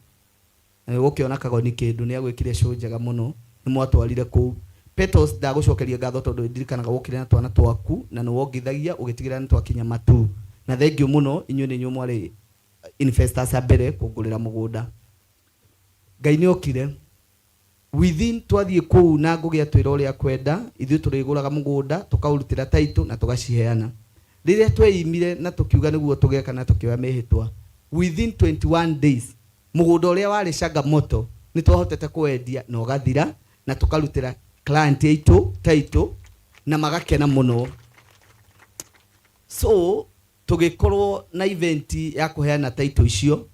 Na nĩũgũkĩona Kagoni kĩndũ nĩ agwĩkire show njega mũno, nĩ mwatwarire kũu. Petals ndagũcokeria ngatho tondũ ndirikanaga wokire na twana twaku na nĩ wongithagia ũgĩtigĩrĩra nĩ twakinya matu. Na thengiũ mũno inyuĩ nĩ inyuĩ mwarĩ investors a mbere kũngũrĩra mũgũnda. Ngai nĩ okire. Within twathiĩ kũu na Ngũgĩ atwĩra ũrĩa kwenda, ithuĩ tũrĩgũraga mũgũnda, tũkaũrutĩra title na tũgaciheana. Rĩrĩa tweimire na tũkiuga nĩguo tũgeka na tũkĩoya mĩhĩtwa, within 21 days Mũgũnda ũrĩa warĩ Changamoto nĩ twahotete kũwendia na ũgathira na tũkarutĩra client aitũ title na magakena mũno. So tũgĩkorwo na event ya kũheana title icio,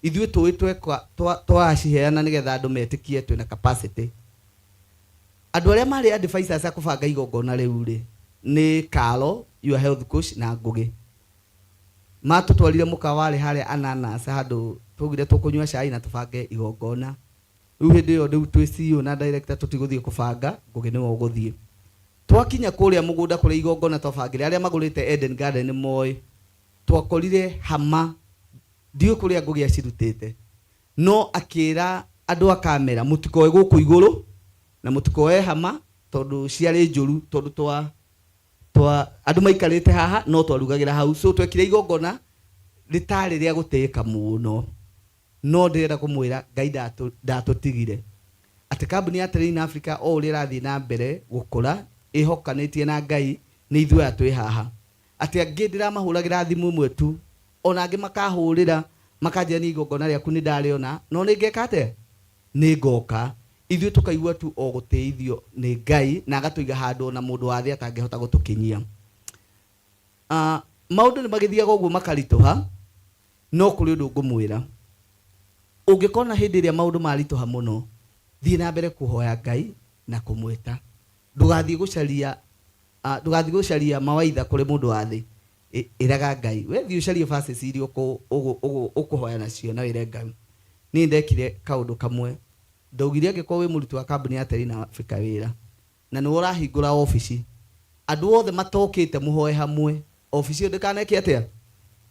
ithuĩ tũĩ tweka twaciheana nĩgetha andũ metĩkie twĩna capacity. Andũ arĩa marĩ advisors a kũbanga igongona rĩu rĩ nĩ Karo, your health coach, na Ngũgĩ. Matũtwarire mũkawa warĩ harĩa Ananas, handũ twaugire tũkũnyua cai na tũbange igongona. Rĩu hĩndĩ ĩyo rĩu twĩ CEO na director tũtigũthiĩ kũbanga, Ngũgĩ nĩwe ũgũthiĩ. Twakinya kũrĩa mũgũnda kũrĩa igongona twabangire, arĩa magũrĩte Eden Garden nĩ moĩ, twakorire hama, ndiũĩ kũrĩa Ngũgĩ acirutĩte, no akĩra andũ a kamera mũtikoe gũkũ igũrũ na mũtikoe hama tondũ ciarĩ njũru, tondũ twa andũ maikarĩte haha no twarugagĩra hau. So twekire igongona rĩtarĩ rĩa gũtĩĩka mũno, no ndĩrenda kũmwĩra Ngai ndatũtigire atĩ kambuni ya Terrain Africa o ũrĩa ĩrathiĩ na mbere gũkũra ĩhokanĩtie na Ngai nĩ ithuĩ aya twĩ haha. Atĩ angĩ ndĩramahũragĩra thimũ ĩmwe tu, ona angĩ makahũrĩra makanjĩra nĩ igongona rĩaku nĩ ndarĩona, no nĩ ngeka atĩa, nĩ ngoka. Ithuĩ tũkaigua tu o gũtĩithio nĩ Ngai na agatũiga handũ ona mũndũ wa thĩ atangĩhota gũtũkinyia. Maũndũ nĩ magĩthiaga ũguo makaritũha, no kũrĩ ũndũ ngũmwĩra, ũngĩkona hĩndĩ ĩrĩa maũndũ maritũha mũno, thiĩ na mbere kũhoya Ngai na kũmwĩta. Ndũgathiĩ gũcaria, ndũgathiĩ gũcaria mawaitha kũrĩ mũndũ wa thĩ. Ĩraga Ngai, we thiĩ ũcarie verses iria ũkũhoya nacio na wĩre Ngai. Niĩ ndekire kaũndũ kamwe, ndaugire angĩkorwo wĩ mũruti wa kambuni ya Terrain Africa wĩra na nĩwe ũrahingũra obici, andũ othe matokĩte mũhoe hamwe, obici ĩyo ndĩkaneke atĩa,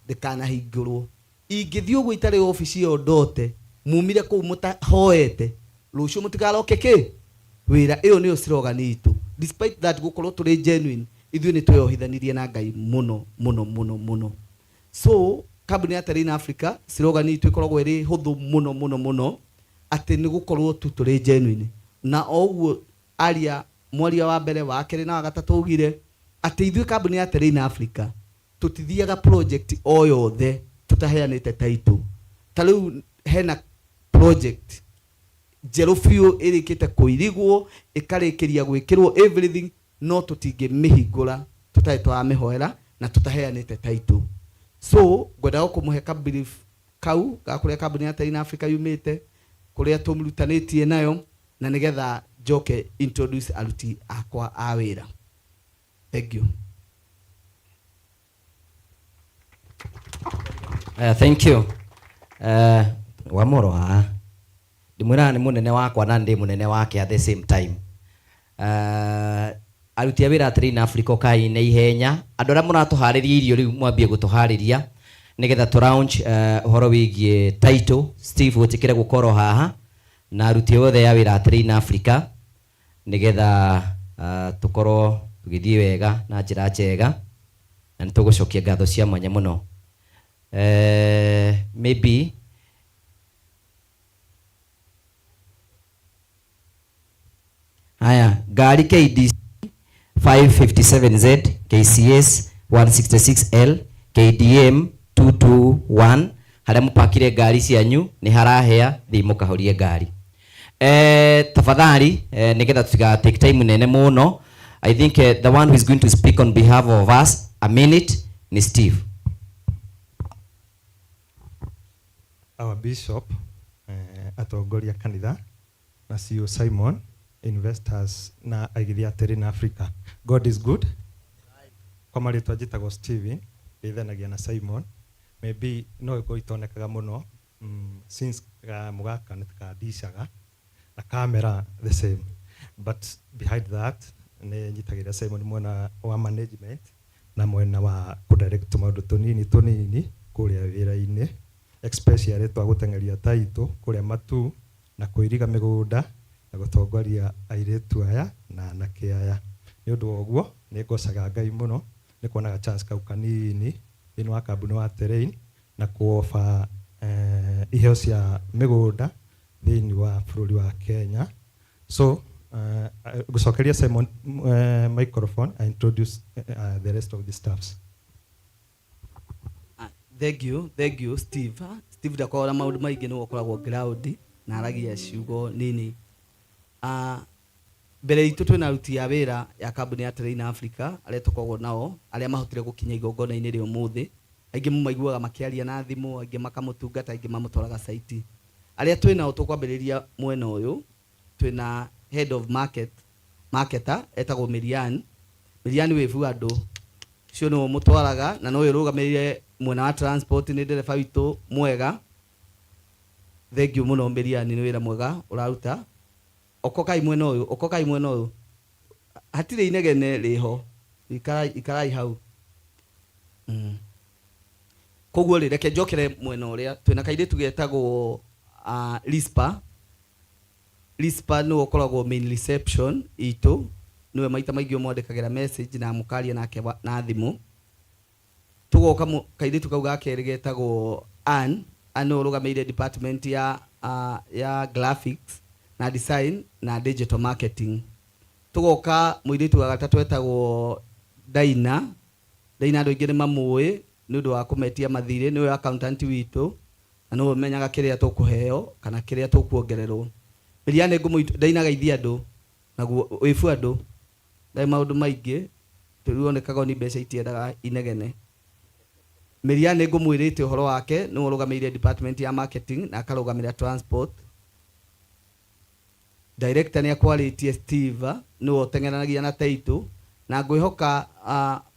ndĩkanahingũrwo. Ingĩthiĩ ũguo itarĩ obici ĩyo ndote, mumire kũu mũtahoete, rũciũ mũtikaroke kĩ wĩra. Ĩyo nĩyo slogan itũ. Despite that gũkorwo tũrĩ genuine, ithuĩ nĩ tweyohithanirie na Ngai mũno mũno mũno mũno. So kambuni ya Terrain Africa slogan itũ ĩkoragwo ĩrĩ hũthũ mũno mũno mũno, atĩ nĩ gũkorwo tu tũrĩ genuine. Na o ũguo aria mwaria wa mbere, wa kerĩ na wa gatatũ augire atĩ ithuĩ kambuni ya Terrain Africa tũtithiaga project o yothe tũtaheanĩte title. Ta rĩu hena project njerũ biũ ĩrĩkĩte kũirigwo, ĩkarĩkĩria gwĩkĩrwo everything, no tũtingĩmĩhingũra tũtarĩ tũramĩhoera na tũtaheanĩte title. So ngwendaga kũmũhe ka brief kau ga kũrĩa kambuni ya Terrain Africa yumĩte, kũrĩa tũmĩrutanĩtie nayo, na nĩgetha njoke introduce aruti akwa a wĩra. Thank you. Thank you. Wamoro haha ndimwĩraga nĩ mũnene wakwa na ndĩ mũnene wake at the same time. Aruti a wĩra a Terrain Africa ũkai na ihenya, andũ arĩa mũratũharĩria irio rĩu mwambie gũtũharĩria nĩgetha tũ launch ũhoro wĩgiĩ title. Steve gwĩtĩkĩre gũkorwo haha na aruti othe a wĩra a Terrain Africa nĩgetha tũkorwo tũgĩthiĩ wega na njĩra njega, na nĩ tũgũcokia ngatho cia mwanya mũno. Maybe haya ngari KDC 557Z, KCS 166L, KDM 221, harĩa mũpakire ngari cianyu nĩ harahĩa, thiĩ mũkahorie ngari. Tafadhali, nĩgetha tũtiga take time nene mũno, I think the one who is going to speak on behalf of us a minute ni Steve. Our bishop, atongoria kanitha na CEO Simon, investors na aigithia Terrain Africa. God is good. Kwa marĩtwa njĩtagwo Steven, ndĩthanagia na Simon. Maybe no ĩkorwo itonekaga mũno, since mũgaka nĩ kandicaga na camera the same, but behind that nĩ nyitagĩrĩra Simon mwena wa management na mwena wa kũdirect maũndũ tũnini tũnini kũrĩa wĩra-inĩ, especially twa gũteng'eria title kũrĩa matu na kũiriga mĩgũnda na gũtongoria airĩtu aya na anake aya. Nĩ ũndũ wa ũguo nĩ ngocaga Ngai mũno nĩ kuonaga chance kau kanini thĩinĩ wa kambuni wa Terrain na kuoba iheo cia mĩgũnda thĩinĩ wa bũrũri wa Kenya. So ngũcokeria Simon microphone I introduce the rest of the staffs. Thank you, thank you Steve. Steve ndakoragwo na maũndũ maingĩ nĩwe ũkoragwo ground na aragia ciugo nini. Mbere itũ twĩna aruti a wĩra ya kambuni ya Terrain Africa arĩa tũkoragwo nao arĩa mahotire gũkinya igongona-inĩ rĩa ũmũthĩ. Aingĩ mũmaiguaga makĩaria na thimũ, aingĩ makamũtungata, aingĩ mamũtwaraga site. Arĩa twĩnao tũkwambĩrĩria mwena ũyũ, twĩna head of market, marketer etagwo Mirian. Mirian wĩbu andũ ũcio nĩwe ũmũtwaraga na nowe ũrũgamĩrĩire mwena wa transport, nĩ ndereba witũ mwega. Thank you mũno Mirian, nĩ wĩra mwega ũraruta. Okokai mwena ũyũ, okokai mwena ũyũ, hatirĩ inegene rĩho, ikarai, ikarai hau. Koguo rĩ, reke njokere mwena ũrĩa twĩna kairĩtu getagwo Rispa. Rispa nĩwe ũkoragwo main reception itũ, nĩwe maita maingĩ ũmwandĩkagĩra message na mũkaria nake na thimũ. Tũgoka kairĩtu kau ga kerĩ getagwo Ann. Ann nĩwe ũrũgamĩrĩire department ya graphics na design na digital marketing. Tũgoka mũirĩtu wa gatatũ etagwo Daina. Daina andũ aingĩ nĩ mamũĩ nĩ ũndũ wa kũmetia mathirĩ, nĩwe accountant witũ na nĩwe ũmenyaga kĩrĩa tũkũheo kana kĩrĩa tũkuongererwo. Miriam nĩ Daina geithia andũ naguo wĩbu andũ ndarĩ maũndũ maingĩ tũrionekaga ni mbeca itiendaga inegene. Miriam nĩ ngũmwĩrĩte ũhoro wake, nĩwe ũrũgamĩrĩire department ya marketing na akarũgamĩrĩra transport. Director nĩ akwarĩtie Steve, nĩwe ũteng'eranagia na title na ngwĩhoka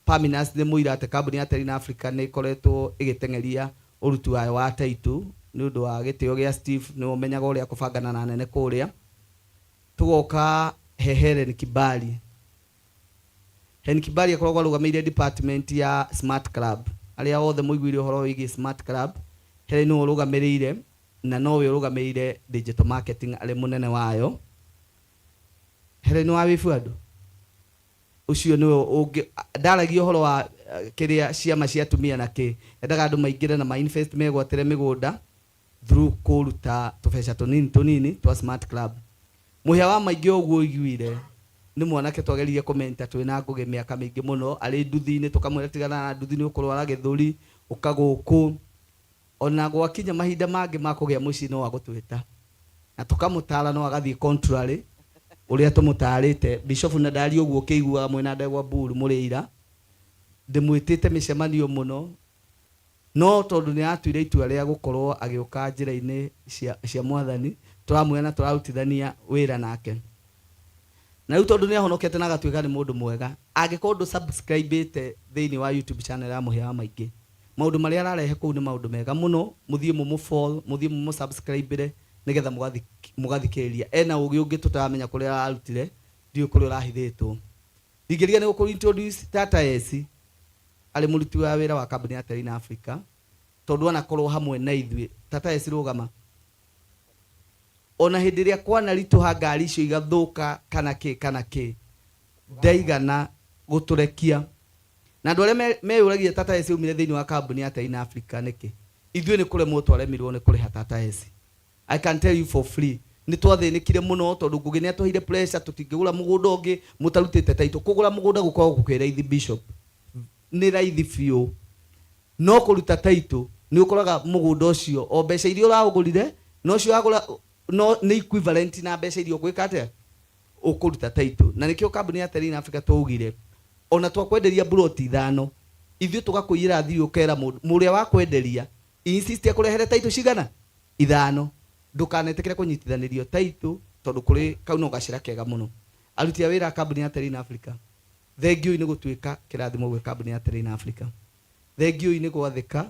Paminas nĩ mũira atĩ kambuni ya Terrain Africa nĩ ĩkoretwo ĩgĩteng'eria ũruti wayo wa title nĩ ũndũ wa gĩtĩo gĩa Steve, nĩwe ũmenyaga ũrĩa kũbangana na anene kũrĩa. Tũgoka he Helen Kibali. Helen Kibali akoragwo arũgamĩrĩire department ya Smart Club. Arĩa othe mũiguire ũhoro wĩgiĩ Smart Club, Helen nĩwe ũrũgamĩrĩire na nowe ũrũgamĩrĩire digital marketing arĩ mũnene wayo. Helen wa wĩbu andũ ũcio nĩwe ũngĩ ndaragia ũhoro wa kĩrĩa ciama cia atumia na kĩ endaga andũ maingĩre na ma-invest megwatĩre mĩgũnda through kũruta tũbeca tũnini tũnini twa Smart Club. Mũhĩa wa maingĩ ũguo ũiguire nĩ mwanake twageririe kũmenta twĩna Ngũgĩ mĩaka mĩingĩ mũno arĩ nduthi-inĩ, tũkamwĩra tigana na nduthi nĩ ũkũrwara gĩthũri ũka gũkũ. Ona gwakinya mahinda mangĩ ma kũgĩa mũciĩ no agũtwĩta na tũkamũtara no agathiĩ contrary ũrĩa tũmũtarĩte. Bishop na ndari ũguo ũkĩiguaga mwĩna ndegwa mburu mũrĩ ira ndĩmwĩtĩte mĩcemanio mũno, no tondũ nĩ atuire itua rĩa gũkorwo agĩũka njĩra-inĩ cia mwathani, tũramwĩra na tũrarutithania wĩra nake. Na rĩu tondũ nĩ ahonokete na agatuĩka nĩ mũndũ mwega, angĩkorwo ndũ subscribe-ĩte thĩinĩ wa YouTube channel ya Mũhĩa wa Maingĩ, maũndũ marĩa ararehe kũu nĩ maũndũ mega mũno. Mũthiĩ mũmũ-follow, mũthiĩ mũmũ-subscribe-ĩre nĩgetha mũgathikĩrĩria. Ena ũgĩ ũngĩ tũtaramenya kũrĩa ararutire, ndiũĩ kũrĩa ũrahithĩtwo. Ndingĩriga nĩ gũkũ introduce Tata Esi arĩ mũruti wa wĩra wa kambuni ya Terrain Africa, tondũ anakorwo hamwe na ithuĩ. Tata Esi rũgama. Ona hĩndĩ ĩrĩa kwanaritũha ngari icio igathũka kana kĩ kana kĩ, ndaigana gũtũrekia. Na andũ arĩa meyũragia Tata Esi aumire thĩinĩ wa kambuni ya Terrain Africa nĩkĩ, ithuĩ nĩ kũremwo twaremirwo nĩ kũrĩha Tata Esi. I can tell you for free, nĩ twathĩnĩkire mũno tondũ Ngũgĩ nĩ atũheire pressure tũtingĩgũra mũgũnda ũngĩ mũtarutĩte title. Kũgũra mũgũnda gũkoragwo kwĩ raithi Bishop, nĩ raithi biũ, no kũruta title nĩ ũkoraga mũgũnda ũcio o mbeca iria ũragũrire no cio wagũra no nĩ equivalent na mbeca iria ũgwĩka atĩa ũkũruta title. Na nĩkĩo kambuni ya Terrain Africa twaugire ona twakwenderia buroti 5 ithuĩ tũgakũiyĩra thiri, ũkera mũndũ mũrĩa wakwenderia insist akũrehere title cigana 5, ndũkanetĩkĩre kũnyitithanĩrio title tondũ kũrĩ kau no gacĩra kega mũno. Aruti a wĩra a kambuni ya Terrain Africa, thengiũ nĩ gũtuĩka kĩrathimo gwĩ kambuni ya Terrain Africa, thengiũ nĩ gwathĩka,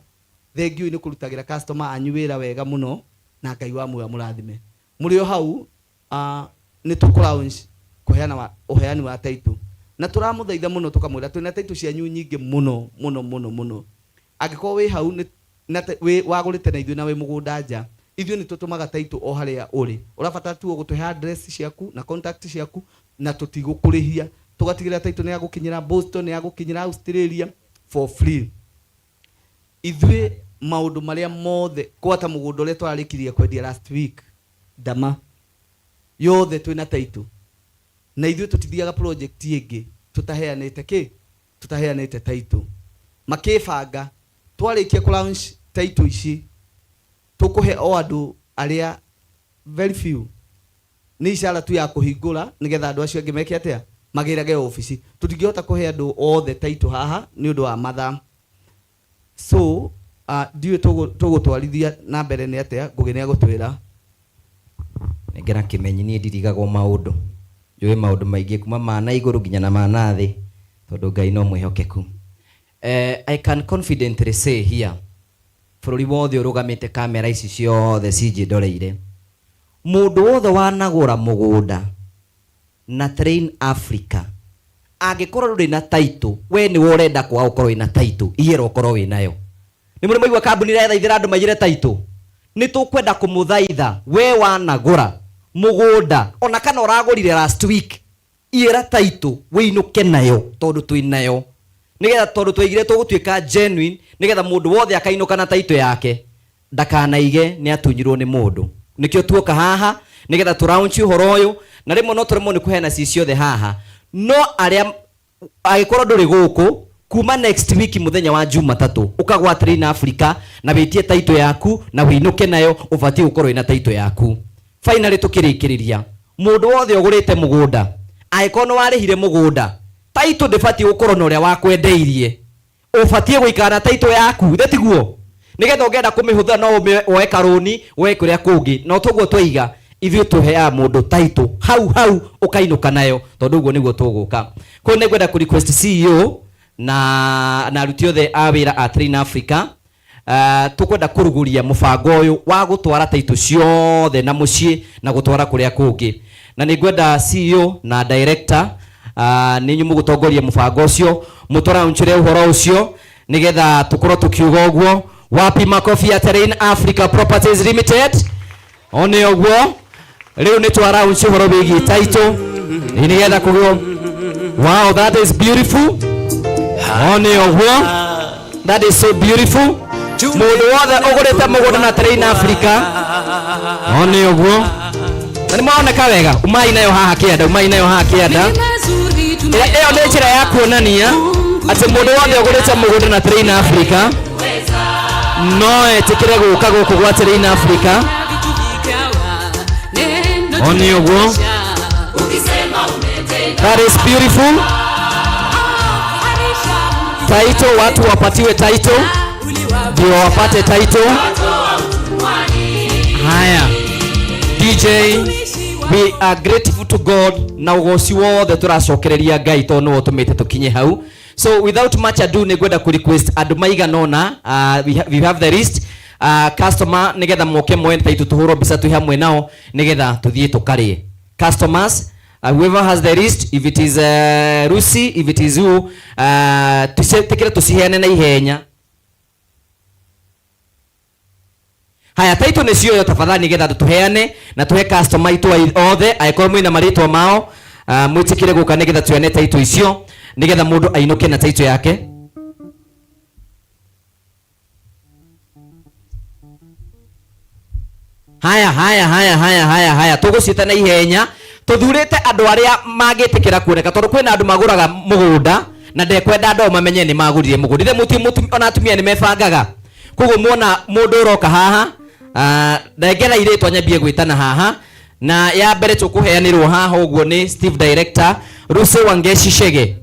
thengiũ nĩ kũrutagĩra customer anyu wĩra wega mũno, na Ngai wa muoyo amũrathime. Mũrĩ o hau nĩ tũkũ launch kũheana ũheani wa title, na tũramũthaitha mũno tũkamwĩra twĩna title cianyu nyingĩ mũno mũno mũno mũno. Angĩkorwo wĩ hau nĩ na wĩ wagũrĩte na ithuĩ na wĩ mũgũnda nja, ithuĩ nĩ tũtũmaga title o harĩa ũrĩ. Ũrabatara tu gũtũhe address ciaku na contact ciaku na tũtigũkũrĩhia, tũgatigĩrĩra title nĩ yagũkinyĩra Boston, nĩ yagũkinyĩra Australia for free. Ithuĩ maũndũ marĩa mothe gwata mũgũnda ũrĩa twararĩkirie kwendia last week ndama yothe twĩna title, na ithuĩ tũtithiaga project ĩngĩ tũtaheanĩte kĩ tũtaheanĩte title. Makĩbanga Twarĩkia kũ launch title ici, tũkũhe o andũ arĩa very few. Nĩ icara tu ya kũhingũra nĩgetha andũ acio angĩ meke atĩa? Magĩrage obici. Tũtingĩhota kũhe andũ othe title haha nĩ ũndũ wa mathaa. So, ndiũĩ tũgũtwarithia na mbere nĩ atĩa, Ngũgĩ nĩ agũtwĩra. Nengera kĩmenyi niĩ ndirigagwo maũndũ. Njũĩ maũndũ maingĩ kuma ma na igũrũ nginya na ma na thĩ, tondũ Ngai no mwĩhokeku. I can confidently say here, bũrũri wothe ũrũgamĩte kamera ici ciothe cinjĩndoreire, mũndũ wothe wanagũra mũgũnda na Train Africa, angĩkorwo ndũrĩ na title, we nĩwe ũrenda kwaga gũkorwo wĩna title, iyĩra ũkorwo wĩnayo. Nĩ mũrĩ mwaigua kambuni ĩrathaithĩra andũ maiyĩre title? Nĩ tũkwenda kũmũthaitha we wanagũra mũgũnda, ona kana ũragũrire last week, iyĩra title wĩinũke nayo tondũ twĩ nayo. Nĩgetha tondũ twaigire tũgũtuĩka genuine, nĩgetha mũndũ wothe akainũka na title yake, ndakanaige nĩ atunyirwo nĩ mũndũ. Nĩkĩo tuoka haha nĩgetha tũ launch ũhoro ũyũ, na rĩmwe no tũremwo nĩ kũheana ci ciothe haha, no arĩa angĩkorwo ndũrĩ gũkũ kuma next week mũthenya wa Jumatatũ ũkagwa Train Africa na wĩtie title yaku na wĩinũke nayo, ũbatiĩ gũkorwo wĩna title yaku. Finally tũkĩrĩkĩrĩria, mũndũ wothe ũgũrĩte mũgũnda, angĩkorwo nĩ warĩhire mũgũnda, title ndĩbatiĩ gũkorwo na ũrĩa wakwendeirie, ũbatiĩ gũikara na title yaku, ithe tiguo? Nĩgetha ũngĩenda kũmĩhũthĩra no woe karũni, woe kũrĩa kũngĩ, na toguo twaiga ithuĩ tũheaga mũndũ title hau hau ũkainũka nayo, tondũ ũguo nĩguo tũgũka. Koguo nĩ ngwenda kũ request CEO na aruti othe a wĩra a Train Africa, tũkwenda kũrugũria mũbango ũyũ wa gũtwara title ciothe na mũciĩ na gũtwara kũrĩa kũngĩ. Na nĩ ngwenda CEO na director, nĩ inyuĩ mũgũtongoria mũbango ũcio, mũtũraunchĩre ũhoro ũcio nĩgetha tũkorwo tũkiuga ũguo. Wapi makofi ya Terrain Africa Properties Limited? One ũguo rĩu nĩ twaraunch ũhoro wĩgiĩ title nĩgetha kũgĩo. Wow, that is beautiful. One ũguo, that is so beautiful. Mũndũ wothe ũgũrĩte mũgũnda na Terrain Africa, one ũguo, na nĩ maroneka wega. Umai nayo haha kĩanda, umai nayo haha kĩanda. Ĩyo nĩ njĩra ya kuonania atĩ mũndũ wothe ũgũrĩte mũgũnda na Terrain Africa no etĩkĩre gũka gũkũ gwa Terrain Africa. One ũguo, that is beautiful. Title, watu wapatiwe title ndio wapate title. Haya DJ, we are grateful to God na ugoci wothe tũracokereria Ngai tondũ nĩwe ũtũmĩte tũkinye hau. So without much ado nĩ ngwenda kũ request andũ maigana ũna, we have the list, customer nĩgetha moke moe title tũhũrwo mbica twĩ hamwe nao nĩgetha tũthiĩ tũkarĩe. Customers, whoever has the list, if it is Lucy, if it is you, tũciĩtĩkĩre tũciheane na ihenya. Haya, title nĩ cioyo tafadhali nĩgetha tũheane na tũhe customer aitũ othe, angĩkorwo mwĩna marĩtwa mao, mwĩtĩkĩre gũka nĩgetha tuheane title icio nĩgetha mũndũ ainũke na title yake. Haya, haya, haya, haya, haya, haya, tũgũciĩta na ihenya. Tũthurĩte andũ arĩa mangĩtĩkĩra kuoneka, tondũ kwĩna andũ magũraga mũgũnda na ndekwenda andũ ao mamenye nĩ magũrire mũgũnda. Ithe ona atumia nĩ mebangaga. Koguo muona mũndũ ũroka haha, ndengera irĩtwa nyambie gwĩtana haha, na ya mbere tũkũheanĩrwo haha ũguo nĩ Steve Director Lucy Wangeci Chege.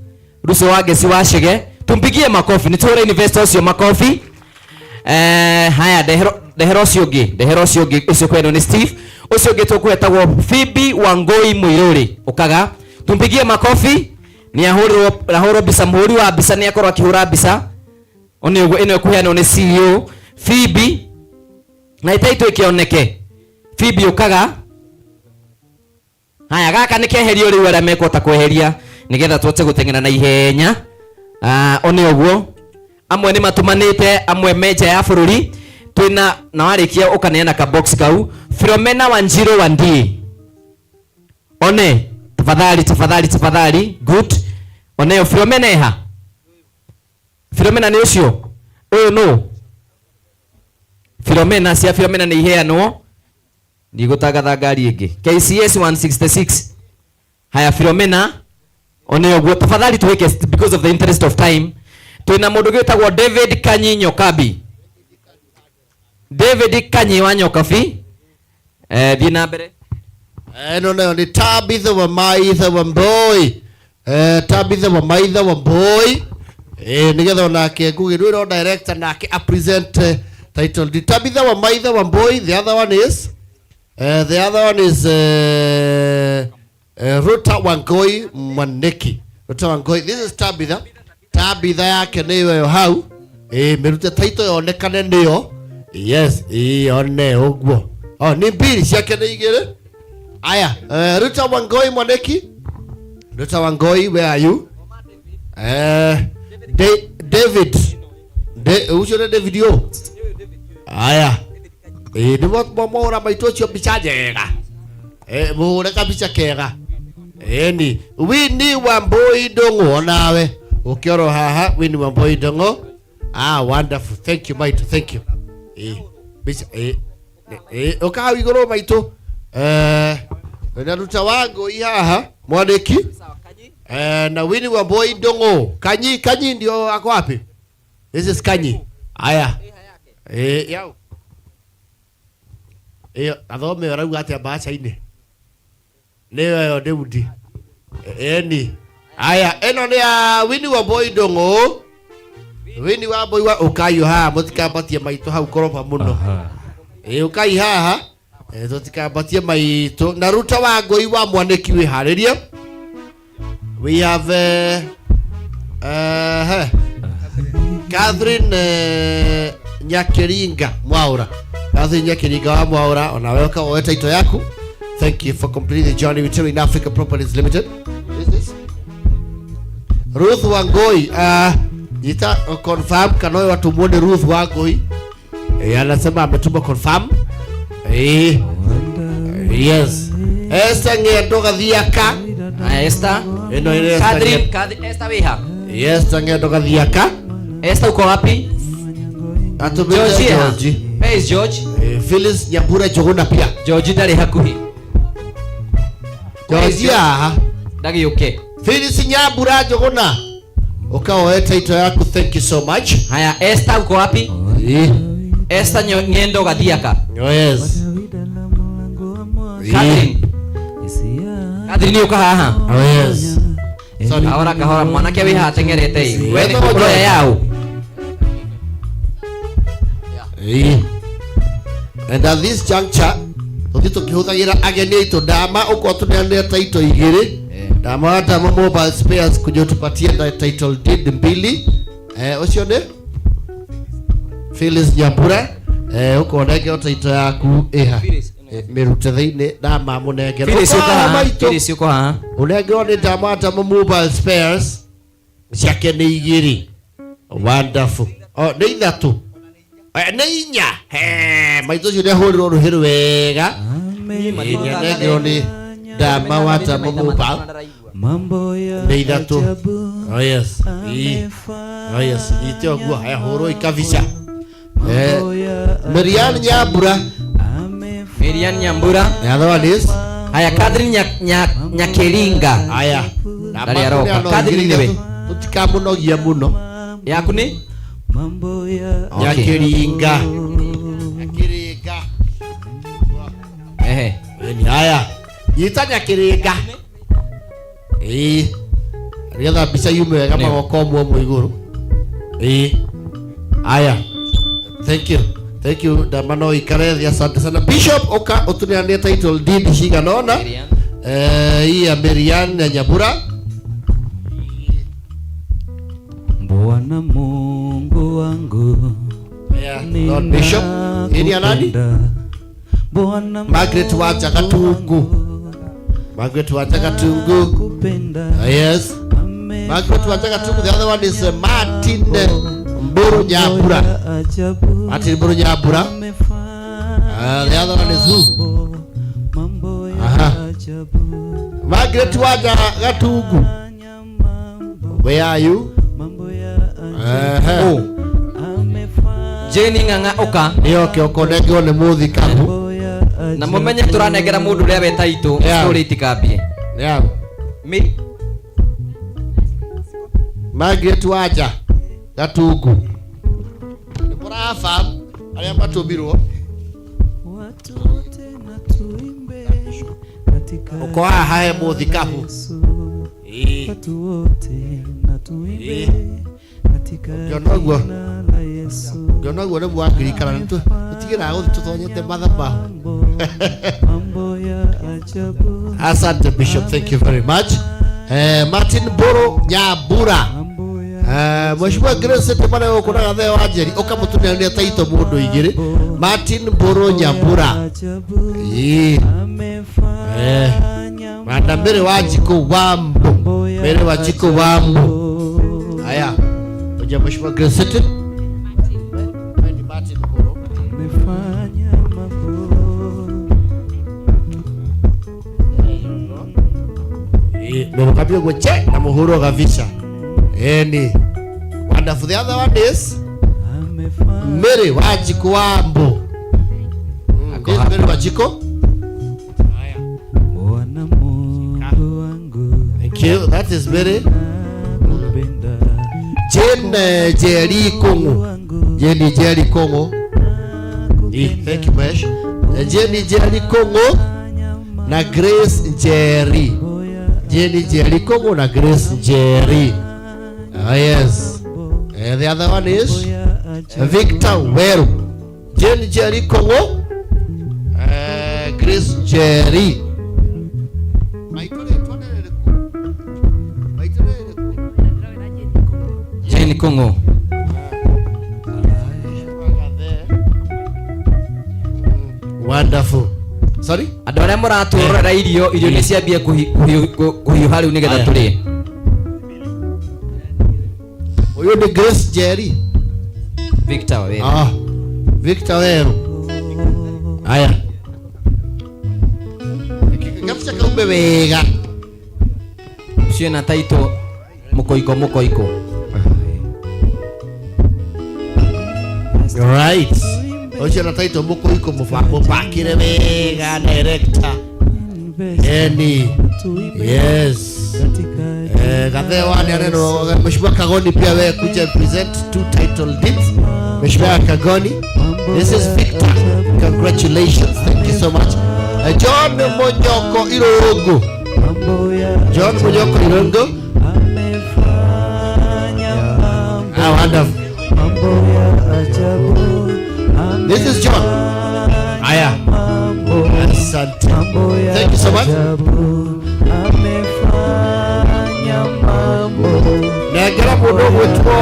Lucy Wangeci wa Chege, tumpigie makofi, nĩ tũhũre investor ũcio makofi. Haya, ndehera ũcio ũngĩ, ndehera ũcio ũngĩ, ũcio kwendwo nĩ Steve. Ũcio ũngĩ tũkũhetagwo Phoebe Wangui Mũirũrĩ, ũkaga tumpigie makofi. Nĩ ahũrwo mbica, mũhũri wa mbica nĩ akorwo akĩhũra mbica. One ũguo, ĩno ĩkũheanwo nĩ CEO Phoebe, na ĩtaitũ ĩkĩoneke. Phoebe ũkaga. Haya, gaka nĩ keherio rĩu arĩa mekũhota kweheria nĩgetha tũhote gũteng'era na ihenya. One ũguo, amwe nĩ matũmanĩte, amwe me nja ya bũrũri. Twĩna na warĩkia ũkaneana ka box kau. Philomena Wanjiru Wandii, one tafadhali, tafadhali, tafadhali. Good. Oneo Philomena eha? Philomena nĩ ũcio ũyũ nũ? Philomena, cia Philomena nĩ iheanwo, ndigũtangatha ngari ĩngĩ. KCS 166. Haya Philomena, one ũguo, tafadhali tuweke because of the interest of time. Twina mundu gwitagwo David Kanyi Nyokabi. David Kanyi wa Nyokabi. Thiĩ na mbere. Ĩno nayo nĩ Tabitha wa Maitha wa Mboi. Tabitha wa Maitha wa Mboi. Nĩgetha onake ngũgĩrwĩra director nake a present title deed. Tabitha wa Maitha wa Mboi. The other one is Ruta Wangoi Mwaniki. Ruta Wangoi. This is Tabitha. Tabitha yake nĩyo ĩyo hau. Mĩrute title yonekane nĩyo. Yes, yone ũguo. Oh, nĩ mbiri ciake nĩ igĩrĩ. Aya, Ruta Wangoi Mwaniki. Ruta Wangoi, where are you? David. Ucio nĩ David yo. Aya. Nĩ mwahũra maitũ ũcio mbica njega. Mũhũre kabica kega. Ĩni, Winnie Wambui Ndung'u onawe. Ũkĩorwo haha Winnie Wambui Ndung'u. Ah, wonderful. Thank you, maitũ. Thank you. Mbica, ũka hau igũrũ maitũ. Na Ruta Wangoi haha Mwaniki. Na Winnie Wambui Ndung'u. Kanyi, Kanyi ndio ako wapi? This is Kanyi. Aya. Yau. Athome arauga atĩa mbaca-inĩ? Nĩyo ĩyo Daudi. Eni. Aya, ĩno nĩ ya Winnie Wambui Ndung'u. Winnie Wambui wa ũkai haha mũtikambatie maitũ hau koroba mũno. Ũkai haha. Tũtikambatie maitũ. Na Ruta Wangoi wa Mwaniki wĩharĩrie. We have Catherine Nyakiringa Mwaura. Catherine Nyakiringa wa Mwaura, onawe ũka woe title yaku. Thank you for completing the journey with Terrain Africa Properties Limited. Is this Ruth Wangoi? Nita confirm kana wewe watu muone Ruth Wangoi. Anasema ametuma confirm. Yes. Esther Ng'endo Gathiaka. Esther. Ĩno ĩrĩ Esther Catherine, Ng'endo. Catherine, Esther wĩha? Yes, Ng'endo Gathiaka. Esther uko wapi? Atũmĩte George, George. Where is George? Phyllis Nyambura Njuguna pia. George ndarĩ hakuhĩ. George haha. Ndagĩũke. Phyllis Nyambura Njuguna. Ũkaoe title yaku, thank you so much. Haya, Esther uko wapi? Esther Ng'endo Gathiaka. Oh, yes. Catherine. Catherine ũka haha. Oh, yes. Sorry. Kahora kahora mwanake wĩ haha ateng'erete ĩ. We nĩ Wetagwo ũroya George. yaũ? And at this juncture, tũthiĩ tũkĩhũthagĩra ageni aitũ ndama ũkorwo tũneanĩre title igĩrĩ. Ndama wa Ndama Mobile Spares kuja utupatie na title deed mbili. Ũcio nĩ Phyllis Nyambura. Ũkorwo nengero title yaku ĩha. Mĩrute thĩinĩ ndama mũnengere. Phyllis Ũka ũka haha. maitũ. Phyllis ũka haha. Ũnengerwo nĩ Ndama wa Ndama Mobile Spares. Ciake nĩ igĩrĩ. Wonderful. Oh, nĩ ithatũ. Nĩ inya. He, maitũ ũcio nĩahũrĩrwo rũhĩ rwega. Nĩanengerwo nĩ Ndama wa Ndama Mobile. Nĩ ithatũ. Oh, yes. Oh, yes. Nyite ũguo, haya, hũrwo ikabica. Marian Nyambura. Marian Nyambura. The other one is? Haya, Catherine Nyakiringa. Haya. Ndarĩ aroka. Catherine nĩwe. Tũtikamũnogia mũno. Yaku nĩ? Nyakiringa. Nyakiringa. Ehe. Ĩni, haya. Nyita Nyakiringa. Nĩgetha mbica yume wega Nĩyo. magoko ũmwe ũmwe igũrũ. Haya. Thank you. Thank you. Ndama no ikare thĩ, asante sana. Bishop, ũka ũtũneanĩre title deed cigana ũna. Hii ya Marian na Nyambura. Bwana Mungu wangu. Yeah, Lord Bishop. Hii ni ya nani? Bwana Margaret Wanja Gatungu. Margaret Wanja Gatungu. Yes. Margaret Wanja Gatungu. The other one is Martin Mburu Nyambura. Martin Mburu Nyambura. The other one is who? Aha. Margaret Wanja Gatungu. Where are you? Oh. Jane Ng'ang'a ũka. Nĩ oke ũkonengwo nĩ mũthikabu. Na mũmenye tũranengera mũndũ ũrĩa weta itũ, Yeah. story itikambie. Yeah. Mi Margaret Wanja. Gatungu. Nĩ mũrabam arĩa matũmirwo. Watu wote na tuimbe katika Uko haha he mũthikabu. Ĩĩ. Watu wote na tuimbe katika Ngĩona ũguo. jina la Yesu. Ngĩona ũguo nĩ mwangirikana tũtigĩraga gũthiĩ tũtonyete mathabahu. Mambo ya ajabu. Asante Bishop, thank you very much. Martin Boro Nyambura. Mheshimiwa Grace Timane gũkũ na Gathee wa Njeri ũkamũtunyanĩra taito mũndũ igĩrĩ. Martin Boro Nyambura. Ĩĩ. Madam Mary Wanjikũ Wambo. Mary Wanjikũ Wambo. Haya. Oja Mheshimiwa Grace City. Martin Boro. Amefanya mambo. Nĩgũkambia ũguo che na mũhuro gabica. Ĩni. Wonderful. The other one is Mary Wanjikũ Wambo. This Mary Wanjikũ. Bwana Mungu wangu. Thank you. That is Mary. Jane Jerry Kongo. Jane Jerry Kongo. Thank you, Mesh. Jane Jerry Kongo na Grace Jerry. Jane Jerry Kongo na Grace Jerry. Ah, yes. The other one is Victor Weru. Jane Jerry Kongo. Grace Jerry. Jane Kongo. Wonderful. Sorry? Andũ arĩa mũratũrorera irio, irio nĩ ciambia kũhiũha rĩu nĩgetha tũrĩe. Ũyũ nĩ Grace Jerry. Victor Weru. Ah, Victor Weru. Aya. Gabica kaume wega. Ũcio na taito mũkoiko mũkoiko. Right. Ũcio na taito mũkoiko mũbakĩre wega director. Eni. Yes. Gathee wa neno Mheshimiwa Kagoni pia wewe kuja present two title deeds. Mheshimiwa Kagoni, this is Victor. Congratulations. Thank you so much. John Munyoko Irungu. John Munyoko Irungu. Ah, wonderful. This is John. Aya. Asante. Thank you so much. Nengera mũndũ ũgwĩtwo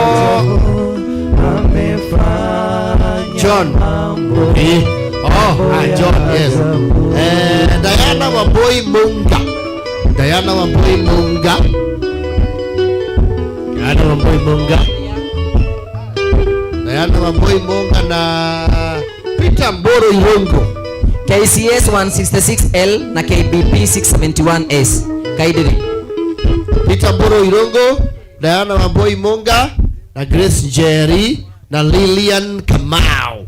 John. Oh, John, yes. Diana Wambui Munga. Diana Wambui Munga. Diana Wambui Munga. Diana Wambui Munga na Peter Mboro Irungu. KCS 166L na KBP 671S. Kaidiri. Peter Mboro Irungu, Diana Wambui Munga na Grace Njeri na Lilian Kamau.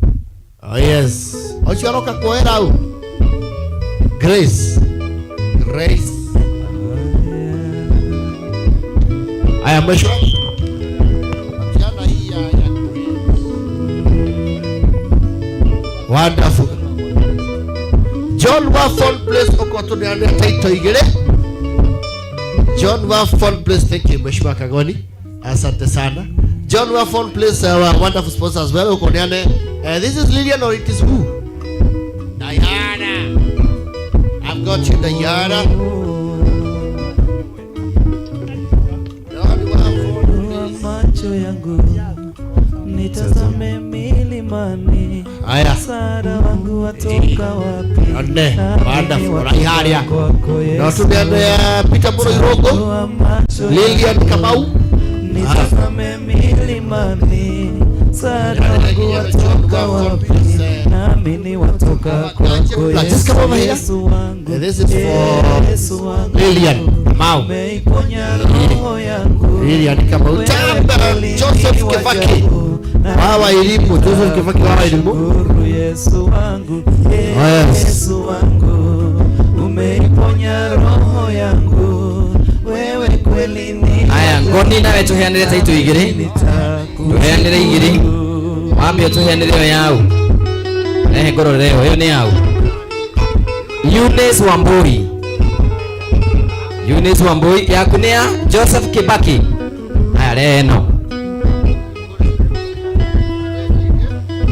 Oh yes. Ocio aroka kuoera au? Grace. Grace. Aya mwisho. Patiana hii ya Grace. Wonderful. John Waffle Place uko tuneane title igere. John Waffle Place, thank you Mheshimiwa Kagoni. Asante sana. John Waffle Place, our wonderful sponsor as well. Uko niane. This is Lilian or it is who? Diana. I've got you, Diana. Macho yangu nitazame milimani. Aya. Msaada wangu watoka wapi? Nne. Wonderful. Raiharia. Na tuneane Peter Mboro Irungu, Lilian Kamau. Nitazame milimani. Msaada wangu watoka wapi? Nami ni watoka kwako Just come over here. Yesu wangu. This is for Yesu wangu. Lilian Kamau. Umeiponya roho yangu. Lilian Kamau. Tamba Joseph Kibaki. Wawa elimu, Joseph Kibaki wawa elimu. Yesu wangu, Yes. Yesu wangu, umeiponya roho yangu, wewe kweli ni Aya, ngoni nawe tuheanire taito igiri. Tuheanĩre igĩrĩ. Wambe ũtũheanĩre ĩyo yau. Rehe ngorore ĩyo, ĩyo nĩ yau. Eunice Wambui. Eunice Wambui yaku nĩ ya Joseph Kibaki. Haya rehe ĩno.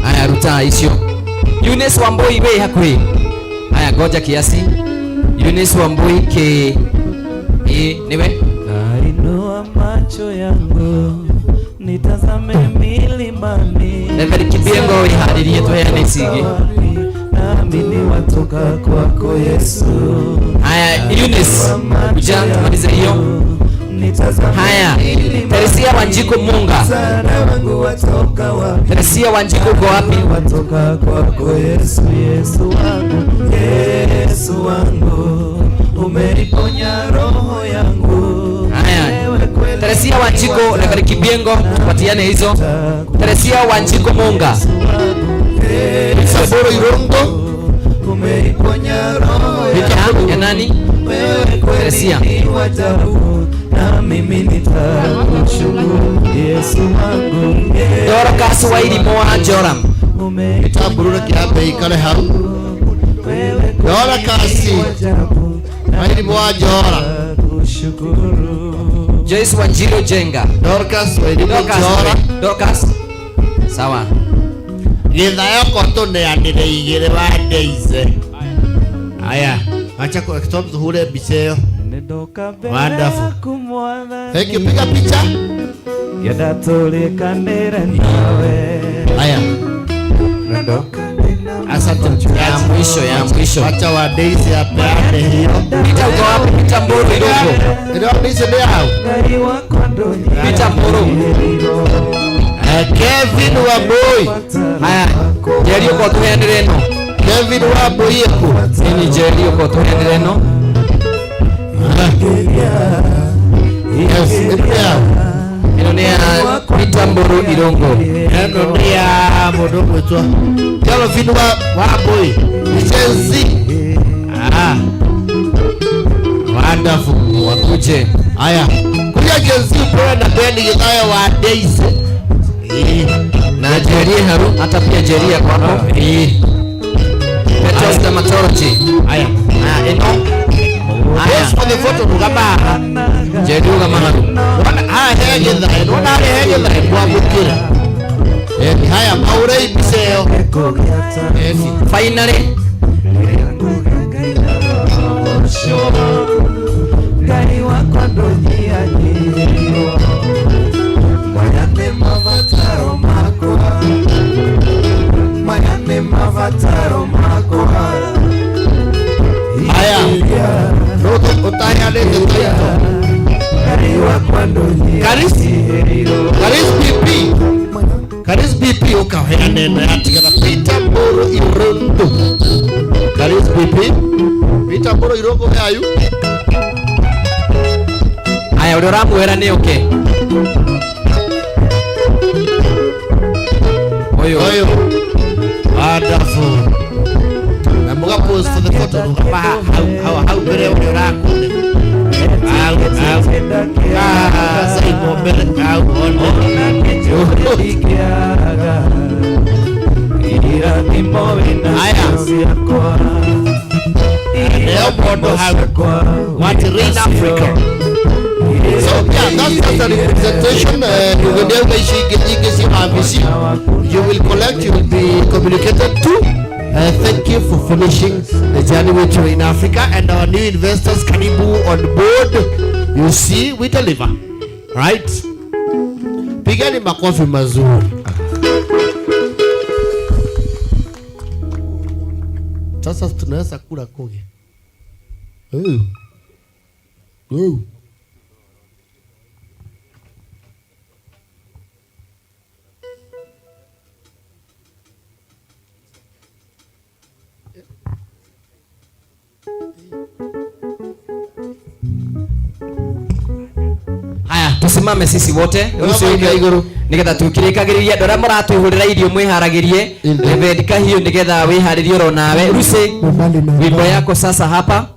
Haya ruta icio. Eunice Wambui wĩ hakuhĩ. Haya ngoja kiasi. Eunice Wambui ke ĩ nĩwe. Nainua macho yangu nitazame milimani. Reverend Kibiengo wĩharĩrie tũheane ici ingĩ. Naamini watoka kwako Yesu. Haya Eunice, kuja tumalize hiyo. Haya, Teresia Wanjiku Munga. Watoka wapi? Teresia Wanjiku uko wapi? Watoka kwako Yesu, Yesu wangu, Yesu wangu, umeiponya roho yangu. Haya, Teresia Wanjiku, Reverend Kibiengo, tupatiane hizo. Teresia Wanjiku Munga. Saboro Irongo. Umeiponya roho Ya nani? Teresia. yangu, na mimi nitakushukuru Yesu wangu. Dorcas Wairimu wa Joram. Gĩtambũrũre kĩambe ikare hau. Dorcas Wairimu wa Njora. Joyce Wanjiru Jenga. Dorcas Wairimu Dorcas, Njora. Dorcas. Sawa. Gĩthayo ko tũneanĩre igĩrĩ wa Daisy. Haya, acha kwa stop tuhure mbica ĩyo. Wonderful. Thank you, piga picha. Ngenda tũrĩkanĩre nawe. Haya. Asante mchungaji. Ya mwisho, ya mwisho. Acha wa Daisy apeane hiyo. Peter uko wapi? Peter Mburu Irungu. Ĩno Daisy nĩ yau. Peter Mburu. Kevin Wambui. Haya, Njeri uko tũheanĩre ĩno. Kevin Wambui ĩkũ? Nini Njeri uko tũheanĩre ĩno. Yes, ĩno yau. Ĩno nĩ ya Peter Mburu Irungu. Ĩno nĩ ya mũndũ ũgwĩtwo Kelvin wa Wambui. Ni Gen Z. Ah. Wonderful. Wakuje. Haya. Kuja Gen Z upewe na Ben Githayo wa Daisy. Na Njeri haru, hata pia Njeri ya kwako. Petros Dermatology. Haya. Haya, ĩno. Haya. Yes, for the photo rugama haha. Njeri rugama haru. Wona haha he Githayo. Nĩwona harĩa he Githayo kwamũkĩra. Eni haya maũrei mbica ĩyo. Eni. Finally. Ngai wakwa ndũnyihanyirio. Maya nĩ mabataro makwa. Maya nĩ mabataro makwa. Haya. Rũtũ ũtaheanĩte taito. Ngai wakwa Karis. Karis BP. Karis BP ũkaheana ĩno yatigara Peter Mburu Irundu. Karis BP. Peter Mburu Irungu where are you? Haya, ũrĩa ũramwĩra nĩ ũke. Ũyũ. Ũyũ. Wonderful. Na mũga pose for the photo rũgama hau hau hau mbere ũrĩa ũrakune. Hau hau. Ah, Saimo mbere hau one. Haya. Leo Bondo hau. What Rain Africa. So yeah, that's just a representation. You will collect, you will be communicated to. Thank you for finishing the journey with you in Africa and our new investors, Karibu on board. You see, we deliver, right? Pigani makofi mazuri. Sasa tunaweza kula koge. Oh. Oh. Haya, tusimame sisi wote nigetha tukirikagiriria andu aria muratwihurira irio mwiharagirie Reverend Kahiu nigetha wiharirie oro nawe Lucy wimbo yako sasa hapa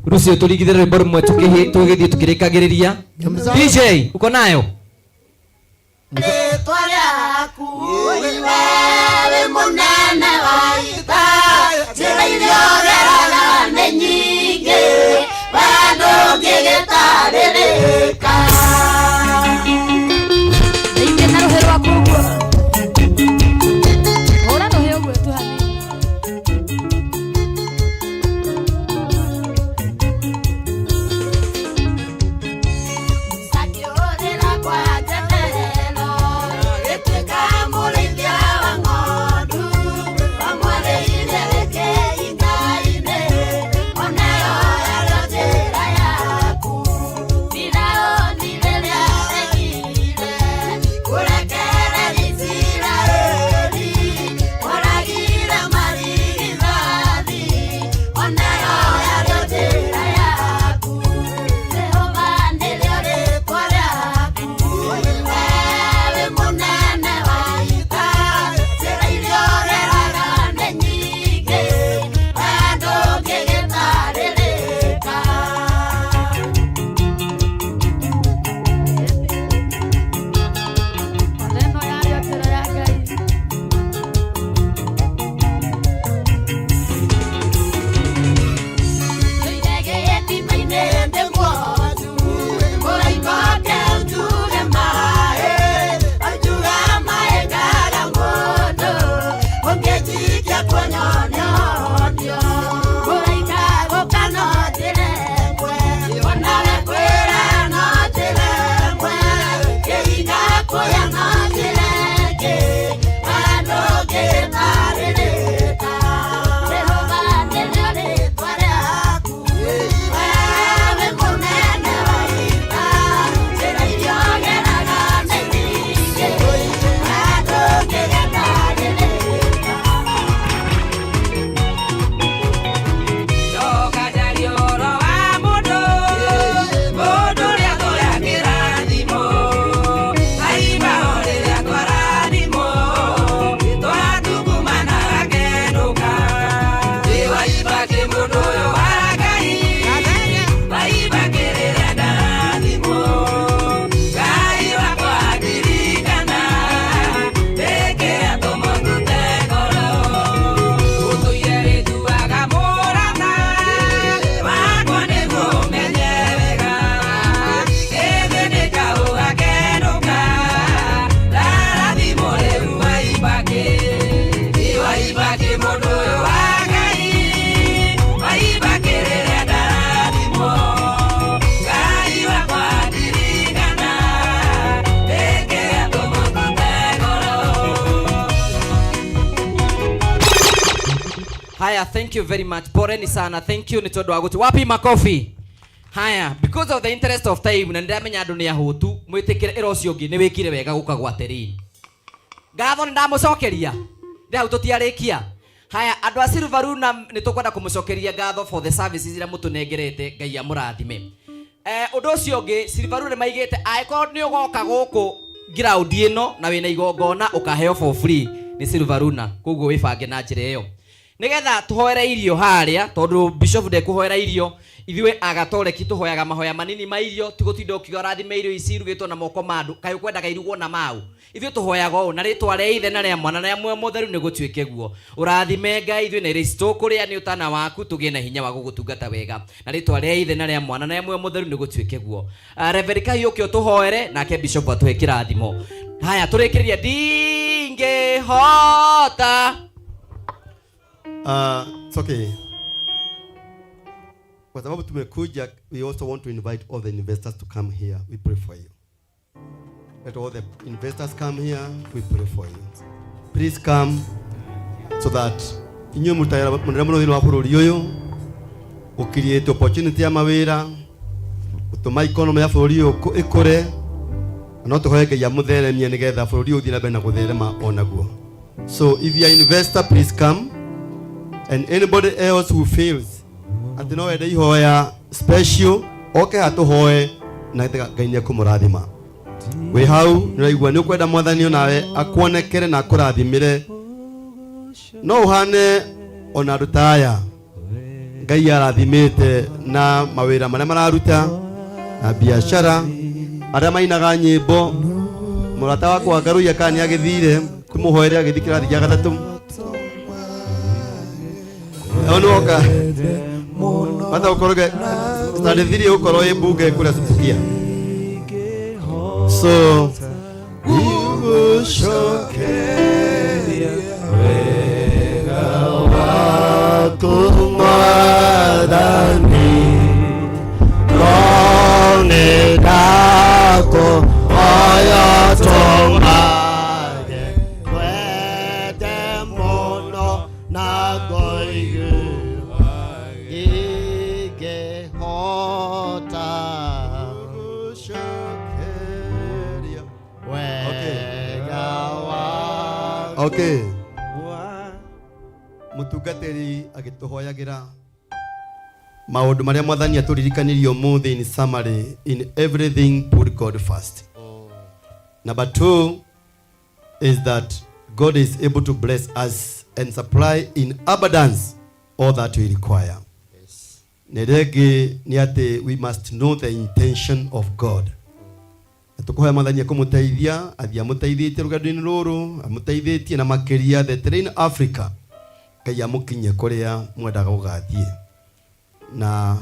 Lucy uturigithire rwimbo rumwe tugithie tukirikagiriria DJ uko nayo rĩtwa rĩaku we wĩ mũnene wa ita njĩra iria ũgeraga nĩ nyingĩ we ndũngĩgĩtarĩrĩka. Ndeithia na rũhĩ rwaku ũguo. Hũra rũhĩ ũguo tu hanini. Sakĩũrĩra kwa njeterero gĩtuĩka mũrĩithia wa ng'ondu wamwarĩire gĩkĩingainĩ onayo yarĩ njĩra yaku Firaũni rĩrĩa aregire kũrekereria Isiraeli oragire marigithathi onayo yarĩ njĩra yaku Jehova nĩrĩo rĩtwa rĩaku we wĩ mũnene wa ita njĩra iria ũgeraga nĩ nyingĩ we ndũngĩgĩtarĩrĩka. Ona ĩno yarĩ o njĩra ya Ngai. Jehova nĩrĩo rĩtwa rĩaku wewe mũnene wa ita njĩra iria ũgeraga nĩ nyingĩ we ndũngĩgĩtarĩrĩka. Ndoka njarie ũhoro wa mũndũ, mũndũ ũrĩa tũyagĩra thimũ. Aimba o rĩrĩa twarathimwo, twatungumana akenũka. Ĩ waimba kĩ mũndũ ũyũ wa Ngai, waimba kĩ rĩrĩa ndarathimwo. Ngai wakwa ndirikana, ĩkĩra tũmũtute ngoro. Ũtũire wĩtuaga mũrata wakwa nĩguo ũmenye wega. Gĩthĩ nĩ kahũa kenũka, ndarathimwo rĩu waimba kĩ. Ĩ waimba kĩ mũndũ ũyũ wa Ngai, waimba kĩ rĩrĩa ndarathimwo. Ngai wakwa ndirikana, ĩkĩra tũmũtute ngoro. Haya, thank you very much. Poleni sana. Thank you nĩ tondũ wa gũtũ. Wapi makofi? Haya, because of the interest of time na nĩndamenya andũ nĩ ahũtu, mwĩtĩkĩre ĩra ũcio ũngĩ nĩ wĩkire wega gũka gwa Terrain. Ngatho nĩ ndamũcokeria. Ndĩ hau tũtiarĩkia. Haya, andũ a Silveruna nĩ tũkwenda kũmũcokeria ngatho for the services iria mũtũnengerete, Ngai amũrathime. Ũndũ ũcio ũngĩ, Silveruna nĩ maigĩte angĩkorwo nĩ ũgoka gũkũ ground ĩno na wĩna igongona ũkaheo for free nĩ Silveruna, koguo wĩbange na njĩra ĩyo. Nĩgetha tũhoere irio harĩa tondũ bishop ndekũhoera irio ithuĩ agatoreki tũhoyaga mahoya manini ma irio ti gũtinda ũkiuga ũrathime irio ici irugĩtwo na moko ma andũ kaĩ ũkwendaga irugwo na mau ithuĩ tũhoyaga ũũ na rĩtwa rĩa ithe na rĩa mwana na rĩa muoyo mũtheru nĩ gũtuĩke guo ũrathime Ngai ithuĩ na irio ici tũkũrĩa nĩ ũtana waku tũgĩe na hinya wa gũgũtungata wega na rĩtwa rĩa ithe na rĩa mwana na rĩa muoyo mũtheru nĩ gũtuĩke guo. Reverend Kahiũki ũtũhoere nake bishop atũhe kĩrathimo. Haya tũrĩkĩrĩrie ndingĩhota. It's okay. Kwa sababu tumekuja, we also want to invite all the investors to come here. We pray for you. Let all the investors come here. We pray for you. Please come so that inyuĩ mũrutagĩra mũnene mũno thĩinĩ wa bũrũri ũyũ gũ create opportunity ya mawĩra gũtũma economy ya bũrũri ũyũ ĩkũre na no tũhoe Ngai amũtheremie nĩgetha bũrũri ũyũ ũthiĩ na mbere na gũtherema onaguo. So if you are investor, please come. And anybody else who feels atĩ no wende ihoya special oke haha tũhoe na Ngai nĩ ekũmũrathima. Wĩ hau nĩ ũraigua nĩ ũkwenda mwathani onawe akuonekere na akũrathimĩre no ũhane ona andũ ta aya Ngai arathimĩte na mawĩra marĩa mararuta na biacara arĩa mainaga nyĩmbo Mũrata wakwa Ngaruiya kana nĩ agĩthire tũmũhoere agĩthiĩ kĩrathi gĩa gatatũ. O nĩ woka. Bata ũkorwo standard 3 ũkorwo ĩ mbunge kũrĩa Subukia. So Gũcokeria wega waku Mwathani, no nĩ ndakũhoya tũmage kwende mũno na ngoigua ingĩhota gũcokeria wega waku. Okay. Mũtungatĩri agĩtũhoyagĩra maũndũ marĩa mwathani atũririkanirie ũmũthĩ in summary, in everything put God first. Number 2 is that God is able to bless us and supply in abundance all that we require. Na ĩrĩa ĩngĩ nĩ atĩ we must know the intention of God. Na tũkũhoya mwathani ekũmũteithia, athiĩ amũteithĩtie rũgendo-inĩ rũrũ, amũteithĩtie na makĩria the Terrain Africa, Ngai amũkinyie kũrĩa mwendaga gũgathiĩ. Na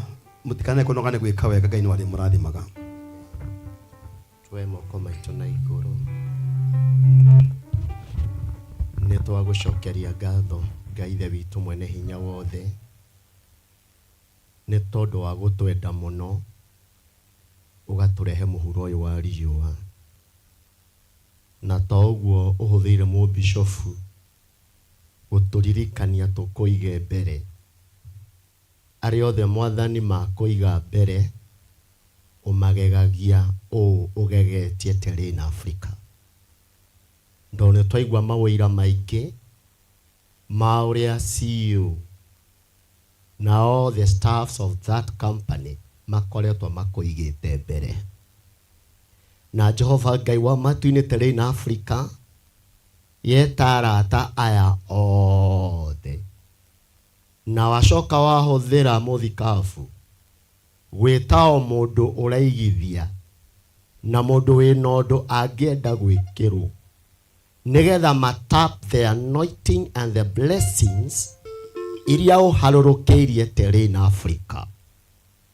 mũtikanae kũnoga nĩ gwĩka wega, Ngai nĩ arĩmũrathimaga. Tuoe moko maitũ na igũrũ. Nĩ twagũcokeria ngatho Ngai Ithe witũ mwene hinya wothe, nĩ tondũ wa gũtwenda mũno, ũgatũrehe mũhuro ũyũ wa riũa. Na to ũguo ũhũthĩire mũbishofu gũtũririkania tũkũige mbere. Arĩa othe mwathani makũiga mbere, ũmagegagia ũũ ũgegetie Terrain Africa. Ndona nĩ twaigua mawĩira maingĩ ma ũrĩa CEO na all the staffs of that company makoretwo makũigĩte mbere. Na Jehova Ngai wa matu-inĩ Terrain Africa yeta arata aya othe, na wacoka wahũthĩra mũthikabu gwĩta o mũndũ ũraigithia na mũndũ wĩna ũndũ angĩenda gwĩkĩrwo, nĩgetha matap the anointing and the blessings iria ũharũrũkĩirie Terrain Africa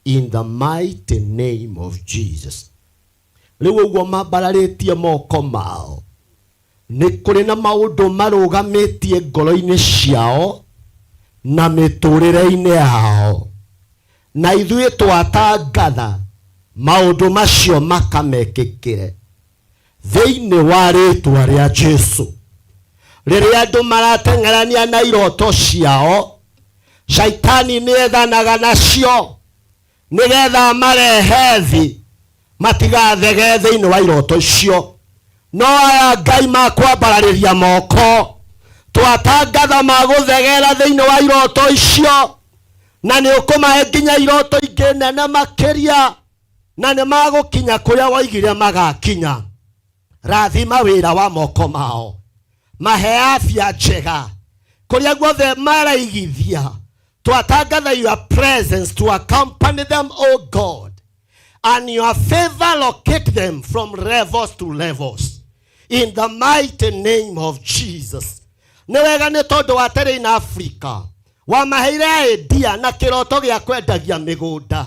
in the mighty name of Jesus. Rĩu ũguo mambararĩtie moko mao, nĩ kũrĩ na maũndũ marũgamĩtie ngoro-inĩ ciao na mĩtũrĩre-inĩ yao, na ithuĩ twatangatha maũndũ macio makamekĩkĩre thĩinĩ wa rĩtwa rĩa Jesu. Rĩrĩa andũ marateng'erania na iroto ciao, shaitani nĩethanaga nacio nĩgetha marehe thĩ matigathege thĩinĩ wa iroto icio. No aya Ngai makwambararĩria moko, twatangatha magũthegera thĩinĩ wa iroto icio, na nĩ ũkũmahe nginya iroto ingĩ nene makĩria, na nĩ magũkinya kũrĩa woigire magakinya. Rathima wĩra wa moko mao, mahe afya njega kũrĩa guothe maraigithia. Twatangatha your presence to accompany them, O God, and your favor locate them from levels to levels in the mighty name of Jesus. Nĩ wega nĩ tondũ wa Terrain Africa wamaheire idea na kĩroto gĩa kwendagia mĩgũnda,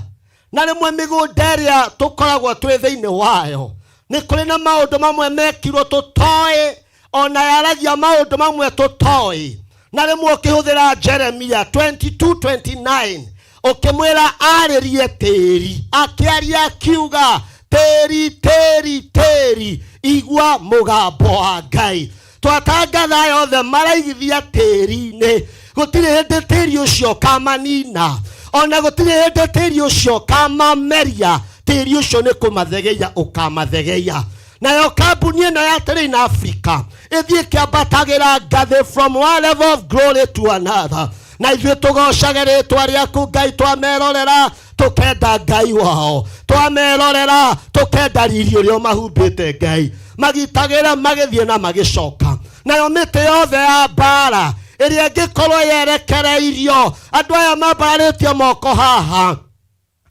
na rĩmwe mĩgũnda ĩrĩa tũkoragwo twĩ thĩinĩ wayo nĩ kũrĩ na maũndũ mamwe mekirwo tũtoĩ, ona yaragia maũndũ mamwe tũtoĩ. Na rĩmwe ũkĩhũthĩra Jeremia 22:29 ũkĩmwĩra arĩrie tĩri, akĩaria akiuga tĩri tĩri tĩri, igua mũgambo wa Ngai. Twatangatha yothe maraigithia tĩri-inĩ, gũtirĩ hĩndĩ tĩri ũcio ũkamanina, ona gũtirĩ hĩndĩ tĩri ũcio ũkamameria. Tĩri ũcio nĩ kũmathegeia ũkamathegeia. Nayo kambuni ĩno ya Terrain Africa ĩthiĩ ĩkĩambatagĩra ngathĩ from one level of glory to another. Na ithuĩ tũgocage rĩtwa rĩaku Ngai, twamerorera tũkenda Ngai wao, twamerorera tũkenda riri ũrĩa ũmahumbĩte Ngai. Magitagĩra magĩthiĩ na magĩcoka. Nayo mĩtĩ yothe ya mbara ĩrĩa ĩngĩkorwo yerekereirio andũ aya mambararĩtie moko haha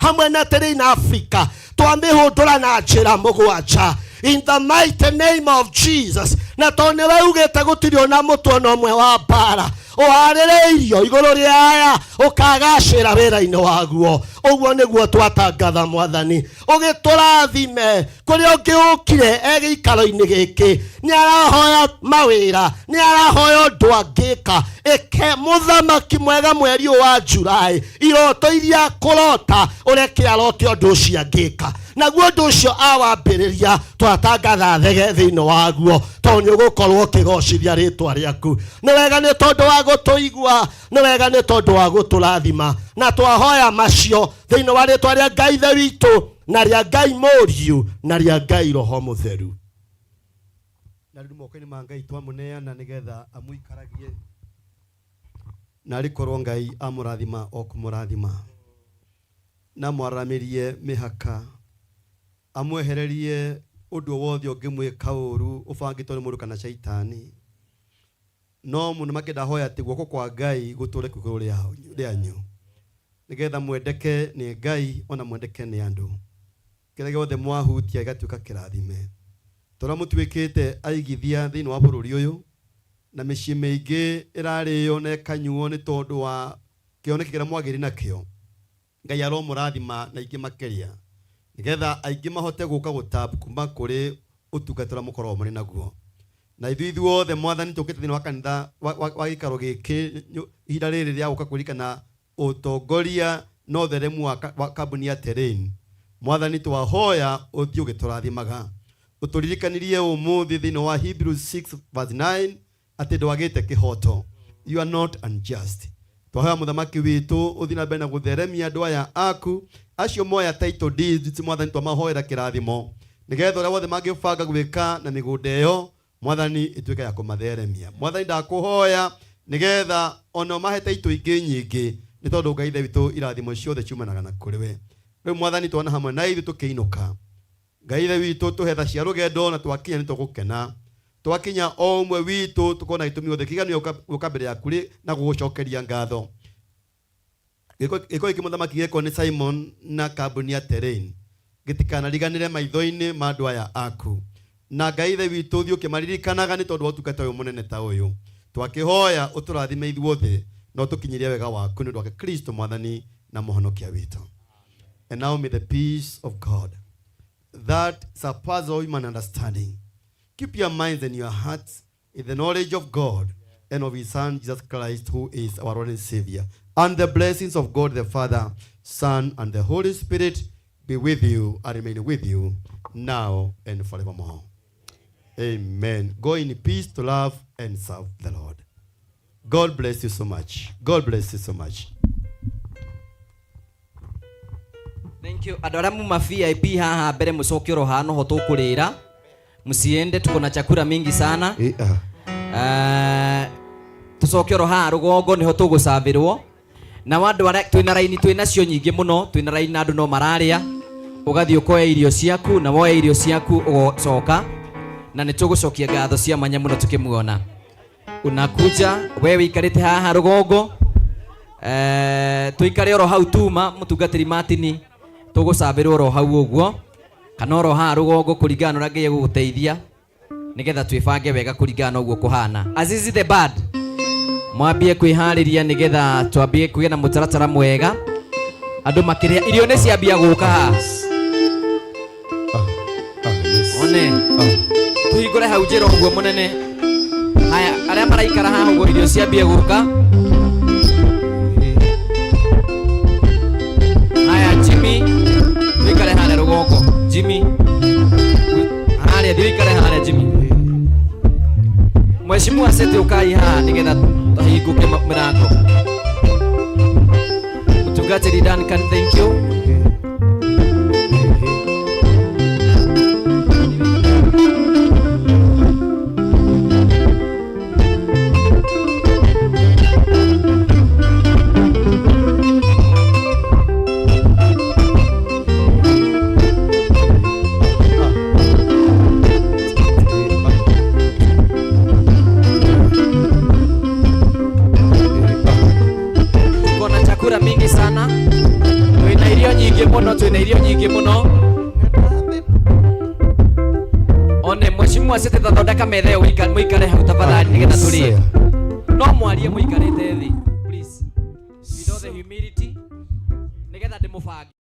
hamwe na Terrain Africa, twamĩhũndũra na njĩra mũgwanja. In the mighty name of Jesus. Na tondũ nĩwe ugĩte gũtirĩ ona mũtwe ona ũmwe wa mbara ũharĩrĩirio igũrũ rĩa aya ũkagacĩra wĩra-inĩ waguo. Ũguo nĩguo twatangatha mwathani, ũgĩtũrathime kũrĩa ũngĩ ũkire e gĩikaro-inĩ gĩkĩ, nĩ arahoya mawĩra, nĩ arahoya ũndũ angĩka. Ĩke mũthamaki mwega mweri ũyũ wa Julai, iroto iria kũrota ũreke arote ũndũ ũcio angĩka, naguo ũndũ ũcio awambĩrĩria twatangatha thege thĩinĩ waguo, tondũ nĩ ũgũkorwo ũkĩgocithia rĩtwa rĩaku. Nĩ wega nĩ tondũ wa gũtũigua, nĩ wega nĩ tondũ wa gũtũrathima, na twahoya macio thĩinĩ wa rĩtwa rĩa Ngai Ithe witũ na rĩa Ngai Mũriũ na rĩa Ngai Roho Mũtheru. Na rĩu moko-inĩ ma Ngai twamũneana nĩgetha amũikaragie, na arĩkorwo Ngai amũrathima o kũmũrathima, na mwararamĩrie mĩhaka, amwehererie ũndũ o wothe ũngĩmwĩka ũru ũbangĩtwo nĩ mũndũ kana caitani. No mũno makĩenda ndahoya atĩ guoko kwa Ngai gũtũre igũrũ rĩanyu, nĩgetha mwendeke nĩ Ngai ona mwendeke nĩ andũ. Kĩrĩa gĩothe mwahutia gĩgatuĩka kĩrathime. Tondũ mũtuĩkĩte aigithia thĩinĩ wa bũrũri ũyũ, na mĩciĩ mĩingĩ ĩrarĩo na ĩkanyuo nĩ tondũ wa kĩoneki kĩrĩa mwagĩrĩ nakĩo. Ngai aromũrathima na ingĩ makĩria, nĩgetha aingĩ mahote gũka gũtab kuma kũrĩ ũtungata ũrĩa mũkoragwo mũrĩ naguo. Na ithuĩ ithuothe mwathani tũkĩte thĩinĩ wa kanitha wa gĩikaro gĩkĩ ihinda rĩrĩ rĩa gũka kũririkana ũtongoria na ũtheremu wa kambuni ya Terrain. Mwathani twahoya ũthiĩ ũgĩtũrathimaga, ũtũririkanirie ũmũthĩ thĩinĩ wa Hebrews 6 verse 9 atĩ ndwagĩte kĩhoto. You are not unjust. Twahoya mũthamaki witũ ũthiĩ na mbere na gũtheremia andũ aya aku acio moya title deeds, mwathani twamahoera kĩrathimo, nĩgetha ũrĩa wothe mangĩbanga gwĩka na mĩgũnda ĩyo mwathani ĩtuĩke ya kũmatheremia. Mwathani ndakũhoya nĩgetha ona mahe title ingĩ nyingĩ, nĩ tondũ Ngai Ithe witũ irathimo ciothe ciumanaga na kũrĩ we. Rĩu mwathani twana hamwe na ithuĩ tũkĩinũka, Ngai Ithe witũ tũhe tha cia rũgendo, na twakinya nĩ tũgũkena. Twakinya o ũmwe witũ tũkona gĩtũmi gĩothe kĩiganu gũka mbere yaku rĩ na gũgũcokeria ngatho. Gĩko gĩkĩ mũthamaki gĩkwo nĩ Simon na kambuni ya Terrain gĩtikanariganĩre maitho-inĩ ma andũ aya aku. Na Ngai Ithe witũ ũthiĩ ũkĩmaririkanaga nĩ tondũ wa ũtungata ũyũ mũnene ta ũyũ. Twakĩhoya ũtũrathime ithuothe na ũtũkinyĩrie wega waku nĩ ũndũ wake Kristo mwathani na mũhonokia witũ. And now may the peace of God that surpasses all human understanding keep your minds and your hearts in the knowledge of God and of his Son Jesus Christ, who is our Lord and Savior. And the blessings of God the Father, Son, and the Holy Spirit be with you and remain with you now and forevermore. Amen. Go in peace to love and serve the Lord. God bless you so much. God bless you so much. Thank you. Andũ arĩa muma VIP haha mbere mũcoke oro haha noho tũkũrĩra. Msiende, tuko na chakula mingi sana. Tucoke oro haha rũgongo niho tũgũcabĩrwo. Na andũ arĩa twĩna raini twĩna cio nyingĩ mũno, twĩna raini na andũ no mararĩa. Ũgathiĩ ũkoya irio ciaku na woya irio ciaku ũgocoka, na nĩ tũgũcokia ngatho cia mwanya mũno tũkĩmuona. Unakuja wewe wĩikarĩte haha rũgongo, tũikare oro hau tuma mũtungatĩri Martin, tũgũcabĩrwo oro hau ũguo kana oro haha rũgongo kũringana na ũrĩa Ngai egũgũteithia, nĩgetha twĩbange wega kũringana na ũguo kũhana. Azizi the Bad, mwambie kwĩharĩria nĩgetha twambie kũgĩa na mũtaratara mwega. Andũ makĩrĩa irio nĩ ciambia gũka haha. One tũhingũre hau njĩra ũguo mũnene. Haya, arĩa maraikara haha ũguo irio ciambie gũka. Haya, Jimmy, wĩikare harĩa rũgongo. Jimmy, harĩa, thiĩ wĩikare harĩa Jimmy. Mheshimiwa Sete ũkai haha nĩgetha tũhingũke mĩrango. Mũtungatĩri Duncan, thank you. Chakula mingi sana, twina irio nyingi muno, twina irio nyingi muno. Timu acete thondeka metha ĩyo mũikare hau tafadhali nĩgetha tũrĩe. No mwarie mũikarĩte thĩ, please. With all the humility nĩgetha ndĩmũbange.